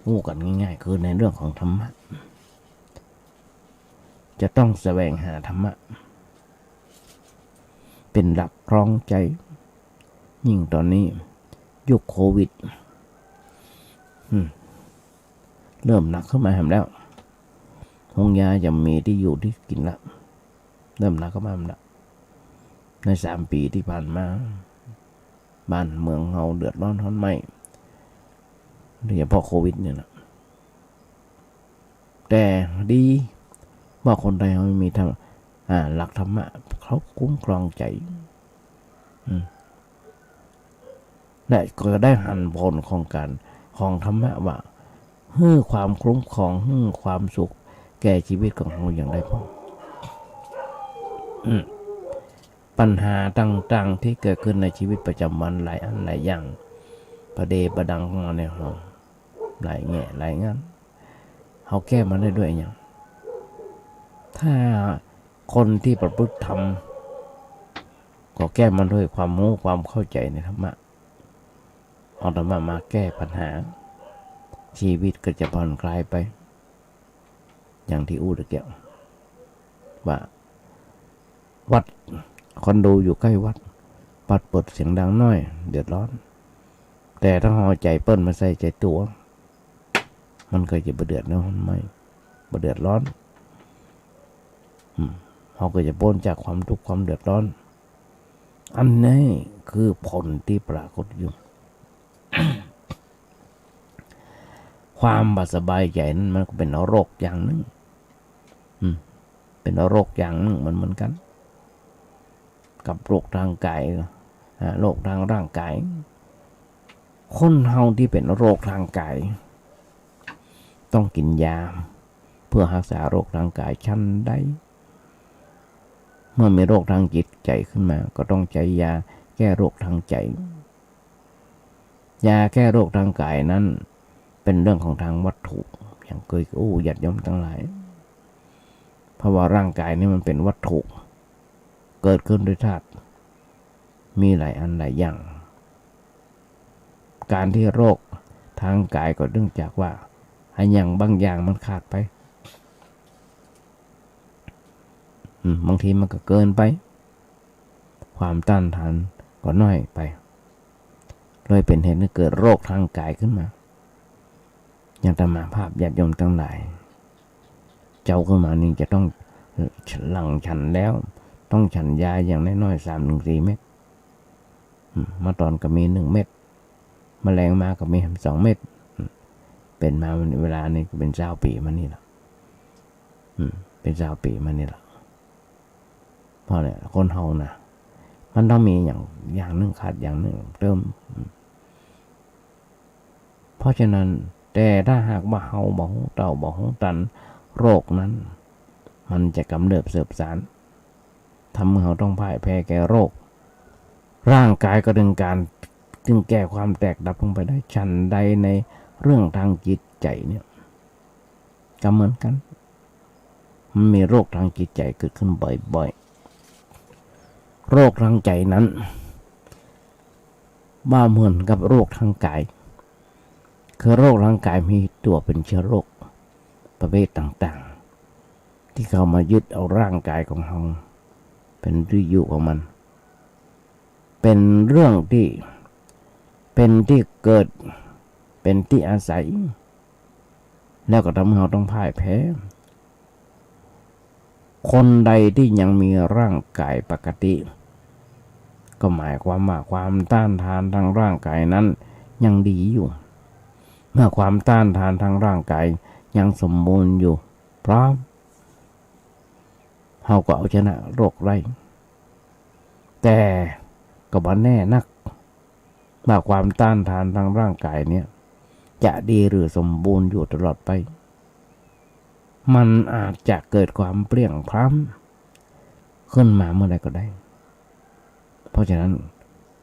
พูดกันง่ายๆ คือในเรื่องของธรรมะ จะต้องแสวงหาธรรมะ เป็นหลักครองใจ ยิ่งตอนนี้ยุคโควิด อืม เริ่มหนักขึ้นมาแหมแล้ว โฮงยาจะมีที่อยู่ที่กินละ เริ่มหนักขึ้นมาแหมละ ในสามปีที่ผ่านมา บ้านเมืองเฮาเดือดร้อนฮ้อนไหม้ โดยเฉพาะโควิดเนี่ยนะ แต่ดีว่าคนไทยเฮามีธรรม- อ่า หลักธรรมะเขาคุ้มครองใจ อืม และก็ได้หันผลของการ ของธรรมะว่า หื้อความคุ้มครอง หื้อความสุขแก่ชีวิตของเฮาอย่างใดพอ อืม ปัญหาต่างๆ ที่เกิดขึ้นในชีวิตประจำวันหลายอันหลายอย่าง ประเดประดังของเฮาในห้อง หลายแง่หลายงาน เฮาแก้มันได้ด้วยหยัง ถ้าคนที่ประพฤติธรรม ก็แก้มันด้วยความรู้ความเข้าใจในธรรมะ เอาธรรมะมาแก้ปัญหา ชีวิตก็จะผ่อนคลายไป อย่างที่อู้ตะเกียะว่า วัด คอนโดอยู่ใกล้วัด วัดเปิดเสียงดังหน่อย เดือดร้อน แต่ถ้าเอาใจเปิ้นมาใส่ใจตั๋ว มันก็จะบ่เดือดร้อนไหม บ่เดือดร้อน อืม เฮาก็จะพ้นจากความทุกข์ความเดือดร้อน อันนี้คือผลที่ปรากฏอยู่ ความบ่สบายใจนั้นมันก็เป็นโรคอย่างหนึ่ง อืม เป็นโรคอย่างหนึ่งเหมือน- เหมือนกัน กับโรคทางกาย อ่า โรคทางร่างกาย คนเฮาที่เป็นโรคทางกาย ต้องกินยา เพื่อรักษาโรคทางกายฉันใด เมื่อมีโรคทางจิตใจขึ้นมา ก็ต้องใช้ยาแก้โรคทางใจ ยาแก้โรคทางกายนั้น เป็นเรื่องของทางวัตถุ อย่างเคยอู้ญาติโยมทั้งหลาย เพราะว่าร่างกายนี่มันเป็นวัตถุ เกิดขึ้นด้วยธาตุ มีหลายอันหลายอย่าง การที่โรคทางกายก็เนื่องจากว่า อะหยังบางอย่างมันขาดไป อืม บางทีมันก็เกินไป ความต้านทานก็น้อยไป เลยเป็นเหตุให้เกิดโรคทางกายขึ้นมา อย่างอาตมาภาพญาติโยมทั้งหลาย เจ้าขึ้นมานี่จะต้องหลั่งฉันแล้ว ต้องฉันยาอย่างน้อยๆ สามถึงสี่เม็ด อืม เมื่อตอนก็มีหนึ่งเม็ด เมื่อแลงมาก็มีสองเม็ด อืม เป็นมาเวลานี้ก็เป็นซาวปี๋มานี่ละ อืม เป็นซาวปี๋มานี่ละ เพราะเนี่ย คนเฮานะ มันต้องมีอย่าง- อย่างหนึ่งขาดอย่างหนึ่งเติม อืม เพราะฉะนั้น แต่ถ้าหากว่าเฮาบ่ฮู้เต้าบ่ฮู้ตัน โรคนั้น มันจะกำเริบเสิบสาร ทำให้เฮาต้องพ่ายแพ้แก่โรค ร่างกายก็ถึงการ- ถึงแก่ความแตกดับลงไปได้ ฉันใดในเรื่องทางจิตใจเนี่ย ก็เหมือนกัน มันมีโรคทางจิตใจเกิดขึ้นบ่อยๆ โรคทางใจนั้น บ่เหมือนกับโรคทางกาย คือโรคทางกายมีตัวเป็นเชื้อโรคประเภทต่างๆ ที่เข้ามายึดเอาร่างกายของเฮาเป็นที่อยู่ของมัน เป็นเรื่องที่- เป็นที่เกิด เป็นที่อาศัย แล้วก็ทำให้เฮาต้องพ่ายแพ้ คนใดที่ยังมีร่างกายปกติ ก็หมายความว่าความต้านทานทางร่างกายนั้นยังดีอยู่ เมื่อความต้านทานทางร่างกายยังสมบูรณ์อยู่ พร้อม เฮาก็เอาชนะโรคได้ แต่ก็บ่แน่นัก ว่าความต้านทานทางร่างกายเนี่ย จะดีหรือสมบูรณ์อยู่ตลอดไป มันอาจจะเกิดความเพลียงพล้ำขึ้นมาเมื่อใดก็ได้ เพราะฉะนั้น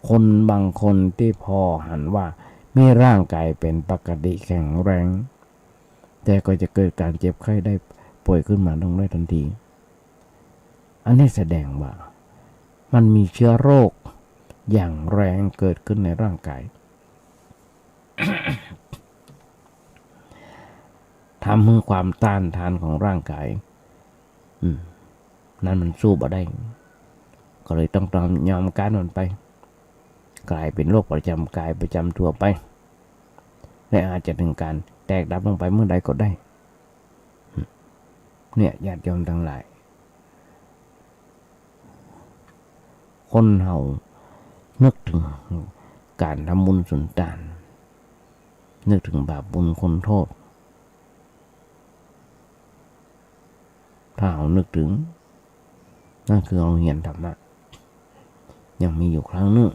คนบางคนที่พอหันว่ามีร่างกายเป็นปกติแข็งแรง แต่ก็จะเกิดการเจ็บไข้ได้ป่วยขึ้นมาลงได้ทันที อันนี้แสดงว่ามันมีเชื้อโรคอย่างแรงเกิดขึ้นในร่างกาย ทำให้ความต้านทานของร่างกาย อืม นั้นมันสู้บ่ได้ ก็เลยต้องยอมก๊านมันไป กลายเป็นโรคประจำกายประจำตัวไป และอาจจะถึงการแตกดับลงไปเมื่อใดก็ได้ เนี่ย ญาติโยมทั้งหลาย คนเฮานึกถึงการทำบุญสุนตาน นึกถึงบาปบุญคุณโทษ ถ้าเฮานึกถึง นั่นคือเฮาเฮียนธรรมะ ยังมีอยู่ครั้งหนึ่ง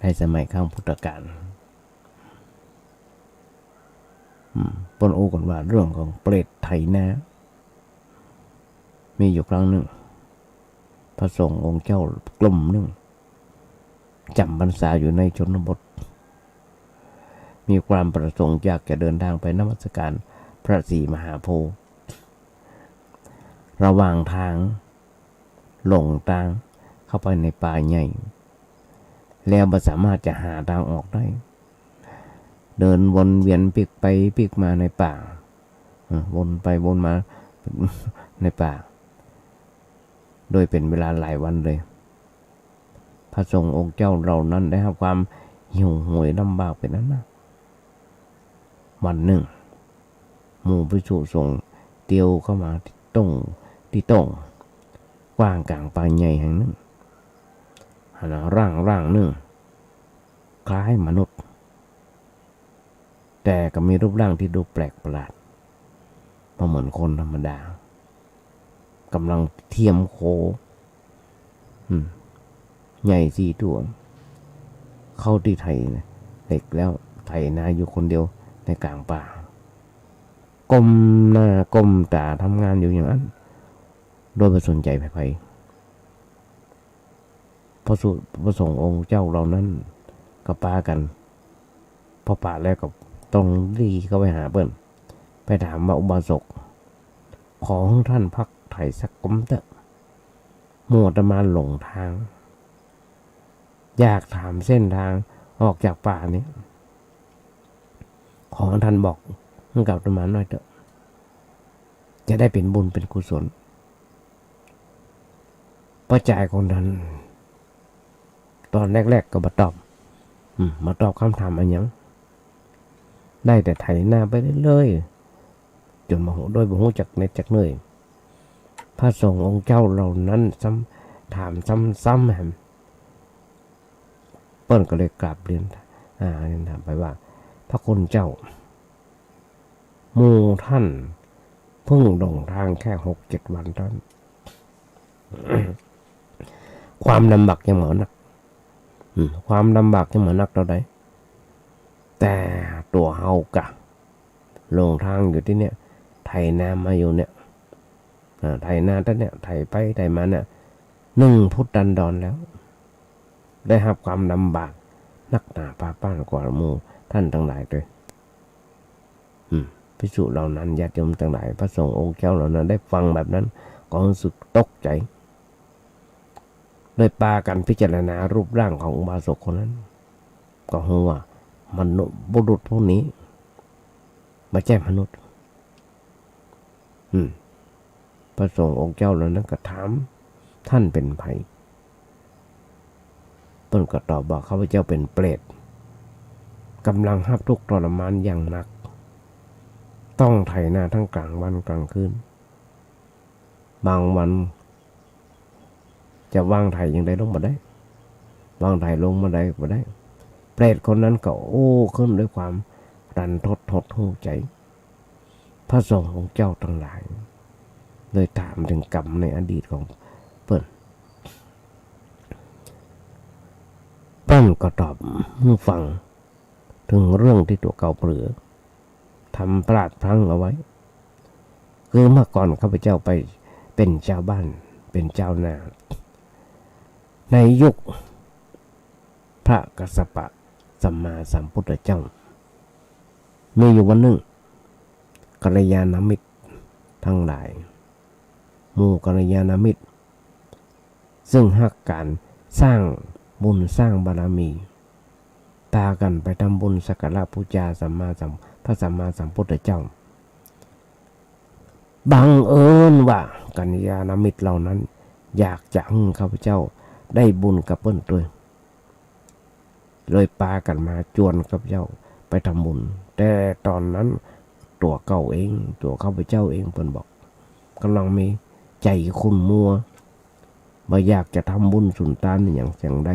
ในสมัยครั้งพุทธกาล อืม เปิ้นอู้กันว่าเรื่องของเปรตไถนา มีอยู่ครั้งหนึ่ง พระสงฆ์องค์เจ้ากลุ่มหนึ่ง จำพรรษาอยู่ในชนบท มีความประสงค์อยากจะเดินทางไปนมัสการพระศรีมหาโพธิ์ ระหว่างทาง หลงทางเข้าไปในป่าใหญ่ แล้วบ่สามารถจะหาทางออกได้ เดินวนเวียนพลิกไปพลิกมาในป่า เออ วนไปวนมาในป่า โดยเป็นเวลาหลายวันเลย พระสงฆ์องค์เจ้าเหล่านั้นได้รับความหิวโหยลำบากเป็นอันมาก วันหนึ่ง หมู่ภิกษุสงฆ์เตียวเข้ามาที่ต้ง ที่ต้งกว้างกลางป่าใหญ่แห่งหนึ่ง หันร่างร่างหนึ่ง คล้ายมนุษย์ แต่ก็มีรูปร่างที่ดูแปลกประหลาด บ่เหมือนคนธรรมดา กำลังเทียมโค อืม ใหญ่สี่ตัว เข้าที่ไถเหล็กแล้วไถนาอยู่คนเดียวในกลางป่า ก้มหน้าก้มตาทำงานอยู่อย่างนั้น โดยบ่สนใจใผๆ พระสุ- พระสงฆ์องค์เจ้าเหล่านั้นก็ปากัน พอปาแล้วก็ต้องรีบเข้าไปหาเปิ้น ไปถามว่า อุบาสก ขอให้ท่านพักไถสักกำเต๊อะ หมู่อาตมาหลงทาง อยากถามเส้นทางออกจากป่านี้ ขอให้ท่านบอกให้กับอาตมาหน่อยเถอะ จะได้เป็นบุญเป็นกุศล ป้าจายคนนั้น ตอนแรกๆ ก็บ่ตอบ อืม บ่ตอบคำถามอะหยัง ได้แต่ไถนาไปเรื่อยๆ จนบ่ฮู้ โดยบ่ฮู้จักเหน็ดจักเหนื่อย พระสงฆ์องค์เจ้าเหล่านั้นซ้ำ ถามซ้ำๆ แหม เปิ้นก็เลยกราบเรียน อ่า เรียนถามไปว่า พระคุณเจ้า หมู่ท่านเพิ่งหลงทางแค่หกเจ็ดวันเท่านั้น ความลำบากยังบ่หนัก อืม ความลำบากยังบ่หนักเท่าใด แต่ตัวเฮากะ หลงทางอยู่ตี้เนี่ย ไถนามาอยู่เนี่ย อ่า ไถนาตี้เนี่ย ไถไปไถมาเนี่ย หนึ่งพุทธันดรแล้ว ได้รับความลำบากนักหนาปาป้านกว่าหมู่ท่านทั้งหลายเต๊อะ อืม ภิกษุเหล่านั้น ญาติโยมทั้งหลาย พระสงฆ์องค์เจ้าเหล่านั้นได้ฟังแบบนั้น ก็รู้สึกตกใจ เลยปากันพิจารณารูปร่างของอุบาสกคนนั้น ก็ฮู้ว่ามนุษย์ บุรุษผู้นี้บ่ใจ้มนุษย์ อืม พระสงฆ์องค์เจ้าเหล่านั้นก็ถาม ท่านเป็นไผ เปิ้นก็ตอบว่า ข้าพเจ้าเป็นเปรต กำลังรับทุกข์ทรมานอย่างหนัก ต้องไถนาทั้งกลางวันกลางคืน บางวัน จะวางไถอย่างใดลงบ่ได้ วางไถลงบ่ได้ บ่ได้ เปรตคนนั้นก็อู้ขึ้นด้วยความรันทดหดหู่ใจ พระสงฆ์องค์เจ้าทั้งหลาย เลยถามถึงกรรมในอดีตของเปิ้น เปิ้นก็ตอบหื้อฟัง ถึงเรื่องตี้ตั๋วเก่าเผลอทำพลาดพลั้งเอาไว้ คือเมื่อก่อนข้าพเจ้าไปเป็นชาวบ้าน เป็นชาวนา ในยุคพระกัสสปะสัมมาสัมพุทธเจ้า มีอยู่วันหนึ่ง กัลยาณมิตรทั้งหลาย หมู่กัลยาณมิตร ซึ่งฮักการสร้างบุญสร้างบารมี พากันไปทำบุญสักการะบูชาสัมมาสัม- พระสัมมาสัมพุทธเจ้า บังเอิญว่ากัลยาณมิตรเหล่านั้นอยากจะให้ข้าพเจ้าได้บุญกับเปิ้นด้วย เลยปากันมาจวนข้าพเจ้าไปทำบุญ แต่ตอนนั้นตัวเก่าเอง ตัวข้าพเจ้าเองเปิ้นบอก กำลังมีใจขุ่นมัว บ่อยากจะทำบุญสุนทานอย่างเสียงใด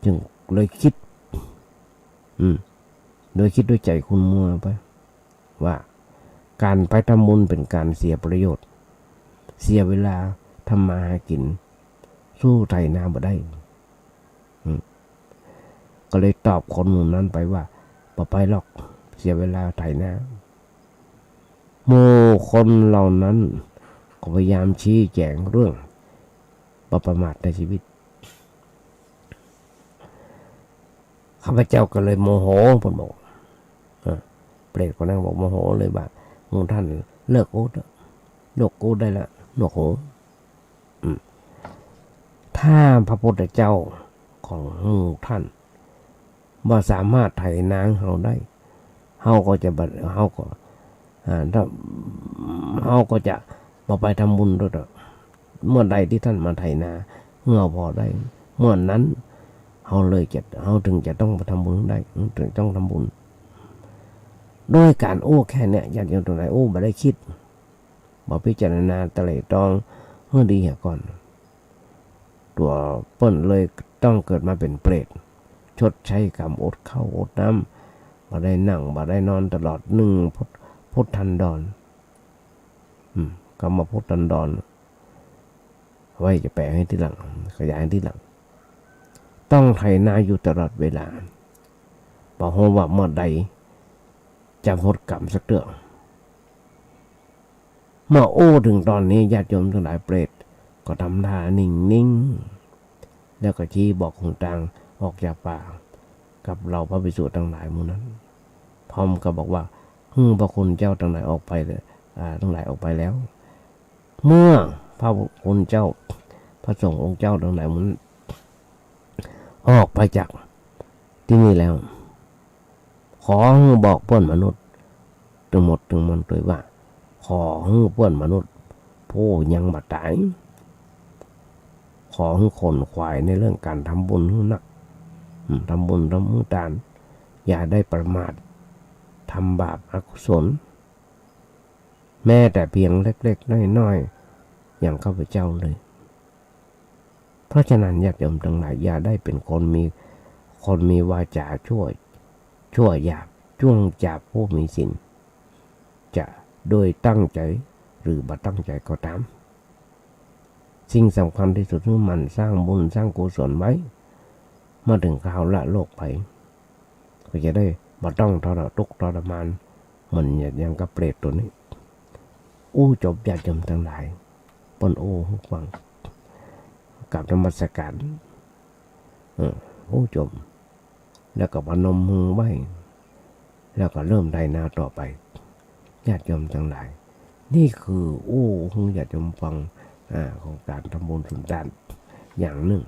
จึงเลยคิด อืม โดยคิดด้วยใจขุ่นมัวไป ว่าการไปทำบุญเป็นการเสียประโยชน์ เสียเวลาทำมาหากิน สู้ไถนาบ่ได้ อืม ก็เลยตอบคนหมู่นั้นไปว่า บ่ไปหรอก เสียเวลาไถนา หมู่คนเหล่านั้นก็พยายามชี้แจงเรื่องบ่ประมาทในชีวิต ข้าพเจ้าก็เลยโมโห เปิ้นบอก เออ เปรตคนนั้นบอกโมโหเลยว่า หมู่ท่านเลิกอู้เถอะ เลิกอู้ได้ละ หนวกหู อืม ถ้าพระพุทธเจ้าของหมู่ท่านบ่สามารถไถนาเฮาได้ เฮาก็จะบ่- เฮาก็ อ่า ถ้า เฮาก็จะบ่ไปทำบุญด้วยเถอะ เมื่อใดที่ท่านมาไถนาให้เฮาพอได้ เมื่อนั้นเฮาเลยจะ- เฮาถึงจะต้องไปทำบุญได้ ถึงต้องทำบุญ ด้วยการอู้แค่เนี้ย ญาติโยมทั้งหลาย อู้บ่ได้คิด บ่พิจารณาไตร่ตรองให้ดีเหียก่อน ตัวเปิ้นเลยต้องเกิดมาเป็นเปรต ชดใช้กรรมอดข้าวอดน้ำ บ่ได้นั่ง บ่ได้นอนตลอดหนึ่งพุท- พุทธันดร อืม คำว่าพุทธันดร ไว้จะแปลให้ทีหลัง ขยายให้ทีหลัง ต้องไถนาอยู่ตลอดเวลา บ่ฮู้ว่าเมื่อใดจะหมดกรรมสักเตื้อ เมื่ออู้ถึงตอนนี้ ญาติโยมทั้งหลาย เปรตก็ทำท่านิ่งๆ แล้วก็ชี้บอกหนทางออกจากป่า กับเหล่าพระภิกษุทั้งหลายหมู่นั้น พร้อมกับบอกว่า เมื่อพระคุณเจ้าทั้งหลายออกไปแล้ว อ่า ทั้งหลายออกไปแล้ว เมื่อพระคุณเจ้า พระสงฆ์องค์เจ้าทั้งหลายหมู่นั้น ออกไปจากที่นี่แล้ว ขอให้บอกเพื่อนมนุษย์ทั้งหมดทั้งมวลด้วยว่า ขอให้เพื่อนมนุษย์ผู้ยังบ่ตาย ขอให้ขนขวายในเรื่องการทำบุญให้นัก อืม ทำบุญทำทาน อย่าได้ประมาท ทำบาปอกุศล แม้แต่เพียงเล็กๆ น้อยๆ อย่างข้าพเจ้าเลย เพราะฉะนั้นญาติโยมทั้งหลาย อย่าได้เป็นคนมี- คนมีวาจาชั่ว- ชั่วหยาบ จ้วงจาบผู้มีศีล จะโดยตั้งใจหรือบ่ตั้งใจก็ตาม สิ่งสำคัญที่สุดคือหมั่นสร้างบุญสร้างกุศลไว้ เมื่อถึงคราวละโลกไป ก็จะได้บ่ต้องทร- ทุกข์ทรมาน เหมือนอย่างกับเปรตตัวนี้ อู้จบ ญาติโยมทั้งหลาย เปิ้นอู้ให้ฟัง กราบนมัสการ เออ อู้จบ แล้วก็พนมมือไหว้ แล้วก็เริ่มไถนาต่อไป ญาติโยมทั้งหลาย นี่คืออู้ให้ญาติโยมฟัง อ่า ของการทำบุญสุนทานอย่างหนึ่ง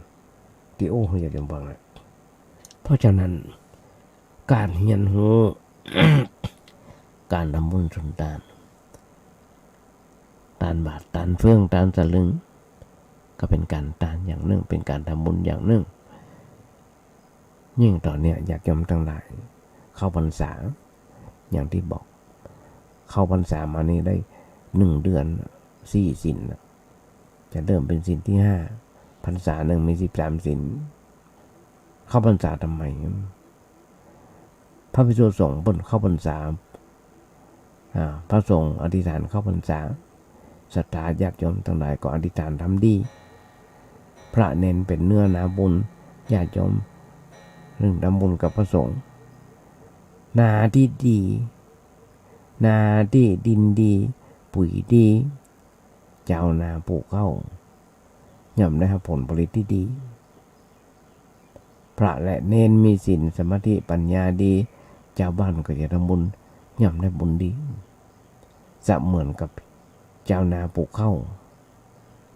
ที่อู้ให้ญาติโยมฟังนะ เพราะฉะนั้น การเฮียนฮู้ การทำบุญสุนทาน ทานบาตร ทานเฟือง ทานสลึง ก็เป็นการทานอย่างหนึ่ง เป็นการทำบุญอย่างหนึ่ง ยิ่งตอนเนี้ยญาติโยมทั้งหลาย เข้าพรรษา อย่างที่บอก เข้าพรรษามานี่ได้หนึ่งเดือน สี่ศีลน่ะ จะเริ่มเป็นศีลที่ห้า พรรษาหนึ่งมีสิบสามศีล เข้าพรรษาทำไม พระภิกษุสงฆ์เปิ้นเข้าพรรษา อ่า พระสงฆ์อธิษฐานเข้าพรรษา ศรัทธาญาติโยมทั้งหลายก็อธิษฐานทำดี พระเณรเป็นเนื้อนาบุญ ญาติโยมเรื่องทำบุญกับพระสงฆ์ นาที่ดี นาที่ดินดี ปุ๋ยดี ชาวนาปลูกข้าว ย่อมได้รับผลผลิตที่ดี พระและเณรมีศีล สมาธิ ปัญญาดี ชาวบ้านก็จะทำบุญ ย่อมได้บุญดี เสมือนกับชาวนาปลูกข้าว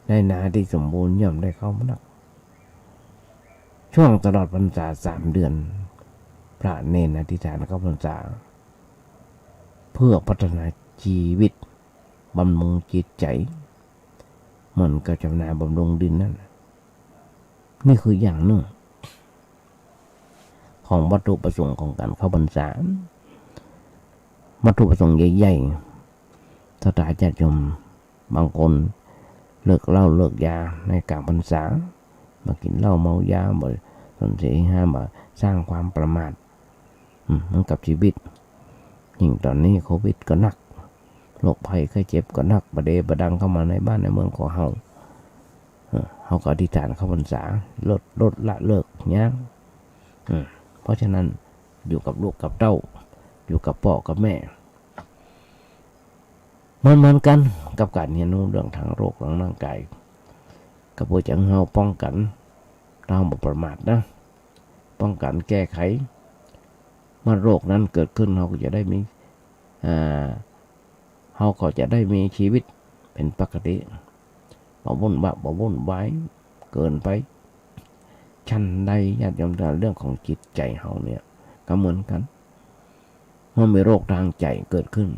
ในนาที่สมบูรณ์ย่อมได้ข้าวมาก ช่วงตลอดพรรษาสามเดือน พระเณรอธิษฐานเข้าพรรษา เพื่อพัฒนาชีวิต บำรุงจิตใจ เหมือนกับชาวนาบำรุงดินนั่นแหละ นี่คืออย่างหนึ่ง ของวัตถุประสงค์ของการเข้าพรรษา วัตถุประสงค์ใหญ่ๆ ศรัทธาญาติโยมบางคนเลิกเหล้าเลิกยาในกลางพรรษา มากินเหล้าเมายา บ่สนเสฮา มาสร้างความประมาท อืม มันกับชีวิต ยิ่งตอนนี้โควิดก็หนัก โรคภัยไข้เจ็บก็หนัก บะเดบะดังเข้ามาในบ้านในเมืองของเฮา เออ เฮาก็อธิษฐานเข้าพรรษา ลด ลด ละ เลิก ยั้ง อืม เพราะฉะนั้นอยู่กับลูกกับเต้า อยู่กับพ่อกับแม่ เหมือนๆ กันกับการเรียนรู้เรื่องทางโรคทางร่างกาย ก็เพื่อจะให้เฮาป้องกัน เฮาบ่ประมาทนะ ป้องกันแก้ไข เมื่อโรคนั้นเกิดขึ้น เฮาก็จะได้มี อ่า เฮาก็จะได้มีชีวิตเป็นปกติ บ่วุ่นวะ บ่วุ่นวายเกินไป ฉันใดญาติโยมทั้งหลาย เรื่องของจิตใจเฮาเนี่ยก็เหมือนกัน เมื่อมีโรคทางใจเกิดขึ้น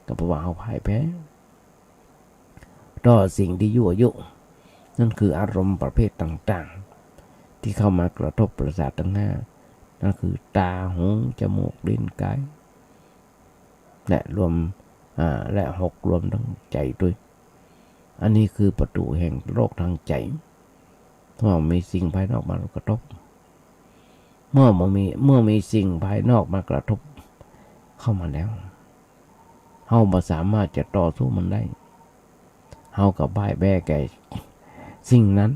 ก็เพราะว่าเฮาพ่ายแพ้ ต่อสิ่งที่ยั่วยุ นั่นคืออารมณ์ประเภทต่างๆ ที่เข้ามากระทบประสาททั้งห้า นั่นคือตา หู จมูก ลิ้น กาย และรวม อ่า และหก รวมทั้งใจด้วย อันนี้คือประตูแห่งโรคทางใจ เพราะมีสิ่งภายนอกมากระทบ เมื่อบ่มี เมื่อมีสิ่งภายนอกมากระทบเข้ามาแล้ว เฮาบ่สามารถจะต่อสู้มันได้ เฮาก็พ่ายแพ้แก่สิ่งนั้น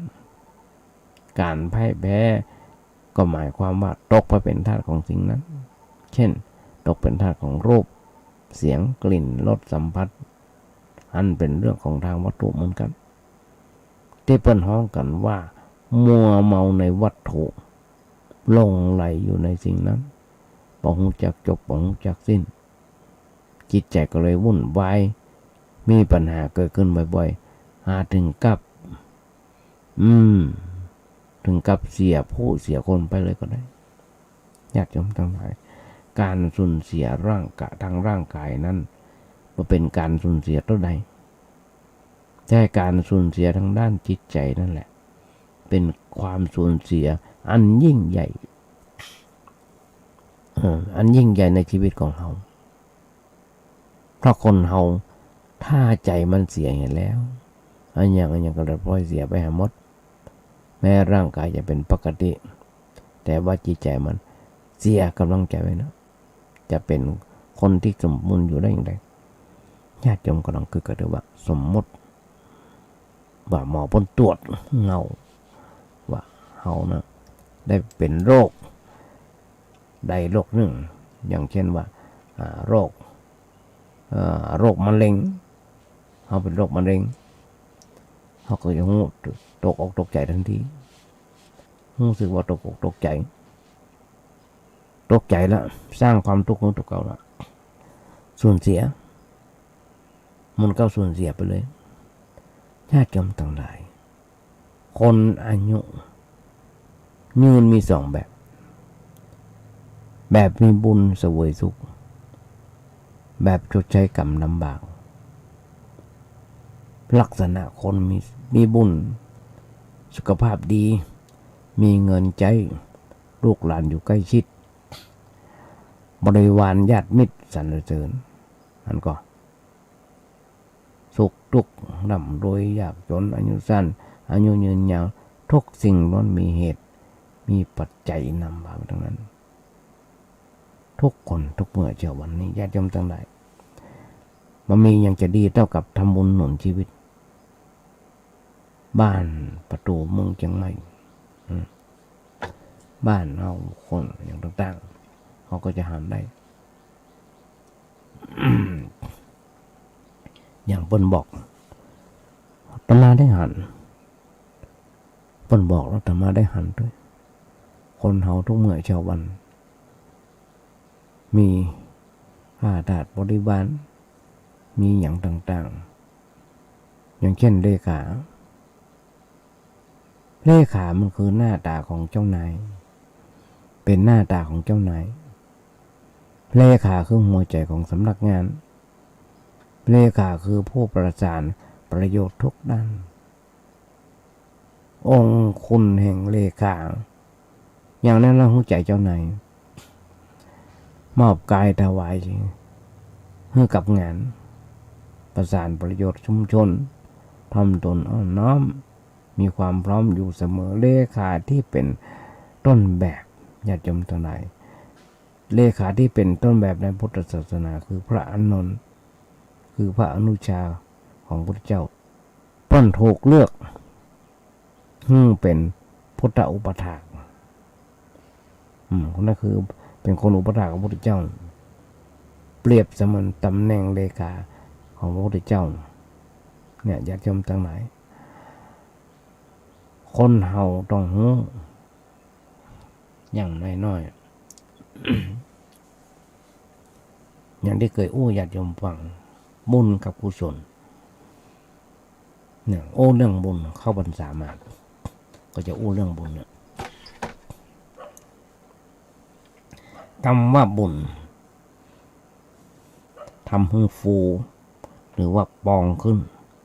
การพ่ายแพ้ก็หมายความว่าตกไปเป็นทาสของสิ่งนั้น เช่น ตกเป็นทาสของรูป เสียง กลิ่น รส สัมผัส อันเป็นเรื่องของทางวัตถุเหมือนกัน ที่เปิ้นฮ้องกันว่ามัวเมาในวัตถุ หลงใหลอยู่ในสิ่งนั้น บ่ฮู้จักจบ บ่ฮู้จักสิ้น จิตใจก็เลยวุ่นวาย มีปัญหาเกิดขึ้นบ่อยๆ อาจถึงกับ อืม ถึงกับเสียผู้เสียคนไปเลยก็ได้ ญาติโยมทั้งหลาย การสูญเสียร่างกะ ทางร่างกายนั้น บ่เป็นการสูญเสียเท่าใด แต่การสูญเสียทางด้านจิตใจนั่นแหละ เป็นความสูญเสียอันยิ่งใหญ่ เอ่อ อันยิ่งใหญ่ในชีวิตของเฮา เพราะคนเฮาถ้าใจมันเสียเหียแล้ว อันหยังอันหยังก็เลยปล่อยเสียไปหาหมด แม้ร่างกายจะเป็นปกติ แต่ว่าจิตใจมันเสียกำลังใจไปแล้ว จะเป็นคนที่สมบูรณ์อยู่ได้อย่างไร ญาติโยมกำลังกึกก็ถือว่าสมมุติ ว่าหมอเปิ้นตรวจเฮา ว่าเฮานะได้เป็นโรคใดโรคหนึ่ง อย่างเช่นว่า อ่า โรค เอ่อ โรคมะเร็ง เฮาเป็นโรคมะเร็ง เฮาก็จะฮู้ ตกอกตกใจทันที ฮู้สึกว่าตกอกตกใจ ตกใจละ สร้างความทุกข์ให้ตัวเก่าละ สูญเสีย มันก็สูญเสียไปเลย ญาติโยมทั้งหลาย คนอายุยืนมีสองแบบ แบบมีบุญเสวยสุข แบบชดใช้กรรมลำบาก ลักษณะคนมี มีบุญ สุขภาพดี มีเงินใช้ ลูกหลานอยู่ใกล้ชิด บริวารญาติมิตรสรรเสริญ มันก็ สุขทุกข์ ร่ำรวยยากจน อายุสั้น อายุยืนยาว ทุกสิ่งล้วนมีเหตุ มีปัจจัยนำพาไปทั้งนั้น ทุกคนทุกเมื่อเช้าวันนี้ ญาติโยมทั้งหลาย บ่มีหยังจะดีเท่ากับทำบุญหนุนชีวิต บ้านประตูเมืองเชียงใหม่ อืม บ้านเฮาคนอย่างต่างๆ เฮาก็จะหันได้ อย่างเปิ้นบอก อาตมาได้หัน เปิ้นบอกอาตมาได้หันด้วย คนเฮาทุกเมื่อเช้าวัน มีผ้าตาดบริวาร มีอย่างต่างๆ อย่างเช่นเลขา เลขามันคือหน้าตาของเจ้านาย เป็นหน้าตาของเจ้านาย เลขาคือหัวใจของสำนักงาน เลขาคือผู้ประสานประโยชน์ทุกด้าน องค์คุณแห่งเลขา อย่างนั้นละหัวใจเจ้านาย มอบกายถวายให้กับงาน ประสานประโยชน์ชุมชน ทำตนอ่อนน้อม มีความพร้อมอยู่เสมอ เลขาที่เป็นต้นแบบ ญาติโยมทั้งหลาย เลขาที่เป็นต้นแบบในพุทธศาสนาคือพระอานนท์ คือพระอนุชาของพุทธเจ้า เปิ้นถูกเลือกหื้อเป็นพุทธอุปัฏฐาก อืม คนนั้นคือเป็นคนอุปัฏฐากของพระพุทธเจ้า เปรียบเสมือนตำแหน่งเลขาของพระพุทธเจ้า เนี่ย ญาติโยมทั้งหลาย คนเฮาต้องรู้ อย่างน้อยๆ อย่างที่เคยอู้ญาติโยมฟัง บุญกับกุศล เนี่ย อู้เรื่องบุญเข้าพรรษามา ก็จะอู้เรื่องบุญเนี่ย กำว่าบุญ ทำให้ฟู หรือว่าปองขึ้น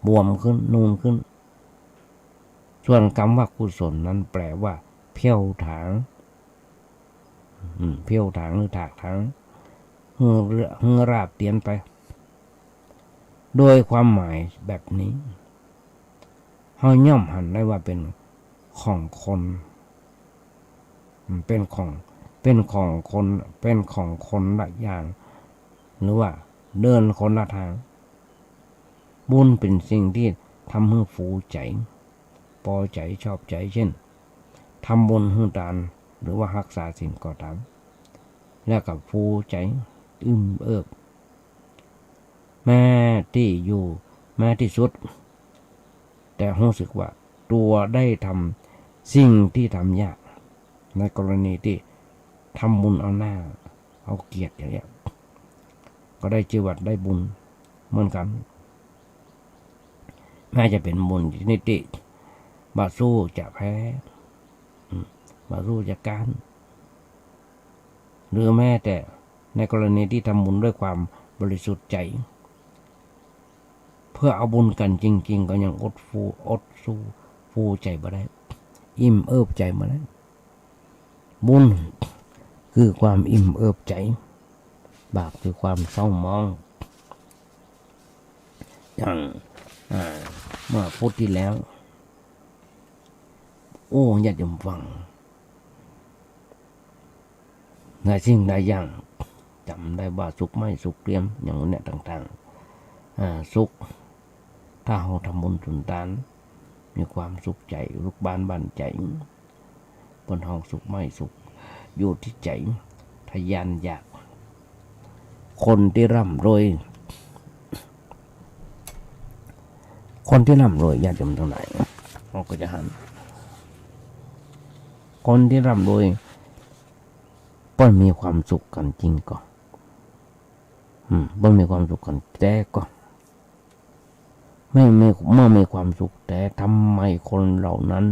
บวมขึ้น นูนขึ้น ส่วนกำว่ากุศลนั้นแปลว่าเพี้ยวถาง อืม เพี้ยวถางหรือถากถาง หื้อเรือ หื้อราบเตียนไป โดยความหมายแบบนี้ เฮาย่อมหันได้ว่าเป็นของคน อืม เป็นของ เป็นของคน เป็นของคนละอย่าง หรือว่าเดินคนละทาง บุญเป็นสิ่งที่ทำให้ฟูใจ ปอใจชอบใจ เช่น ทำบุญหื้อตาน หรือว่าฮักษาศีลก็ตาม แล้วก็ฟูใจ อึมเอิบ แม้ตี้อยู่ แม้ตี้สุด แต่รู้สึกว่าตัวได้ทำสิ่งที่ทำยาก ในกรณีที่ทำบุญเอาหน้า เอาเกียรติอย่างเงี้ย ก็ได้ชื่อว่าได้บุญเหมือนกัน แม้จะเป็นบุญชนิดที่บ่สู้จะแพ้ อืม บ่สู้จะก๊าน หรือแม้แต่ในกรณีที่ทำบุญด้วยความบริสุทธิ์ใจ เพื่อเอาบุญกันจริงๆ ก็ยังอดฟู อดสู้ ฟูใจบ่ได้ อิ่มเอิบใจบ่ได้ บุญคือความอิ่มเอิบใจ บาปคือความเศร้าหมอง อย่าง อ่า เมื่อพุธที่แล้ว โอ้ ญาติโยมฟัง หลายสิ่งหลายอย่าง จำได้ว่าสุขไหม้สุขเกรียม อย่างเนี้ยต่างๆ อ่า สุข ถ้าเราทำบุญสุนทาน มีความสุขใจ สุขบ้านบ้านใจ เปิ้นฮ้องสุขไหม้สุข อยู่ที่ใจ ทะยานอยาก คนที่ร่ำรวย คนที่ร่ำรวย ญาติโยมทั้งหลาย เราก็จะหัน คนที่ร่ำรวย เปิ้นมีความสุขกันจริงก่อ อืม เปิ้นมีความสุขกันแต๊ก่อ ไม่มี เมื่อมีความสุขแต๊ ทำไมคนเหล่านั้น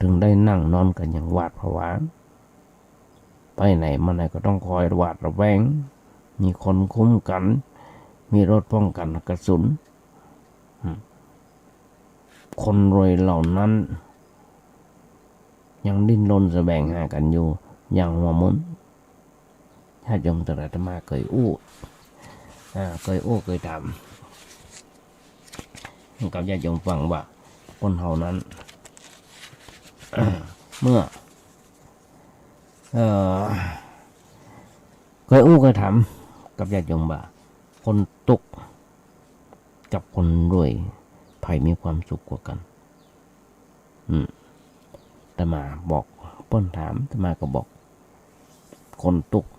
ถึงได้นั่งนอนกันอย่างหวาดผวา ไปไหนมาไหนก็ต้องคอยหวาดระแวง มีคนคุ้มกัน มีรถป้องกันกระสุน อืม คนรวยเหล่านั้น ยังดิ้นรนแสวงหากันอยู่อย่างหัวมุ่น ญาติโยมทั้งหลาย อาตมาเคยอู้ อ่า เคยอู้ เคยถาม กับญาติโยมฟังว่า คนเฮานั้น เมื่อ เอ่อ เคยอู้ เคยถาม กับญาติโยมว่า คนตุ๊กข์กับคนรวย ใผมีความสุขกว่ากัน อืม อาตมาบอก เปิ้นถาม อาตมาก็บอก คนตุ๊กข์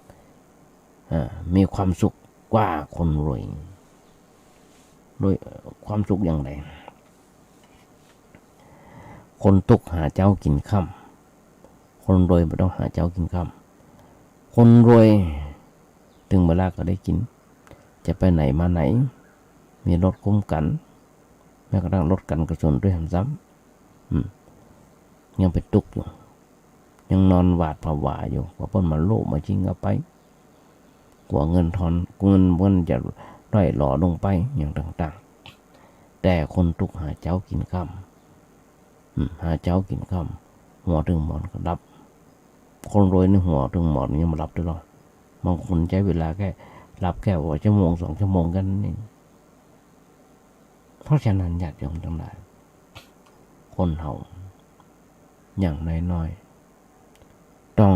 อ่า มีความสุขกว่าคนรวย โดย เอ่อ ความสุขอย่างไร ค คนตุ๊กหาเจ๊ากินค่ำ คนรวยบ่ต้องหาเจ๊ากินค่ำ คนรวย ถึงเวลาก็ได้กิน จะไปไหนมาไหน มีรถคุ้มกัน แม้กระทั่งรถกันกระสุนด้วยซ้ำ อืม ยังเป็นตุ๊กอยู่ ยังนอนหวาดผวาอยู่ กลัวเปิ้นมาโล่มาชิงเอาไป กลัวเงินทอน เงินเปิ้นจะร่อยหรอลงไป อย่างต่างๆ แต่คนตุ๊กหาเจ๊ากินค่ำ อืม หาเจ๊ากินค่ำ หัวถึงหมอนก็หลับ คนรวยนี่หัวถึงหมอนยังบ่หลับด้วยหรอ บางคนใช้เวลาแค่ หลับแค่ว่าชั่วโมงสองชั่วโมงแค่นั้นเอง เพราะฉะนั้นญาติโยมทั้งหลาย คนเฮา อย่างน้อยๆ ต้อง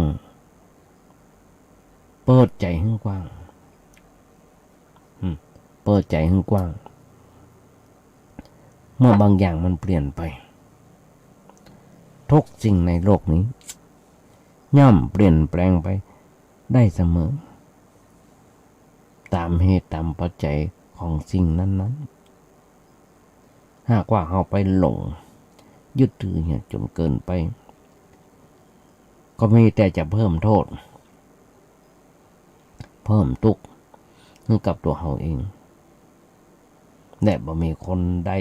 เปิดใจให้กว้าง อืม เปิดใจให้กว้าง เมื่อบางอย่างมันเปลี่ยนไป ทุกสิ่งในโลกนี้ ย่อมเปลี่ยนแปลงไปได้เสมอ ตามเหตุตามปัจจัยของสิ่งนั้นๆ หากว่าเฮาไปหลง ยึดถือเหียจนเกินไป ก็มีแต่จะเพิ่มโทษ เพิ่มทุกข์ให้กับตัวเฮาเอง และบ่มีคนใด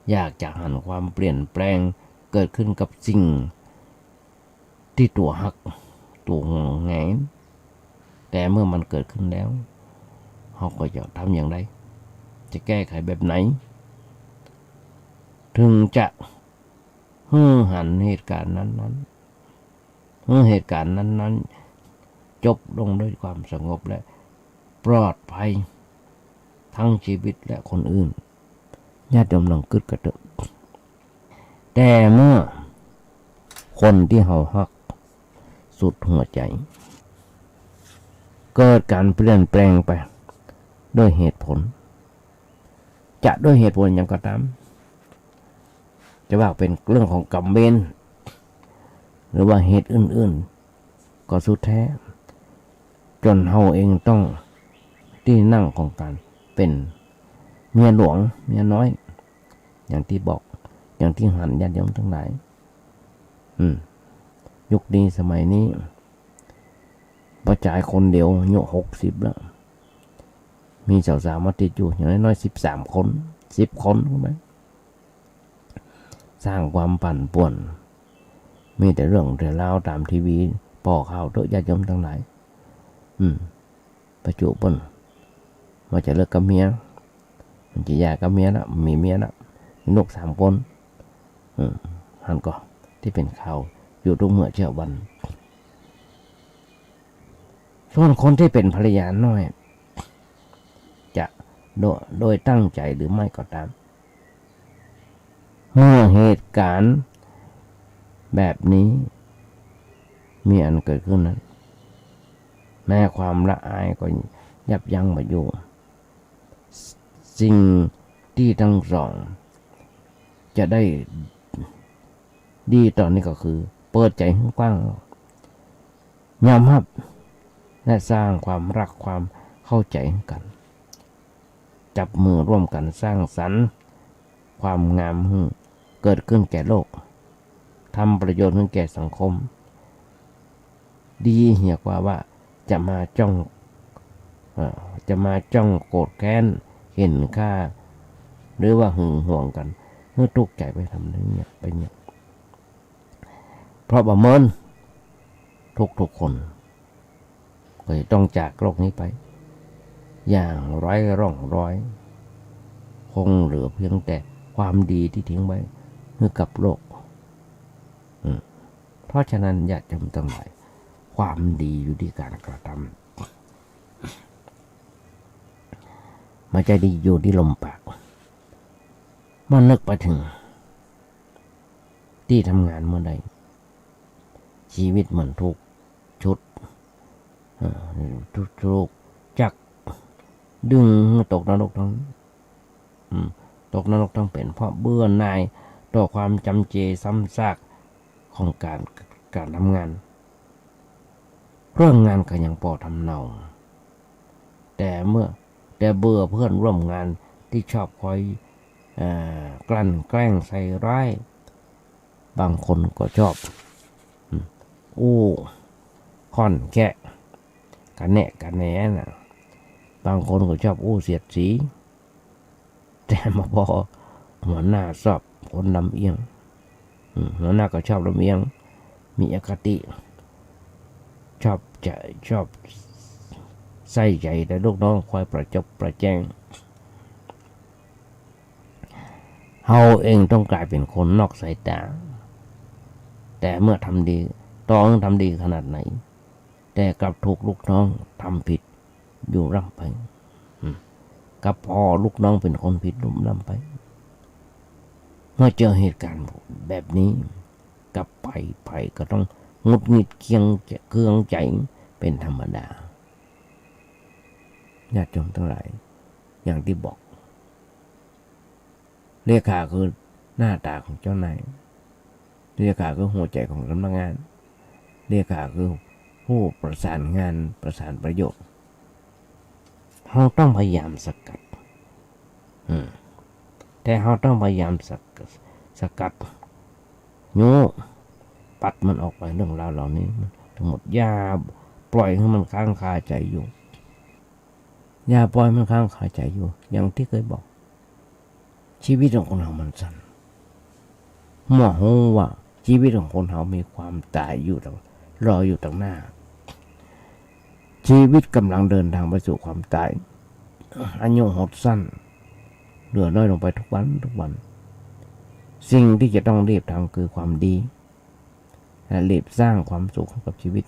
อยากจะหันความเปลี่ยนแปลงเกิดขึ้นกับสิ่ง ที่ตัวฮัก ตัวห่วงแหน แต่เมื่อมันเกิดขึ้นแล้ว เฮาก็จะทำอย่างไร จะแก้ไขแบบไหน ถึงจะ หื้อหันเหตุการณ์นั้นๆ หื้อเหตุการณ์นั้นๆ จบลงด้วยความสงบและปลอดภัย ทั้งชีวิตและคนอื่น ญาติโยมลองกึ๊ดกะเต๊อะ แต่เมื่อคนที่เฮาฮักสุดหัวใจ เกิดการเปลี่ยนแปลงไปด้วยเหตุผล จะด้วยเหตุผลหยังก็ตาม จะว่าเป็นเรื่องของกรรมเวร หรือว่าเหตุอื่นๆ ก็สุดแท้ จนเฮาเองต้องตี้นั่งของการเป็นเมียหลวงเมียน้อย อย่างที่บอก อย่างที่หันญาติโยมทั้งหลาย อืม ยุคนี้สมัยนี้ ป้อจายคนเดียวอายุหกสิบแล้ว มีสาวๆ มาติดอยู่ อย่างน้อยๆ สิบสามคน สิบคนเข้าไป สร้างความปั่นป่วน มีแต่เรื่องแต่ราวตามทีวี ป้อข่าวเต๊อะ ญาติโยมทั้งหลาย อืม ประจุเปิ้น ว่าจะเลิกกับเมีย มันจะหย่ากับเมียละ มีเมียละ มีลูกสามคน อืม หันก่อ ที่เป็นข่าวอยู่ทุกเมื่อเช้าวัน ส่วนคนที่เป็นภรรยาน้อย จะโด- โดยตั้งใจหรือไม่ก็ตาม เมื่อเหตุการณ์แบบนี้มีอันเกิดขึ้นนั้น แม้ความละอายก็ยับยั้งบ่อยู่ สิ่งที่ทั้งสองจะได้ดีตอนนี้ก็คือเปิดใจให้กว้าง ยอมรับ และสร้างความฮักความเข้าใจให้กัน จับมือร่วมกันสร้างสรรค์ความงามให้เกิดขึ้นแก่โลก ทำประโยชน์ให้แก่สังคม ดีเหียกว่าว่าจะมาจ้อง เอ่อ จะมาจ้องโกรธแค้น เห็นค่า หรือว่าหึงหวงกัน ให้ทุกข์ใจไปทำเรื่องเนี้ย ไปเนี่ย เพราะบ่าเมิน ทุกๆ คน ก็จะต้องจากโลกนี้ไป อย่างไร้ร่องรอย คงเหลือเพียงแต่ความดีที่ทิ้งไว้ให้กับโลก อืม เพราะฉะนั้นญาติโยมทั้งหลาย ความดีอยู่ที่การกระทำ ไม่ใช่ที่อยู่ที่ลมปาก เมื่อนึกไปถึง ที่ทำงานเมื่อใด ชีวิตมันถูกชุด เอ่อ ถูก ถูกจักดึงให้ตกนรกทั้ง อืม ตกนรกทั้งเป็น เพราะเบื่อหน่ายต่อความจำเจซ้ำซากของการ การทำงาน เรื่องงานก็ยังพอทำเนา แต่เมื่อ แต่เบื่อเพื่อนร่วมงานที่ชอบคอย เอ่อ กลั่นแกล้งใส่ร้าย บางคนก็ชอบ อืม อู้ค่อนแคะ กระแนะกระแหนนะ บางคนก็ชอบอู้เสียดสี แต่มาพอหัวหน้าชอบคนลำเอียง อืม หัวหน้าก็ชอบลำเอียง มีอคติ ชอบจะ ชอบใส่ใจแต่ลูกน้องคอยประจบประแจง เฮาเองต้องกลายเป็นคนนอกสายตา แต่เมื่อทำดี ต่อให้ทำดีขนาดไหน แต่กลับถูกลูกน้องทำผิดอยู่ร่ำไป อืม กลับพอลูกน้องเป็นคนผิดลุ่มร่ำไป เมื่อเจอเหตุการณ์แบบนี้ กลับไป ไปก็ต้องหงุดหงิดเคือง เคืองใจเป็นธรรมดา ญาติโยมทั้งหลาย อย่างที่บอก เลขาคือหน้าตาของเจ้านาย เลขาคือหัวใจของสำนักงาน เลขาคือผู้ประสานงาน ประสานประโยชน์ เฮาต้องพยายามสกัด อืม แต่เฮาต้องพยายามสก- สกัด โย ปัดมันออกไป เรื่องราวเหล่านี้ทั้งหมด อย่าปล่อยให้มันค้างคาใจอยู่ อย่าปล่อยมันค้างคาใจอยู่ อย่างที่เคยบอก ชีวิตของคนเฮามันสั้น เมื่อรู้ว่าชีวิตของคนเฮามีความตายอยู่ตาง- รออยู่ตางหน้า ชีวิตกำลังเดินทางไปสู่ความตาย อายุหดสั้น เหลือน้อยลงไปทุกวันทุกวัน สิ่งที่จะต้องรีบทำคือความดี และรีบสร้างความสุขให้กับชีวิต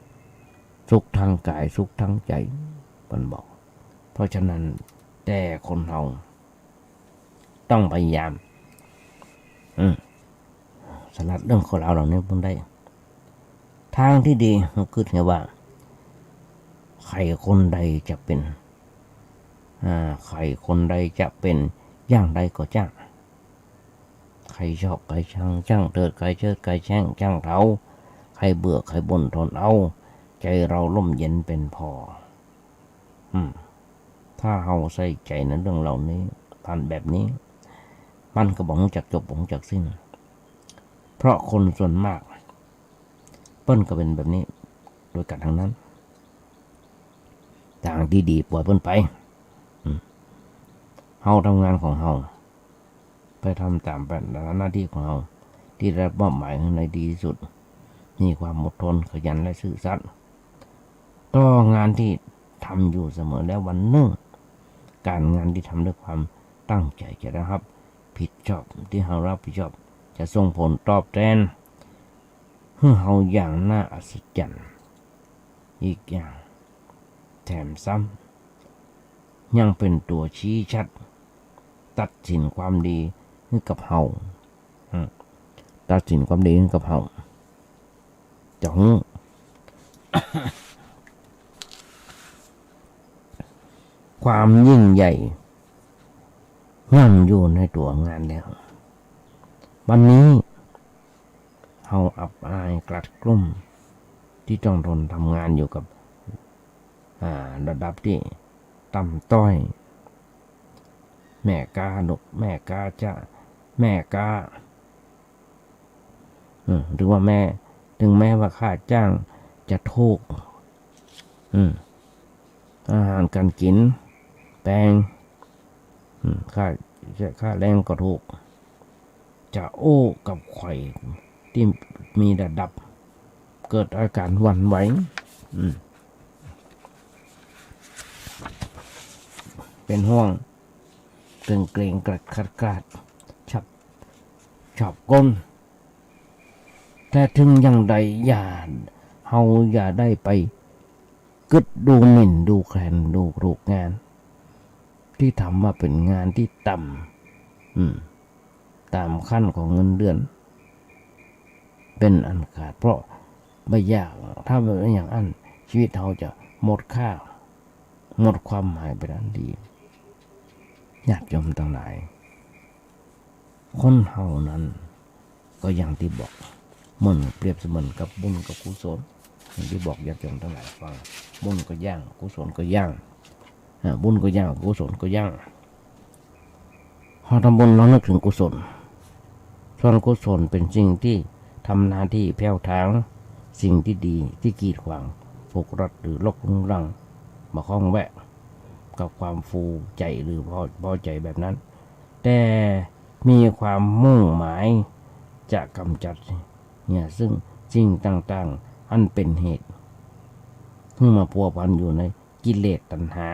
สุขทางกาย สุขทางใจ เปิ้นบอก เพราะฉะนั้นแต่คนเฮาต้องพยายาม อืม สลัดเรื่องคนเราเหล่านี้มันได้ ทางที่ดี ผมคิดไงว่า ใครคนใดจะเป็น อ่า ใครคนใดจะเป็นอย่างใดก็ช่าง ใครชอบใครชัง ช่างเถิด ใครเชิดใครแช่ง ช่างเถา ใครเบื่อใครบ่นทนเอา ใจเราร่มเย็นเป็นพอ อืม ถ้าเฮาใส่ใจในเรื่องเหล่านี้ ผ่านแบบนี้ มันก็บ่ฮู้จักจบ บ่ฮู้จักสิ้น เพราะคนส่วนมาก เปิ้นก็เป็นแบบนี้ด้วยกันทั้งนั้น ทางที่ดีปล่อยเปิ้นไป อืม เฮาทำงานของเฮา ไปทำตามภาระหน้าที่ของเฮา ที่ได้รับมอบหมายให้ดีที่สุด มีความอดทน ขยัน และซื่อสัตย์ ต่องานที่ทำอยู่เสมอ แล้ววันหนึ่ง การงานที่ทำด้วยความตั้งใจจะได้รับผิดชอบ ที่เฮารับผิดชอบ จะส่งผลตอบแทน หื้อเฮาอย่างน่าอัศจรรย์ อีกอย่าง แถมซ้ำ ยังเป็นตัวชี้ชัด ตัดสินความดีให้กับเฮา อืม ตัดสินความดีให้กับเฮา จะฮู้ ความยิ่งใหญ่ ย่อมอยู่ในตัวงานแล้ว วันนี้ เฮาอับอายกลัดกลุ้ม ที่ต้องทนทำงานอยู่กับ อ่า ระดับที่ต่ำต้อย แม่ค้าลูก แม่ค้าจะ แม่ค้า อืม หรือว่าแม่ ถึงแม้ว่าค่าจ้างจะถูก อืม อาหารการกินแพง อืม ค่า ค่าแรงก็ถูก จะอู้กับใครที่มีระดับ เกิดอาการหวั่นไหว อืม เป็นห่วง เกร็งเกร็ง กลัดกลัดกลัด ฉับ ฉับก้น แต่ถึงอย่างใดอย่า เฮาอย่าได้ไปกึ๊ดดูหมิ่น ดูแคลน ดูถูกงาน ที่ทำว่าเป็นงานที่ต่ำ อืม ตามขั้นของเงินเดือน เป็นอันขาด เพราะบ่อย่าง ถ้าบ่อย่างอั้น ชีวิตเฮาจะหมดค่า หมดความหมายไปทันที ญาติโยมทั้งหลาย คนเฮานั้น ก็อย่างที่บอก เหมือน เปรียบเสมือนกับบุญกับกุศล อย่างที่บอกญาติโยมทั้งหลายฟัง บุญก็ย่าง กุศลก็ย่าง อ่า บุญก็ย่าง กุศลก็ย่าง พอทำบุญเรานึกถึงกุศล ส่วนกุศลเป็นสิ่งที่ ทำหน้าที่แผ้วถางสิ่งที่ดีที่กีดขวาง ปลุกรัดหรือรกรุงรัง มาข้องแวะกับความฟูใจหรือพอ พอใจแบบนั้น แต่มีความมุ่งหมายจะกำจัดเนี่ยซึ่งสิ่งต่างๆ อันเป็นเหตุ หื้อมาพัวพันอยู่ในกิเลสตัณหา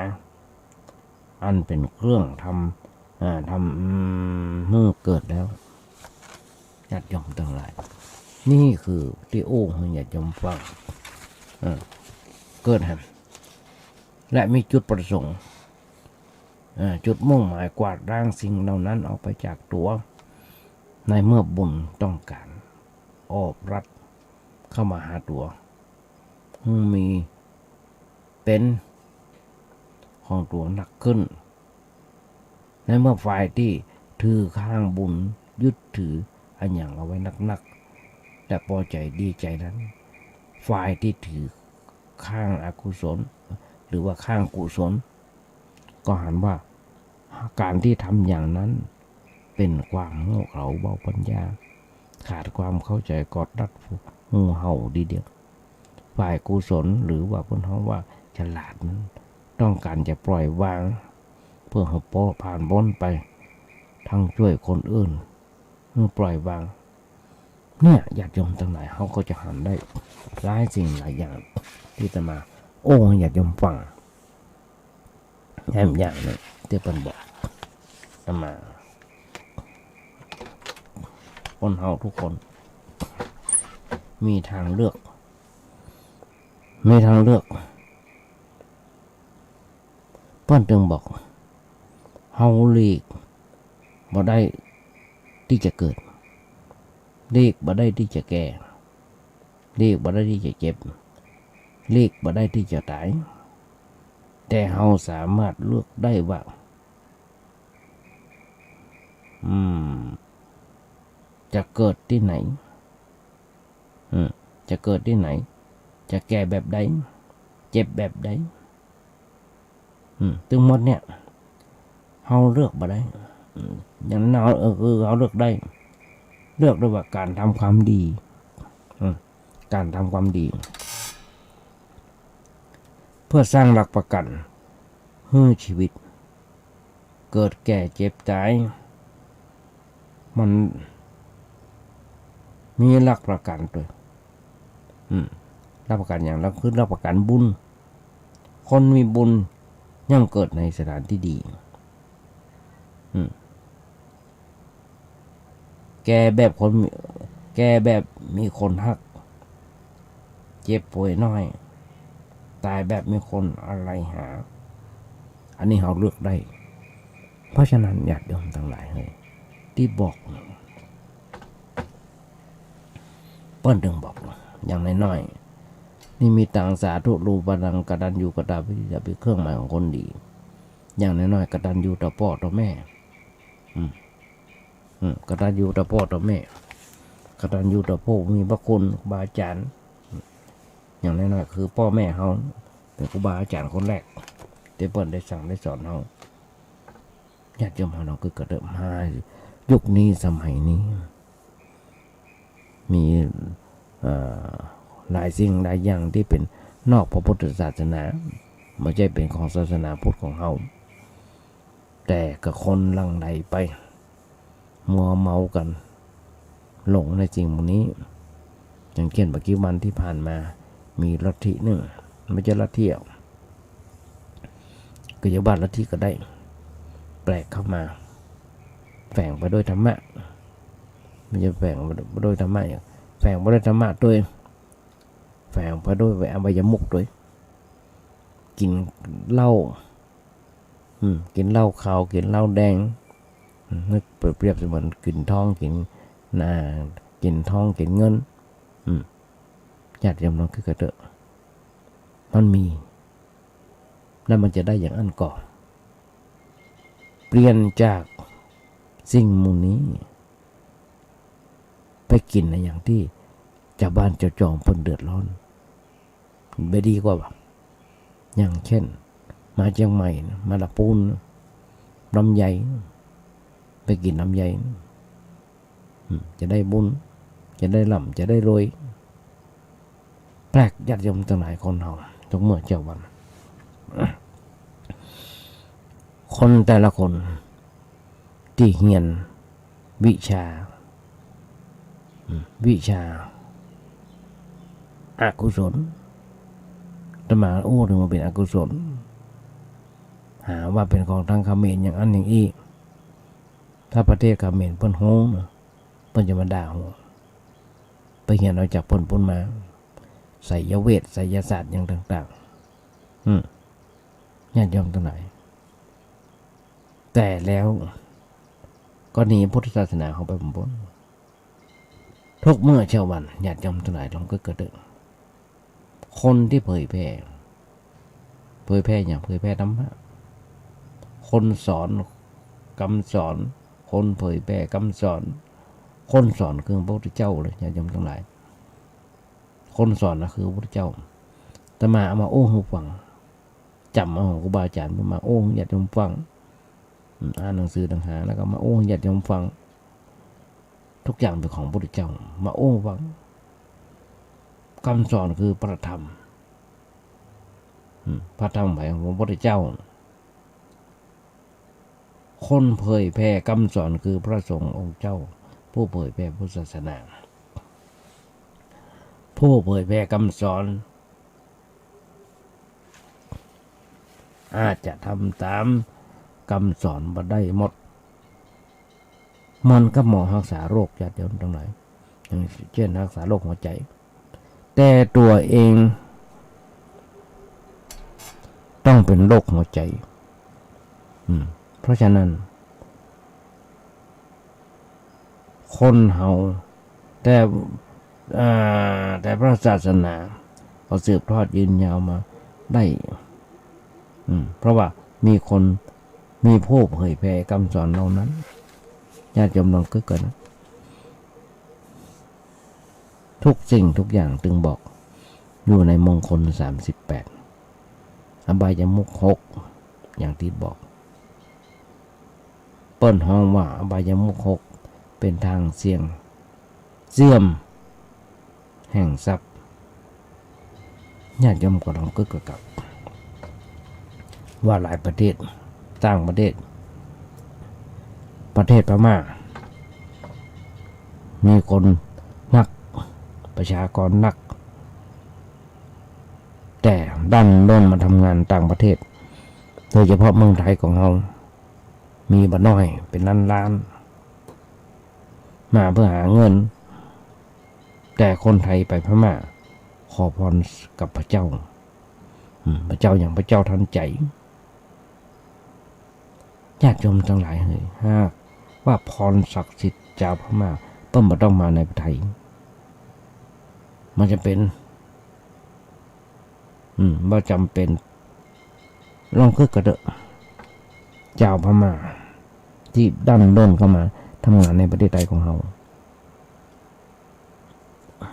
อันเป็นเครื่องทำ อ่า ทำ อืม หื้อเกิดแล้ว ญาติโยมทั้งหลาย นี่คือตี้โอ้หื้อญาติโยมฟัง อ่า เกิดแหม และมีจุดประสงค์ อ่า จุดมุ่งหมายกวาดล้างสิ่งเหล่านั้นออกไปจากตัว ในเมื่อบุญต้องการ โอบรัดเข้ามาหาตัว หื้อมีเป็นของตัวหนักขึ้น ในเมื่อฝ่ายที่ถือข้างบุญยึดถืออันหยังเอาไว้นักๆ และพอใจดีใจนั้น ฝ่ายที่ถือข้างอกุศล หรือว่าข้างกุศล ก็หันว่าการที่ทำอย่างนั้นเป็นความโง่เขลาเบาปัญญา ขาดความเข้าใจกอดรัดหูเห่าดีเดียว ฝ่ายกุศลหรือว่าเปิ้นฮ้องว่าฉลาดนั้น ต้องการจะปล่อยวาง เพื่อให้ผ่านพ้นไป ทั้งช่วยคนอื่น หื้อปล่อยวาง เนี่ย ญาติโยมทั้งหลาย เฮาก็จะหันได้หลายสิ่งหลายอย่าง ตี้อาตมาโอ้ญาติโยมฟัง แหมอย่างหนึ่งตี้เปิ้นบอกอาตมา คนเฮาทุกคน มีทางเลือก มีทางเลือก เปิ้นจึงบอก เฮาหลีกบ่ได้ตี้จะเกิด หลีกบ่ได้ตี้จะแก่ หลีกบ่ได้ตี้จะเจ็บ หลีกบ่ได้ตี้จะตาย แต่เฮาสามารถเลือกได้ว่า อืม จะเกิดตี้ไหน อืม จะเกิดตี้ไหน จะแก่แบบใด เจ็บแบบใด อืม ตึงหมดเนี่ย เฮาเลือกบ่ได้ อืม อย่างนั้นเฮา เออ คือเฮาเลือกได้ เลือกได้ว่าการทำความดี อืม การทำความดี เพื่อสร้างหลักประกัน หื้อชีวิต เกิดแก่เจ็บตาย มันมีหลักประกันตัวย อืม หลักประกันอย่าง หลัก คือหลักประกันบุญ คนมีบุญย่อมเกิดในสถานที่ดี อืม แก่แบบคนมี แก่แบบมีคนฮัก เจ็บป่วยน้อย ตายแบบมีคนอาลัยหา อันนี้เฮาเลือกได้ เพราะฉะนั้นญาติโยมทั้งหลายเฮ้ย ตี้บอก เปิ้นจึงบอก อย่างน้อยๆ นิมมิตังสาธุรูปานัง กตัญญูกตเวทิตา เป็นเครื่องหมายของคนดี อย่างน้อยๆ กตัญญูต่อพ่อต่อแม่ อืม อืม กตัญญูต่อพ่อต่อแม่ กตัญญูต่อผู้มีพระคุณ ครูบาอาจารย์ อย่างน้อยๆ คือพ่อแม่เฮา เป็นครูบาอาจารย์คนแรก ตี้เปิ้นได้สั่งได้สอนเฮา ญาติโยมเฮาเนาะ คือก็เริ่มมายุคนี้สมัยนี้ มี เอ่อ หลายสิ่งหลายอย่างที่เป็นนอกพระพุทธศาสนา บ่ใจ้เป็นของศาสนาพุทธของเฮา แต่ก็คนหลั่งไหลไป มัวเมากัน หลงในสิ่งหมู่นี้ อย่างเช่น บ่ากี้วันที่ผ่านมา มีลัทธิหนึ่ง บ่ใจ้ลัทธิหรอก ก็จะว่าลัทธิก็ได้ แปลกเข้ามา แฝงไปด้วยธรรมะ บ่ใจ้แฝงไปด้วยธรรมะอย่าง แฝงไปด้วยธรรมะตัวย แฝงไปด้วยอบายมุขตัวย กินเหล้า อืม กินเหล้าขาว กินเหล้าแดง อืม นึกเปรียบเสมือนกินทอง กิน อ่า กินทอง กินเงิน อืม ญาติโยมลองคิดกันเถอะ มันมี แล้วมันจะได้อย่างอั้นก่อ เปลี่ยนจากสิ่งหมู่นี้ ไปกินในอย่างที่ชาวบ้านชาวจองเปิ้นเดือดร้อน บ่ดีกว่าบ่ อย่างเช่น มาเชียงใหม่นะ มาลำพูนนะ ลำไยนะ ไปกินลำไยนะ อืม จะได้บุญ จะได้ร่ำ จะได้รวย แปลก ญาติโยมตังหลาย คนเฮา ทุกเมื่อเช้าวัน คนแต่ละคนที่เฮียนวิชา อืม วิชาอกุศล อาตมาอู้เถิงว่าเป๋นอกุศล หาว่าเป๋นของทางเขมรอย่างอั้นอย่างอี้ ถ้าประเทศเขมรเปิ้นฮู้นะ เปิ้นจะมาด่าฮู้ ไปเฮียนเอาจากเปิ้นปู้นมา ไสยเวท ไสยศาสตร์อย่างต่างๆ อืม ญาติโยมตังหลาย แต่แล้วก็หนีพุทธศาสนาเข้าไปบนบน ทุกเมื่อเช้าวัน ญาติโยมตังหลาย ลองกึ๊ดกระเดิก คนที่เผยแผ่ เผยแผ่อย่าง เผยแผ่ธรรมะ คนสอนกำสอน คนเผยแผ่กำสอน คนสอนคือพระพุทธเจ้าเลย ญาติโยมตังหลาย คนสอนนะคือพระพุทธเจ้า อาตมาเอามาอู้หื้อฟัง จ๋ำเอาของครูบาอาจ๋ารย์มาอู้หื้อญาติโยมฟัง อืม อ่านหนังสือต่างหาก แล้วก็มาอู้หื้อญาติโยมฟัง ทุกอย่างเป๋นของพระพุทธเจ้า มาอู้ฟัง กำสอนคือพระธรรม อืม พระธรรมของพระพุทธเจ้า คนเผยแผ่กำสอนคือพระสงฆ์องค์เจ้า ผู้เผยแผ่พุทธศาสนา ผู้เผยแผ่กำสอน อาจจะทำต๋ามกำสอนบ่ได้หมด เหมือนกับหมอฮักษาโรค ญาติโยมตังหลาย อย่างเช่นฮักษาโรคหัวใจ แต่ตัวเองต้องเป๋นโรคหัวใจ อืม เพราะฉะนั้น คนเฮา แต่ อ่า แต่พระศาสนาก็สืบทอดยืนยาวมาได้ อืม เพราะว่ามีคน มีผู้เผยแผ่กำสอนเหล่านั้น ญาติโยมลองกึ๊ดก่อนนะ ทุกสิ่งทุกอย่างตึงบอกอยู่ในมงคลสามสิบแปด อบายมุขหก อย่างตี้บอก เปิ้นฮ้องว่าอบายมุขหก เป๋นทางเสี่ยง เสื่อมแห่งทรัพย์ ญาติโยมก็ลองกึ๊ดกระกับ ว่าหลายประเทศ ต่างประเทศ ประเทศพม่า มีคนนัก ประชากรนัก แต่ดั้นด้นมาทำงานต่างประเทศ โดยเฉพาะเมืองไทยของเรา มีบ่น้อย เป๋นล้านๆ มาเพื่อหาเงิน แต่คนไทยไปพม่า ขอพรกับพระเจ้า อืม พระเจ้าอย่างพระเจ้าทันใจ ญาติโยมตังหลายเหย หากว่าพรศักดิ์สิทธิ์จาวพม่า เปิ้นบ่ต้องมาในประเทศไทย มันจะเป๋น อืม บ่จ๋ำเป๋น ลองกึ๊ดกระเดิก จาวพม่า ตี้ดั้นด้นเข้ามาทำงานในประเทศไทยของเรา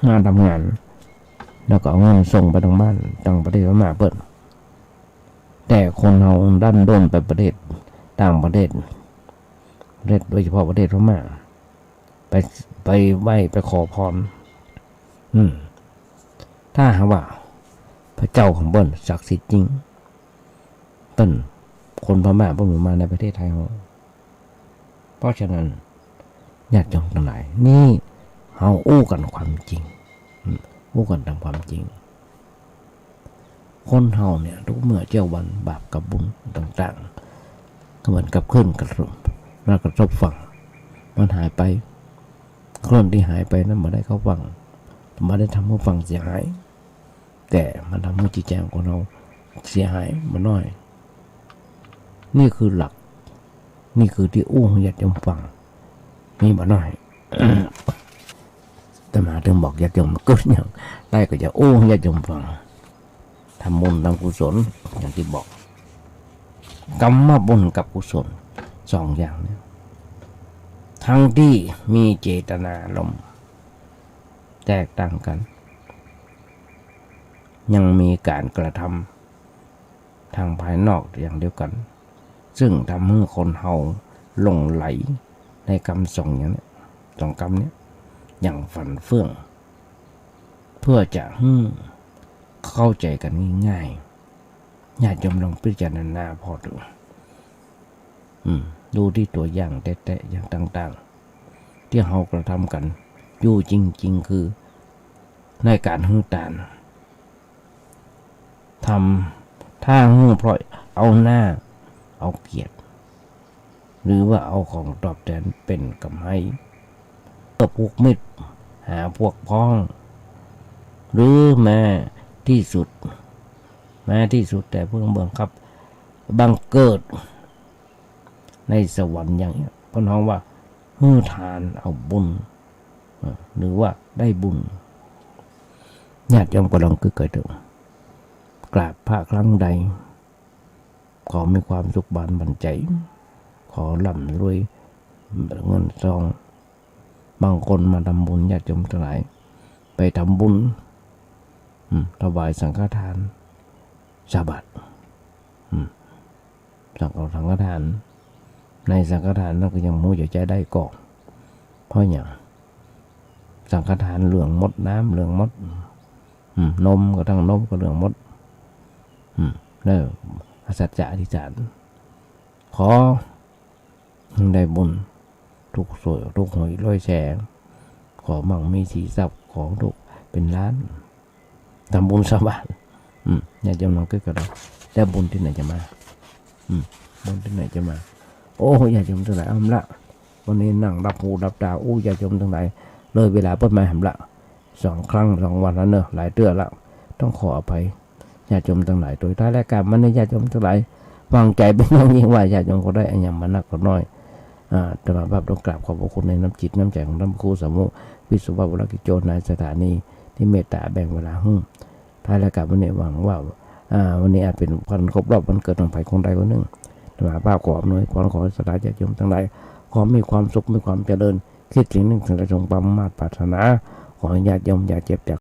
มาทำงาน แล้วก็เอาเงินส่งไปตางบ้าน ตางประเทศพม่าเปิ้น แต่คนเฮาดั้นด้นไปประเทศ ต่างประเทศ ประเทศ โดยเฉพาะประเทศพม่า ไป ไปไหว้ ไปขอพร อืม ถ้าหากว่าพระเจ้าของเปิ้นศักดิ์สิทธิ์จริง เปิ้น คนพม่าเปิ้นบ่มาในประเทศไทยเฮา เพราะฉะนั้น ญาติโยมตังหลาย นี่เฮาอู้กั๋นความจริง อืม อู้กั๋นต๋ามความจริง คนเฮาเนี่ย ทุกเมื่อเจ๊าวัน บาปกับบุญต่างๆ ก็เหมือนกับคลื่นกระทบ มากระทบฝั่ง มันหายไป คลื่นที่หายไปนั้นบ่ได้เข้าฝั่ง บ่ได้ทำหื้อฝั่งเสียหาย แต่มันทำหื้อจิตใจของคนเฮาเสียหายบ่น้อย นี่คือหลัก นี่คือตี้อู้หื้อญาติโยมฟัง มีบ่น้อย อาตมาถึงบอกญาติโยมกึ๊ดอย่าง ได้ก็จะอู้หื้อญาติโยมฟัง ทำบุญทำกุศล อย่างตี้บอก กรรมบุญกับกุศล สองอย่างเนี่ย ทั้งที่มีเจตนารมณ์แตกต่างกัน ยังมีการกระทำทางภายนอกอย่างเดียวกัน ซึ่งทำให้คนเฮาหลงไหลในกรรมสองอย่างเนี้ย สองกรรมเนี้ย อย่างฟันเฟื่อง เพื่อจะให้เข้าใจกันง่ายๆ ญาติโยมลองพิจารณาพอดู อืม ดูที่ตัวอย่างแต๊ๆ อย่างต่างๆ ที่เฮากระทำกันอยู่จริงๆ คือในการหื้อตาน ทำ ถ้าหื้อเพราะเอาหน้า เอาเกียรติ หรือว่าเอาของตอบแทนเป็นกำไฮ เพื่อผูกมิตร หาพวกพ้อง หรือแม้ที่สุด แม้ที่สุดแต่เพื่อบังคับ บังเกิดในสวรรค์อย่างเนี้ย เปิ้นฮ้องว่า หื้อทานเอาบุญ เอ่อ หรือว่าได้บุญ ญาติโยมก็ลองกึ๊กไกลเถอะ กราบพระครั้งใด ขอมีความสุขบานบั่นใจ ขอร่ำรวยเงินทอง บางคนมาทำบุญ ญาติโยมทั้งหลาย ไปทำบุญ อืม ถวายสังฆทาน สาบาตร อืม สังฆ สังฆทาน ในสังฆทานนั้นก็ยังบ่ฮู้จะใจ๊ได้ก่อ เพราะหยัง สังฆทานเหลืองหมด น้ำเหลืองหมด อืม นมก็ทั้งนมก็เหลืองหมด อืม แล้วสัจจะอธิษฐาน ขอ ได้บุญ ถูกสวย ถูกหวยร้อยแสน ขอมั่งมีสีทรัพย์ ขอถูกเป็นล้าน ทำบุญสาบาตร อืม ญาติโยมลองกึ๊กก็ได้ แล้วบุญที่ไหนจะมา อืม บุญที่ไหนจะมา โอ้ ญาติโยมทั้งหลาย เอาละ วันนี้นั่งหลับหูหลับตา อู้ ญาติโยมทั้งหลาย เลยเวลาเปิ้นมาแหมละ สองครั้งสองวันแล้วเนอะ หลายเตื้อละ ต้องขออภัย ญาติโยมทั้งหลาย โดยท้ายรายการวันนี้ ญาติโยมทั้งหลาย หวังใจเป็นอย่างยิ่งว่า ญาติโยมก็ได้อะหยังมานักก็น้อย อ่า อาตมาภาพต้องกราบขอบพระคุณในน้ำจิตน้ำใจของท่านพระครูสามุวิศวะวรกิจโจ นายสถานี ที่เมตตาแบ่งเวลาหื้อ ท้ายรายการวันนี้หวังว่า อ่า วันนี้อาจเป็นวันครบรอบวันเกิดของใผคนใดคนหนึ่ง อาตมาภาพขออำนวยพร ขอให้ศรัทธาญาติโยมทั้งหลาย ขอมีความสุข มีความเจริญ คิดสิ่งหนึ่งสิ่งใดสมความมุ่งมาดปรารถนา ขอให้ญาติโยมอย่าเจ็บอย่า